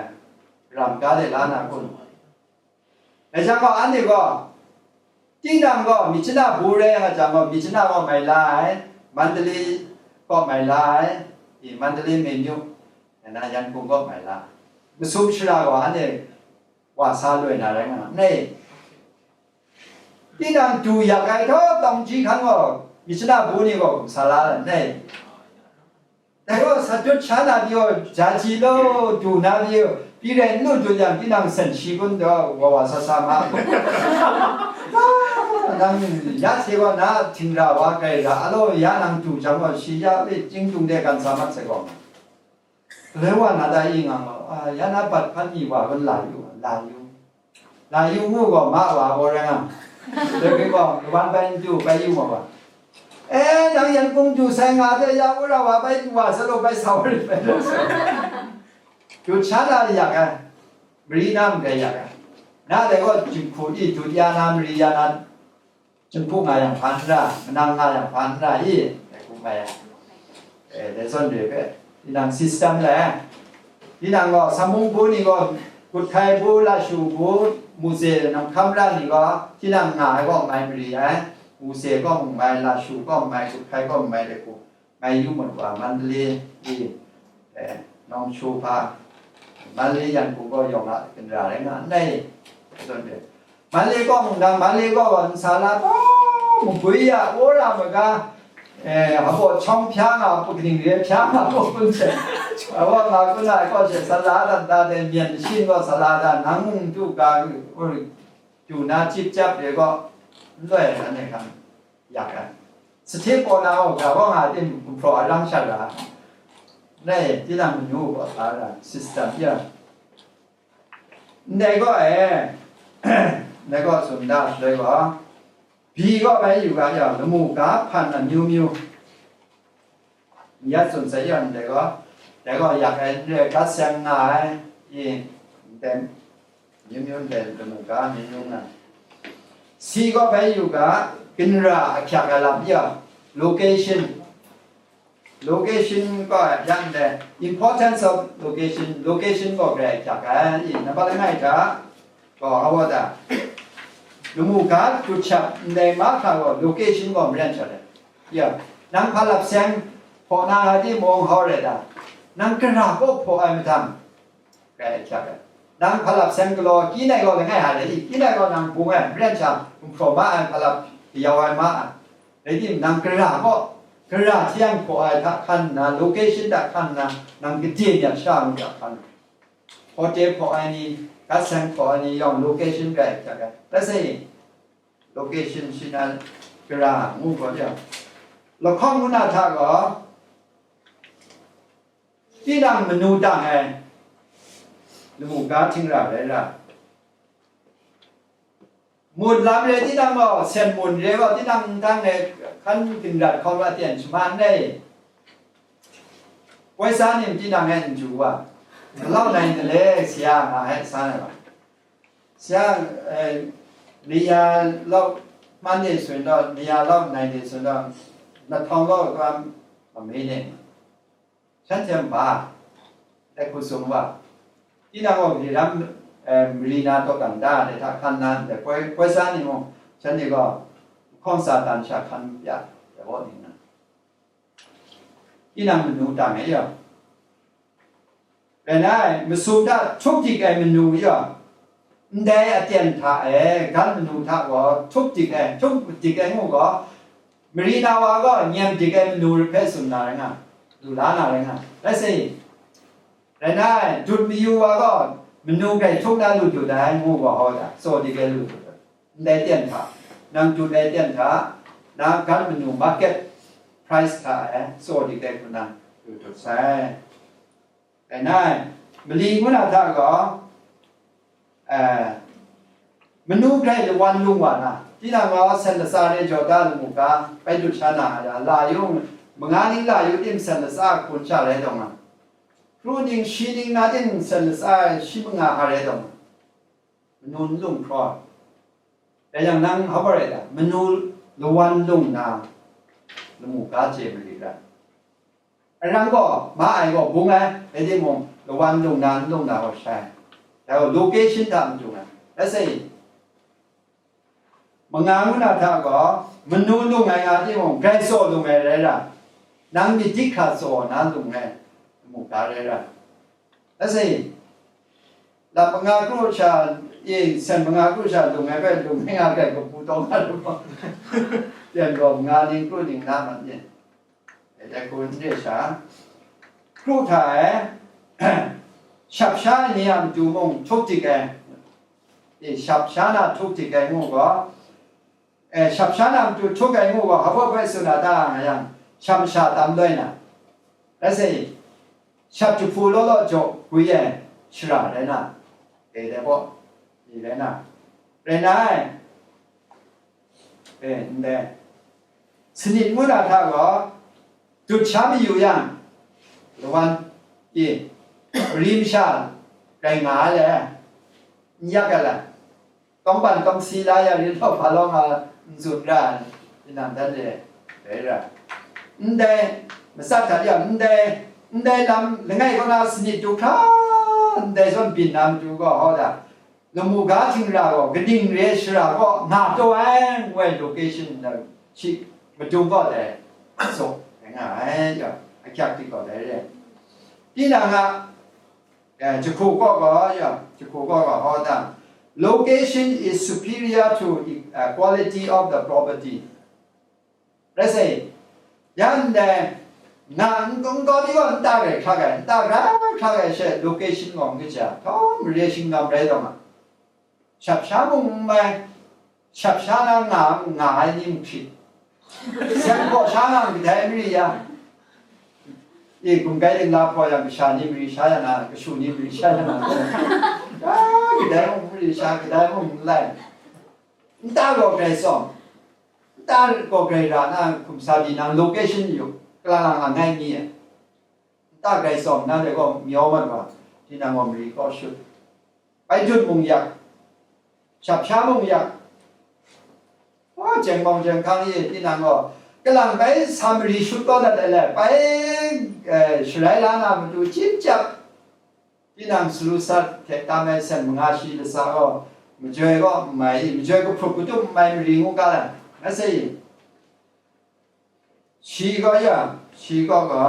ram ga de la na kun? Dai jang gaw, anhte gaw, tinang gaw myit chana bu rai nga jang gaw, myit chana gaw mai la ai, Mandalay gaw mai la ai, i, Mandalay Mengyu, na Yangon gaw mai la ai. Masum shara gaw anhte wa sa loi na rai nga, n rai? Tinang du yak ai htaw tawng ji hkan gaw, myit chana bu ni gaw sa la ai, n rai? Dai gaw, sa dut sha na pyi gaw, ja ji law, du na pyi gaw, pyi rai n lu dut yang, tinang sen shi kun daw, wa wa sa sa ma. Nang ya hte gaw, na htingra wa grai ra, alo ya nang du jang gaw, shi ya e chying tung de gan sa mat sai gaw. Galoi wa na da i nga ma, a, ya na bat hkan mi wa kun la yu, la yu. La yu ngu gaw, ma wa gaw rai nga. Dai gaw, wan bai n du, bai yu ma wa. E, nang Yangon du sai nga hte, ya wora wa bai du wa sa law, bai sa wa rit bai law sa. Du sha na yak ai, mari na ndai yak ai. Na dai gaw, jinghku i du ya na, mari ya na, jinghku nga yang hpa n ra, manang nga yang hpa n ra i, dai hku nga yang. E, dai zawn re hpe, tinang system le, tinang gaw, samung bu ni gaw, Guthai bu, Lashu bu, Muse, Nang Hkam Ra ni gaw, tinang nga ai gaw mai mari ai, Muse gaw mai, Lashu gaw mai, Guthai gaw mai, dai hku mai yu mat wa, Mandalay i, e, Nawng Shu hpa, Mandalay Yangon gaw yawng a ginra rai nga, n rai? Zawn de. Manle kaw mung dang, Manle kaw gaw nsa la gaw, magwi ya, wora maga, eh, hpaw chawng hpya nga, hpaw kaning re hpya nga, hpaw kun hte, hpaw nga kun ai kaw hte, sa la dan da de, myen shin gaw sa la dan, nang mung du ga, du na chyip chyap re gaw, n loi ai, nanhte hkang yak ai. Sahte paw na gaw, ga gaw nga tim gumhpraw arang sha ra, rai, tinang manu gaw sa ra, system ya. Ndai gaw e, ndai gaw tsun da, shaloi gaw, bi gaw bai yu ga yang, lamu ga hpan amyu myu, n ya tsun sai yang, ndai gaw, ndai gaw yak ai, n re gat seng nga ai, i, ndai, amyu myu ndai lamu ga amyu myu nga. Si gaw bai yu ga, ginra ahkyak ai lam ya, location, Location gaw yang de, importance of location, location gaw grai hkyak ai, i, nambat langai hta, gaw, awa da, lamu ga dut shap ndai mahkra gaw, location gaw maren shawt ai. Ya, nang hpa lap seng hpaw na nga timung hau rai da, nang gara gaw hpaw ai mahtang, grai hkyak ai. Nang hpa lap seng galaw, kyi nai gaw langai hta rai i, kyi nai gaw nang bung ai, maren sha, gumhpraw ma ai, hpa lap kayau ai ma ai. Rai timung, nang gara gaw, gara hte yang hpaw ai hta hkan nna, location hta hkan nna, nang gade myat sha ngu hta hkan. Hotel hpaw ai ni, gat seng hpaw ai ni yawng location grai hkyak ai. Let's say, location shi na gara ngu gaw yang, lahkawng ngu na hta gaw, tinang manu dang ai lamu ga htingra rai ra. Mun lam re tinang gaw, sen mun re gaw, tinang ndang e hkan ginrat hkawm ra ten shaman re. Poi sa nim tinang e n ju wa, malau nai n le, sia nga ai sa na wa. Sia, eh, ni ya lau man de sun daw, ni ya lau nai de sun daw, na htawng lau kawm ma me ne. Shanhte mba, Dai hku sung wa, tinang gaw gade ram, eh, mari na taw kang da, dai hta hkan na ndai poi, poi sa ni mung, shanhte gaw hkawng sa dan sha hkan ya, dai gaw ning na. Tinang manu tang e ya. Rai nai, masum hta htuk dik ai manu ya, ndai aten hta e, gan manu hta gaw htuk dik ai, htuk dik ai ngu gaw, mari na wa gaw nyem dik ai manu hpe tsun na rai nga, lu la na rai nga. Let's say, rai nai, dut mayu wa gaw manu grai htuk na lu dut ai ngu gaw, hau da, tsaw dik ai lu dut ai. Ndai ten hta, nang dut ai ten hta, na gan manu market price hta e tsaw dik ai hku nang lu dut sai. Rai nai, mali ngu na hta gaw, eh, manu grai lawan lung wa na, tinang gaw sen latsa re jaw da lamu ga, bai dut sha na a ya, la yu, manga ning la yu tim sen latsa hkun sha rai taw nga, kru ning shi ning na tim sen latsa shi manga a rai taw nga, manu n lung hkraw. Dai yang nang hpa rai ta, manu lawan lung na lamu ga chye marit ra. Arang gaw, ma ai gaw bung ai, rai timung, lawan lung na, n lung na gaw shai. Dai gaw location hta matu ai. Let's say, manga ngu na hta gaw, manu lung ai nga timung, grai tsaw lung ai rai ra. Nang myit dik hkra tsaw na lung ai, lamu ga rai ra. Let's say, lam manga kru sha, e, sen manga kru sha lung ai hpe lung ai nga grai kabu taw nga lu gaw, yan gaw manga ning kru ning na mat ni? E, dai hku n re sha, kru hta e, shap sha ai ni a matu mung htuk dik ai, e, shap sha na htuk dik ai ngu gaw, e, shap sha na matu htuk ai ngu gaw, hpa hpa tsun na ta nga yang, shap masha tam loi na, let's say, shap jahpu law law jaw gwi ai shara rai na, e, dai gaw, ni rai na, rai na ai. E, ndai. Sanit ngu na hta gaw, dut sha mayu yang, lawan, e, mari masha rai nga ai le, n yak ai le, tawngban tawngsi la ya rin law hpa law nga n tsun ra ai, tinang dan re, rai ra. Ndai, matsat hta yang, ndai, ndai lam langai kaw na sanit du hkra, ndai zawn byin na matu gaw, hau da, lamu ga htingra gaw, kaning re shara gaw nga taw ai, ngu ai location na shi madung gaw dai, so, nga ai, ya, akyak di gaw dai re. Tinang a, eh, jahku gaw gaw, ya, jahku gaw gaw, hau da, location is superior to, uh, quality of the property. Let's say, yan dai, nga n kung gaw ni gaw nta grai hkrak ai, nta grai hkrak ai she location gaw n kaja, htawm mare shingnam rai taw nga. Shap sha mung n mai, shap sha na nga, nga ai ni mung hpyi. Seng hpaw sha nga kadai mari ya. E, gumgai ling la hpaw yang kasha ni mari sha ya na, kashu ni mari sha ya na. Ah, kadai mung mari sha, kadai mung n lai. Nta gaw grai tsawm. Nta gaw grai ra na hkum sa di nang location yu, kala lang langai mi e. Nta grai tsawm na de gaw myau mat wa, tinang gaw mari kaw shut. Bai jut mung yak, shap sha mung yak, wa, jeng bawng jeng hkang ye tinang gaw, kalang bai sa mari shut kau dat ai le, bai, eh, sharai la na matu chyim chyap, tinang salu sat hte tam ai sen manga shi lasa gaw, majoi gaw n mai, majoi kahprup katup n mai mari ngu ga ai, ngai sai. Shi gaw ya, shi gaw ga,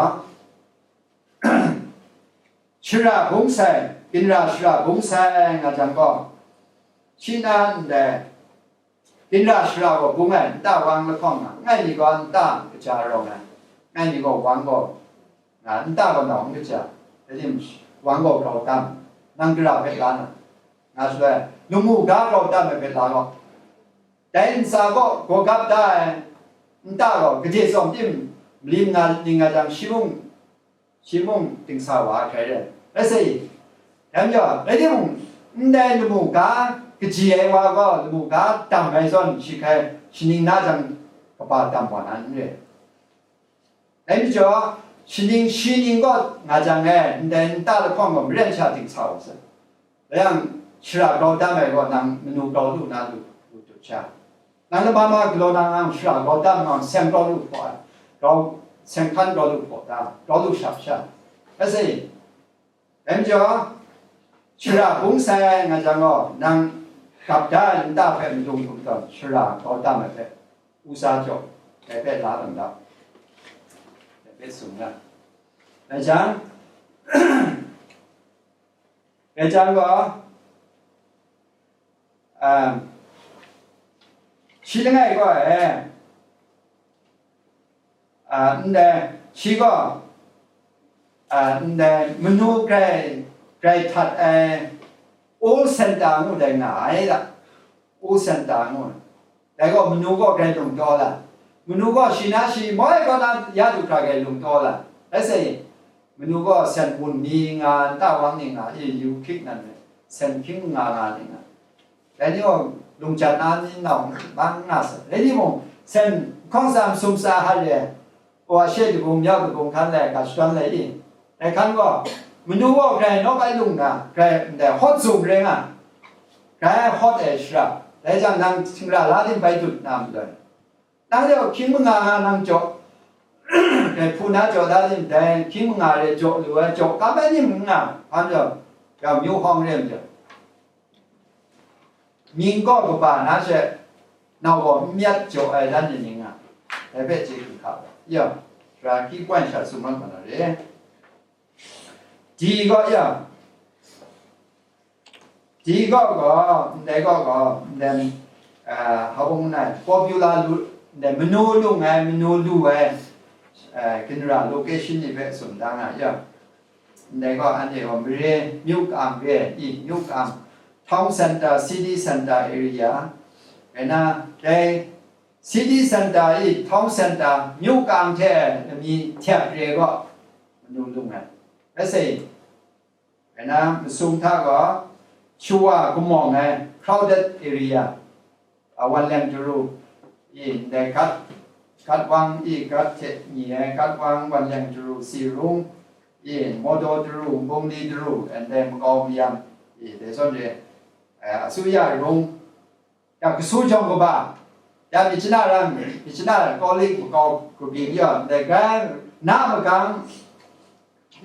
shara bung sai, ginra shara bung sai nga jang gaw, shi na ndai, ginra shara gaw bung ai, nta wang lahkawng nga, ngai ni gaw nta kaja rawng ai, ngai ni gaw wang gaw, nga, nta gaw nau n kaja, rai tim, wang gaw grau tam, nang gara hpe la na, nga shaloi, lamu ga grau tam ai hpe la gaw, dai ntsa gaw gawgap da ai, nta gaw gade tsawm tim, mali nga ning nga jang shi mung, shi mung dingsa wa ai hkrai re. Rai sa i, dai majaw, rai timung, ndai lamu ga kaji ai wa gaw, lamu ga dam ai zawn shi hkrai shaning na jang kaba dam wa na n re. Dai majaw, shaning shi ning gaw nga jang e, ndai nta lahkawng gaw maren sha dingsa wa sai. Rai yang, shara grau tam ai gaw nang manu grau lu na lu, lu dut sha. Nang lama ma galaw na ngang shara grau tam ngang seng grau lu hpaw ai, grau, seng hkan grau lu hpaw ta, grau lu shap sha. Rai sa i, Dai majaw, shara bung sai nga jang gaw, nang gap da ai nta hpe madung hkum tawn, shara kau tam ai hpe, u sa jaw, dai hpe la tawn da, dai hpe tsun ga. Dai jang, dai jang gaw, um, shi langai gaw e, a, ndai, shi gaw, a, ndai, manu grai, grai htat ai, Old Center ngu dai nga ai da. Old Center ngu. Dai gaw manu gaw grai lung taw la. Manu gaw shi na shi, moi gaw na ya du hkra grai lung taw la. Let's say, manu gaw sen wun ni nga, nta wang ni nga, i yu hkrik nan, sen hkying nga nga ni nga. Dai ni gaw lungjan na ni nau bang nga sa. Dai ni mung, sen hkawng sa masum sa har ye, wa she dagung, yau dagung hkan lai, ga shadawn lai i. Dai hkan gaw, manu gaw grai nawk ai lung na, grai ndai hawt zung re nga, grai hawt ai shara. Dai jang nang htingra la din bai dut na maloi. Nang de hkying manga nga nang jaw, dai hpu na jaw da yin, dai hkying manga re jaw lu ai, jaw kap ai ni n nga, hpa jaw, ya myu hawng re ai majaw, mying gaw kaba na she, nau gaw n myat jaw ai dan ni ni nga, dai hpe chye hkru hka ai. Ya, sara hkyi kwan sha sumran ma na re. Di gaw ya, di gaw gaw, ndai gaw gaw, ndai, ah, hawng nai, popular lu, ndai manu lung ai, manu lu ai, eh, general location ni hpe tsun da nga ya. Ndai gaw anhte gaw mare, myu kang re, i, myu kang, town center, city center area, rai na, dai city center i, town center, myu kang hte lami htyep re gaw, manu lung ai. Let's say, rai na, masum hta gaw, shawa kamawng ai, crowded area, a, Wanleng Daru i, ndai Gat, Gatwang i, Gat hte ni ai, Gatwang, Wanleng Daru, Sirung i, Mawdaw Daru, Bungli Daru, and then Makau Mayam i, dai zawn re, eh, Asuya Rung, ya, Kasu Jawng Kaba, ya, Myitkyina Rang, Myitkyina Kawlik Makau Kabing ya, ndai gra na magang,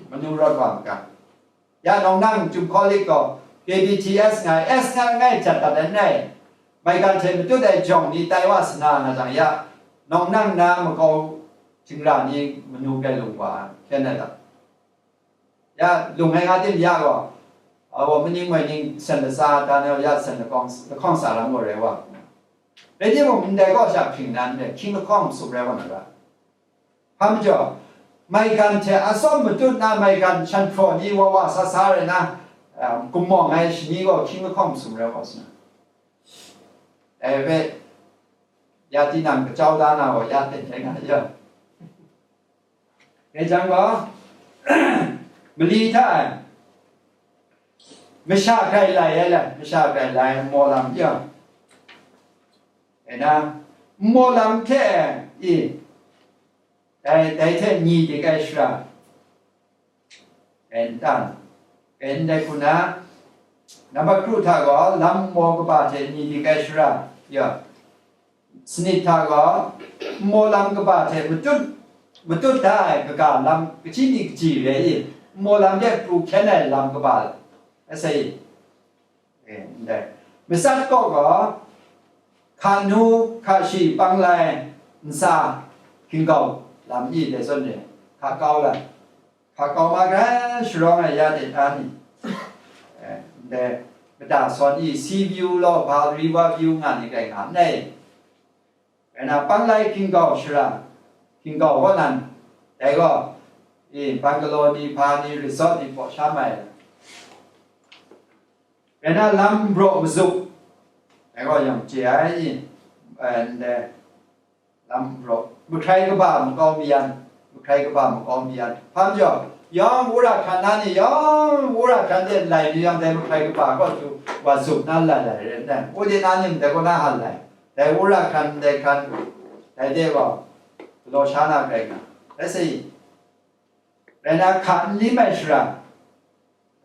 manu rawt wa magang. Ya, Nawng Nang Chyum Kawlik gaw, K B T S ngai, S ngai ngai jat dat ai nai, maigan hte matut ai jawng ni tai wa sana nga jang ya, Nawng Nang na makau htingra ni manu gai lung wa, hkyen ai dat. Ya, lung ai nga tim ya gaw, a, wa maning mai ning sen latsa dan ai ya sen lahkawng, lahkawng sa lam gaw rai wa. Rai timung, ndai gaw sha hpring nan, hkying lahkawng masum rai wa na ra. Hpa majaw, maigan hte atsawm matut na maigan shan hpraw ni wa wa sa sa rai na, um, gumawng ai shani gaw hkying lahkawng masum rai wa sa na. Dai hpe, ya tinang kacau da na gaw ya ten rai nga ya. Dai jang gaw, mali hta e, masha grai lai ai le, masha grai lai ai maw lam ya. Dai na, maw lam hte e, i, dai, dai hte ni dik ai shara, en tan, en dai hku na, nambat kru hta gaw, lam maw kaba hte ni dik ai shara, ya, sanit hta gaw, nmaw lam kaba hte matut, matut da ai kaga lam, kachyi ni kaji re i, nmaw lam de pru hkyen ai lam kaba, a sai, e, ndai. Matsat kaw gaw, hka nu, hka shi, panglai, ntsa, hkinggau, lam i, dai zawn re, hka kau la, hka kau ma grai sharawng ai ya de ta ni? Eh, ndai, mada sawn i, sea view law, ba river view nga ni grai nga nngai. Rai na, panglai hkinggau shara, hkinggau kaw nan, dai gaw, i, bungalow ni, hpa ni, resort ni, paw sha mai. Rai na, lam braw mazuk, dai gaw yawng chye ai, i, eh, ndai, lam braw, mahkrai kaba makau mayan, mahkrai kaba makau mayan. Hpa majaw, yawng wora hkran na ni, yawng wora hkran de lai ni yawng dai mahkrai kaba kaw tu wa zup na lai lai re nna, u de na ni ndai kaw na han lai. Dai wora hkran, dai hkran, dai de gaw, galaw sha na grai nga. Let's say, rai na, hka n lim ai shara,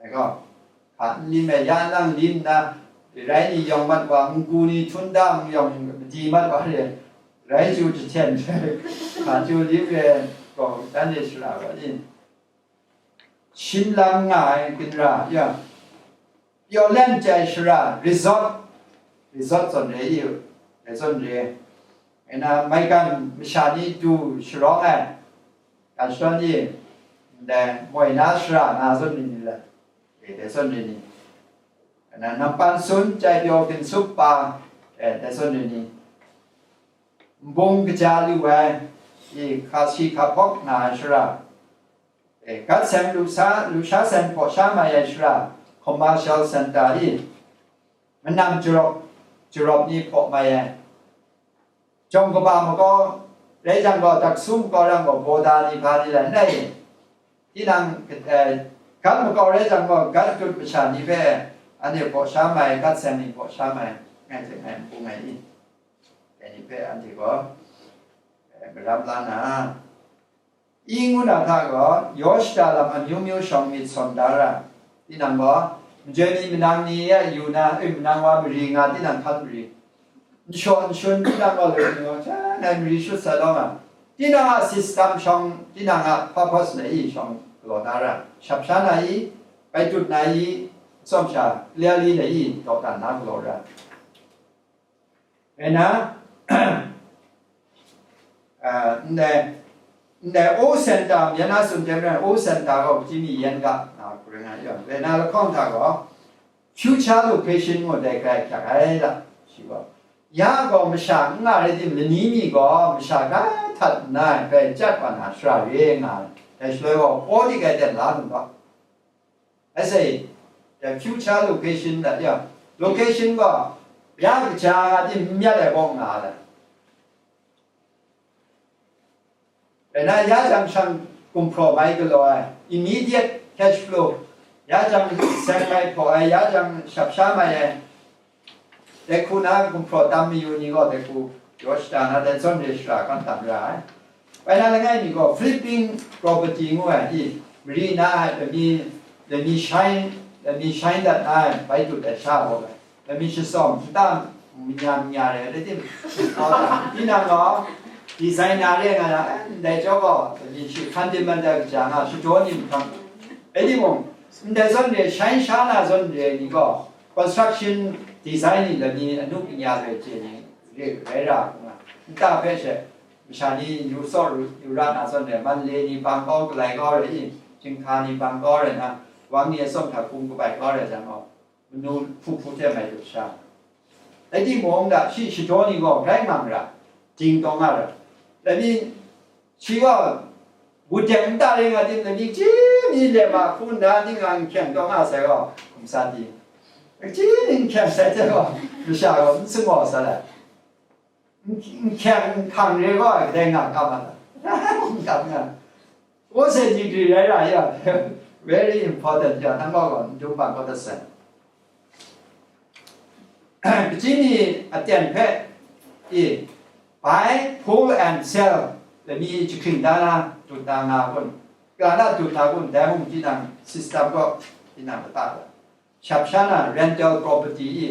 dai gaw, hka n lim ai, ya nang lim nna, rai ni yawng mat wa, n ku ni htum da, n yawng madi mat wa re, rai chyu jahten re, hka chyu lim re, gaw, dan de shara wa ni. Shin lam nga ai ginra, ya, pyaw len chye ai shara, resort, resort zawn re i, resort re. Ngai na maigan masha ni du sharawng ai, gan shadawn i, ndai moi na shara nga zawn ni ni le, e, dai zawn ni ni. Ngai na nampan sun chye pyaw ginsup pa, e, dai zawn ni ni. Nbung kaja lu ai, i, hka si hka hpawk nga ai shara, e, gat seng lu sa, lu sha seng hpaw sha mai ai shara, commercial center i, manam jarawp, jarawp ni hpaw mai ai, jawng kaba makau rai jang gaw, daksu makau rai gaw, bawda ni hpa ni lai n rai. Tinang, eh, gat makau rai jang gaw, gat dut masha ni hpe, anhte hpaw sha mai, gat seng ni hpaw sha mai, ngai hte ngai n bung ai i? Dai ni hpe anhte gaw, eh, maram la na, i ngu na hta gaw, yaw shada lam amyu myu shawng myit sawn da ra. Tinang gaw, majoi ni manang ni a yu na, e, manang wa mari nga, tinang hkan mari. N shaw n shun, tinang gaw, loi ni gaw, ja, ngai mari shut sa law nga. Tinang a system shawng, tinang a purpose na i shawng galaw na ra. Shap sha na i, bai tut na i, tsawm sha, clearly na i, dawdan na galaw ra. Rai na, ah, ndai, ndai o center, myan na tsun teng rai, o center gaw, kaji mi yen ga, ah, Korea nga yawn. Rai na, lahkawng hta gaw, future location ngu dai grai hkyak ai da, shi gaw. Ya gaw masha n nga rai tim, lani mi gaw masha grai htat nna, grai chyat wa na shara re nga ai. Dai shaloi gaw, pawdik ai ten la lu ga. I say, the future location that, yeah, location gaw, ya kaja nga tim n myat ai bawng nga ai. Rai na, ya jang shang gumhpraw mai galaw ai, immediate cash flow, ya jang seng mai hpaw ai, ya jang shap sha mai ai, dai hku na gumhpraw tam mayu ni gaw, dai hku yaw shada na, dai zawn re shara kan tam ra ai. Bai na langai mi gaw, flipping property ngu ai, i, mari na ai, lami, lami shai, lami shai dat na ai, bai dut ai sha gaw ai. Lami shitsawm, nta manya manya re, re tim, tinang gaw, designer re nga na, eh, ndai jaw gaw, lami shi, fundamental kaja nga, shadaw ni mahkang. Rai timung, ndai zawn re, shai sha na zawn re ni gaw, construction design ni lami anu kanya re chye ni re rai ra hkrum nga, nta hpe she, masha ni yu tsawt yu ra na zawn re, Manle ni bang kau galai kau re i, Jinghka ni bang kau re na, wang ni atsawm hta hkung kabai kau re jang gaw, manu hpu hpu hte mai lu sha. Rai timung, da shi shadaw ni gaw grai mang ra, ding taw nga ra. Lani shi gaw, wudeng nta ring a tim, lani chyi ni lem a hku nna ning a nhkyeng taw nga sai gaw, hkum sa di. Chyi ni nhkyeng sai hte gaw, masha gaw n sumawk sa ai. Nhkyeng nhkang re gaw, kadai nga kap ma ta? N kap nga. Kose degree rai ra ya, very important ya, nang gaw gaw, n dum bang kau dat sai. Kaji ni aten hpe, i, buy, pull and sell, lami jahkring da na, dut da nga kun, kala na dut da kun, dai mung tinang system gaw, tinang lata ai. Shap sha na rental property i,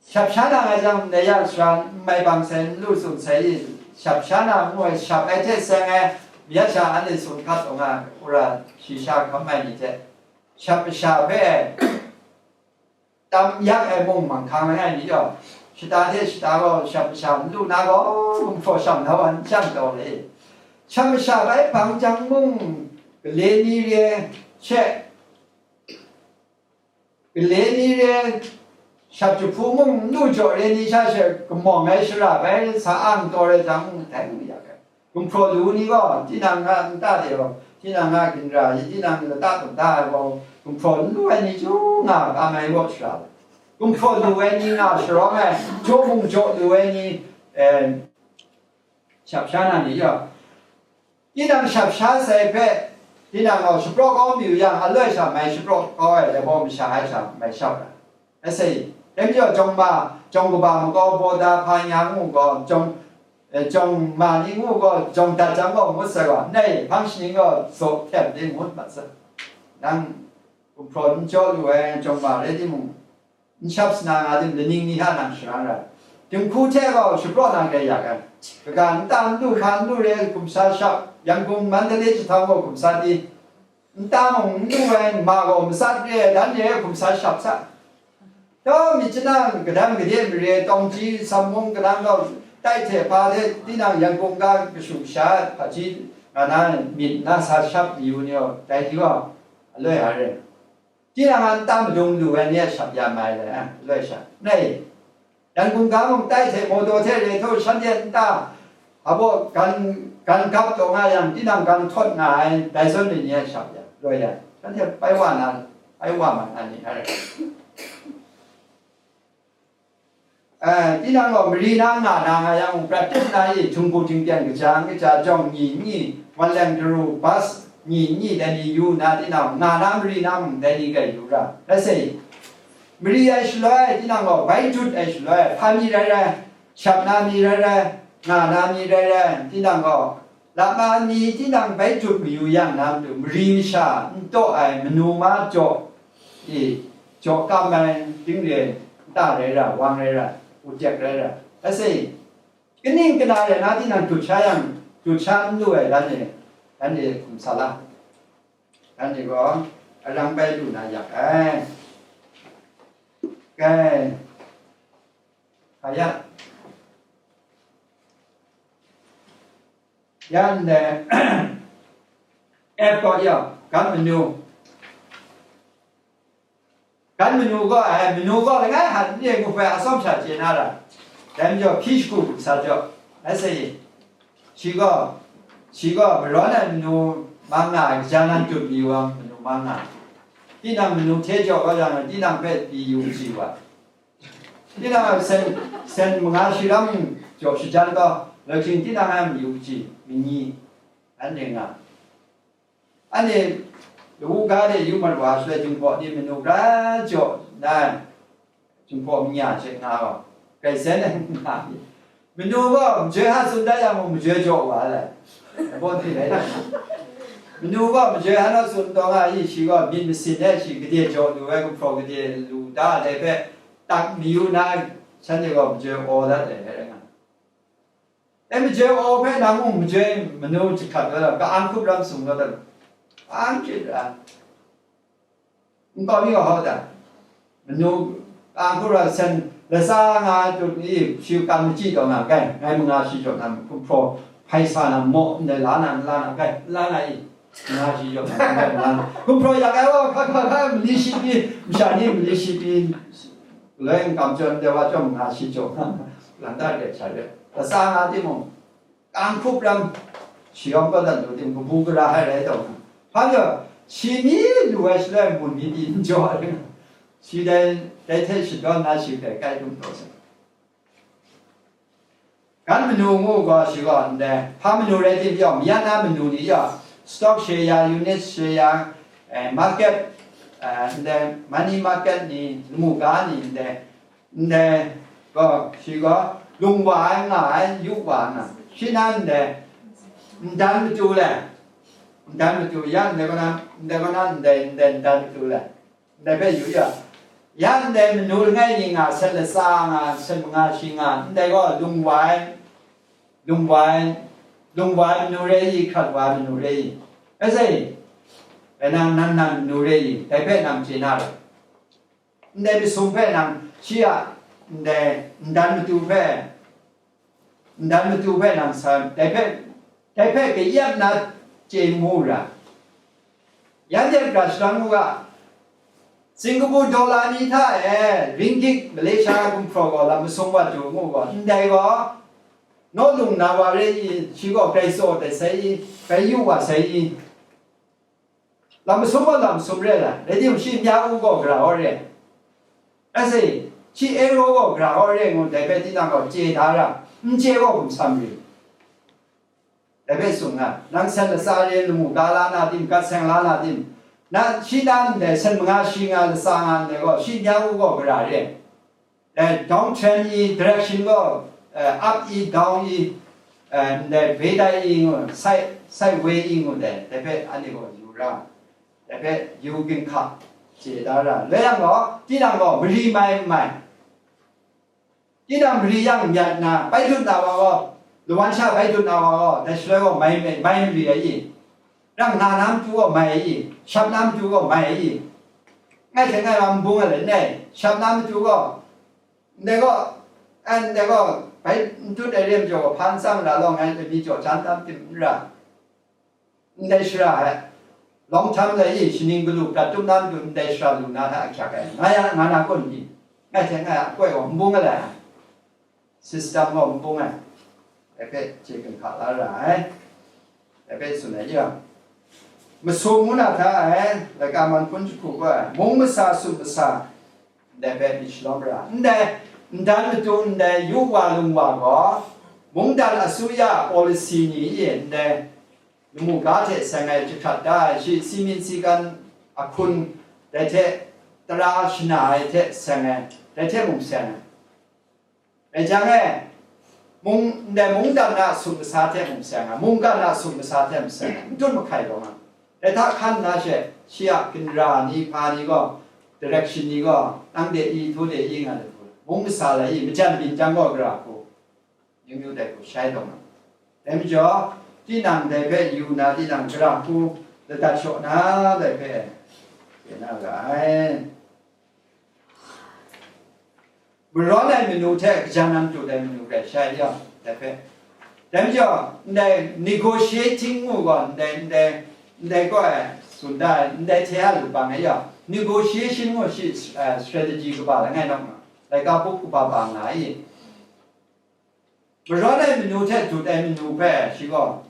shap sha na nga jang, dai ya sara n mai bang sai, n lu tsun sai i, shap sha na ngu ai, shap ai hte seng ai, myit sha anhte tsun hkat taw nga, ura shi sha hkam ai ni hte, shap masha hpe tam yak ai mung manghkang langai mi gaw, shata hte shata gaw shap masha n lu na gaw, gumhpraw shang na wa n chyang taw le. Shap masha bai hpang jang mung, gale ni re she, gale ni re, shap jahpu mung n lu jaw re ni sha she, kamawng ai shara bai sa ang taw re jang mung, dai mung ya ai. Gumhpraw lu ni gaw, tinang a nta de gaw, tinang a ginra, tinang lata kata ai gaw, gumhpraw n lu ai ni chyu nga, kam ai gaw shara, gumhpraw lu ai ni nga sharawng ai, jaw mung jaw lu ai ni, eh, shap sha na ni gaw, tinang shap sha sai hpe, tinang gaw shapraw kau mayu yang, aloi sha mai shapraw kau ai, dai gaw masha ai sha mai shap ai. Ese, dai majaw jawng ma, jawng kaba makau baw da hpa nya ngu gaw, jawng, eh, jawng ma ni ngu gaw, jawng dat jang gaw ngut sai gaw, nai hpang shaning gaw zaw hten de ngut mat sai. Nang gumhpraw n jaw lu ai jawng ma rai timung, n shap sana nga tim, laning ni hta nang sharang rai. Dinghku hte gaw shapraw na grai ya ai. Kaga nta n lu, hka n lu re, gumsa shap, Yangon, Mandalay jahtau gaw gumsa di, nta mung n lu ai, ma gaw matsat re ai, dan re ai hkum sa shap sa. Dau myit chyanang, kadang gade mare, tawng ji, sam mung, kanang gaw, tai hte hpa hte, tinang yan kungga kashu kasha, hpaji nga na myit na sa shap mayu ni gaw, dai hti gaw, aloi a re. Tinang a nta madung lu ai ni a shap ya mai le, aloi sha, nai, yan kungga mung tai hte, mawtaw hte re htaw, shanhte nta, abaw gan, gan gap taw nga yang, tinang gan htawt nga ai, dai zawn ni ni a shap ya, loi ya, shanhte pai wa na, pai wa ma na ni a re. Eh, tinang gaw mari na nga na nga yang, prat tut na i, htingbu htingteng kaja n kaja jawng ni n ni, wan leng daru bus ni n ni, dai ni yu na, tinang nga na mari na mung dai ni grai yu ra. Let's say, mari ai shaloi, tinang gaw bai jut ai shaloi, hpa mi rai rai, shap na mi rai rai, nga na mi rai rai, tinang gaw, lama ni tinang bai jut mayu yang na matu, mari masha n taw ai manu ma jaw, i, jaw kam ai dingre, nta rai ra, wang rai ra, utek rai ra, ase, kaning kana rai na tinang dut sha yang, dut sha n lu ai, dan e, dan e hkum sa la, dan e gaw, alang bai lu na yak ai. Kai, kaya, yan de, F gaw ya, gan manu. Gan manu gaw, ai, manu gaw langai hta n re ngu hpe atsawm sha chye na ra. Dai majaw, hpyi shagu hkum sa jaw, ai sa i, shi gaw, shi gaw marawn ai manu ma nga ai, kaja nan dut mayu ai manu ma nga ai. Tinang manu hte jaw kau yang, tinang hpe pyi yu chyi wa. Tinang a sen, sen manga shi lam jaw shajan kau, lai hking tinang a mayu chyi, manyi, anhte nga. Anhte lawu ga de yu mat wa shaloi, Jinghpaw ni manu gara jaw na, Jinghpaw manya hte nga gaw, grai sen ai nga ni. Manu gaw majoi hta tsun dat yang mung, majoi jaw wa ai. Abaw ni rai na. Manu gaw majoi hta naw tsun taw nga i, shi gaw myit masin e shi gade jaw lu ai, gumhpraw gade lu da ai hpe, tak mayu na, shanhte gaw majoi aw dat ai rai nga. E, majoi aw hpe nang mung majoi manu jahkrat kau da, ka-ang hkup ram sung kau da, ang hkyit ra, nkau mi wa hau da, manu ka-ang hkup ra, sen latsa nga ai tut ni, shi kam machyi taw nga, kai, ngai manga shi jaw na, hkum hpraw hpai sa na, maw ndai la na, la na, kai, la na i, manga shi jaw na, kai, la na, hkum hpraw yak ai wa, hka, hka, hka, mali shi pyi, masha ni mali shi pyi, galoi n kam jaw ndai wa chyawm, manga shi jaw na, landa re sha re, latsa nga timung, Kang hkup lam, shayawng kawdan lu tim kabu gara ai rai taw na, hpa jaw, shi mi lu ai shaloi mun mi pyi n jaw ai ring, shi dai, dai hte shadawn na shi hpe kai dum taw sai. Gan manu ngu gaw shi gaw ndai, hpa manu rai tim yaw, maya na manu ni yaw, stock share ya, unit share ya, eh, market, eh, ndai, money market ni, lamu ga ni ndai, Ndai gaw, shi gaw, lung wa ai, nga ai, yu wa ai nga, shi nan ndai, ndan matu le, ndan matu, ya ndai kaw na, ndai kaw na, ndai, ndai, ndan matu le, ndai hpe yu ya, ya ndai manu langai ni nga, sen latsa nga, sen manga shi nga, ndai gaw, lung wa ai, lung wa ai, lung wa ai manu re i, hkrat wa ai manu re i, rai sai, rai nang, nan, nan manu re i, dai hpe nang chye na rai. Ndai masum hpe nang shi a, ndai ndan matu hpe, ndan matu hpe nang sa, dai hpe, dai hpe kayat na chye mu ra. Yan de gara shadawn mu ga, Singapore dollar ni hta e, ringgit Malaysia gumhpraw gaw lam masum wa du mu gaw, ndai gaw, naw lung na wa re i, shi gaw grai tsaw tai sai i, grai yu wa sai i, Lam masum gaw lam masum re ai, rai timung, shi n ya u gaw gara gaw re ai. Rai sai, shi euro gaw gara gaw re ngu, dai hpe tinang gaw chye da ra, n chye gaw hkum sam yu. Dai hpe tsun nga, nang sen latsa re, lamu ga la na tim, gat seng la na tim, na, shi na ndai sen manga shi nga latsa nga ndai gaw, shi n ya u gaw gara re ai. Eh, downtrend i, direction gaw, eh, up i, down i, eh, ndai, beta i ngu, side, sideway i ngu dai, dai hpe anhte gaw yu ra, dai hpe yu ginhka chye da ra. Loi yang gaw, tinang gaw mari mai n mai. Tinang mari yang myat na, bai dut na wa gaw, lawan sha bai dut na wa gaw, dai shaloi gaw mai, mai, mai mari ai i. Rang nga na matu gaw mai i, shap na matu gaw mai i, ngai hte ngai wa n bung ai le, nai shap na matu gaw, ndai gaw, ai, ndai gaw, bai n tut ai re majaw, hpa n tsang ra law, ngai lami jaw jan tam tim n ra, ndai shara ai, lawng htam lai i, shaning galu prat tup na matu ndai shara lu na hta ahkyak ai, nga ya, nga na kun di, ngai hte ngai a koi gaw n bung ai lai. System gaw n bung ai, dai hpe chye ginhka la ra ai, dai hpe tsun ai ya. Masum ngu na hta ai, laika man hpun jahku gaw ai, mung masa, sum masa, ndai hpe myit shalawm ra. Ndai, ndan matu ndai yu wa lung wa gaw, mungdan asuya policy ni e ndai lamu ga hte seng ai jahkrat da ai shi, simin sigan ahkun, dai hte tara shana ai hte seng ai, dai hte mung seng ai. Dai jang e, mung, ndai mungdan a sum masa hte mung seng ai, mungkan a sum masa hte mung seng ai, n tut mahkai gaw nga. Dai hta hkan nna she, shi a ginra ni hpa ni gaw, direction ni gaw, nang de i, htu de i nga ai hku, mung masa lai i, majan byin jang gaw gara hku, yu yu dai hku shai taw nga. Dai majaw, tinang dai hpe yu na, tinang gara hku ladat shaw na, dai hpe, chye na ra ai. Marawn ai manu hte kajan nan tut ai manu rai shai ya, dai hpe. Dai majaw, ndai negotiating ngu gaw, ndai, ndai, ndai gaw ai, tsun da ai, ndai hte a lubang ai ya, negotiation ngu shi, eh, strategy kaba langai nawk nga, laika bup kaba ba nga i. Marawn ai manu hte dut ai manu hpe shi gaw,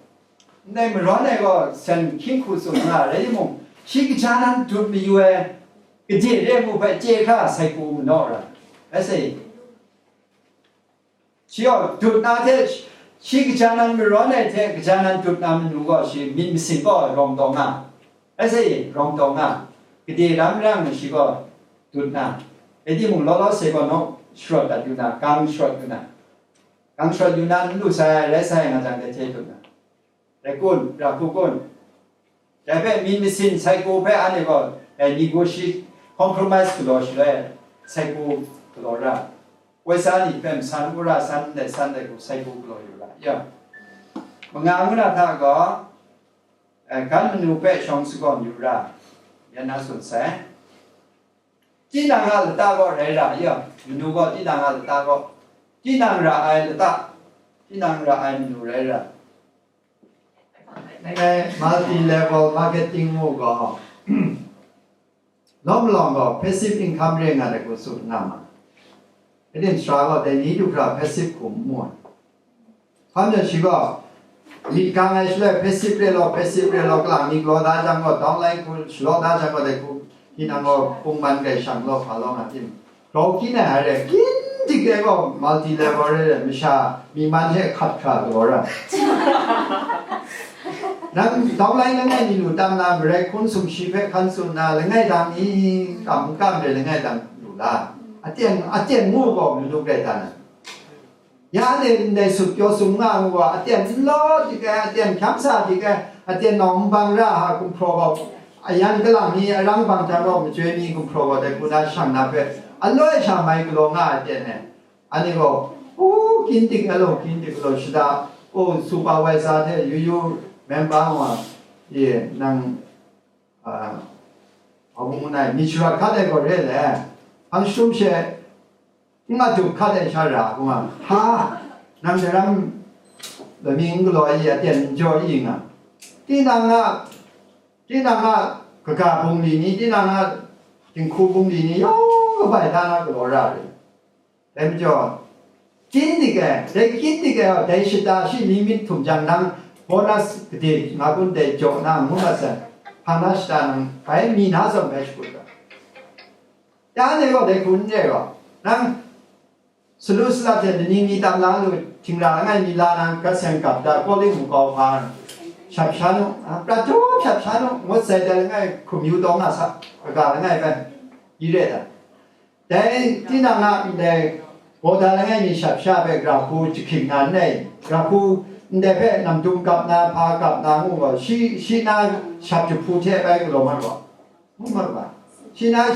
ndai marawn ai gaw sen hkying hku tsun nga rai timung, shi kaja nan dut mayu ai gade re mu hpe chye hkra sai hku manaw ra ai sai. Shi gaw dut na hte, shi kaja nan marawn ai hte kaja nan dut na manu gaw shi myit masin gaw rawng taw nga ai sai, rawng taw nga, gade ram rang shi gaw dut na, rai timung law law se gaw naw sharawt dat yu na, gang sharawt yu na, gang sharawt yu na n lu sai, rai sai nga jang, dai hte dut na, dai kun, ra hku kun. Dai hpe myit masin sai hku hpe anhte gaw, dai negotiate, compromise galaw shaloi, sai hku galaw ra. Woi sa ni hpe masan wora san ndai san dai hku sai hku galaw yu ra. Ya. Manga ngu na hta gaw, eh, gan manu hpe shawng sagawn yu ra, yan na tsun sai. Tinang a lata gaw rai ra ya, manu gaw tinang a lata gaw, tinang ra ai lata, tinang ra ai manu rai ra. Ngai multi level marketing mu gaw, lawm lawm gaw passive income re nga ai hku tsun nga ma. Eden sara gaw dai ni du hkra passive hku n mu ai. Hpa majaw shi gaw, myit gang ai shaloi, passive re law, passive re law, kalang mi galaw da jang gaw, downline hku shalaw da jang gaw, dai hku, tinang gaw, kungman grai shang law, hpa law nga tim, grau kyin ai, hare, kyin dik ai gaw, multi level re ai, masha, myi man hte hkat hkra galaw ra. Nang downline langai mi lu tam na, marai hkun sumshi hpe hkan tsun na, langai dang ni, kam n kam re, langai dang lu la. Aten, aten ngu gaw, manu grai dan ai. Ya anhte ndai sut pyaw sum nga ngu wa, aten n law dik ai, aten hkyam sa dik ai, aten nawng n bang ra ai gumhpraw gaw, ayan kalang ni, arang bang hta gaw, machyoi mi gumhpraw gaw, dai hku na shang na hpe, aloi sha mai galaw nga ai aten e, anhte gaw, u, kyin dik ai law, kyin dik ai law, shada, u, supervisor hte yu yu member wa, ye, nang, a, hpa ngu nai, myit sharawt hkat ai gaw re le, hpang jahtum she, n nga dup hkat ai sha ra, hku nga, ha, nang daram lami n galaw ai, aten n jaw i nga, tinang a, tinang a kaga bungli ni, tinang a dinghku bungli ni, yawng kabai da na galaw ra ai. Dai majaw, kyin dik ai, dai kyin dik ai, dai shata shi ni myit htum jang nang bonus gade nga kun dai jaw na ngu mat sai, hpang na shata nang bai mi na zawn bai shakut ga. Ya anhte gaw dai hku n re gaw, nang salu salat hte laning ni tam la lu, htingra langai mi la nang, gat seng gap da, kawli mu kau hpa, shap sha nu, a, prat htu shap sha nu, ngut sai dai langai hkum yu taw nga sa, kaga langai bai, yi re ai ta? Dai tinang a ndai, bawda langai mi shap sha hpe gara hku jahkying na n rai, gara hku ndai hpe namdum gap na, hpa gap na ngu gaw, shi, shi na shap jahpu hte bai galaw mat gaw, ngu mat ga, shi na,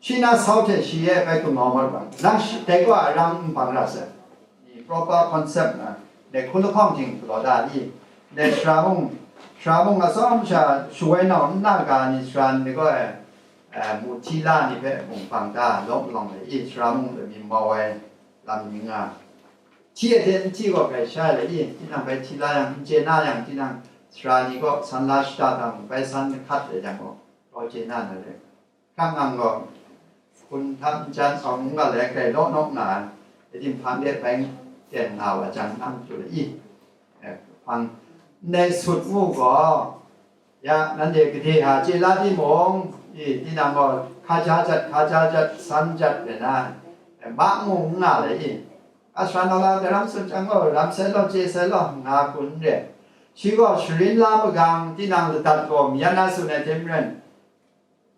shi na sau hte shi e bai gumau mat ga, nang shi, dai gaw a rang n bang ra sai. Ni proper concept na, dai hkun lahkawng ting galaw da ni, dai sara mung, Sara mung atsawm sha shawoi nau nna ga ni sara ni gaw, eh, muhti la ni hpe mung bang da law malawng ai i, sara mung de mi mau ai lam ni nga. Hti ai hte n hti gaw grai sha ai le i, tinang bai hti la yang, n chye na yang, tinang sara ni gaw san la shada dang bai san hkat ai jang gaw, grau chye na na re. Hkang nang gaw, hkun hta n jan awng nga le grai law nawk nga ai, dim hpang de bai ten nga wa jang nang chyu le i, eh, hpang ndai sut mu gaw, ya, nanhte gade ha chye la timung, i, tinang gaw hkaja jat, hkaja jat, san jat rai na, eh, ma mu n nga le i, a sara nau la, daram tsun chyang gaw, ram sai law, chye sai law, nga hkun n re. Shi gaw sharin la magang, tinang ladat gaw, mayan na tsun ai hte maren,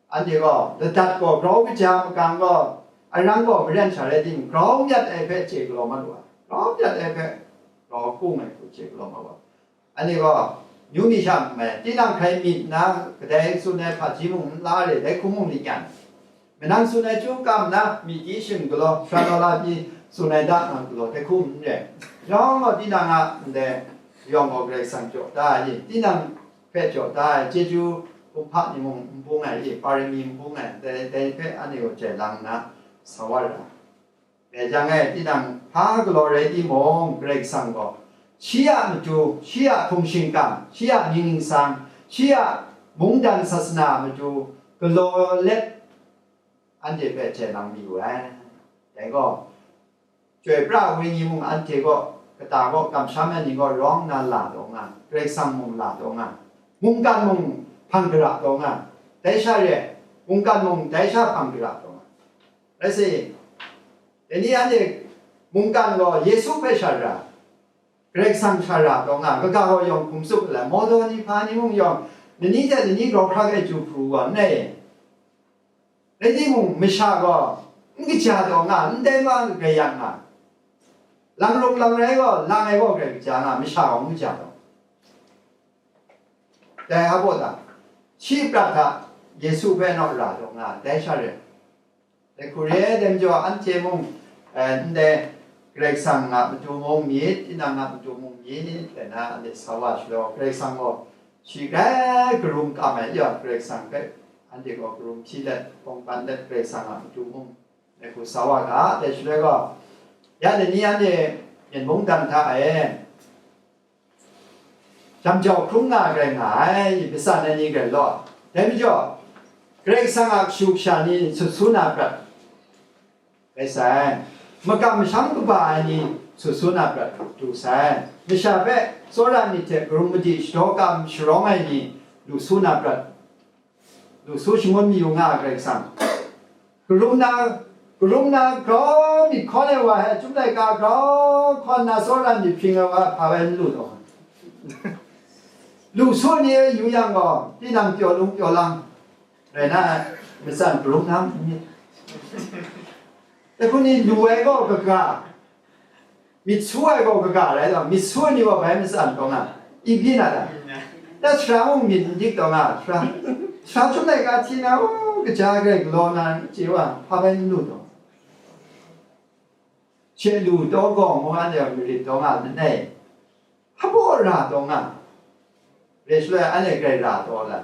anhte gaw ladat gaw grau kaja magang gaw, arang gaw maren sha rai timung, grau myat ai hpe chye galaw mat wa, grau myat ai hpe grau kung ai hku chye galaw mat wa. Anhte gaw nyu mi sha n mai, tinang hkrai myit nna, kadai tsun ai hpaji mung n la re, dai hku mung lit yan, manang tsun ai chyu kam nna, myit di shing galaw, sara nau la pyi tsun ai da nang galaw, dai hku n re. Yawng gaw tinang a ndai yawng gaw Karai Kasang jaw da ai, tinang hpe jaw da ai chyeju kumhpa ni mung n bung ai, i, parami n bung ai, dai, dai hpe anhte gaw jai lang nna sa wa ra. Dai jang e, tinang hpa galaw rai timung, Karai Kasang gaw shi a matu, shi a hpung shingkang, shi a mying ningsang, shi a mungdan sasana matu galaw let, anhte hpe hte nang mayu ai. Dai gaw, chyoi pra ai wenyi mung anhte gaw, kata gaw kamsham ai ni gaw rawng nna la taw nga, Karai Kasang mung la taw nga, mungkan mung hpang gara taw nga, dai sha re, mungkan mung dai sha hpang gara taw nga. Rai sa, dai ni anhte mungkan gaw Yesu hpe sha ra, Karai Kasang sha ra taw nga, kaga gaw yawng hkum tsup ai, mawdaw ni hpa ni mung yawng, nani hte nani grau hkrak ai chyu pru wa n rai. Rai timung, masha gaw n kaja taw nga, ndai ma grai yang nga, lang rung lang rai gaw, lang ai gaw grai kaja nga, masha gaw n kaja taw. Dai hpa baw ta, shi prat hta Yesu hpe naw ra taw nga, dai sha re. Dai hku re ai, dai majaw anhte mung, eh, ndai Karai Kasang a matu mung myit, tinang a matu mung myit, dai na anhte sa wa shaloi, Karai Kasang gaw shi grai karum kam ai, ya, Karai Kasang hpe anhte gaw karum hpyi let, hpawng ban let, Karai Kasang a matu mung dai hku sa wa ga, dai shaloi gaw, ya, dai ni anhte myen mungdan hta e, jam jau hkrum nga grai nga ai, matsan ai ni grai law. Dai majaw, Karai Kasang a kashu kasha ni sut su na prat rai sai, makam masham kaba ai ni sut su na prat du sai, masha hpe tsawra myit hte karum madi shadaw kam sharawng ai ni lu su na prat, lu su shangun mayu nga ai Karai Kasang. Karum na, karum na grau myit hkawn ai wa hpe, Chyum laika grau hkawn na tsawra myit hpring ai wa hpa bai n lu taw. Lu su ni e yu yang gaw, tinang pyaw lung pyaw lang rai na ai, matsan karum na myit. Dai hku ni lu ai gaw kaga, myit su ai gaw kaga rai taw, myit su ai ni gaw bai matsan taw nga, i byin na ta? Ya sara mung myit n dik taw nga, sara, sara chyum laika hti na, o, kaja grai galaw na n chye wa, hpa bai n lu taw? She lu taw gaw, mung anhte gaw marit taw nga langai, hpa baw ra taw nga, re shaloi anhte grai ra taw la,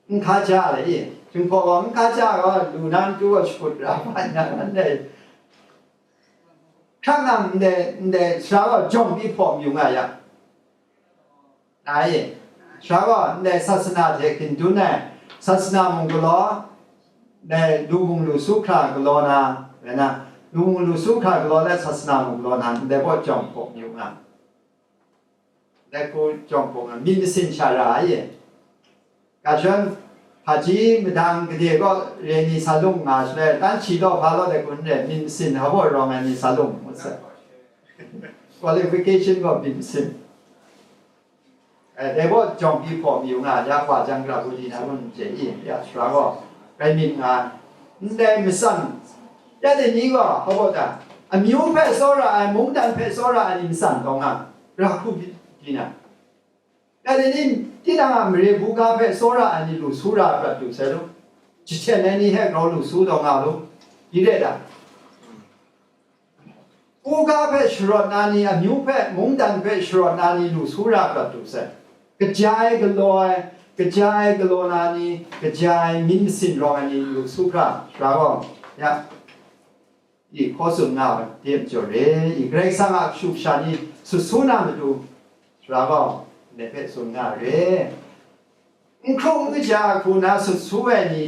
n hka ja le i, Jinghpaw gaw n hka ja gaw, lu na n tu gaw shakut ra hpa n ya, anhte hkrak nang ndai, ndai sara gaw jawng pyi hpaw mayu nga yang, nai, sara gaw ndai sasana hte hkin dun ai, sasana mung galaw, ndai lu mung lu su hkra galaw na, rai na, lu mung lu su hkra galaw let sasana mung galaw na, ndai baw jawng hpaw mayu nga. Dai hku jawng hpaw nga, myit masin sha ra ai. Ga shawng, hpaji madang gade kaw re ni sa lung nga shaloi, dan shi law hpa law dai hku n rai, myit masin hpa baw rawng ai ni sa lung ngut sai. Qualification gaw myit masin. Eh, dai baw jawng pyi hpaw mayu nga, ya wa jang, ra hku di na gun chye i, ya sara gaw rai myit nga, ndai matsan, ya dai ni gaw hpa baw ta, amyu hpe tsawra ai, mungdan hpe tsawra ai ni matsan taw nga, ra hku di na. Ya dai ni, tinang a mare buga hpe tsawra ai ni lu su ra prat lu sai lu, jahten ai ni hte grau lu su taw nga lu, i re ta? Buga hpe sharawt na ni, amyu hpe, mungdan hpe sharawt na ni lu su ra prat lu sai. Kaja ai galaw ai, kaja ai galaw na ni, kaja ai myit masin rawng ai ni lu su hkra, sara gaw, ya, i hkaw tsun nga ai de majaw re, i Karai Kasang a kashu kasha ni sut su na matu, sara gaw, ndai hpe tsun nga re. N hkru n kaja hku na sut su ai ni,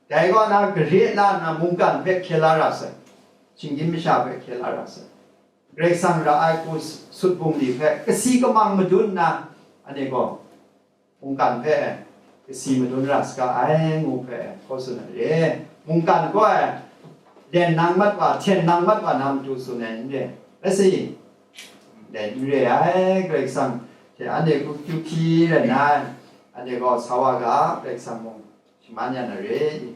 dai kaw na gare la nna mungkan hpe hkye la ra sai, shinggyim masha hpe hkye la ra sai. Karai Kasang ra ai hku sut bungli hpe kasi kamang madun nna, anhte gaw mungkan hpe kasi madun ra saga ai, ngu hpe hkaw tsun ai re. Mungkan gaw ai, len nang mat wa, hten nang mat wa na matu tsun ai n re. Rai sa i? Dai n re ai, Karai Kasang hte anhte hku kyu hpyi rai nna, anhte gaw sa wa ga, Karai Kasang mung shaman ya na re.